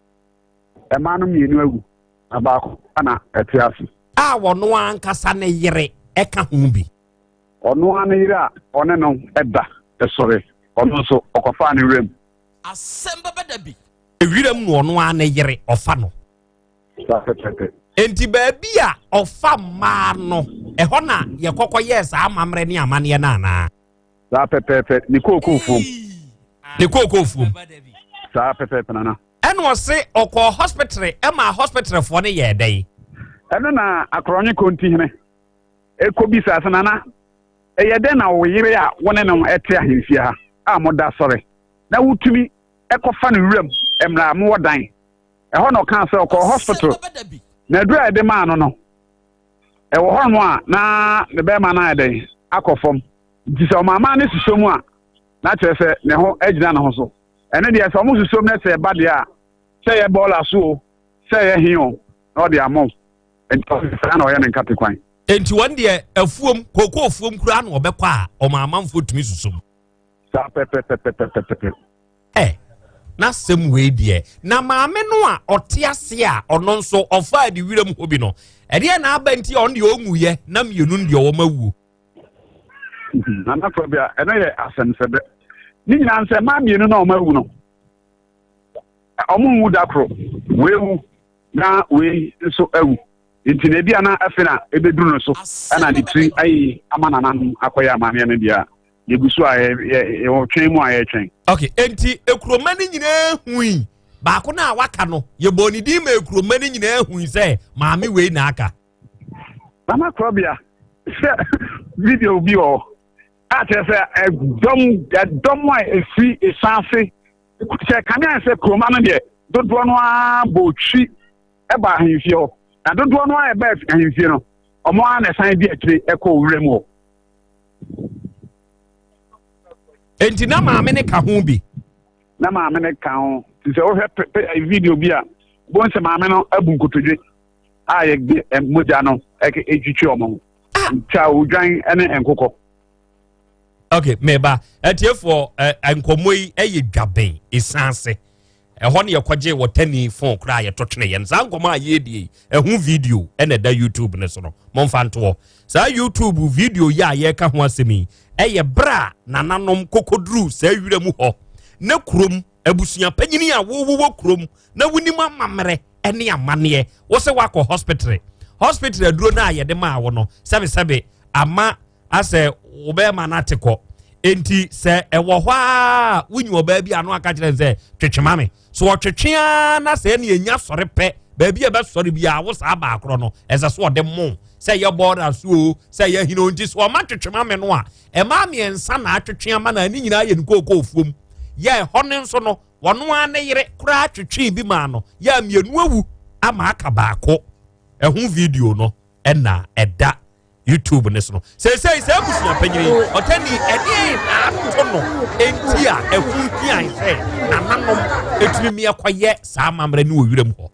Mmaa no mmienu awu na baako na ɛte ase. A wɔn ankasa ne yere ɛka ho bi. Ɔno ara ne yere a ɔne no da sɔre, ɔno nso, ɔkɔfaa no wuram. Asɛm bɛba da bi. Wiram na ɔno ara ne yere ɔfa no. Saa pɛpɛpɛ. Enti baabi a ɔfa mmaa no, ɛhɔ na yɛkɔkɔ yɛɛ saa amammerɛ ne amanneɛ no anaa? Saa pɛpɛɛpɛ, ne kookoofuom. Ne kookoofuom. Saa pɛpɛɛpɛ, Nana. Ɛna ɔse ɔkɔɔ hospital ɛmaa hospitalfoɔ no yɛɛ dɛn? Ɛno na Akorɔnye Kontihene kɔbisaa sɛ, Nana, ɛyɛ dɛn na wo yere a wo ne no te ahemfie ha a moda sɔre na wotumi kɔfa no wuram mmerɛ a mowɔ dan? Ɛhɔ na ɔkaa sɛ ɔkɔɔ hospital na aduru a yɛde maa no no, ɛwɔ hɔnom a na ne bɛrima no ayɛ dɛn akɔ fam. Nti sɛ ɔmaamaa no suso mu a, na kyerɛ sɛ ne ho agyina ne ho so. Ɛno deɛ sɛ ɔmo suso mu na sɛ ɛba deɛ a, sɛ ɛyɛ bɔɔla so o, sɛ ɛyɛ he o, na ɔde ama wo. Enti ɔno saa na ɔyɛ ne nkate kwan. Enti wɔn deɛ afuom, kookoo afuom koraa na ɔbɛkɔ a ɔma amanfoɔ tumi susu mu. Saa pɛpɛpɛpɛpɛpɛ. Ɛ, n'asɛm wei deɛ, na maame no a ɔte ase a ɔno nso ɔfaa de wiram hɔ bi no, ɛdeɛ na aba nti a ɔno deɛ ɔnwuiɛ na mmienu no deɛ wɔn awuo. Nana Krɔbea, ɛno yɛ asɛmsɛbɛ. Ne nyinaa nsɛ mmaa mmienu no a wɔn awu no, wɔn nwu da koro, wei wu na wei nso awu nti na ebi a na afei na ebeduru no so ɛna ne tiri ayi ama nananom akɔyɛ amaneɛ no deɛ a yɛgu so a yɛwɔ twɛn mu a yɛretwɛn. ok enti ekuroma no nyinaa hui baako no a waka no yɛbɔɔ ne din ma ekuroma no nyinaa hui sɛ maame wei na aka. Mama Korɔbea sɛ video bi wɔ hɔ a kyerɛ sɛ ɛdɔm ɛdɔm a efiri esan ase sɛ kanea sɛ kuroma no deɛ dodoɔ no ara bɔ twi ba ahemfie hɔ na dodoɔ no ara ɛba ahemfie no wɔn ara na ɛsan di akyire ɛkɔ owura mu hɔ. Enti na maame ne ka ho bi. Na maame no ka ho. Nti sɛ wohwɛ pɛ video bi a, wobɛhu sɛ maame no abu nkotodwe a yɛde mogya no ɛtwitwi wɔn ho. Ah. Twa odwan ne nkokɔ. Okay, meba. Atiefoɔ, nkɔmmɔ yi ɛyɛ dwaben esan ase. Ɛhɔ ne yɛkɔgye wɔ tani fon koraa yɛto twene yɛn. Saa nkɔmmɔ a yɛredi yi, ɛho video ɛna ɛda YouTube no so no. Momfa ntoɔ. Saa YouTube video yi a yɛreka ho asɛm yi, ɛyɛ berɛ a nananom kɔkɔduruu saa wira mu hɔ na kurom abusua panyini a wowowɔ kurom na wonim amammerɛ ne amanneɛ wo sɛ woakɔ hospital hospital aduro no a yɛde maa wo no sɛbesɛbe ama asɛ wobɛɛma no ate kɔ enti sɛ ɛwɔ hɔ a wonyi ɔbaa bi ano aka kyerɛ sɛ twetwe ma me so ɔtwetwe ara na sɛ ɛne ɛnya sɔre pɛ baabi a ɛbɛsɔre biara wo saa baakorɔ no ɛsɛ so ɔde mo sɛ ɛyɛ bɔɔda so o sɛ ɛyɛ hene o nti so ɔma twetwe ma me no a ɛmaa mmiɛnsa na atwetwe ama na ne nyinaa yɛ ne kookoo fuom yɛ ɛhɔ no nso no wɔno ara ne yere koraa twetwee bi maa no yɛ mmienu awu ama aka baako ɛho video no ɛna ɛda youtube ne so no seesei sɛ abusua panyin yi ɔtɛni ɛdeɛn na ato no enti a ɛho hian sɛ nananom ɛtumi mi ɛkɔyɛ saa amammerɛ ne wɔ wiram hɔ.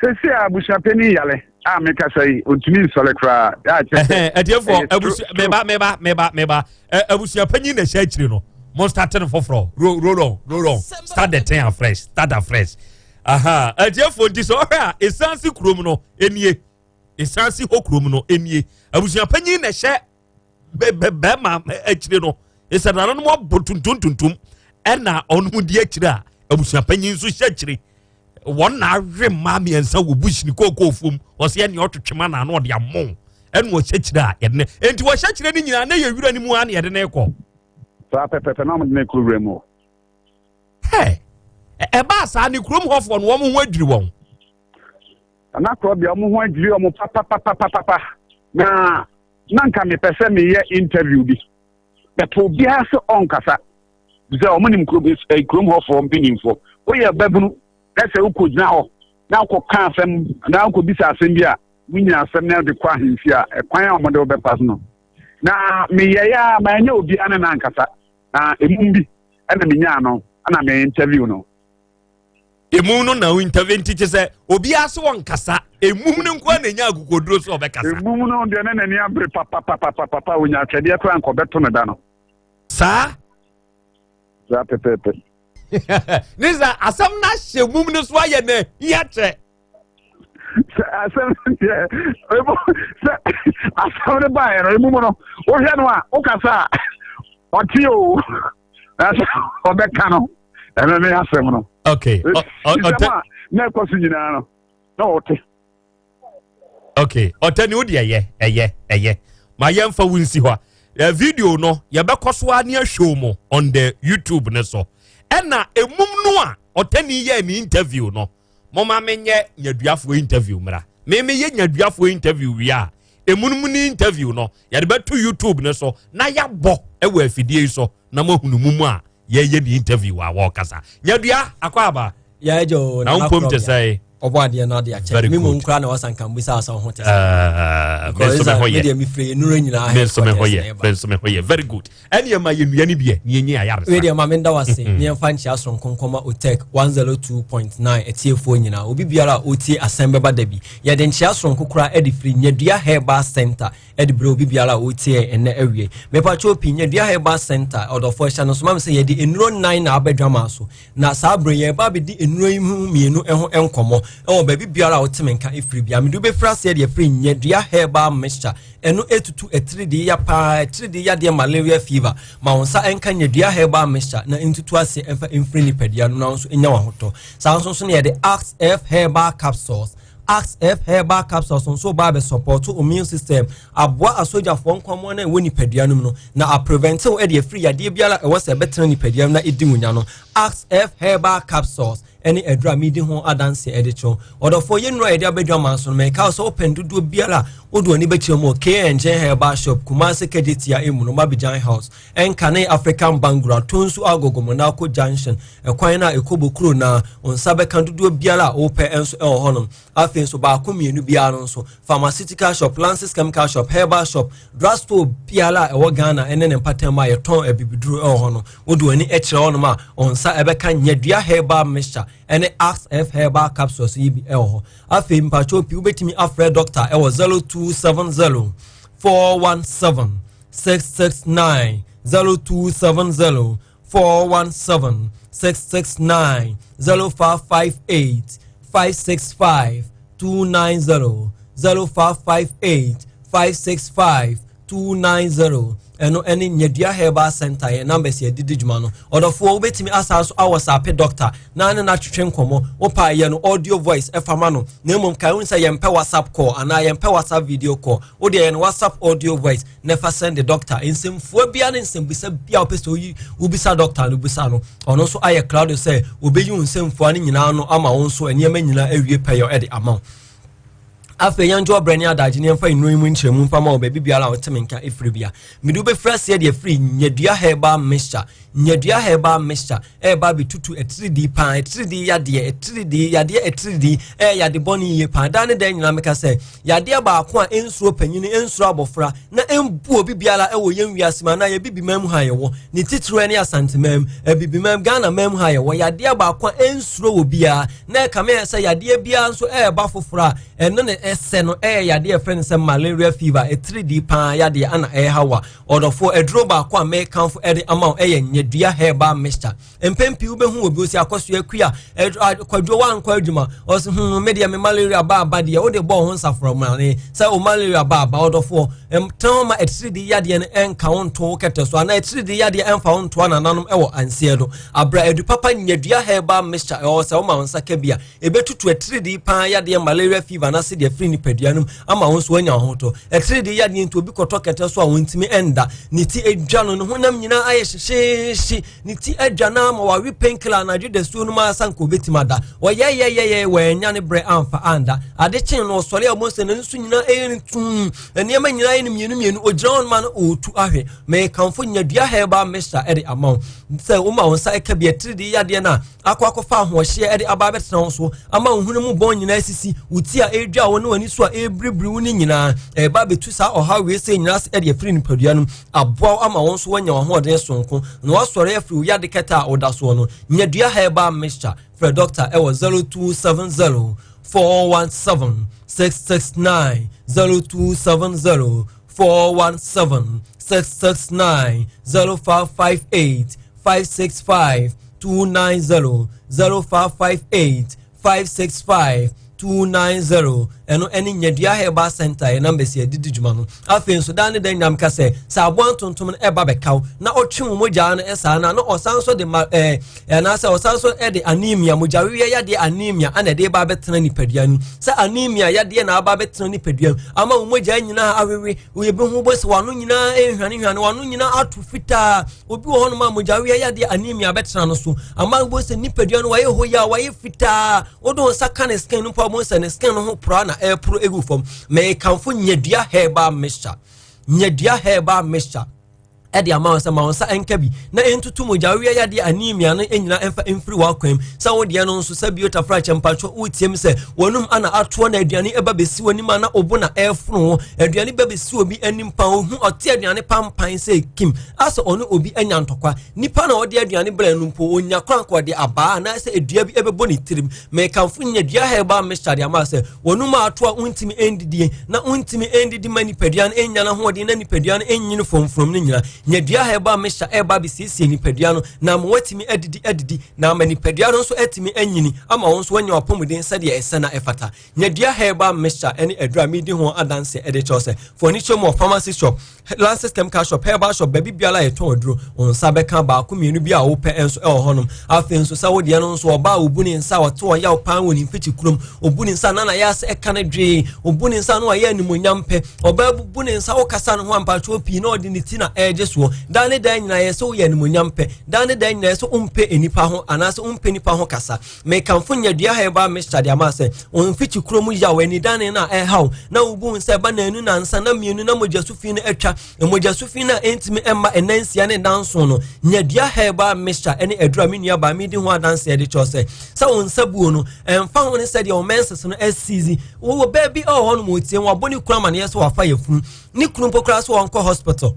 Seesei a abusua panyin yare a mekasa yi ɔntumi nsɔre koraa ɛtiɛfoɔ abusua meba meba meba meba abusua panyin na ɛhyɛ akyire no mo start no foforɔ roll roll on roll on start the thing afresh start afresh aha ɛtiɛfoɔ nti sɛ ɔhwɛ a esan si kurom no enie. Esan si hɔ kurom no nie. Abusua panyin na ɛhyɛ bɛrima akyire no. Esɛ nananom abɔ tuntum tuntum ɛna ɔno di akyire a abusua panyin nso hyɛ akyire. Wɔn na awe mmaa mmiɛnsa wɔ bush ne kookoo fam. Ɔsɛ ɛne ɔtwetwe ma na ano ɔde amon ɛna ɔhyɛ akyire a yɛde ne. Enti wɔhyɛ akyire no nyinaa na yɛ wura no mu a na yɛde ne kɔ. Saa pɛpɛpɛ na wɔde ne kɔ wura mu. Hɛ ɛbaa saa ne kurom hɔfoɔ no wɔn ho adwiri wɔn. Nana Korɔbea, wɔn ho adwiri wɔn papapapapapa. Na na nka mepɛ sɛ meyɛ interview bi. But obiara sɛ ɔnkasa. Sɛ wɔn nim kurom eh, kurom hɔfoɔ mpanimfoɔ. Woyɛ babunu na sɛ wokɔgyina hɔ na wokɔka asɛm na wokɔbisa asɛm bi a wonya asɛm na wode kɔ ahemfie a ɛkwan a wɔde wobɛfa so no. Na meyɛeɛ a manyɛ obiara ne no ankasa. Na emum bi ɛna menyaa no ɛna me interview no. Emu no na interview nti kyɛ sɛ obiara so ɔnkasa emum no nko na enya akokoduro so ɔbɛkasa. Emum no deɛ ne n'ani abere papapapapa onya atwɛdeɛ koraa nka ɔbɛto no da no. Saa. Saa pɛpɛɛpɛ. Ne sɛ asɛm no ahyɛ mum no so ayɛ na ahia kyɛ. Sɛ asɛm no deɛ emu sɛ asɛm no baeɛ no emu mu no wohwɛ no a wokasa a ɔte o. Ɛsɛ ɔbɛka no ɛno ne asɛm no. Okay. Ɔtɛ a na ɛkɔ so nyinaa no na ɔte. Okay. Ɔtɛ ni o deɛ ɛyɛ ɛyɛ ɛyɛ ma yɛmfa wo nsi hɔ a video no yɛbɛkɔ so a ne ahwɛ mu on the YouTube ne so ɛna emum no a ɔtɛni yɛ ne interview no moma menyɛ nyaduafoɔ interview mmra me meyɛ nyaduafoɔ interview wie a emunum ne interview no yɛde bɛto youtube no so na yɛabɔ wɔ afidie yi so na moahunu mu mu a yɛyɛ ne interview a wɔrekasa nyadua akɔ aba na wo mpom te sɛ ɔbɔ adeɛ no ade akyɛ me mmom koraa na wasa nka mbisa asa ho te sɛ ah, me nso me ho yɛ medeɛ mefiri nnuro nyinaa me nso me ho yɛ me nso me ho yɛ very good ɛne ɛma yɛ nnua no bi ɛ ne yɛnyi ayaresa wei deɛ ma menda wase mm-hmm. ne yɛmfa nkyea soronko nkɔma otek 102.9 atiefoɔ nyinaa obi biara a ɔtie asɛm bɛba da bi Yɛde nkyea soronko koraa de firi Nyadua Herbal Center de brɛ obi biara a ɔretie yɛn ɛnnɛ awie. Mepakyɛw pii, Nyadua Herbal Center, ɔdɔfoɔ hyɛ no nso ma me sɛ yɛde nnuro nnan na aba dwamaa so. Na saa berɛ yi yɛreba abɛdi nnuro yi ho mmienu ho nkɔmmɔ wɔ baabi biara a wote me nka ɛfiri biara. Mede wobɛfiri aseɛ de afiri Nyadua Herbal Mixture. Ɛno ɛtutu atiridii ya paa, atiridii yadeɛ malaria fever. Ma wo nsa nka Nyadua Herbal Mixture na ntutu aseɛ mfa mfiri nipadua no na wo nso nya w'ahotɔ. Saa nso nso na yɛde Axe F Herbal Capsules. Axe F Herbal Capsules nso ba abɛ support immune system, aboa asogyafoɔ nkwamoa no a ɛwɔ nipadua no mu no, na aprevente wo de afiri yadeɛ biara a ɛwɔ sɛ ɛbɛtena nipadua no na ɛdi wo nya no. Axe F Herbal Capsules. ne aduro a medi ho adanseɛ de kyerɛ wo. Ɔdɔfoɔ, yɛn nnuro a yɛde abɛdwa ma so no, mɛka wo sɛ wopɛn dodoɔ biara a wode w'ani bɛkyerɛ mu wɔ KN Herbal Shop, Kumasi Kejetia emu no, Mabigyan House, Ɛnkane African Bangura, Tonsu Agogo, Monaco Junction, ɛkwan no a ɛkɔ Bokuro na wo nsa bɛka dodoɔ biara a wopɛ nso ɛwɔ hɔnom. Afei nso baako mmienu biara no nso, pharmaceutical shop, Lances Chemical Shop, Herbal Shop, drugstore biara a ɛwɔ Ghana ɛne ne mpatamu a yɛtɔn abibiduro ɛwɔ hɔ no, wode w'ani kyerɛ hɔnom a, wo nsa ɛbɛka Nyadua Herbal Mixture ɛne Axe F Herbal Capsules yi bi ɛwɔ hɔ. Afei mpakyɛw pii wobɛtumi afrɛ doctor ɛwɔ 0270 417 669 0270 417 669 0558 565 290 0558 565 290. Ɛno ɛne Nyadua Herbal Center yɛn numbers yɛ didi dwuma no. Ɔdɔfoɔ, wobɛtumi asan so awɔ saape doctor na ne no atwetwe nkɔmmɔ. Wopa yɛ no audio voice ɛfa ma no, na mmom kae wo sɛ yɛmpɛ WhatsApp call anaa yɛmpɛ WhatsApp video call. Wodeɛ yɛ no WhatsApp audio voice na ɛfa send doctor nsɛmfua bia ne nsɛmbisa bia wopɛ sɛ oyi wobisa doctor no bisa no. Ɔno nso ayɛ cloud sɛ obeyi wo nsɛmfua no nyinaa no ama wo nso nneɛma nyinaa awie pɛyɛ ɛde ama wo. Afei yɛn gye ɔbrɛ ne adagye ne yɛmfa nnuro yi mu nkyerɛmu mfa ma wɔ baabi biara a wɔte me nka ɛfiri bia. Mede wobɛfiri aseɛ deɛ firi Nyadua Herbal Mixture. Nyadua Herbal Mixture ɛreba abɛtutu atiridii paa, atiridii yadeɛ, atiridii yadeɛ, atiridii ɛyɛ yade bɔne yie paa. Daa ne dan nyinaa meka sɛ yadeɛ baako a ɛnsuro panyini, ɛnsuro abɔfra na ɛmbu obi biara ɛwɔ yɛn wiase mu anaa yɛbibi man mu ha yɛwɔ ne titiriw ne Asante man mu, abibi man mu, Ghana man mu ha yɛwɔ yadeɛ baako a ɛnsuro wɔ biara na ɛkame yɛ sɛ yadeɛ biara nso ɛreba foforɔ a ɛno ne ɛsɛ no ɛyɛ yadeɛ ɛfrɛ no sɛ malaria fever, atiridii paa yadeɛ ana ɛreha wa. Ɔdɔfoɔ, aduro baako a mekamfo ɛde ama wo ɛyɛ Nyadua Herbal Mixture. Mpɛn pii wobɛhu obi osi akɔso akua kwadwo wankɔ adwuma ɔsi me deɛ me malaria ba aba deɛ wode bɔɔ ho nsaframane sɛ o malaria ba aba. Ɔdɔfoɔ, tɛn ma atiridii yadeɛ no ɛnka wo nto wo kɛtɛ so anaa atiridii yadeɛ ɛmfa wo nto anananom ɛwɔ anseɛ do. Abra adu papa Nyadua Herbal Mixture ɛwɔ sɛ woma wo nsa ka bi a ɛbɛtutu atiridii paa yadeɛ malaria fever no ase deɛ firi nipadua no mu ama wo nso woanya ahotɔ. Atiridii yadeɛ nti obi kɔtɔ kɛtɛ so a wɔntumi ɛnda, ne ti adwa no, ne honam nyinaa ayɛ hyehyeehye, ne ti adwa no ama wawe painkiller anadwo dasuo no mu asa nka obɛtumi ada. Ɔyɛyɛyɛyɛ wɔanya ne berɛ amfa anda. Ade kyee no ɔsɔre a wɔn sɛ n'ani so nyinaa ɛyɛ no tum, nneɛma nyinaa yɛ no mmienu mmienu, ogyina hɔ ma no ɔretu ahwɛ. Mekamfo Nyadua Herbal Mixture ɛde ama wo sɛ woma wo nsa ɛka bi atiridii yadeɛ no a akɔ akɔfa ahoɔhyeɛ ɛde aba abɛtena wo so ama wo hwene mu bɔn nyinaa sisi wo ti a ɛredwa wo ne w'ani so a ɛrebiribiri wo ne nyinaa ɛreba abɛtu saa ɔhaw wei sɛ nyinaa ase ɛde afiri nipadua no aboa wo ama wo nso woanya w'ahoɔden sononko na woasɔre afiri wo yade kɛtɛ a woda soɔ no. Nyadua Herbal Mixture, frɛ dɔkta ɛwɔ 0270 417 669 0270 417 669 0558 565 290 0558 565 290. Ɛno ɛne Nyadua Herbal Center yɛ numbers yɛ didi dwuma no. Afei nso daa ne da nyinam ka sɛ sɛ aboa ntontom no ɛba bɛkaw na ɔtwe wo mogya no ɛsaa no na ɔsan so de ma ɛɛ anaasɛ ɔsan so ɛde anemia mogya weweɛ yadeɛ anemia ana ɛde ba abɛtena nipadua no sɛ anemia yadeɛ na aba abɛtena nipadua mu ama wo mogya nyinaa awewe. Yɛbɛhu bɔ sɛ wano nyinaa ɛhwanehwane, wano nyinaa ato fitaa. Obi wɔ hɔnom a mogya weweɛ yadeɛ anemia abɛtena no so ama bɔ sɛ nipadua no wayɛ hɔ yi a wayɛ fitaa. Wode wo nsa ka ne skin no mpo a wobɛhu sɛ ne skin no ho pora na ɛreporo egu fam. Mekamfo Nyadua Herbal Mixture, Nyadua Herbal Mixture ɛde ama wo sɛ ma wo nsa nka bi na ɛntutu mogya wowia yadeɛ anemia no nyina ɛmfa mfiri w'akwan mu. Sɛ wo deɛ no nso sɛ bio tafra kyɛ mpatwɔ wotiam sɛ w'anum ana atoɔ na aduane ɛba bɛsi w'anim a na obo na ɛrefono wo. Aduane ba bɛsi obi anim pa ohu ɔte aduane pampan sɛ kim asɛ ɔne obi anya ntɔkwa. Nipa na ɔde aduane brɛ no mpo onya koraa nka ɔde abaa anaasɛ edua bi ɛbɛbɔ ne tirim. Mekamfo Nyadua Herbal Mixture de ama sɛ wɔnom a ato a wontumi ndidie na wontumi ndidi ma nipadua no nya n'ahoɔden na nipadua no nyini fomfrom no nyina. Nyadua Herbal Mixture ɛreba abɛsiesie nipadua no na ama woatumi adidi adidi na ama nipadua no nso atumi anyini ama wo nso woanya w'apɔmuden sɛdeɛ ɛsɛ na ɛfata. Nyadua Herbal Mixture ɛne aduru a medi ho adanse ɛde kyerɛw sɛ fo ani kyerɛ mu wɔ pharmacy shop, Lances Chemical Shop, herbal shop, baabi biara a yɛtɔn aduro, wo nsa bɛka baako mmienu bi a wopɛ nso ɛwɔ hɔnom. Afei nso sɛ wodeɛ no nso ɔbaa a obu ne nsa a ɔte ɔyaw paa wɔ ne mfikyi kurom, obu ne nsa na na yɛ ase ɛka no dwee, obu ne nsa na wayɛ animonyam pɛ, ɔbaa bu ne nsa wokasa ne ho ampatwoɔ pii na ɔde ne ti na ɛregye soɔ. Daa ne daa nyinaa yɛ sɛ woyɛ animonyam pɛ. Daa ne daa nyinaa yɛ sɛ wompɛ nnipa ho anaasɛ wompɛ nnipa ho kasa. Mekamfo nyadua herbal mixture de ama sɛ wo mfikyi kuro mu yaw anidane no a ɛhaw na wobu sɛ ɛba naanu nansa na mmienu na mogya so fi no atwa mogya so fi no a ɛntumi ɛmma ɛna nsia ne nanson no. Nyadua herbal mixture ɛne aduru a me nua baa medi ho adanseɛ de kyerɛ sɛ sɛ wo nsa buo no ɛmfa ho ne sɛdeɛ wo menses no asizi wowɔ baabi ɛwɔ hɔ nom ɔtie wabɔ ne kunu amaneɛ sɛ wafa yɛfunu ne kunu mpo koraa sɛ wɔnkɔ hospital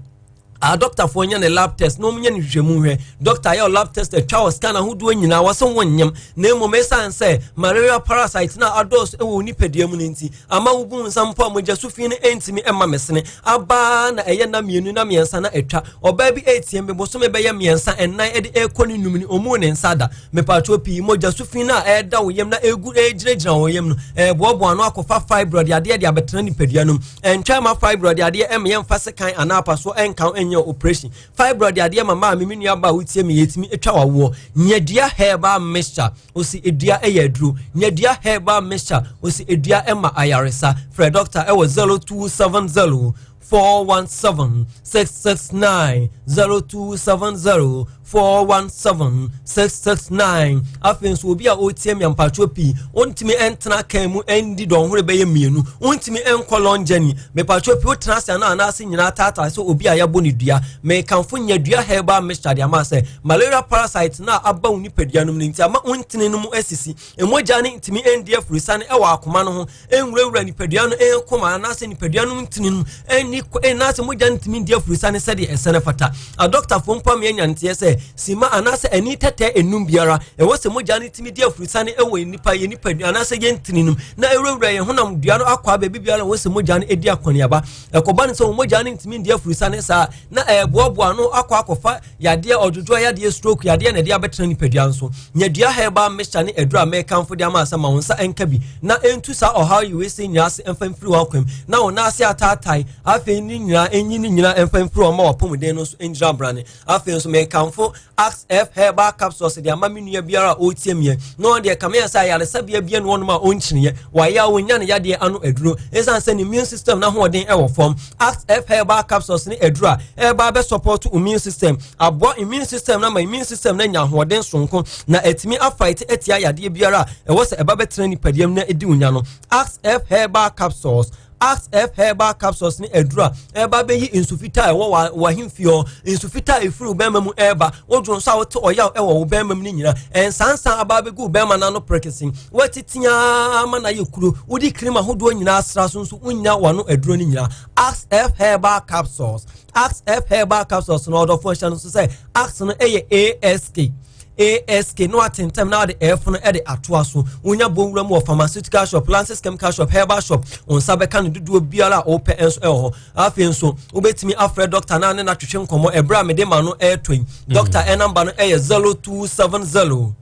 a dɔktafoɔ nyɛ ne lab test na wɔnyɛ ne nhwehwɛmu hwɛ. Dɔkta ayɛ lab test atwa wɔ scan ahodoɔ nyinaa wɔ sɛ wɔnyam na mmom ɛsiane sɛ malaria parasite na adɔɔso wɔ wo nipadua mu no nti ama wobu nsa mpo a mogya so fi no ɛntumi ɛma mesene abaa na ɛyɛ na mmienu na mmiɛnsa na atwa. Ɔbaa bi ɛretie me bosome bɛyɛ mmiɛnsa ɛnan ɛde ɛrekɔ ne num ni ɔmu ne nsa da. Mepatwo pii mogya so fi no a ɛreda wo yam na ɛgu ɛgyinagyina wo yam no ɛreboaboa ano akɔfa fibroid adeɛ de abɛtena nipadua no mu. Ɛntwa ma fibroid adeɛ ɛma yɛmfa sekan anaa apasoɔ ɛnka ɛnyɛ operation. Fibroid adeɛ ma maame me nua ba a wotie me yɛtumi atwa wawoɔ. Nyadua herbal mixture osi edua ɛyɛ aduro. Nyadua herbal mixture osi edua ɛma ayaresa. Frɛ doctor ɛwɔ 0270 417 669 0270 417 669. Afei nso obi a ɔretie mi ampatwo pii wontumi ntena kan mu ndi dɔnhore bɛyɛ mmienu, wontumi nkɔ long journey. Mepatwo pii wotena ase anaa anaase nyinaa taataa sɛ obi a yɛabɔ ne dua. Mekamfo nyadua herbal mixture de ama sɛ malaria parasite no a aba wo nipadua no mu no nti ama wontene no mu asisi. Mogya no ntumi ndi afurusane ɛwɔ akoma no ho nwurawura nipadua no koma anaasɛ nipadua no ntini no ɛni anaasɛ mogya no ntumi ndi afurusane sɛdeɛ ɛsɛ no fata. Adɔktafoɔ mpo ama anya nteɛ sɛ sima anaasɛ ani tɛtɛ enum biara ɛwɔ sɛ mogya no tumi di afurusane ɛwɔ nipa yɛ nipadua anaasɛ yɛ ntini no na ɛwurawura yɛn honam dua no akɔ baabi biara ɛwɔ sɛ mogya no edi akɔneaba. Ɛkɔba no sɛ wɔn mogya no ntumi ndi afurusane saa na ɛboaboa ano akɔ akɔfa yadeɛ ɔdwodwoa yadeɛ stroke yadeɛ na ɛde abɛtena nipadua nso. Nyadua herbal mixture ne aduru a mɛkamfo de ama asɛ ma wo nsa nka bi na ɛntu saa ɔhaw yi wei sɛ nyinaa ase ɛmfa mfiri wɔn akwam na wo nan ase ataatae afei ne nyinaa ɛnyi ne nyinaa ɛmfa mfiri wɔn ma wapɔmuden no nso ngyina brane. Afei nso mɛkamfo Axe F herbal capsules de ama me nua biara a ɔretie meɛ na ɔno deɛ kame sɛ ayaresabea bia ne wɔnom a ɔnkyiniɛ wayɛ a ɔnya ne yadeɛ ano aduro ɛsiane sɛ ne immune system n'ahoɔden ɛwɔ fam. Axe F herbal capsules ne aduro a ɛba bɛ support immune system aboa immune system na ma immune system na nya ahoɔden sonko na ɛtumi afight atia yadeɛ biara a ɛwɔ sɛ ɛba bɛtena nipadua mu na ɛdi wo no. Axe F herbal capsules, Axe F herbal capsules ne aduro a ɛba bɛyi nsu fitaa a ɛwɔ w'ahemfie hɔ, nsu fitaa a ɛfiri wo bɛrima mu ɛreba, wodwo nso a wote ɔyaw ɛwɔ wo bɛrima mu no nyinaa ɛnsansan aba abɛgu wo bɛrima n'ano prekese woatete ama no ayɛ kuro, wode cream ahodoɔ nyinaa sra so nso wonya w'ano aduro no nyinaa. Axe F herbal capsules, Axe F herbal capsules no ɔdɔfoɔ hyɛ no nso sɛ Axe no ɛyɛ ASK ASK na watentem na ɔde F no de atoa so. Wonya bɔ wura mu wɔ pharmaceutical shop, Lances chemical shop, herbal shop, wo nsa bɛka no dodoɔ biara a wopɛ nso ɛwɔ hɔ. Afei nso wobɛtumi afrɛ doctor na ne na twetwe nkɔmmɔ ɛberɛ a mede ma no ɛretɔ yi. Doctor ɛnamba no ɛyɛ 0270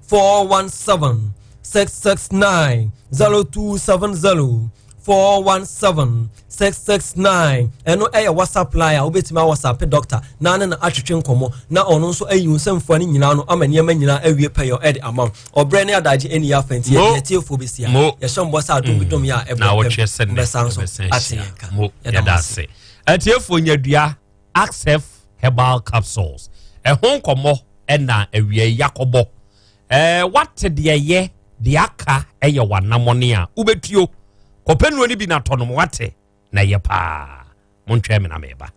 417 669 0270 417 669. Ɛno ɛyɛ WhatsApp line a wobɛtumi a WhatsApp doctor na ne na atwetwe nkɔmmɔ na ɔno nso ayi wo nsɛmfua no nyinaa no ama nneɛma nyinaa awie pɛyɛ ɛde ama wo. Ɔbrɛ ne adagye ɛni yɛ afa nti yɛde atiefoɔ bɛsi a yɛhyɛ mbɔ sɛ adom bi dom yɛ a ɛbɔ pɛm bɛsa nso ate yɛn ka. Yɛda ase. Atiefoɔ nyadua Axe herbal capsules ɛho nkɔmmɔ ɛna awia yakɔbɔ wate deɛ yɛ deɛ aka ɛyɛ w'anamɔne a wobɛtuo kɔpɛ nnuro no bi na tɔ nom wate na ɛyɛ paa montwɛn me na meba.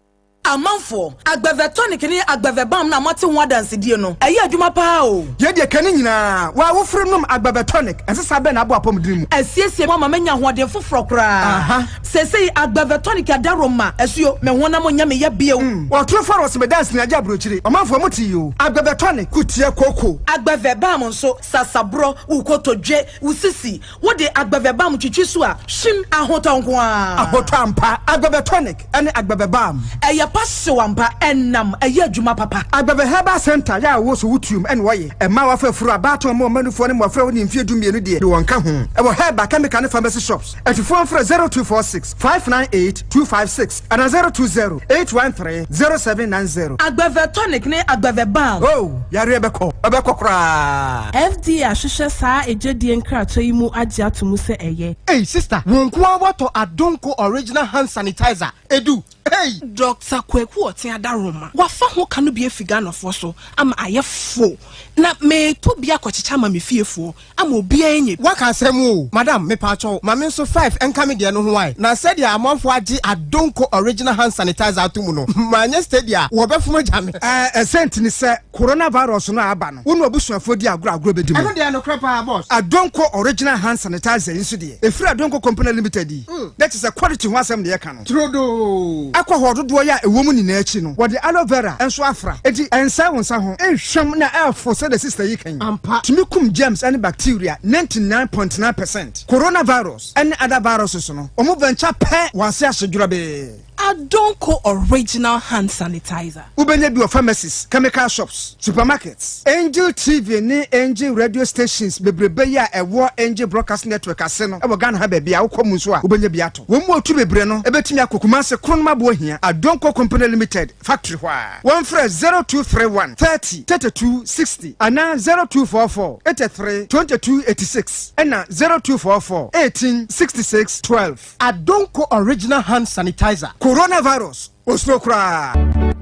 Amanfoɔ, Agbɛvɛ tonic ne Agbɛvɛ balm na moate ho adansedie no, ɛyɛ adwuma paa o. Yei deɛ ka ne nyinaa, wo a wofiri nom Agbɛvɛ tonic, ɛnsesa bɛn na abɔ apɔmuden mu? Asiesie mu ama manya ahoɔden foforɔ koraa. Seesei Agbɛvɛ tonic adaroma asuo, me honam nyɛ me ya bio. Ɔtoro Farao me danseni agye aburokyire. Ɔmanfoɔ mo te yi o. Agbɛvɛ tonic, kutia koko. Agbɛvɛ balm nso, sasaborɔ, wo kotodwe, wo sisi, wode Agbɛvɛ balm twitwi so a, hwim, ahotɔ nko ara. Ahotɔ ampa. Agbɛvɛ tonic ne Agbɛvɛ balm. Ɛyɛ pa hyew ampa, ɛnam, ɛyɛ adwuma papa. Agbɛvɛ Herbal Center yɛ a wɔwɔ so wotuom ɛna wɔyɛ. Mmaa a wɔafa afuru, abaatan, mma wɔn mmanufoɔ ne mmɔfra a wɔnni mfeɛ 12 deɛ, de wɔn ka ho. Ɛwɔ herbal, chemical ne pharmacy shops. Atufoɔ mfrɛ 0246 598 256 anaa 020 813 0790. Agbɛvɛ tonic ne Agbɛvɛ balm. Oh, yareɛ bɛkɔ, ɛbɛkɔ koraa. FDA ahwehwɛ saa egyedie nkratoɔ yi mu agye ato mu sɛ ɛyɛ. Ei sister, wo nko ara woatɔ Adonko original hand sanitizer, Edu. Ei! Doctor Kwaku Ɔte Adaroma, wafa ho ka no bi afi Ghanafoɔ so ama ayɛ fo. Na meretɔ bi akɔkyekyɛ ama me fiefoɔ ama obiara anya bi. Waka asɛm o. Madam, mepaakyɛw, ma me nso five nka me deɛ no ho wae. Na sɛdeɛ amanfoɔ agye Adonko Original Hand Sanitizer ato mu no, manyɛ steady a, wɔbɛfom agya me. Ɛɛ, ɛsɛ nti ne sɛ coronavirus no a aba no, wo ne w'abusuafoɔ di agorɔ a agorɔ bɛdi mo. Ɛno deɛ nokorɛ paa, boss. Adonko Original Hand Sanitizer yi nso deɛ, ɛfiri Adonko Company Limited yi, na kyerɛ sɛ quality ho asɛm na yɛka no. Turodoo. Alcohol dodoɔ yi a ɛwɔ mu nyinaa akyi no, wɔde aloe vera nso afra. Enti ɛnsɛe wo nsa ho, ɛnhwam na ɛfo sɛdeɛ sister yi ka yi. Ampa. Tumi kum germs ne bacteria 99.9%. Coronavirus ne other viruses no, wɔn venture pɛ wɔn ase ahye dworɔbee. Adonko Original Hand Sanitizer. Wobɛnya bi wɔ pharmacies, chemical shops, supermarkets, Angel TV ne Angel Radio stations bebrebe yi a ɛwɔ Angel Broadcast Network ase no wɔ Ghana ha baabi a wokɔ mu nso a wobɛnya bi atɔ. Wɔn mu a wɔtu bebree no bɛtumi akɔ Kumasi Kronom Aboahia, Adonko Company Limited factory hɔ a. Wɔmfrɛ 0231 30 32 60 anaa 0244 83 22 86 ɛna 0244 18 66 12. Adonko Original Hand Sanitizer. Coronavirus, Osuro koraa.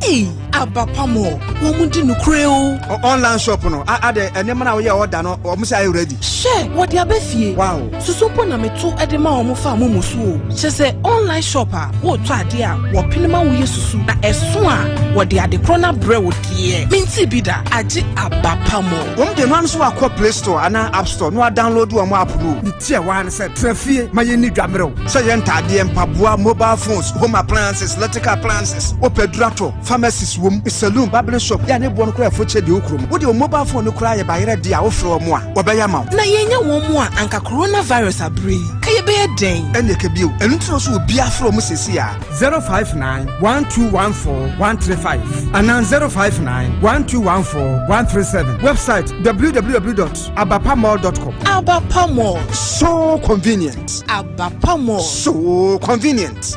Ei aba pa mɔ wɔn di nokorɛ o. Online shop no a adɛ nneɛma no a woyɛ order no wɔn sɛ ayɛ ready. Hwɛ wɔde aba fie. Wow. Susu mpo na meto de ma wɔn fa momo so o. Kyerɛ sɛ online shop a wotɔ adeɛ a wɔpene ma woyɛ susu na ɛso a wɔde ade korɔ no abrɛ wo deɛ mentee bi da agye aba pa mɔ. Wɔn deɛ no ara nso wakɔ play store anaa app store na wadownload wɔn app no o. Ne ti a ɛwɔ ha ne sɛ tena fie ma yɛnni dwa mmerɛw. Sɛ yɛ ntaadeɛ, mpaboa, mobile phones, home appliances, electrical appliances, wopɛ aduru atɔ, pharmacies wom, saloon, barbering shop, yɛ a ne boɔ no koraa ɛfo kyɛ deɛ ɛwɔ kurom. Wode wo mobile phone no koraa yɛ bayerɛ deɛ a wofrɛ wɔn a, wɔbɛyɛ ama wo. Na yɛnnya wɔn mu a anka coronavirus aberɛ yi, ka yɛbɛyɛ dɛn? Ɛnneɛ ka bio. Ɛno nti na ɔsɛ obiara frɛ wɔn seesei ara. 059 1214 135 anaa 059 1214 137. Website www.abapamall.com. Abapa Mall. So convenient. Abapa Mall. So convenient.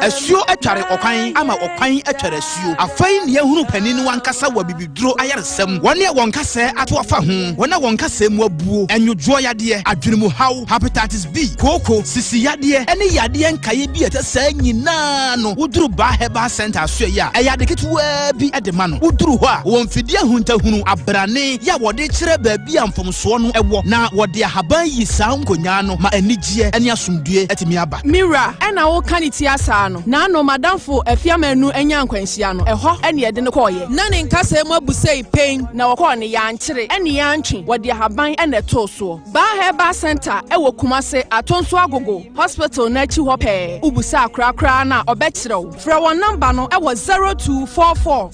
Asuo atware ɔkwan ama ɔkwan atware asuo. Afei na yɛahunu panin no ankasa wɔ abibiduro ayaresa mu. Wɔn a wɔn kasɛɛ ato afa ho, wɔn a wɔn kasɛɛ mu abuo, nnwodwoɔ yadeɛ, adwenemuhaw, hepatitis B, kooko, sisi yadeɛ, ne yadeɛ nkaeɛ bi a ɛte saa nyinaa no, woduru Baa Herbal Centre asoɛeɛ a, ɛyɛ ade ketewaa bi de ma no. Woduru hɔ a, wɔwɔ mfidie ahuntahunu, abrane, yɛ a wɔde kyerɛ baabi a mfomsoɔ no wɔ, na wɔde ahaban yi saa nkonyaa no ma anigyeɛ ne asomdwoeɛ atumi aba. Me wura, ɛna woka ne ti asaa no, naano m'adamfo Afiamanu nyaa nkwanhyia no, ɛhɔ ne yɛde no kɔeɛ. Na ne nkasɛɛ mu abu sei pen. Na wɔkɔɔ no, yɛankyere ne yɛantwe, wɔde ahaban na ɛtoo soɔ. Baa Herbal Centre wɔ Kumase, Atonso Agogo Hospital no akyi hɔ pɛɛ. Wobisa akora koraa no a, ɔbɛkyerɛ wo. Frɛ wɔn nɔmba no wɔ 0244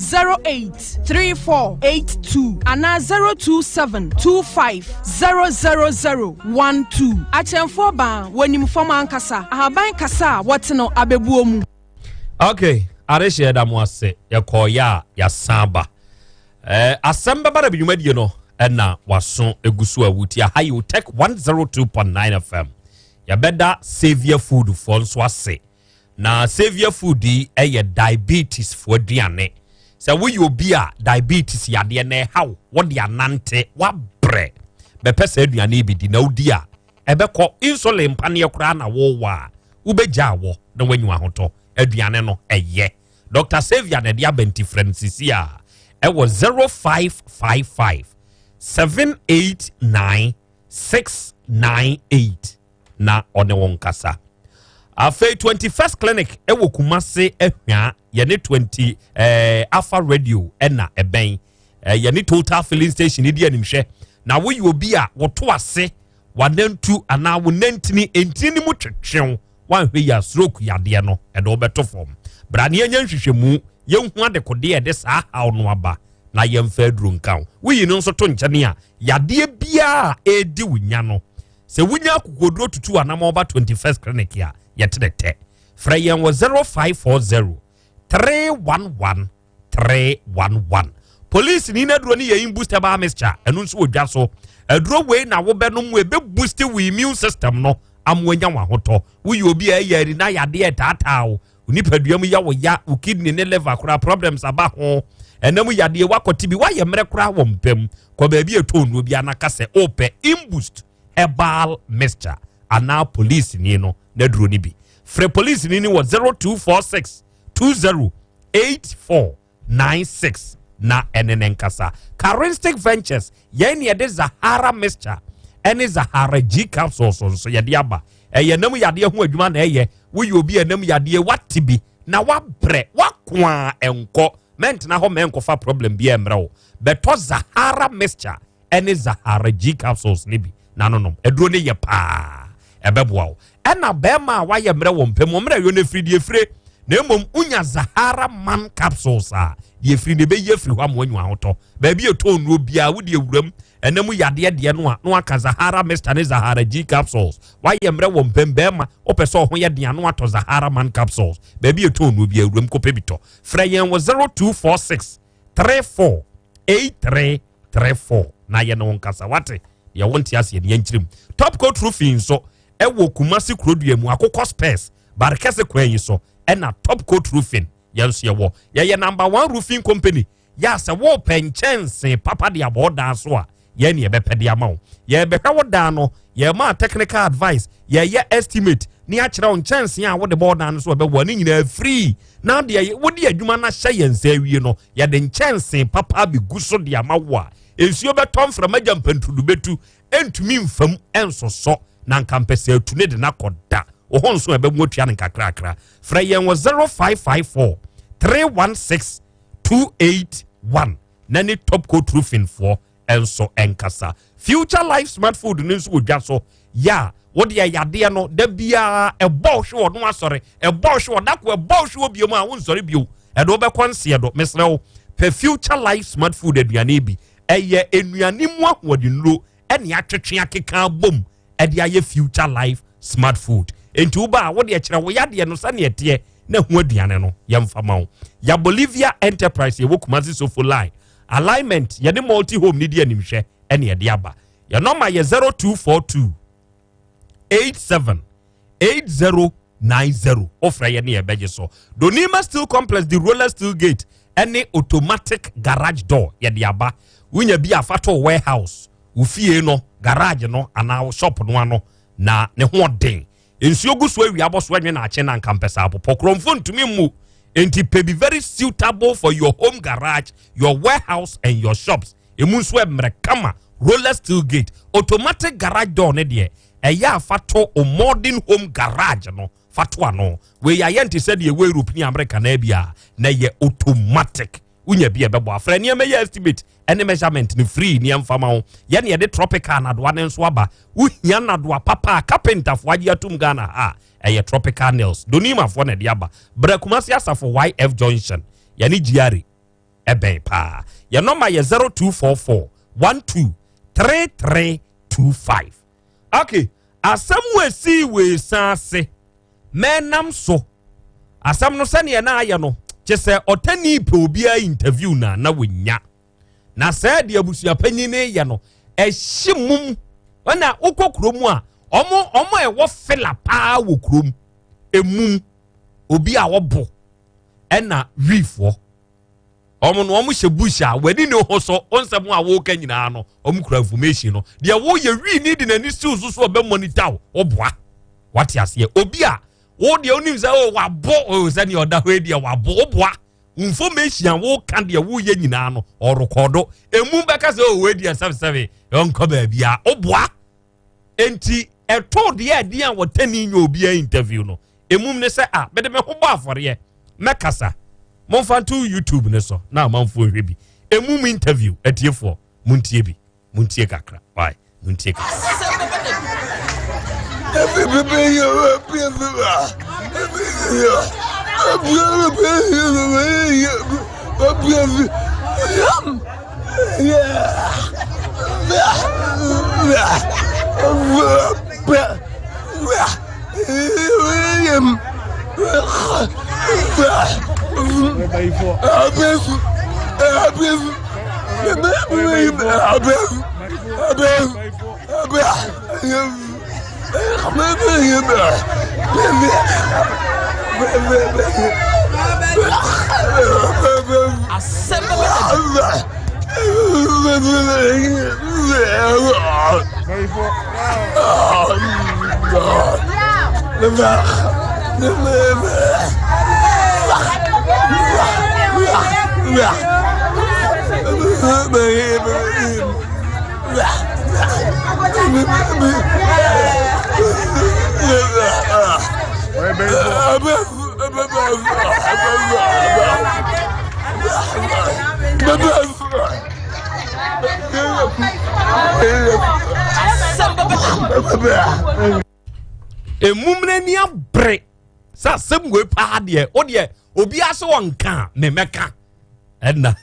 08 3482 anaa 02725 00012. Akyerɛmfoɔ baa, wɔnim fam ankasa. Ahaban kasa a wɔte no abɛbuo mu. Okay, adehyeɛ da mo ase. Yɛkɔɔyɛ a yɛasan aba. Eh, asɛm bɛba na bidwumadie no ɛna waso egu so a wuti aha yi Tech 102.9 FM. Yɛbɛda Saviour Food foɔ nso ase. Na Saviour Food yi ɛyɛ diabetes foɔ aduane. Sɛ woyɛ obi a diabetes yadeɛ na ɛhaw wɔde anante wabrɛ bɛpɛ sɛ aduane yi bi di na wodi a ɛbɛkɔ insulin mpaneɛ koraa na wɔwɔ a wobɛgya wɔ na wanyu ahotɔ aduane no ɛyɛ. Dr. Saviour na ɛde aba nti frɛ no sisi a ɛwɔ 0555 789 698 na ɔne wɔn kasa. Afei 21st Clinic ɛwɔ Kumase Ahwia yɛne 20 eh, Alpha Radio ɛna ɛbɛn eh, yɛne Total Filling Station di animhwɛ na woyɛ obi a woto ase wanantu anaa wo nantini ntini no mu twetwew Woanhwɛ yie a stroke yadeɛ no ɛde wo bɛto fam. Bra na yɛnyɛ nhwehwɛmu, yɛnhu adekodeɛ a ɛde saa haw no aba na yɛmfa aduro nka wo. Woyi no nso to nkyɛne a, yadeɛ biara a ɛredi wo nya no, sɛ wonya akokoɔduro tutu anamɔn ba 21st Clinic a, yɛte ne tɛ. Frɛ yɛn wɔ 0540 311 311. Polisi ni n'aduro no yɛ imboost herbal mixture, ɛno nso wɔ dwa so. Aduro wei na wobɛnom mu ebe boost wo immune system no ama wanya w'ahotɔ. Woyɛ obi a ɛyɛ ani na yadeɛ ɛtaataa wo, wo nipadua mu yɛ wo ya, wo kidney ne liver koraa problems aba ho. Ɛnam yadeɛ wakɔte bi, woayɛ mmerɛ koraa wɔ mpam. Kɔ baabi a ɛtɔ nnuro bi anaka sɛ wopɛ imboost herbal mixture anaa polisi ni no n'aduro no bi. Frɛ polisini no wɔ 0246 20 8496 na ɛne ne nkasa. Karistic Ventures, yɛn ne yɛde Zahara mixture ɛne Zahara G capsules nso yɛde aba. Ɛyɛ nam yadeɛ ho adwuma na ɛyɛ. Woyɛ obi a nam yadeɛ wate bi na wabrɛ wako a ɛnkɔ. Mɛntena hɔ mɛnkɔfa problem bi ɛmmerɛ wo. Bɛtɔ Zahara mixture ɛne Zahara G capsules ne bi na nonom. Aduro no yɛ paa, ɛbɛboa wo. Ɛna bɛrima a wayɛ mmerɛ wɔ mpɛ mu, mmerɛ yɔ no afiri deɛ efire, na mmom wonya Zahara man capsules a, deɛ efiri no ɛbɛyi afiri hɔ ama wanya ahotɔ. Baabi a ɛtɔ nnuro biara wode awuram ɛna mu yadeɛ deɛ no a na waka Zahara mixture ne Zahara G capsules. Wayɛ mmerɛ wɔ mpɛm bɛrima, wopɛ sɛ ɔho yɛ den a na watɔ Zahara man capsules. Baabi a ɛtɔ nnuro biara awuram kɔpɛ bi tɔ. Frɛ yɛn wɔ 0246 34 83 34 na yɛ ne wo nkasa wate deɛ wonte aseɛ ne yɛnkyerɛ mu. Top Coat Roofing nso ɛwɔ Kumasi kurodua mu akokɔ spurs barekɛse kwan yi so ɛna Top Coat Roofing yɛn nso yɛwɔ. Yɛyɛ number one roofing company yɛ a sɛ wopɛ nkyɛnse papa de abɔ dan so a yɛn ne yɛbɛpɛ de ama wo. Yɛbɛhwɛ wo dan no, yɛma technical advice, yɛyɛ estimate ne akyerɛ wo nkyɛnse a wode bɔ dan no so ɛbɛwɔ ne nyinaa free. Na deɛ wode adwuma no ahyɛ yɛn nsa awie no, yɛde nkyɛnse papa abɛgu so de ama wo a nsuo bɛtɔ mframa gya mpantudu bɛtu ɛntumi mfam ɛnsosɔ na nka mpɛ sɛ atu ne de no akɔ da wo ho nso ɛbɛmu atua no nkakrakra. Frɛ yɛn wɔ 0554 316 281 na ne Top Coat Roofing foɔ nso nkasa. Future Life Smart Food no nso wɔ dwa so yɛ a wode ɛyadeɛ no da biara ɛbɔ hwe wɔ no asɔre ɛbɔ hwe wɔ dako ɛbɔ hwe wɔ bio mu a wonsɔre bio ɛde wobɛkɔ nseɛ do. Mesrɛ wo pɛ Future Life Smart Food aduane bi, ɛyɛ nnuane mu ahoɔdennuro ɛne atwetwe akeka bom ɛde ayɛ Future Life Smart Food. Enti woba a wode ɛkyerɛ wo yadeɛ no sɛneɛ ɛteɛ na ɛho aduane no yɛmfa ma wo. Ya Bolivia Enterprise yɛwɔ Kumasi Sofo line alignment yɛne multi home ne di animhwɛ ɛne ɛde aba. Yɛ nɔma yɛ 0242 87 8090. Wofrɛ yɛ ne yɛbɛgye so. Donima Steel Complex de roller steel gate ɛne automatic garage door yɛde aba. Wonya bi afa to warehouse, wo fie no garage no anaa wo shop no ano na ne ho ɔden. Nsuo gu so awia bɔ so ɛnwe na akye na nka mpɛsɛ apopɔ korɔmfo ntumi mmu. Enti pɛ bi very suitable for your home garage, your warehouse and your shops. Emu nso ɛmmerɛ kama. Roller steel gate, automatic garage door ne deɛ ɛyɛ a fa to o modern home garage no fa to ano. Wei ayɛ nte sɛ deɛ ɛwɔ Europe ne America na bi a na ɛyɛ automatic. Wonya bi a ɛbɛbɔ afrɛ nneɛma yɛ estimate ɛne measurement no free ne ɛmfa ma wo. Yɛne yɛde tropical nadoa ne nso aba. Wohia nadoa papa a carpenterfoɔ agye atum Ghana ha a ɛyɛ tropical nails. Donimafoɔ na ɛde aba. Brɛ Kumasi Asafo YF Junction. Yɛne GRA ɛbɛn paa. Yɛn nɔma yɛ 0244 12 3325. Okay, asɛm wo esi wɔ esan ase mɛnam so asɛm no sɛdeɛ na ayɛ no kye sɛ ɔtani pɛ obiara interview na na wɔnya na sɛ deɛ abusuapanyin no yɛ no ɛhye mum ɛna wokɔ kurom a ɔmo ɔmo a ɛwɔ fila paa wɔ kurom emum obi a ɔbo ɛna wiifoɔ ɔmo no ɔmo hyɛ bush a w'ani ne ho so nsɛm a wɔreka nyinaa no ɔmo kura information no deɛ wɔyɛ wii ni de n'ani siw so so ɔbɛ monitor wo ɔboa wate aseɛ obi a wo deɛ onim sɛ o wabo o sɛdeɛ ɔda hɔ yi deɛ wabo ɔboa information a wɔka deɛ wɔyɛ nyinaa no ɔrekɔdo emu bɛka sɛ o wei deɛ sɛbesɛbe ɔnkɔ baabi a ɔboa nti ɛtoo deɛ ɛdeɛ a wɔtɛni nyɛ obiara interview no emum ne sɛ a mede me ho bɔ afɔreɛ mɛkasa momfa nto YouTube ne so na amanfoɔ nhwɛ bi emum interview atiefoɔ montie bi montie kakra why montie kakra. Emum n'ani abere sɛ asɛm wei paa deɛ o deɛ obiara sɛ ɔnka a memɛka ɛna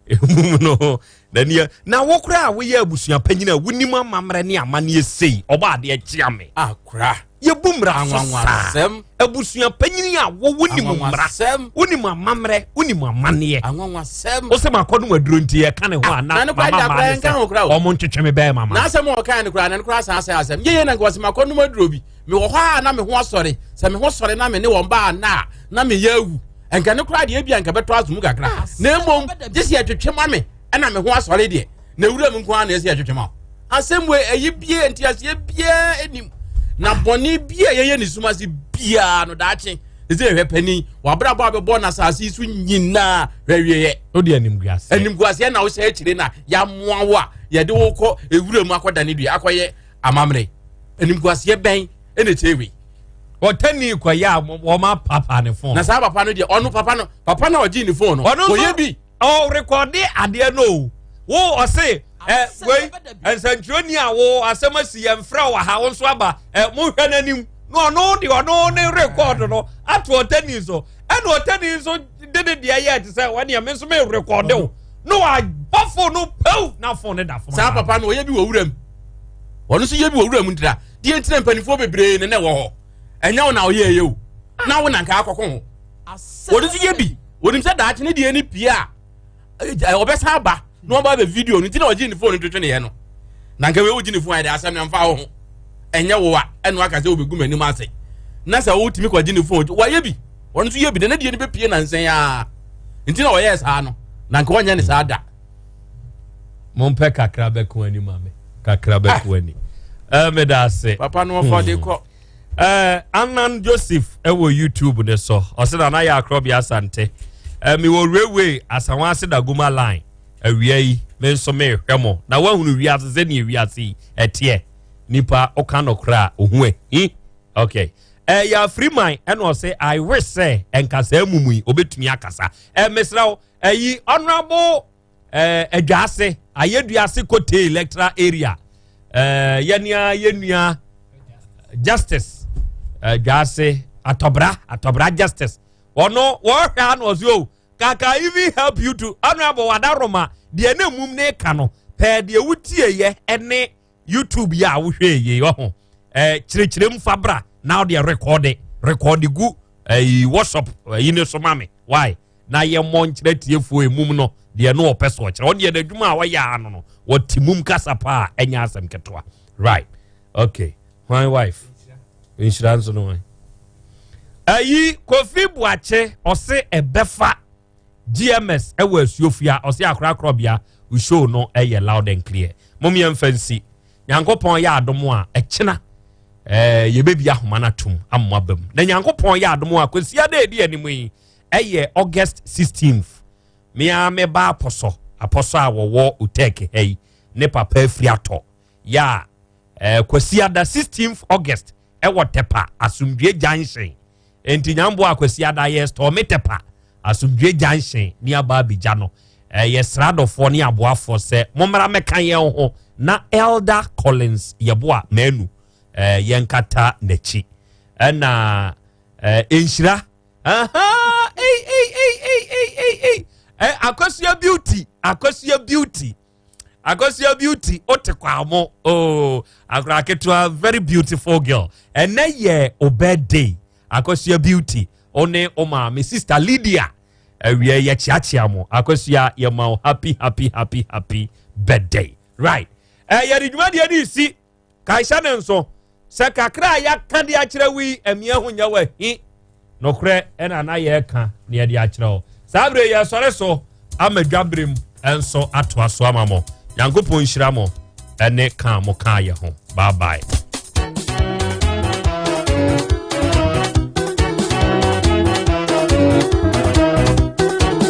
emum no n'ani na wo koraa a woyɛ abusua panyin a wonim amammerɛ ne amanneɛ sei ɔbɔ adeɛ kyea me akora yɛbu mmara so saa abusua panyin a wo wonim mmara wonim amammerɛ wonim amanneɛ wo sɛ makɔnom aduro nti yɛka ne ho a na mama maa ne sɛ ɔmo ntwetwe me bɛɛ mama n'asɛm a ɔkae no koraa na no koraa saa sɛ asɛm yɛyɛ na nka wɔsɛ makɔnom aduro bi mewɔ hɔ a na me ho asɔre sɛ me ho sɔre na me ne wɔn baa na a na meyɛ awu nka ne koraa deɛ ebia nka bɛtɔ asom kakra na mmom gye sɛ yɛtwetwe ma me ɛna me ho asɔre deɛ na ewura mu nko ara na ɛsɛ yɛtwetwe ma asɛm wei ɛyi bie nteaseɛ biara anim na bɔne bi a yɛyɛ ne sum ase biara no daakye ɛsɛ yɛhwɛ panin wabrabɔ a bɛbɔ no asase yi so nyinaa hwɛ wieɛ wode animguaseɛ animguaseɛ na wohyɛ akyire na yɛamoa wo a yɛde wo kɔ ewura mu akɔda ne dua akɔyɛ amammerɛ animguaseɛ bɛn ɛna ɛkyɛ wei ɔtani kɔyɛ a wɔn apapa ne fon na saa papa no deɛ ɔno papa no papa no a ɔgye ne fon no ɔyɛ bi ɔrekɔde adeɛ no o wo ɔse ɛ wei nsɛntwerɛni a wo asɛm asi yɛn frɛ wɔ ha wo nso aba ɛ mohwɛ n'anim na ɔno de ɔno ne rekɔd no ato ɔtani so ɛna ɔtani nso de ne deɛ yɛ te sɛ wɔne ɛme nso me rekɔde wo na wabɔ fon no pew na fon no da fam saa papa no ɔyɛ bi wɔ wuram ɔno nso yɛ bi wɔ wuram ntira deɛ ntina mpanimfoɔ bebree ne na ɛwɔ hɔ ɛnyɛ wo na ɔyɛ ɛyɛ o na wo na nka akɔkɔ ho wɔde nso yɛ bi wɔnim sɛ daakye ne deɛ ne pie a ɔbɛsan aba na ɔba bɛ video no nti na ɔgye ne phone twetwe ne yɛ no na nka wei wogye ne phone ayɛ de asɛm no mfa wo ho ɛnyɛ wo a ɛna waka sɛ wobɛgu m'anim ase na sɛ wotumi kɔgye ne phone wɔyɛ bi wɔn nso yɛ bi na ne deɛ no bɛpie nansɛn a nti na ɔyɛɛ saa no na nka ɔnyɛ ne saa da mompɛ kakra bɛko ani ma me kakra bɛko ani meda ase papa no ɔfa de kɔ Eh, Anan Joseph ɛwɔ YouTube ne so. Ɔsɛ na anayɛ akorɔbea asante. Eh, mewɔ railway Asawase Daguma line. Awia yi, me nso mehwɛ mo. Na woahunu wiase sɛdeɛ wiase yi ɛteɛ. Nipa ɔka nɔkorɛ a ohu ahi. Okay. Eh, yɛ afiriman ɛna ɔsɛ I wish sɛ ɛnka mumu yi obetumi akasa. Eh, mesrɛ wo, ɛyi honorable eh, adwaase ayɛduase kote electoral area eh, yɛnea yɛnua justice adwaase eh, atɔbra atɔbra justice ɔno wɔhwɛ ano ɔso o kaka even help you to honorable wadaroma deɛ ne mum ne ka no pɛɛ deɛ wotie yɛ ɛne youtube yɛ a wohwɛ yie ɔho ɛɛ kyerɛkyerɛ mu fa bra na ɔde rekɔde rekɔde gu ɛyi workshop ɛyi ne so ma me why na yɛmmɔ nkyerɛ tiefoɔ emum no deɛ no ɔpɛ so ɔkyerɛ ɔdeɛ n'adwuma a ɔyɛ ano no wɔte mum kasa paa ɛnyɛ asɛm ketewa right okay hwan wife nhyira nso no hwan ɛyi kofi buakye ɔse ɛbɛfa gms ɛwɔ asuofua ɔse akorakorɔbea show no ɛyɛ loud and clear mom yɛmfa nsi nyankopɔn yɛ adom a ɛkyena ɛɛ yɛbɛbi ahoma no atom amoa bam na nyankopɔn yɛ adom a kwasia dɛ ɛdi anim yi ɛyɛ august 16th mea meba apɔsɔ apɔsɔ a wɔwɔ otek ha yi ne papa afiri atɔ yɛ a ɛɛ kwasiada 16th august ɛwɔ tɛpa asomdwe junction nti nyamboa akwasiada yɛ stɔme tɛpa asomdwe junction ne aba abigya no ɛyɛ sradɔfoɔ ne aboafoɔ sɛ mommra mɛka yɛn ho na elder collins yɛboa manu ɛɛ yɛnkata n'akyi ɛna ɛɛ nhyira aha ei ei ei ei ei ei ei ɛ akosua beauty akosua beauty akosua beauty ote kwamo oh akora ketewa very beautiful girl ɛnɛ yɛ o birthday akosua beauty one o maame sister lydia awia yɛ kyeakyea mo akosua yɛ ma o happy happy happy happy birthday right ɛ yɛde dwumadie ne si Kae hyɛ no nso sɛ kakra a yɛaka de akyerɛ wo yi amia ho nyɛ wo ahi. Nokorɛ ɛna na yɛreka na yɛde akyerɛ wo. Saa berɛ yɛsɔre so ama dwaberem nso atoa so ama mo. Nyankopɔn nhyira mo ɛne ka mo kaa yɛ ho. Bye bye.